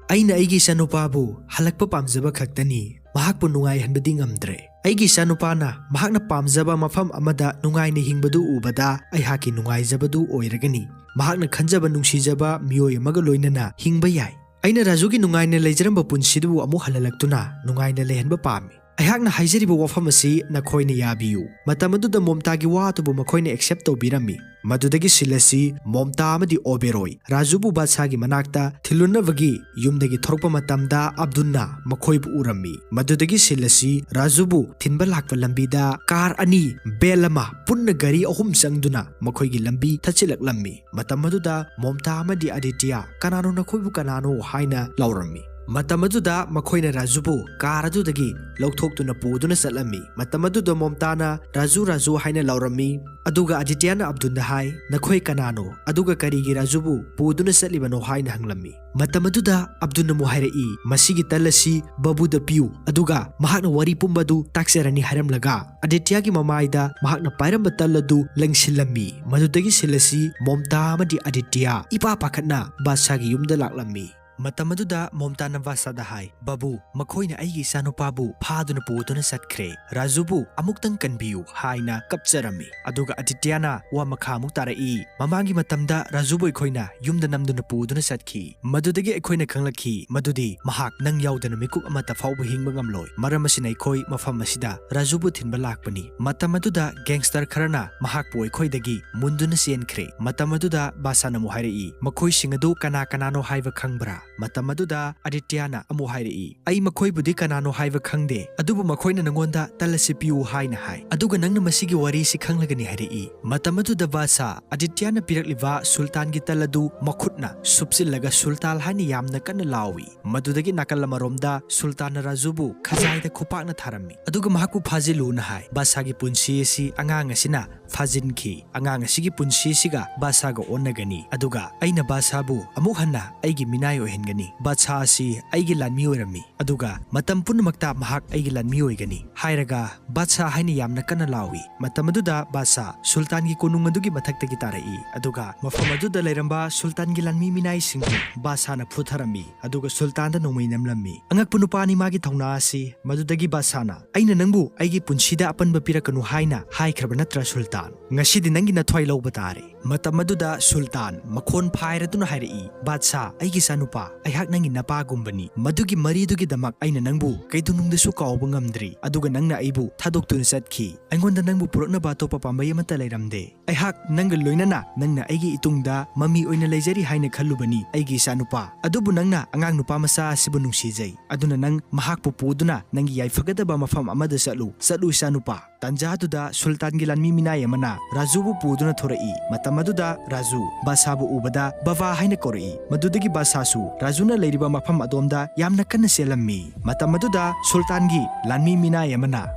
ꯑꯩꯅ ꯑꯩꯒꯤ ꯏꯆꯥꯅꯨꯄꯥꯕꯨ ꯍꯜꯂꯛꯄ ꯄꯥꯝꯖꯕ ꯈꯛꯇꯅꯤ, ꯃꯍꯥꯛꯄꯨ ꯅꯨꯡꯉꯥꯏꯍꯟꯕꯗꯤ ꯉꯝꯗ꯭ꯔꯦ꯫ ꯑꯩꯒꯤ ꯏꯆꯥꯅꯨꯄꯥꯅ ꯃꯍꯥꯛꯅ ꯄꯥꯝꯖꯕ ꯃꯐꯝ ꯑꯃꯗ ꯅꯨꯡꯉꯥꯏꯅ ꯍꯤꯡꯕꯗꯨ ꯎꯕꯗ ꯑꯩꯍꯥꯛꯀꯤ ꯅꯨꯡꯉꯥꯏꯖꯕꯗꯨ ꯑꯣꯏꯔꯒꯅꯤ꯫ ꯃꯍꯥꯛꯅ ꯈꯟꯖꯕ ꯅꯨꯡꯁꯤꯖꯕ ꯃꯤꯑꯣꯏ ꯑꯃꯒ ꯂꯣꯏꯅꯅ ꯍꯤꯡꯕ ꯌꯥꯏ꯫ ꯑꯩꯅ ꯔꯥꯖꯨꯒꯤ ꯅꯨꯡꯉꯥꯏꯅ ꯂꯩꯖꯔꯝꯕ ꯄꯨꯟꯁꯤꯗꯨꯕꯨ ꯑꯃꯨꯛ ꯍꯜꯍꯜꯂꯛꯇꯨꯅ ꯅꯨꯡꯉꯥꯏꯅ ꯂꯩꯍꯟꯕ ꯄꯥꯝꯃꯤ꯫ ꯑꯩꯍꯥꯛꯅ ꯍꯥꯏꯖꯔꯤꯕ ꯋꯥꯐꯝ ꯑꯁꯤ ꯅꯈꯣꯏꯅ ꯌꯥꯕꯤꯌꯨ"꯫ ꯃꯇꯝ ꯑꯗꯨꯗ ꯃꯣꯝꯇꯥꯒꯤ ꯋꯥ ꯑꯗꯨꯕꯨ ꯃꯈꯣꯏꯅ ꯑꯦꯛꯁꯦꯞ ꯇꯧꯕꯤꯔꯝꯃꯤ꯫ ꯃꯗꯨꯗꯒꯤ ꯁꯤꯟ ꯑꯁꯤ ꯃꯣꯝꯇꯥ ꯑꯃꯗꯤ ꯑꯣꯕꯦꯔꯣꯏ ꯔꯥꯖꯨꯕꯨ ꯕꯥꯗꯁꯥꯒꯤ ꯃꯅꯥꯛꯇ ꯊꯤꯜꯂꯨꯅꯕꯒꯤ ꯌꯨꯝꯗꯒꯤ ꯊꯣꯔꯛꯄ ꯃꯇꯝꯗ ꯑꯕꯗꯨꯜꯅ ꯃꯈꯣꯏꯕꯨ ꯎꯔꯝꯃꯤ꯫ ꯃꯗꯨꯗꯒꯤ ꯁꯤꯟ ꯑꯁꯤ ꯔꯥꯖꯨꯕꯨ ꯊꯤꯟꯕ ꯂꯥꯛꯄ ꯂꯝꯕꯤꯗ ꯀꯥꯔ ꯑꯅꯤ, ꯚꯦꯟ ꯑꯃ, ꯄꯨꯟꯅ ꯒꯥꯔꯤ ꯑꯍꯨꯝ ꯆꯪꯗꯨꯅ ꯃꯈꯣꯏꯒꯤ ꯂꯝꯕꯤ ꯊꯠꯆꯤꯜꯂꯛꯂꯝꯃꯤ꯫ ꯃꯇꯝ ꯑꯗꯨꯗ ꯃꯣꯝꯇꯥ ꯑꯃꯗꯤ ꯑꯗꯤꯇ꯭ꯌ, "ꯀꯅꯥꯅꯣ ꯅꯈꯣꯏꯕꯨ ꯀꯅꯥꯅꯣ?" ꯍꯥꯏꯅ ꯂꯥꯎꯔꯝꯃꯤ꯫ ꯃꯇꯝ ꯑꯗꯨꯗ ꯃꯈꯣꯏꯅ ꯔꯥꯖꯨꯕꯨ ꯀꯥꯔ ꯑꯗꯨꯗꯒꯤ ꯂꯧꯊꯣꯛꯇꯨꯅ ꯄꯨꯗꯨꯅ ꯆꯠꯂꯝꯃꯤ꯫ ꯃꯇꯝ ꯑꯗꯨꯗ ꯃꯣꯝꯇꯥꯅ "ꯔꯥꯖꯨ, ꯔꯥꯖꯨ" ꯍꯥꯏꯅ ꯂꯥꯎꯔꯝꯃꯤ꯫ ꯑꯗꯨꯒ ꯑꯗꯤꯇ꯭ꯌꯅ ꯑꯕꯗꯨꯜꯗ ꯍꯥꯏ, "ꯅꯈꯣꯏ ꯀꯅꯥꯅꯣ? ꯑꯗꯨꯒ ꯀꯔꯤꯒꯤ ꯔꯥꯖꯨꯕꯨ ꯄꯨꯗꯨꯅ ꯆꯠꯂꯤꯕꯅꯣ?" ꯍꯥꯏꯅ ꯍꯪꯂꯝꯃꯤ꯫ ꯃꯇꯝ ꯑꯗꯨꯗ ꯑꯕꯗꯨꯜꯅ ꯑꯃꯨꯛ ꯍꯥꯏꯔꯛꯏ, "ꯃꯁꯤꯒꯤ ꯇꯜ ꯑꯁꯤ ꯕꯕꯨꯗ ꯄꯤꯌꯨ, ꯑꯗꯨꯒ ꯃꯍꯥꯛꯅ ꯋꯥꯔꯤ ꯄꯨꯝꯕ ꯑꯗꯨ ꯇꯥꯛꯆꯔꯅꯤ" ꯍꯥꯏꯔꯝꯂꯒ ꯑꯗꯤꯇ꯭ꯌꯒꯤ ꯃꯃꯥꯏꯗ ꯃꯍꯥꯛꯅ ꯄꯥꯏꯔꯝꯕ ꯇꯜ ꯑꯗꯨ ꯂꯪꯁꯤꯜꯂꯝꯃꯤ꯫ ꯃꯗꯨꯗꯒꯤ ꯁꯤꯟ ꯑꯁꯤ ꯃꯣꯝꯇꯥ ꯑꯃꯗꯤ ꯑꯗꯤꯇ꯭ꯌ ꯏꯄꯥ ꯄꯥꯈꯠꯅ ꯕꯥꯗꯁꯥꯒꯤ ꯌꯨꯝꯗ ꯂꯥꯛꯂꯝꯃꯤ꯫ ꯃꯇꯝ ꯑꯗꯨꯗ ꯃꯣꯝꯇꯥꯅ ꯕꯥꯗꯁꯥꯗ ꯍꯥꯏ, "ꯕꯕꯨ, ꯃꯈꯣꯏꯅ ꯑꯩꯒꯤ ꯏꯆꯥꯅꯨꯄꯥꯕꯨ ꯐꯥꯗꯨꯅ ꯄꯨꯗꯨꯅ ꯆꯠꯈ꯭ꯔꯦ꯫ ꯔꯥꯖꯨꯕꯨ ꯑꯃꯨꯛꯇꯪ ꯀꯟꯕꯤꯌꯨ" ꯍꯥꯏꯅ ꯀꯞꯆꯔꯝꯃꯤ꯫ ꯑꯗꯨꯒ ꯑꯗꯤꯇ꯭ꯌꯅ ꯋꯥ ꯃꯈꯥ ꯑꯃꯨꯛ ꯇꯥꯔꯛꯏ, "ꯃꯃꯥꯡꯒꯤ ꯃꯇꯝꯗ ꯔꯥꯖꯨꯕꯨ ꯑꯩꯈꯣꯏꯅ ꯌꯨꯝꯗ ꯅꯝꯗꯨꯅ ꯄꯨꯗꯨꯅ ꯆꯠꯈꯤ꯫ ꯃꯗꯨꯗꯒꯤ ꯑꯩꯈꯣꯏꯅ ꯈꯪꯂꯛꯈꯤ ꯃꯗꯨꯗꯤ ꯃꯍꯥꯛ ꯅꯪ ꯌꯥꯎꯗꯅ ꯃꯤꯀꯨꯞ ꯑꯃꯠꯇ ꯐꯥꯎꯕ ꯍꯤꯡꯕ ꯉꯝꯂꯣꯏ꯫ ꯃꯔꯝ ꯑꯁꯤꯅ ꯑꯩꯈꯣꯏ ꯃꯐꯝ ꯑꯁꯤꯗ ꯔꯥꯖꯨꯕꯨ ꯊꯤꯟꯕ ꯂꯥꯛꯄꯅꯤ꯫ ꯃꯇꯝ ꯑꯗꯨꯗ ꯒꯦꯡꯁꯇꯔ ꯈꯔꯅ ꯃꯍꯥꯛꯄꯨ ꯑꯩꯈꯣꯏꯗꯒꯤ ꯃꯨꯟꯗꯨꯅ ꯆꯦꯟꯈ꯭ꯔꯦ꯫" ꯃꯇꯝ ꯑꯗꯨꯗ ꯕꯥꯗꯁꯥꯅ ꯑꯃꯨꯛ ꯍꯥꯏꯔꯛꯏ, "ꯃꯈꯣꯏꯁꯤꯡ ꯑꯗꯨ ꯀꯅꯥ ꯀꯅꯥꯅꯣ ꯍꯥꯏꯕ ꯈꯪꯕ꯭ꯔꯥ?" ꯃꯇꯝ ꯑꯗꯨꯗ ꯑꯗꯤꯇ꯭ꯌꯅ ꯑꯃꯨꯛ ꯍꯥꯏꯔꯛꯏ, "ꯑꯩ ꯃꯈꯣꯏꯕꯨꯗꯤ ꯀꯅꯥꯅꯣ ꯍꯥꯏꯕ ꯈꯪꯗꯦ, ꯑꯗꯨꯕꯨ ꯃꯈꯣꯏꯅ ꯅꯉꯣꯟꯗ ꯇꯜ ꯑꯁꯤ ꯄꯤꯌꯨ ꯍꯥꯏꯅ ꯍꯥꯏ, ꯑꯗꯨꯒ ꯅꯪꯅ ꯃꯁꯤꯒꯤ ꯋꯥꯔꯤꯁꯤ ꯈꯪꯂꯒꯅꯤ" ꯍꯥꯏꯔꯛꯏ꯫ ꯃꯇꯝ ꯑꯗꯨꯗ ꯕꯥꯗꯁꯥ ꯑꯗꯤꯇ꯭ꯌꯅ ꯄꯤꯔꯛꯂꯤꯕ ꯁꯨꯜꯇꯥꯟꯒꯤ ꯇꯜ ꯑꯗꯨ ꯃꯈꯨꯠꯅ ꯁꯨꯞꯆꯤꯜꯂꯒ "ꯁꯨꯜꯇꯥꯟ" ꯍꯥꯏꯅ ꯌꯥꯝꯅ ꯀꯟꯅ ꯂꯥꯎꯏ꯫ ꯃꯗꯨꯗꯒꯤ ꯅꯥꯀꯜ ꯑꯃꯔꯣꯝꯗ ꯁꯨꯜꯇꯥꯟꯅ ꯔꯥꯖꯨꯕꯨ ꯈꯖꯥꯏꯗ ꯈꯨꯄꯥꯛꯅ ꯊꯥꯔꯝꯃꯤ, ꯑꯗꯨꯒ ꯃꯍꯥꯛꯄꯨ "ꯐꯥꯖꯤꯜꯂꯨꯅ" ꯍꯥꯏ꯫ ꯕꯥꯗꯁꯥꯒꯤ ꯄꯨꯟꯁꯤ ꯑꯁꯤ ꯑꯉꯥꯡ ꯑꯁꯤꯅ ꯐꯥꯖꯤꯟꯈꯤ꯫ "ꯑꯉꯥꯡ ꯑꯁꯤꯒꯤ ꯄꯨꯟꯁꯤ ꯑꯁꯤꯒ ꯕꯥꯗꯁꯥꯒ ꯑꯣꯟꯅꯒꯅꯤ, ꯑꯗꯨꯒ ꯑꯩꯅ ꯕꯥꯗꯁꯥꯕꯨ ꯑꯃꯨꯛ ꯍꯟꯅ ꯑꯩꯒꯤ ꯃꯤꯅꯥꯏ ꯑꯣꯏꯍꯟꯒꯅꯤ꯫ ꯕꯥꯗꯁꯥ ꯑꯁꯤ ꯑꯩꯒꯤ ꯂꯥꯟꯃꯤ ꯑꯣꯏꯔꯝꯃꯤ, ꯑꯗꯨꯒ ꯃꯇꯝ ꯄꯨꯝꯅꯃꯛꯇ ꯃꯍꯥꯛ ꯑꯩꯒꯤ ꯂꯥꯟꯃꯤ ꯑꯣꯏꯒꯅꯤ" ꯍꯥꯏꯔꯒ ꯕꯥꯗꯁꯥ ꯍꯥꯏꯅ ꯌꯥꯝꯅ ꯀꯟꯅ ꯂꯥꯎꯏ꯫ ꯃꯇꯝ ꯑꯗꯨꯗ ꯕꯥꯗꯁꯥ ꯁꯨꯜꯇꯥꯟꯒꯤ ꯀꯣꯅꯨꯡ ꯑꯗꯨꯒꯤ ꯃꯊꯛꯇꯒꯤ ꯇꯥꯔꯛꯏ, ꯑꯗꯨꯒ ꯃꯐꯝ ꯑꯗꯨꯗ ꯂꯩꯔꯝꯕ ꯁꯨꯜꯇꯥꯟꯒꯤ ꯂꯥꯟꯃꯤ ꯃꯤꯅꯥꯏꯁꯤꯡꯕꯨ ꯕꯥꯗꯁꯥꯅ ꯐꯨꯊꯔꯝꯃꯤ, ꯑꯗꯨꯒ ꯁꯨꯜꯇꯥꯟꯗ ꯅꯣꯡꯃꯩ ꯅꯝꯂꯝꯃꯤ꯫ ꯑꯉꯛꯄ ꯅꯨꯄꯥꯅꯤ ꯃꯥꯒꯤ ꯊꯧꯅꯥ ꯑꯁꯤ꯫ ꯃꯗꯨꯗꯒꯤ ꯕꯥꯗꯁꯥꯅ, "ꯑꯩꯅ ꯅꯪꯕꯨ ꯑꯩꯒꯤ ꯄꯨꯟꯁꯤꯗ ꯑꯄꯟꯕ ꯄꯤꯔꯛꯀꯅꯨ ꯍꯥꯏꯅ ꯍꯥꯏꯈ꯭ꯔꯕ ꯅꯠꯇ꯭ꯔꯥ ꯁꯨꯜꯇꯥꯟ? ꯉꯁꯤꯗꯤ ꯅꯪꯒꯤ ꯅꯊ꯭ꯋꯥꯏ ꯂꯧꯕ ꯇꯥꯔꯦ"꯫ ꯃꯇꯝ ꯑꯗꯨꯗ ꯁꯨꯜꯇꯥꯟ ꯃꯈꯣꯟ ꯐꯥꯏꯔꯗꯨꯅ ꯍꯥꯏꯔꯛꯏ, "ꯕꯥꯗꯁꯥ, ꯑꯩꯒꯤ ꯏꯆꯥꯅꯨꯄꯥ, ꯑꯩꯍꯥꯛ ꯅꯪꯒꯤ ꯅꯄꯥꯒꯨꯝꯕꯅꯤ꯫ ꯃꯗꯨꯒꯤ ꯃꯔꯤꯗꯨꯒꯤꯗꯃꯛ ꯑꯩꯅ ꯅꯪꯕꯨ ꯀꯩꯗꯧꯅꯨꯡꯗꯁꯨ ꯀꯥꯎꯕ ꯉꯝꯗ꯭ꯔꯤ, ꯑꯗꯨꯒ ꯅꯪꯅ ꯑꯩꯕꯨ ꯊꯥꯗꯣꯛꯇꯨꯅ ꯆꯠꯈꯤ꯫ ꯑꯩꯉꯣꯟꯗ ꯅꯪꯕꯨ ꯄꯨꯔꯛꯅꯕ ꯑꯇꯣꯞꯄ ꯄꯥꯝꯕꯩ ꯑꯃꯠꯇ ꯂꯩꯔꯝꯗꯦ꯫ ꯑꯩꯍꯥꯛ ꯅꯪꯒ ꯂꯣꯏꯅꯅ ꯅꯪꯅ ꯑꯩꯒꯤ ꯏꯇꯨꯡꯗ ꯃꯃꯤ ꯑꯣꯏꯅ ꯂꯩꯖꯔꯤ ꯍꯥꯏꯅ ꯈꯜꯂꯨꯕꯅꯤ, ꯑꯩꯒꯤ ꯏꯆꯥꯅꯨꯄꯥ꯫ ꯑꯗꯨꯕꯨ ꯅꯪꯅ ꯑꯉꯥꯡ ꯅꯨꯄꯥ ꯃꯆꯥ ꯑꯁꯤꯕꯨ ꯅꯨꯡꯁꯤꯖꯩ, ꯑꯗꯨꯅ ꯅꯪ ꯃꯍꯥꯛꯄꯨ ꯄꯨꯗꯨꯅ ꯅꯪꯒꯤ ꯌꯥꯏꯐꯒꯗꯕ ꯃꯐꯝ ꯑꯃꯗ ꯆꯠꯂꯨ꯫ ꯆꯠꯂꯨ, ꯏꯆꯥꯅꯨꯄꯥ"꯫ ꯇꯥꯟꯖꯥꯗꯨꯗ ꯁꯨꯜꯇꯥꯟꯒꯤ ꯂꯥꯟꯃꯤ ꯃꯤꯅꯥꯏ ꯑꯃꯅ ꯔꯥꯖꯨꯕꯨ ꯄꯨꯗꯨꯅ ꯊꯣꯔꯛꯏ꯫ ꯃꯇꯝ ꯃꯗꯨꯗ ꯔꯥꯖꯨ ꯕꯥꯁꯥꯕꯨ ꯎꯕꯗ ꯕꯕꯥ ꯍꯥꯏꯅ ꯀꯧꯔꯛꯏ꯫ ꯃꯗꯨꯗꯒꯤ ꯕꯥꯁꯥꯁꯨ ꯔꯥꯖꯨꯅ ꯂꯩꯔꯤꯕ ꯃꯐꯝ ꯑꯗꯣꯝꯗ ꯌꯥꯝꯅ ꯀꯟꯅ ꯆꯦꯜꯂꯝꯃꯤ꯫ ꯃꯇꯝ ꯑꯗꯨꯗ ꯁꯨꯜꯇꯥꯟꯒꯤ ꯂꯥꯟꯃꯤ ꯃꯤꯅꯥꯏ ꯑꯃꯅ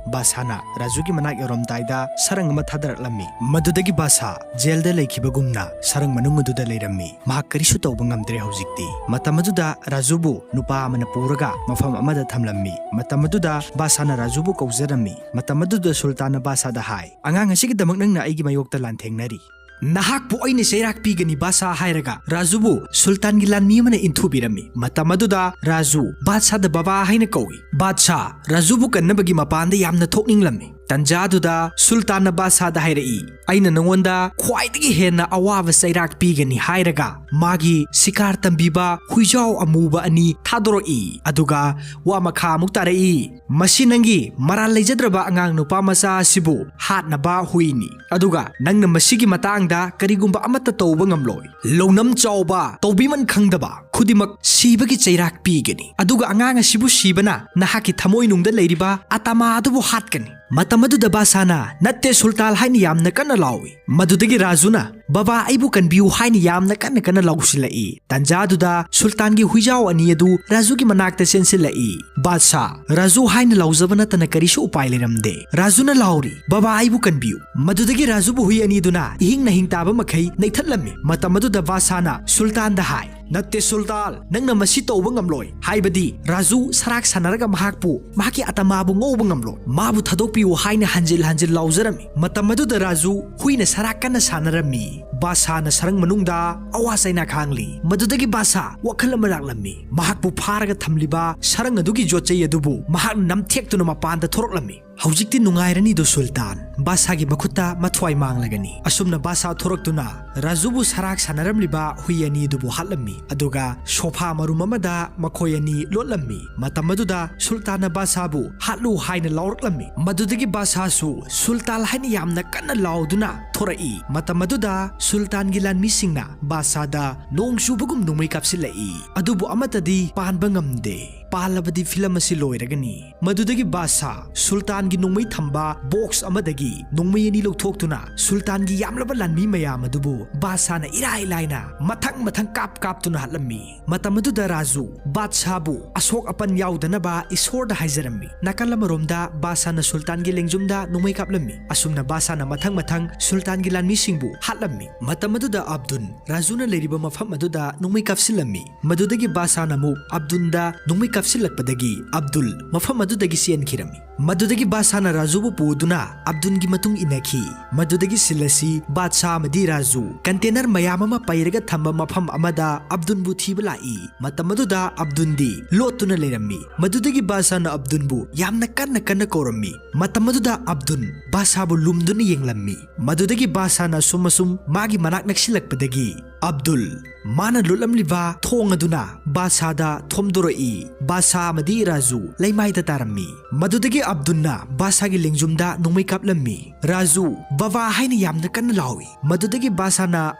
ꯕꯥꯁꯥꯅ ꯔꯥꯖꯨꯒꯤ ꯃꯅꯥꯛ ꯌꯧꯔꯝꯗꯥꯏꯗ ꯁꯔꯪ ꯑꯃ ꯊꯥꯗꯔꯛꯂꯝꯃꯤ꯫ ꯃꯗꯨꯗꯒꯤ ꯕꯥꯁꯥ ꯖꯦꯜꯗ ꯂꯩꯈꯤꯕꯒꯨꯝꯅ ꯁꯔꯪ ꯃꯅꯨꯡ ꯑꯗꯨꯗ ꯂꯩꯔꯝꯃꯤ꯫ ꯃꯍꯥꯛ ꯀꯔꯤꯁꯨ ꯇꯧꯕ ꯉꯝꯗ꯭ꯔꯦ ꯍꯧꯖꯤꯛꯇꯤ꯫ ꯃꯇꯝ ꯑꯗꯨꯗ ꯔꯥꯖꯨꯕꯨ ꯅꯨꯄꯥ ꯑꯃꯅ ꯄꯨꯔꯒ ꯃꯐꯝ ꯑꯃꯗ ꯊꯝꯂꯝꯃꯤ꯫ ꯃꯇꯝ ꯑꯗꯨꯗ ꯕꯥꯁꯥꯅ ꯔꯥꯖꯨꯕꯨ ꯀꯧꯖꯔꯝꯃꯤ꯫ ꯃꯇꯝ ꯑꯗꯨꯗ ꯁꯨꯜꯇꯥꯟꯅ ꯕꯥꯁꯥꯗ ꯍꯥꯏ, "ꯑꯉꯥꯡ ꯑꯁꯤꯒꯤꯗꯃꯛ ꯅꯪꯅ ꯑꯩꯒꯤ ꯃꯥꯌꯣꯛꯇ ꯂꯥꯟꯊꯦꯡꯅꯔꯤ꯫ ꯅꯍꯥꯛꯄꯨ ꯑꯩꯅ ꯆꯩꯔꯥꯛ ꯄꯤꯒꯅꯤ ꯕꯥꯁꯥ" ꯍꯥꯏꯔꯒ ꯔꯥꯖꯨꯕꯨ ꯁꯨꯜꯇꯥꯟꯒꯤ ꯂꯥꯟꯃꯤ ꯑꯃꯅ ꯏꯟꯊꯨꯕꯤꯔꯝꯃꯤ꯫ ꯃꯇꯝ ꯑꯗꯨꯗ ꯔꯥꯖꯨ ꯕꯥꯗꯁꯥꯗ ꯕꯕꯥ ꯍꯥꯏꯅ ꯀꯧꯏ꯫ ꯕꯥꯗꯁꯥ ꯔꯥꯖꯨꯕꯨ ꯀꯟꯅꯕꯒꯤ ꯃꯄꯥꯟꯗ ꯌꯥꯝꯅ ꯊꯣꯛꯅꯤꯡꯂꯝꯃꯤ꯫ ꯇꯟꯖꯥꯗꯨꯗ ꯁꯨꯜꯇꯥꯟꯅ ꯕꯥꯗꯁꯥꯗ ꯍꯥꯏꯔꯛꯏ, "ꯑꯩꯅ ꯅꯉꯣꯟꯗ ꯈ꯭ꯋꯥꯏꯗꯒꯤ ꯍꯦꯟꯅ ꯑꯋꯥꯕ ꯆꯩꯔꯥꯛ ꯄꯤꯒꯅꯤ" ꯍꯥꯏꯔꯒ ꯃꯥꯒꯤ ꯁꯤꯀꯥꯔ ꯇꯝꯕꯤꯕ ꯍꯨꯏꯖꯥꯎ ꯑꯃꯨꯕ ꯑꯅꯤ ꯊꯥꯗꯣꯔꯛꯏ꯫ ꯑꯗꯨꯒ ꯋꯥ ꯃꯈꯥ ꯑꯃꯨꯛ ꯇꯥꯔꯛꯏ, "ꯃꯁꯤ ꯅꯪꯒꯤ ꯃꯔꯥꯜ ꯂꯩꯖꯗ꯭ꯔꯕ ꯑꯉꯥꯡ ꯅꯨꯄꯥ ꯃꯆꯥ ꯑꯁꯤꯕꯨ ꯍꯥꯠꯅꯕ ꯍꯨꯏꯅꯤ꯫ ꯑꯗꯨꯒ ꯅꯪꯅ ꯃꯁꯤꯒꯤ ꯃꯇꯥꯡꯗ ꯀꯔꯤꯒꯨꯝꯕ ꯑꯃꯠꯇ ꯇꯧꯕ ꯉꯝꯂꯣꯏ꯫ ꯂꯧꯅꯝ ꯆꯥꯎꯕ, ꯇꯧꯕꯤꯃꯟ ꯈꯪꯗꯕ ꯈꯨꯗꯤꯡꯃꯛ ꯁꯤꯕꯒꯤ ꯆꯩꯔꯥꯛ ꯄꯤꯒꯅꯤ꯫ ꯑꯗꯨꯒ ꯑꯉꯥꯡ ꯑꯁꯤꯕꯨ ꯁꯤꯕꯅ ꯅꯍꯥꯛꯀꯤ ꯊꯃꯣꯏꯅꯨꯡꯗ ꯂꯩꯔꯤꯕ ꯑꯇꯃꯥ ꯑꯗꯨꯕꯨ ꯍꯥꯠꯀꯅꯤ"꯫ ꯃꯇꯝ ꯑꯗꯨꯗ ꯕꯥꯗꯁꯥꯅ, "ꯅꯠꯇꯦ ꯁꯨꯜꯇꯥꯟ" ꯍꯥꯏꯅ ꯌꯥꯝꯅ ꯀꯟꯅ ꯂꯥꯎꯏ꯫ ꯃꯗꯨꯗꯒꯤ ꯔꯥꯖꯨꯅ, "ꯕꯕꯥ, ꯑꯩꯕꯨ ꯀꯟꯕꯤꯌꯨ" ꯍꯥꯏꯅ ꯌꯥꯝꯅ ꯀꯟꯅ ꯀꯟꯅ ꯂꯥꯎꯁꯤꯜꯂꯛꯏ꯫ ꯇꯟꯖꯥꯗꯨꯗ ꯁꯨꯜꯇꯥꯟꯒꯤ ꯍꯨꯏꯖꯥꯎ ꯑꯅꯤ ꯑꯗꯨ ꯔꯥꯖꯨꯒꯤ ꯃꯅꯥꯛꯇ ꯆꯦꯟꯁꯤꯜꯂꯛꯏ꯫ ꯕꯥꯗꯁꯥ, ꯔꯥꯖꯨ ꯍꯥꯏꯅ ꯂꯥꯎꯖꯕ ꯅꯠꯇꯅ ꯀꯔꯤꯁꯨ ꯎꯄꯥꯏ ꯂꯩꯔꯝꯗꯦ꯫ ꯔꯥꯖꯨꯅ ꯂꯥꯎꯔꯤ, "ꯕꯕꯥ, ꯑꯩꯕꯨ ꯀꯟꯕꯤꯌꯨ"꯫ ꯃꯗꯨꯗꯒꯤ ꯔꯥꯖꯨꯕꯨ ꯍꯨꯏ ꯑꯅꯤꯗꯨꯅ ꯏꯍꯤꯡ ꯅꯥꯍꯤꯡ ꯇꯥꯕ ꯃꯈꯩ ꯅꯩꯊꯠꯂꯝꯃꯤ꯫ ꯃꯇꯝ ꯑꯗꯨꯗ ꯕꯥꯗꯁꯥꯅ ꯁꯨꯜꯇꯥꯟꯗ ꯍꯥꯏ, "ꯅꯠꯇꯦ ꯁꯨꯜꯇꯥꯟ, ꯅꯪꯅ ꯃꯁꯤ ꯇꯧꯕ ꯉꯝꯂꯣꯏ"꯫ ꯍꯥꯏꯕꯗꯤ ꯔꯥꯖꯨ ꯁꯔꯥꯛ ꯁꯥꯟꯅꯔꯒ ꯃꯍꯥꯛꯄꯨ, ꯃꯍꯥꯛꯀꯤ ꯑꯇꯃꯥꯕꯨ ꯉꯧꯕ ꯉꯝꯂꯣꯏ꯫ "ꯃꯥꯕꯨ ꯊꯥꯗꯣꯛꯄꯤꯌꯨ" ꯍꯥꯏꯅ ꯍꯟꯖꯤꯜ ꯍꯟꯖꯤꯜ ꯂꯥꯎꯖꯔꯝꯃꯤ꯫ ꯃꯇꯝ ꯑꯗꯨꯗ ꯔꯥꯖꯨ ꯍꯨꯏꯅ ꯁꯔꯥꯛ ꯀꯟꯅ ꯁꯥꯟꯅꯔꯝꯃꯤ꯫ ꯕꯥꯗꯁꯥꯅ ꯁꯔꯪ ꯃꯅꯨꯡꯗ ꯑꯋꯥ ꯆꯩꯅꯥ ꯈꯥꯡꯂꯤ꯫ ꯃꯗꯨꯗꯒꯤ ꯕꯥꯗꯁꯥ ꯋꯥꯈꯜ ꯑꯃ ꯂꯥꯛꯂꯝꯃꯤ꯫ ꯃꯍꯥꯛꯄꯨ ꯐꯥꯔꯒ ꯊꯝꯂꯤꯕ ꯁꯔꯪ ꯑꯗꯨꯒꯤ ꯌꯣꯠꯆꯩ ꯑꯗꯨꯕꯨ ꯃꯍꯥꯛꯅ ꯅꯝꯊꯦꯛꯇꯨꯅ ꯃꯄꯥꯟꯗ ꯊꯣꯔꯛꯂꯝꯃꯤ꯫ "ꯍꯧꯖꯤꯛꯇꯤ ꯅꯨꯡꯉꯥꯏꯔꯅꯤꯗꯣ ꯁꯨꯜꯇꯥꯟ, ꯕꯥꯗꯁꯥꯒꯤ ꯃꯈꯨꯠꯇ ꯃꯊ꯭ꯋꯥꯏ ꯃꯥꯡꯂꯒꯅꯤ"꯫ ꯑꯁꯨꯝꯅ ꯕꯥꯗꯁꯥ ꯊꯣꯔꯛꯇꯨꯅ ꯔꯥꯖꯨꯕꯨ ꯁꯔꯥꯛ ꯁꯥꯟꯅꯔꯝꯂꯤꯕ ꯍꯨꯏ ꯑꯅꯤꯗꯨꯕꯨ ꯍꯥꯠꯂꯝꯃꯤ꯫ ꯑꯗꯨꯒ ꯁꯣꯐꯥ ꯃꯔꯨꯝ ꯑꯃꯗ ꯃꯈꯣꯏ ꯑꯅꯤ ꯂꯣꯠꯂꯝꯃꯤ꯫ ꯃꯇꯝ ꯑꯗꯨꯗ ꯁꯨꯜꯇꯥꯟꯅ ꯕꯥꯗꯁꯥꯕꯨ ꯍꯥꯠꯂꯨ ꯍꯥꯏꯅ ꯂꯥꯎꯔꯛꯂꯝꯃꯤ꯫ ꯃꯗꯨꯗꯒꯤ ꯕꯥꯗꯁꯥꯁꯨ ꯁꯨꯜꯇꯥꯟ ꯍꯥꯏꯅ ꯌꯥꯝꯅ ꯀꯟꯅ ꯂꯥꯎꯗꯨꯅ ꯊꯣꯔꯛꯏ꯫ ꯃꯇꯝ ꯑꯗꯨꯗ ꯁꯨꯜꯇꯥꯟꯒꯤ ꯂꯥꯟꯃꯤꯁꯤꯡꯅ ꯕꯥꯗꯁꯥꯗ ꯅꯣꯡ ꯆꯨꯕꯒꯨꯝ ꯅꯣꯡꯃꯩ ꯀꯥꯞꯁꯤꯜꯂꯛꯏ꯫ ꯑꯗꯨꯕꯨ ꯑꯃꯠꯇꯗꯤ ꯄꯥꯟꯕ ꯉꯝꯗꯦ꯫ ꯄꯥꯜꯂꯕꯗꯤ ꯐꯤꯂꯝ ꯑꯁꯤ ꯂꯣꯏꯔꯒꯅꯤ꯫ ꯃꯗꯨꯗꯒꯤ ꯕꯥꯗꯁꯥ ꯁꯨꯜꯇꯥꯟꯒꯤ ꯅꯣꯡꯃꯩ ꯊꯝꯕ ꯕꯣꯛꯁ ꯑꯃꯗꯒꯤ ꯅꯣꯡꯃꯩ ꯑꯅꯤ ꯂꯧꯊꯣꯛꯇꯨꯅ ꯁꯨꯜꯇꯥꯟꯒꯤ ꯌꯥꯝꯂꯕ ꯂꯥꯟꯃꯤ ꯃꯌꯥꯝ ꯑꯗꯨꯕꯨ ꯕꯥꯗꯁꯥꯅ ꯏꯔꯥꯏ ꯂꯥꯏꯅ ꯃꯊꯪ ꯃꯊꯪ ꯀꯥꯞ ꯀꯥꯞꯇꯨꯅ ꯍꯥꯠꯂꯝꯃꯤ꯫ ꯃꯇꯝ ꯑꯗꯨꯗ ꯔꯥꯖꯨ ꯕꯥꯗꯁꯥꯕꯨ ꯑꯁꯣꯛ ꯑꯄꯟ ꯌꯥꯎꯗꯅꯕ ꯏꯁꯣꯔꯗ ꯍꯥꯏꯖꯔꯝꯃꯤ꯫ ꯅꯥꯀꯜ ꯑꯃꯔꯣꯝꯗ ꯕꯥꯗꯁꯥꯅ ꯁꯨꯜꯇꯥꯟꯒꯤ ꯂꯦꯡꯖꯨꯝꯗ ꯅꯣꯡꯃꯩ ꯀꯥꯞꯂꯝꯃꯤ꯫ ꯑꯁꯨꯝꯅ ꯕꯥꯗꯁꯥꯅ ꯃꯊꯪ ꯃꯊꯪ ꯁꯨꯜꯇꯥꯟꯒꯤ ꯂꯥꯟꯃꯤꯁꯤꯡꯕꯨ ꯍꯥꯠꯂꯝꯃꯤ꯫ ꯃꯇꯝ ꯑꯗꯨꯗ ꯑꯕꯗꯨꯟ ꯔꯥꯖꯨꯅ ꯂꯩꯔꯤꯕ ꯃꯐꯝ ꯑꯗꯨꯗ ꯅꯣꯡꯃꯩ ꯀꯥꯞꯁꯤꯜꯂꯝꯃꯤ꯫ ꯃꯗꯨꯗꯒꯤ ꯕꯥꯗꯁꯥꯅ ꯑꯃꯨꯛ ꯑꯕꯗꯨꯟꯗ ꯅꯣꯡꯃꯩ ꯀꯥꯞꯁꯤꯜꯂꯛꯄꯗꯒꯤ ꯑꯕꯗꯨꯜ ꯃꯐꯝ ꯑꯗꯨꯗꯒꯤ ꯆꯦꯟꯈꯤꯔꯝꯃꯤ꯫ ꯃꯗꯨꯗꯒꯤ ꯕꯥꯗꯁꯥꯅ ꯔꯥꯖꯨꯕꯨ ꯄꯨꯗꯨꯅ ꯑꯕꯗꯨꯟꯒꯤ ꯃꯇꯨꯡ ꯏꯟꯅꯈꯤ꯫ ꯃꯗꯨꯗꯒꯤ ꯁꯤꯜ ꯑꯁꯤ ꯕꯥꯗꯁꯥ ꯑꯃꯗꯤ ꯔꯥꯖꯨ ꯀꯟꯇꯦꯅꯔ ꯃꯌꯥꯝ ꯑꯃ ꯄꯩꯔꯒ ꯊꯝꯕ ꯃꯐꯝ ꯑꯃꯗ ꯑꯕꯗꯨꯟꯕꯨ ꯊꯤꯕ ꯂꯥꯛꯏ꯫ ꯃꯇꯝ ꯑꯗꯨꯗ ꯑꯕꯗꯨꯟꯗꯤ ꯂꯣꯠꯇꯨꯅ ꯂꯩꯔꯝꯃꯤ꯫ ꯃꯗꯨꯗꯒꯤ ꯕꯥꯗꯁꯥꯅ ꯑꯕꯗꯨꯟꯕꯨ ꯌꯥꯝꯅ ꯀꯟꯅ ꯀꯟꯅ ꯀꯧꯔꯝꯃꯤ꯫ ꯃꯇꯝ ꯑꯗꯨꯗ ꯑꯕꯗꯨꯟ ꯕꯥꯗꯁꯥꯕꯨ ꯂꯨꯝꯗꯨꯅ ꯌꯦꯡꯂꯝꯃꯤ꯫ ꯃꯗꯨꯗꯒꯤ ꯕꯥꯗꯁꯥꯅ ꯑꯁꯨꯝ ꯑꯁꯨꯝ ꯃꯥꯒꯤ ꯃꯅꯥꯛ ꯅꯛꯁꯤꯜꯂꯛꯄꯗꯒꯤ ꯑꯕꯗꯨꯜ ꯃꯥꯅ ꯂꯣꯠꯂꯝꯂꯤꯕ ꯊꯣꯡ ꯑꯗꯨꯅ ꯕꯥꯗꯁꯥꯗ ꯊꯣꯝꯗꯣꯔꯛꯏ꯫ ꯕꯥꯗꯁꯥ ꯑꯃꯗꯤ ꯔꯥꯖꯨ ꯂꯩꯃꯥꯏꯗ ꯇꯥꯔꯝꯃꯤ꯫ ꯃꯗꯨꯗꯒꯤ ꯑꯕꯗꯨꯟꯅ ꯕꯥꯗꯁꯥꯒꯤ ꯂꯦꯡꯖꯨꯝꯗ ꯅꯣꯡꯃꯩ ꯀꯥꯞꯂꯝꯃꯤ꯫ ꯔꯥꯖꯨ, "ꯕꯕꯥ" ꯍꯥꯏꯅ ꯌꯥꯝꯅ ꯀꯟꯅ ꯂꯥꯎꯏ꯫ ꯃꯗꯨꯗꯒꯤ ꯕꯥꯗꯁꯥꯅ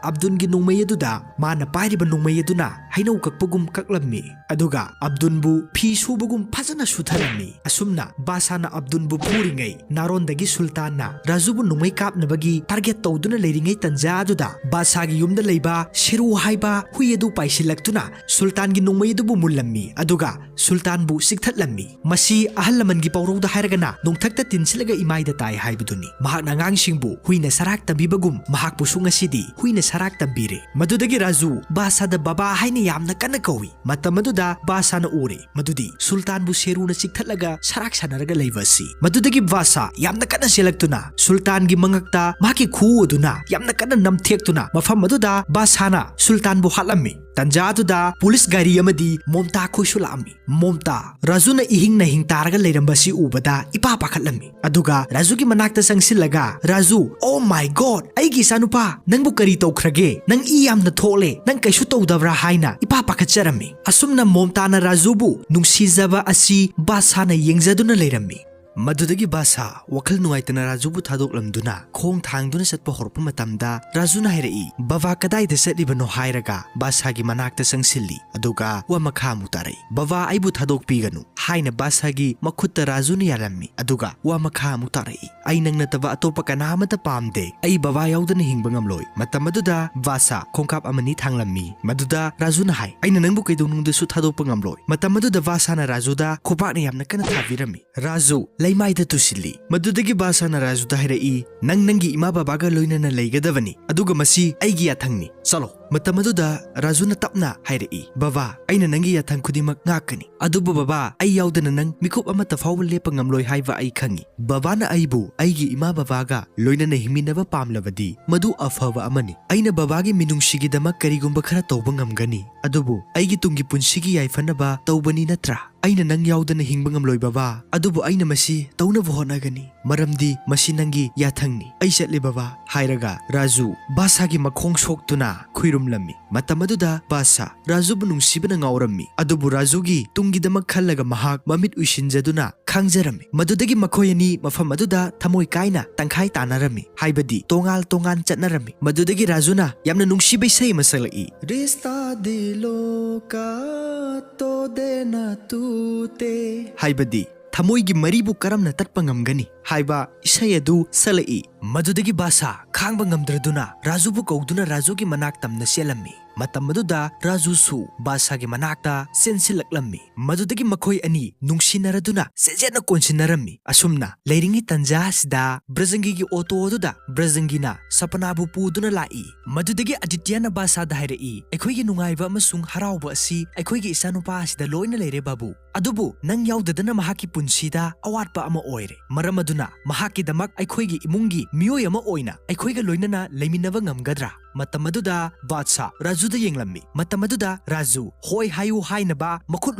ꯑꯕꯗꯨꯟꯒꯤ ꯅꯣꯡꯃꯩ ꯑꯗꯨꯗ ꯃꯥꯅ ꯄꯥꯏꯔꯤꯕ ꯅꯣꯡꯃꯩ ꯑꯗꯨꯅ ꯍꯩꯅꯧ ꯀꯛꯄꯒꯨꯝ ꯀꯛꯂꯝꯃꯤ꯫ ꯑꯗꯨꯒ ꯑꯕꯗꯨꯟꯕꯨ ꯐꯤ ꯁꯨꯕꯒꯨꯝ ꯐꯖꯅ ꯁꯨꯊꯔꯝꯃꯤ꯫ ꯑꯁꯨꯝꯅ ꯕꯥꯗꯁꯥꯅ ꯑꯕꯗꯨꯟꯕꯨ ꯐꯨꯔꯤꯉꯩ ꯅꯥꯔꯣꯟꯗꯒꯤ ꯁꯨꯜꯇꯥꯟꯅ ꯔꯥꯖꯨꯕꯨ ꯅꯣꯡꯃꯩ ꯀꯥꯞꯅꯕꯒꯤ ꯇꯥꯔꯒꯦꯠ ꯇꯧꯗꯨꯅ ꯂꯩꯔꯤꯉꯩ ꯇꯟꯖꯥ ꯑꯗꯨꯗ ꯕꯥꯗꯁꯥꯒꯤ ꯌꯨꯝꯗ ꯂꯩꯕ ꯁꯦꯔꯨ ꯍꯥꯏꯕ ꯍꯨꯏ ꯑꯗꯨ ꯄꯥꯏꯁꯤꯜꯂꯛꯇꯨꯅ ꯁꯨꯜꯇꯥꯟꯒꯤ ꯅꯣꯡꯃꯩ ꯑꯗꯨꯕꯨ ꯃꯨꯜꯂꯝꯃꯤ꯫ ꯑꯗꯨꯒ ꯁꯨꯜꯇꯥꯟꯕꯨ ꯆꯤꯛꯊꯠꯂꯝꯃꯤ꯫ ꯃꯁꯤ ꯑꯍꯜ ꯂꯃꯟꯒꯤ ꯄꯥꯎꯔꯧꯗ ꯍꯥꯏꯔꯒꯅ ꯅꯣꯡꯊꯛꯇ ꯇꯤꯟꯁꯤꯜꯂꯒ ꯏꯃꯥꯏꯗ ꯇꯥꯏ ꯍꯥꯏꯕꯗꯨꯅꯤ꯫ ꯃꯍꯥꯛꯅ ꯑꯉꯥꯡꯁꯤꯡꯕꯨ ꯍꯨꯏꯅ ꯁꯔꯥꯛ ꯇꯝꯕꯤꯕꯒꯨꯝ ꯃꯍꯥꯛꯄꯨꯁꯨ ꯉꯁꯤꯗꯤ ꯍꯨꯏꯅ ꯁꯔꯥꯛ ꯇꯝꯕꯤꯔꯦ꯫ ꯃꯗꯨꯗꯒꯤ ꯔꯥꯖꯨ ꯕꯥꯗꯁꯥꯗ "ꯕꯕꯥ" ꯍꯥꯏꯅ ꯌꯥꯝꯅ ꯀꯟꯅ ꯀꯧꯏ꯫ ꯃꯇꯝ ꯑꯗꯨꯗ ꯕꯥꯗꯁꯥꯅ ꯎꯔꯦ ꯃꯗꯨꯗꯤ ꯁꯨꯜꯇꯥꯟꯕꯨ ꯁꯦꯔꯨꯅ ꯆꯤꯛꯊꯠꯂꯒ ꯁꯔꯥꯛ ꯁꯥꯟꯅꯔꯒ ꯂꯩꯕ ꯑꯁꯤ꯫ ꯃꯗꯨꯗꯒꯤ ꯕꯥꯗꯁꯥ ꯌꯥꯝꯅ ꯀꯟꯅ ꯆꯦꯜꯂꯛꯇꯨꯅ ꯁꯨꯜꯇꯥꯟꯒꯤ ꯃꯉꯛꯇ ꯃꯍꯥꯛꯀꯤ ꯈꯨꯎ ꯑꯗꯨꯅ ꯌꯥꯝꯅ ꯀꯟꯅ ꯅꯝꯊꯦꯛꯇꯨꯅ ꯃꯐꯝ ꯑꯗꯨꯗ ꯕꯥꯗꯁꯥꯅ ꯁꯨꯜꯇꯥꯟꯕꯨ ꯍꯥꯠꯂꯝꯃꯤ꯫ ꯇꯟꯖꯥ ꯑꯗꯨꯗ ꯄꯨꯂꯤꯁ ꯒꯥꯔꯤ ꯑꯃꯗꯤ ꯃꯣꯝꯇꯥ ꯈꯣꯏꯁꯨ ꯂꯥꯛꯑꯝꯃꯤ꯫ ꯃꯣꯝꯇꯥ ꯔꯥꯖꯨꯅ ꯏꯍꯤꯡ ꯅꯥꯍꯤꯡ ꯇꯥꯔꯒ ꯂꯩꯔꯝꯕ ꯑꯁꯤ ꯎꯕꯗ ꯏꯄꯥ ꯄꯥꯈꯠꯂꯝꯃꯤ꯫ ꯑꯗꯨꯒ ꯔꯥꯖꯨꯒꯤ ꯃꯅꯥꯛꯇ ꯆꯪꯁꯤꯜꯂꯒ, "ꯔꯥꯖꯨ, oh my God, ꯑꯩꯒꯤ ꯏꯆꯥꯅꯨꯄꯥ, ꯅꯪꯕꯨ ꯀꯔꯤ ꯇꯧꯈ꯭ꯔꯒꯦ? ꯅꯪ ꯏ ꯌꯥꯝꯅ ꯊꯣꯛꯂꯦ, ꯅꯪ ꯀꯩꯁꯨ ꯇꯧꯗꯕ꯭ꯔꯥ?" ꯍꯥꯏꯅ ꯏꯄꯥ ꯄꯥꯈꯠꯆꯔꯝꯃꯤ꯫ ꯑꯁꯨꯝꯅ ꯃꯣꯝꯇꯥꯅ ꯔꯥꯖꯨꯕꯨ ꯅꯨꯡꯁꯤꯖꯕ ꯑꯁꯤ ꯕꯥꯗꯁꯥꯅ ꯌꯦꯡꯖꯗꯨꯅ ꯂꯩꯔꯝꯃꯤ꯫ ꯃꯗꯨꯗꯒꯤ ꯕꯥꯁꯥ ꯋꯥꯈꯜ ꯅꯨꯡꯉꯥꯏꯇꯅ ꯔꯥꯖꯨꯕꯨ ꯊꯥꯗꯣꯛꯂꯝꯗꯨꯅ ꯈꯣꯡ ꯊꯥꯡꯗꯨꯅ ꯆꯠꯄ ꯍꯧꯔꯛꯄ ꯃꯇꯝꯗ, ꯔꯥꯖꯨꯅ ꯍꯥꯏꯔꯛꯏ, "ꯕꯕꯥ, ꯀꯗꯥꯏꯗ ꯆꯠꯂꯤꯕꯅꯣ?" ꯍꯥꯏꯔꯒ ꯕꯥꯁꯥꯒꯤ ꯃꯅꯥꯛꯇ ꯆꯪꯁꯤꯜꯂꯤ꯫ ꯑꯗꯨꯒ ꯋꯥ ꯃꯈꯥ ꯑꯃꯨꯛ ꯇꯥꯔꯛꯏ, "ꯕꯕꯥ, ꯑꯩꯕꯨ ꯊꯥꯗꯣꯛꯄꯤꯒꯅꯨ" ꯍꯥꯏꯅ ꯕꯥꯁꯥꯒꯤ ꯃꯈꯨꯠꯇ ꯔꯥꯖꯨꯅ ꯌꯥꯜꯂꯝꯃꯤ꯫ ꯑꯗꯨꯒ ꯋꯥ ꯃꯈꯥ ꯑꯃꯨꯛ ꯇꯥꯔꯛꯏ, "ꯑꯩ ꯅꯪ ꯅꯠꯇꯕ ꯑꯇꯣꯞꯄ ꯀꯅꯥ ꯑꯃꯠꯇ ꯄꯥꯝꯗꯦ꯫ ꯑꯩ ꯕꯕꯥ ꯌꯥꯎꯗꯅ ꯍꯤꯡꯕ ꯉꯝꯂꯣꯏ꯫" ꯃꯇꯝ ꯑꯗꯨꯗ ꯕꯥꯁꯥ ꯈꯣꯡꯀꯥꯞ ꯑꯃꯅꯤ ꯊꯥꯡꯂꯝꯃꯤ꯫ ꯃꯗꯨꯗ ꯔꯥꯖꯨꯅ ꯍꯥꯏ, "ꯑꯩꯅ ꯅꯪꯕꯨ ꯀꯩꯗꯧꯅꯨꯡꯗꯁꯨ ꯊꯥꯗꯣꯛꯄ ꯉꯝꯂꯣꯏ꯫" ꯃꯇꯝ ꯑꯗꯨꯗ ꯕꯥꯁꯥꯅ ꯔꯥꯖꯨꯗ ꯈꯨꯄꯥꯛꯅ ꯌꯥꯝꯅ ꯀꯟꯅ ꯊꯥꯕꯤꯔꯝꯃꯤ꯫ ꯔꯥꯖꯨ ꯂꯩꯃꯥꯏꯗ ꯇꯨꯁꯤꯜꯂꯤ꯫ ꯃꯗꯨꯗꯒꯤ ꯕꯥꯁꯥꯅ ꯔꯥꯖꯨꯗ ꯍꯥꯏꯔꯛꯏ, "ꯅꯪ ꯅꯪꯒꯤ ꯏꯃꯥ ꯕꯕꯥꯒ ꯂꯣꯏꯅꯅ ꯂꯩꯒꯗꯕꯅꯤ, ꯑꯗꯨꯒ ꯃꯁꯤ ꯑꯩꯒꯤ ꯌꯥꯊꯪꯅꯤ꯫ ꯆꯠꯂꯣ꯫" ꯃꯇꯝ ꯑꯗꯨꯗ ꯔꯥꯖꯨꯅ ꯇꯞꯅ ꯍꯥꯏꯔꯛꯏ, "ꯕꯕꯥ, ꯑꯩꯅ ꯅꯪꯒꯤ ꯌꯥꯊꯪ ꯈꯨꯗꯤꯡꯃꯛ ꯉꯥꯛꯀꯅꯤ꯫ ꯑꯗꯨꯕꯨ ꯕꯕꯥ, ꯑꯩ ꯌꯥꯎꯗꯅ ꯅꯪ ꯃꯤꯀꯨꯞ ꯑꯃꯠꯇ ꯐꯥꯎꯕ ꯂꯦꯞꯄ ꯉꯝꯂꯣꯏ ꯍꯥꯏꯕ ꯑꯩ ꯈꯪꯏ꯫ ꯕꯕꯥꯅ ꯑꯩꯕꯨ ꯑꯩꯒꯤ ꯏꯃꯥ ꯕꯕꯥꯒ ꯂꯣꯏꯅꯅ ꯍꯤꯡꯃꯤꯟꯅꯕ ꯄꯥꯝꯂꯕꯗꯤ ꯃꯗꯨ ꯑꯐꯕ ꯑꯃꯅꯤ꯫ ꯑꯩꯅ ꯕꯕꯥꯒꯤ ꯃꯤꯅꯨꯡꯁꯤꯒꯤꯗꯃꯛ ꯀꯔꯤꯒꯨꯝꯕ ꯈꯔ ꯇꯧꯕ ꯉꯝꯒꯅꯤ, ꯑꯗꯨꯕꯨ ꯑꯩꯒꯤ ꯇꯨꯡꯒꯤ ꯄꯨꯟꯁꯤꯒꯤ ꯌꯥꯏꯐꯅꯕ ꯇꯧꯕꯅꯤ ꯅꯠꯇ꯭ꯔꯥ? ꯑꯩꯅ ꯅꯪ ꯌꯥꯎꯗꯅ ꯍꯤꯡꯕ ꯉꯝꯂꯣꯏ ꯕꯕꯥ, ꯑꯗꯨꯕꯨ ꯑꯩꯅ ꯃꯁꯤ ꯇꯧꯅꯕ ꯍꯣꯠꯅꯒꯅꯤ, ꯃꯔꯝꯗꯤ ꯃꯁꯤ ꯅꯪꯒꯤ ꯌꯥꯊꯪꯅꯤ꯫ ꯑꯩ ꯆꯠꯂꯦ ꯕꯕꯥ," ꯍꯥꯏꯔꯒ ꯔꯥꯖꯨ ꯕꯥꯁꯥꯒꯤ ꯃꯈꯣꯡ ꯁꯣꯛꯇꯨꯅ ꯈꯨꯏꯔꯨꯝꯂꯝꯃꯤ꯫ ꯃꯇꯝ ꯑꯗꯨꯗ ꯕꯥꯁꯥ ꯔꯥꯖꯨꯕꯨ ꯅꯨꯡꯁꯤꯕꯅ ꯉꯥꯎꯔꯝꯃꯤ, ꯑꯗꯨꯕꯨ ꯔꯥꯖꯨꯒꯤ ꯇꯨꯡꯒꯤꯗꯃꯛ ꯈꯜꯂꯒ ꯃꯍꯥꯛ ꯃꯃꯤꯠ ꯎꯏꯁꯤꯟꯖꯗꯨꯅ ꯈꯥꯡꯖꯔꯝꯃꯤ꯫ ꯃꯗꯨꯗꯒꯤ ꯃꯈꯣꯏ ꯑꯅꯤ ꯃꯐꯝ ꯑꯗꯨꯗ ꯊꯃꯣꯏ ꯀꯥꯏꯅ ꯇꯪꯈꯥꯏ ꯇꯥꯅꯔꯝꯃꯤ, ꯍꯥꯏꯕꯗꯤ ꯇꯣꯉꯥꯟ ꯇꯣꯉꯥꯟ ꯆꯠꯅꯔꯝꯃꯤ꯫ ꯃꯗꯨꯗꯒꯤ ꯔꯥꯖꯨꯅ ꯌꯥꯝꯅ ꯅꯨꯡꯁꯤꯕ ꯏꯁꯩ ꯑꯃ ꯁꯛꯂꯛꯏ, "ꯔꯤꯁꯇꯥ ꯗꯤꯂꯣ ꯀꯥ ꯇꯣ ꯗꯦꯅꯥ ꯇꯨ ꯇꯦ", ꯍꯥꯏꯕꯗꯤ ꯊꯃꯣꯏꯒꯤ ꯃꯔꯤꯕꯨ ꯀꯔꯝꯅ ꯇꯠꯄ ꯉꯝꯒꯅꯤ ꯍꯥꯏꯕ ꯏꯁꯩ ꯑꯗꯨ ꯁꯛꯂꯛꯏ꯫ ꯃꯗꯨꯗꯒꯤ ꯕꯥꯁꯥ ꯈꯥꯡꯕ ꯉꯝꯗ꯭ꯔꯗꯨꯅ ꯔꯥꯖꯨꯕꯨ ꯀꯧꯗꯨꯅ ꯔꯥꯖꯨꯒꯤ ꯃꯅꯥꯛ ꯇꯝꯅ ꯆꯦꯜꯂꯝꯃꯤ꯫ ꯃꯇꯝ ꯑꯗꯨꯗ ꯔꯥꯖꯨꯁꯨ ꯕꯥꯁꯥꯒꯤ ꯃꯅꯥꯛꯇ ꯆꯦꯟꯁꯤꯜꯂꯛꯂꯝꯃꯤ꯫ ꯃꯗꯨꯗꯒꯤ ꯃꯈꯣꯏ ꯑꯅꯤ ꯅꯨꯡꯁꯤꯅꯔꯗꯨꯅ ꯆꯦꯠꯆꯦꯠꯅ ꯀꯣꯟꯁꯤꯟꯅꯔꯝꯃꯤ꯫ ꯑꯁꯨꯝꯅ ꯂꯩꯔꯤꯉꯩ ꯇꯟꯖꯥ ꯑꯁꯤꯗ ꯕ꯭ꯔꯖꯪꯒꯤꯒꯤ ꯑꯣꯇꯣ ꯑꯗꯨꯗ ꯕ꯭ꯔꯖꯪꯒꯤꯅ ꯁꯄꯅꯥꯕꯨ ꯄꯨꯗꯨꯅ ꯂꯥꯛꯏ꯫ ꯃꯗꯨꯗꯒꯤ ꯑꯗꯤꯇ꯭ꯌꯅ ꯕꯥꯁꯥꯗ ꯍꯥꯏꯔꯛꯏ, "ꯑꯩꯈꯣꯏꯒꯤ ꯅꯨꯡꯉꯥꯏꯕ ꯑꯃꯁꯨꯡ ꯍꯔꯥꯎꯕ ꯑꯁꯤ ꯑꯩꯈꯣꯏꯒꯤ ꯏꯆꯥꯅꯨꯄꯥ ꯑꯁꯤꯗ ꯂꯣꯏꯅ ꯂꯩꯔꯦ ꯕꯥꯕꯨ꯫ ꯑꯗꯨꯕꯨ ꯅꯪ ꯌꯥꯎꯗꯗꯅ ꯃꯍꯥꯛꯀꯤ ꯄꯨꯟꯁꯤꯗ ꯑꯋꯥꯠꯄ ꯑꯃ ꯑꯣꯏꯔꯦ꯫ ꯃꯔꯝ ꯑꯗꯨꯅ ꯃꯍꯥꯛꯀꯤꯗꯃꯛ ꯑꯩꯈꯣꯏꯒꯤ ꯏꯃꯨꯡꯒꯤ ꯃꯤꯑꯣꯏ ꯑꯃ ꯑꯣꯏꯅ ꯑꯩꯈꯣꯏꯒ ꯂꯣꯏꯅꯅ ꯂꯩꯃꯤꯟꯅꯕ ꯉꯝꯒꯗ꯭ꯔꯥ?" ꯃꯇꯝ ꯑꯗꯨꯗ ꯕꯥꯗꯁꯥ ꯔꯥꯖꯨꯗ ꯌꯦꯡꯂꯝꯃꯤ꯫ ꯃꯇꯝ ꯑꯗꯨꯗ ꯔꯥꯖꯨ ꯍꯣꯏ ꯍꯥꯏꯌꯨ ꯍꯥꯏꯅꯕ ꯃꯈꯨꯠ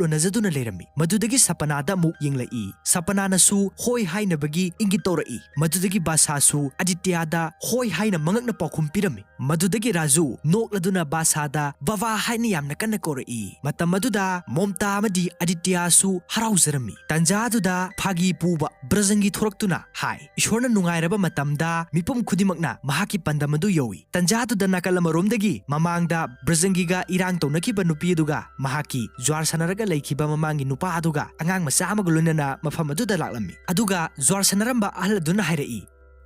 ꯂꯣꯟꯅꯖꯗꯨꯅ ꯂꯩꯔꯝꯃꯤ꯫ ꯃꯗꯨꯗꯒꯤ ꯁꯄꯅꯥꯗ ꯑꯃꯨꯛ ꯌꯦꯡꯂꯛꯏ꯫ ꯁꯄꯅꯥꯅꯁꯨ ꯍꯣꯏ ꯍꯥꯏꯅꯕꯒꯤ ꯏꯪꯒꯤꯠ ꯇꯧꯔꯛꯏ꯫ ꯃꯗꯨꯗꯒꯤ ꯕꯥꯗꯁꯥꯁꯨ ꯑꯗꯤꯇ꯭ꯌꯥꯗ ꯍꯣꯏ ꯍꯥꯏꯅ ꯃꯉꯛꯅ ꯄꯥꯎꯈꯨꯝ ꯄꯤꯔꯝꯃꯤ꯫ ꯃꯗꯨꯗꯒꯤ ꯔꯥꯖꯨ ꯅꯣꯛꯂꯗꯨꯅ ꯕꯥꯗꯁꯥꯗ "ꯕꯥꯕꯥ" ꯍꯥꯏꯅ ꯌꯥꯝꯅ ꯀꯟꯅ ꯀꯧꯔꯛꯏ꯫ ꯃꯇꯝ ꯑꯗꯨꯗ ꯃꯣꯝꯇꯥ ꯑꯃꯗꯤ ꯑꯗꯤꯇ꯭ꯌꯥꯁꯨ ꯍꯔꯥꯎꯖꯔꯝꯃꯤ꯫ ꯇꯟꯖꯥ ꯑꯗꯨꯗ ꯐꯥꯒꯤ ꯄꯨꯕ ꯕ꯭ꯔꯖꯪꯒꯤ ꯊꯣꯔꯛꯇꯨꯅ ꯍꯥꯏ, "ꯏꯁꯣꯔꯅ ꯅꯨꯡꯉꯥꯏꯔꯕ ꯃꯇꯝꯗ ꯃꯤꯄꯨꯝ ꯈꯨꯗꯤꯡꯃꯛꯅ ꯃꯍꯥꯛꯀꯤ ꯄꯥꯟꯗꯝ ꯑꯗꯨ ꯌꯧꯏ꯫" ꯇꯟꯖꯥ ꯑꯗꯨꯗ ꯅꯥꯀꯜ ꯑꯃꯔꯣꯝꯗꯒꯤ ꯃꯃꯥꯡꯗ ꯕ꯭ꯔꯖꯪꯒꯤꯒ ꯏꯔꯥꯡ ꯇꯧꯅꯈꯤꯕ ꯅꯨꯄꯤ ꯑꯗꯨꯒ ꯃꯍꯥꯛꯀꯤ ꯖ꯭ꯋꯥꯔ ꯁꯥꯟꯅꯔꯒ ꯂꯩꯈꯤꯕ ꯃꯃꯥꯡꯒꯤ ꯅꯨꯄꯥ ꯑꯗꯨꯒ ꯑꯉꯥꯡ ꯃꯆꯥ ꯑꯃꯒ ꯂꯣꯏꯅꯅ ꯃꯐꯝ ꯑꯗꯨꯗ ꯂꯥꯛꯂꯝꯃꯤ꯫ ꯑꯗꯨꯒ ꯖ꯭ꯋꯥꯔ ꯁꯥꯟꯅꯔꯝꯕ ꯑꯍꯜ ꯑꯗꯨꯅ ꯍꯥꯏꯔꯛꯏ,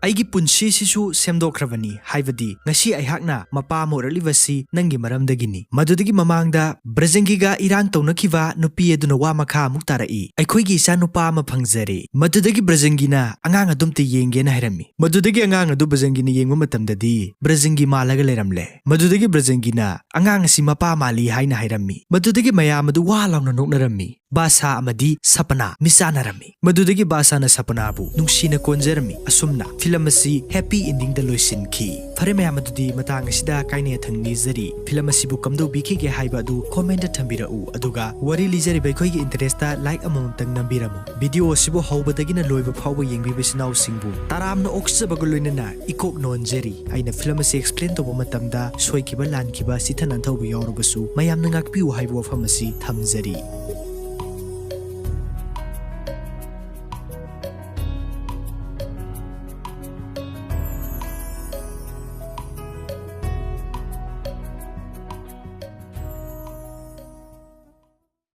"ꯑꯩꯒꯤ ꯄꯨꯟꯁꯤꯁꯤꯁꯨ ꯁꯦꯝꯗꯣꯛꯈ꯭ꯔꯕꯅꯤ, ꯍꯥꯏꯕꯗꯤ ꯉꯁꯤ ꯑꯩꯍꯥꯛꯅ ꯃꯄꯥ ꯑꯃ ꯑꯣꯏꯔꯛꯂꯤꯕꯁꯤ ꯅꯪꯒꯤ ꯃꯔꯝꯗꯒꯤꯅꯤ꯫ ꯃꯗꯨꯗꯒꯤ ꯃꯃꯥꯡꯗ ꯕ꯭ꯔꯖꯪꯒꯤꯒ ꯏꯔꯥꯡ ꯇꯧꯅꯈꯤꯕ ꯅꯨꯄꯤ ꯑꯗꯨꯅ ꯋꯥ ꯃꯈꯥ ꯑꯃꯨꯛ ꯇꯥꯔꯛꯏ, "ꯑꯩꯈꯣꯏꯒꯤ ꯏꯆꯥ ꯅꯨꯄꯥ ꯑꯃ ꯐꯪꯖꯔꯦ꯫" ꯃꯗꯨꯗꯒꯤ ꯕ꯭ꯔꯖꯪꯒꯤꯅ ꯑꯉꯥꯡ ꯑꯗꯨꯝꯇ ꯌꯦꯡꯒꯦꯅ ꯍꯥꯏꯔꯝꯃꯤ꯫ ꯃꯗꯨꯗꯒꯤ ꯑꯉꯥꯡ ꯑꯗꯨ ꯕ꯭ꯔꯖꯪꯒꯤꯅ ꯌꯦꯡꯕ ꯃꯇꯝꯗꯗꯤ ꯕ꯭ꯔꯖꯪꯒꯤ ꯃꯥꯜꯂꯒ ꯂꯩꯔꯝꯂꯦ꯫ ꯃꯗꯨꯗꯒꯤ ꯕ꯭ꯔꯖꯪꯒꯤꯅ ꯑꯉꯥꯡ ꯑꯁꯤ ꯃꯄꯥ ꯃꯥꯜꯂꯤ ꯍꯥꯏꯅ ꯍꯥꯏꯔꯝꯃꯤ꯫ ꯃꯗꯨꯗꯒꯤ ꯃꯌꯥꯝ ꯑꯗꯨ ꯋꯥ ꯂꯥꯎꯅ ꯅꯣꯛꯅꯔꯝꯃꯤ꯫ ꯕꯥꯗꯁꯥ ꯑꯃꯗꯤ ꯁꯄꯅꯥ ꯃꯤꯆꯥꯟꯅꯔꯝꯃꯤ꯫ ꯃꯗꯨꯗꯒꯤ ꯕꯥꯗꯁꯥꯅ ꯁꯄꯅꯥꯕꯨ ꯅꯨꯡꯁꯤꯅ ꯀꯣꯟꯖꯔꯝꯃꯤ꯫ ꯑꯁꯨꯝꯅ ꯐꯤꯂꯝ ꯑꯁꯤ ꯍꯦꯄꯤ ꯑꯦꯟꯗꯤꯡꯗ ꯂꯣꯏꯁꯤꯟꯈꯤ꯫ ꯐꯔꯦ ꯃꯌꯥꯝ, ꯑꯗꯨꯗꯤ ꯃꯇꯥꯡ ꯑꯁꯤꯗ ꯀꯥꯏꯅ ꯌꯥꯊꯪ ꯅꯤꯖꯔꯤ꯫ ꯐꯤꯂꯝ ꯑꯁꯤꯕꯨ ꯀꯝꯗꯧꯕꯤꯈꯤꯒꯦ ꯍꯥꯏꯕ ꯑꯗꯨ ꯀꯣꯃꯦꯟꯠꯇ ꯊꯝꯕꯤꯔꯛꯎ꯫ ꯑꯗꯨꯒ ꯋꯥꯔꯤ ꯂꯤꯖꯔꯤꯕ ꯑꯩꯈꯣꯏꯒꯤ ꯏꯟꯇꯔꯦꯁꯇ ꯂꯥꯏꯛ ꯑꯃꯃꯝꯇꯪ ꯅꯝꯕꯤꯔꯝꯃꯨ꯫ ꯚꯤꯗꯤꯑꯣ ꯑꯁꯤꯕꯨ ꯍꯧꯕꯗꯒꯤꯅ ꯂꯣꯏꯕ ꯐꯥꯎꯕ ꯌꯦꯡꯕꯤꯕ ꯏꯆꯤꯟ ꯏꯅꯥꯎꯁꯤꯡꯕꯨ ꯇꯔꯥꯝꯅ ꯑꯣꯛꯆꯕꯒ ꯂꯣꯏꯅꯅ ꯏꯀꯣꯛ ꯅꯣꯟꯖꯔꯤ꯫ ꯑꯩꯅ ꯐꯤꯂꯝ ꯑꯁꯤ ꯑꯦꯛꯁꯄ꯭ꯂꯦꯟ ꯇꯧꯕ ꯃꯇꯝꯗ ꯁꯣꯏꯈꯤꯕ ꯂꯥꯟꯈꯤꯕ ꯆꯤꯊ ꯅꯥꯟꯊꯧꯕ ꯌꯥꯎꯔꯕꯁꯨ ꯃꯌꯥꯝꯅ ꯉꯥꯛꯄꯤꯌꯨ ꯍꯥꯏꯕ ꯋꯥꯐꯝ ꯑꯁꯤ ꯊꯝꯖꯔꯤ꯫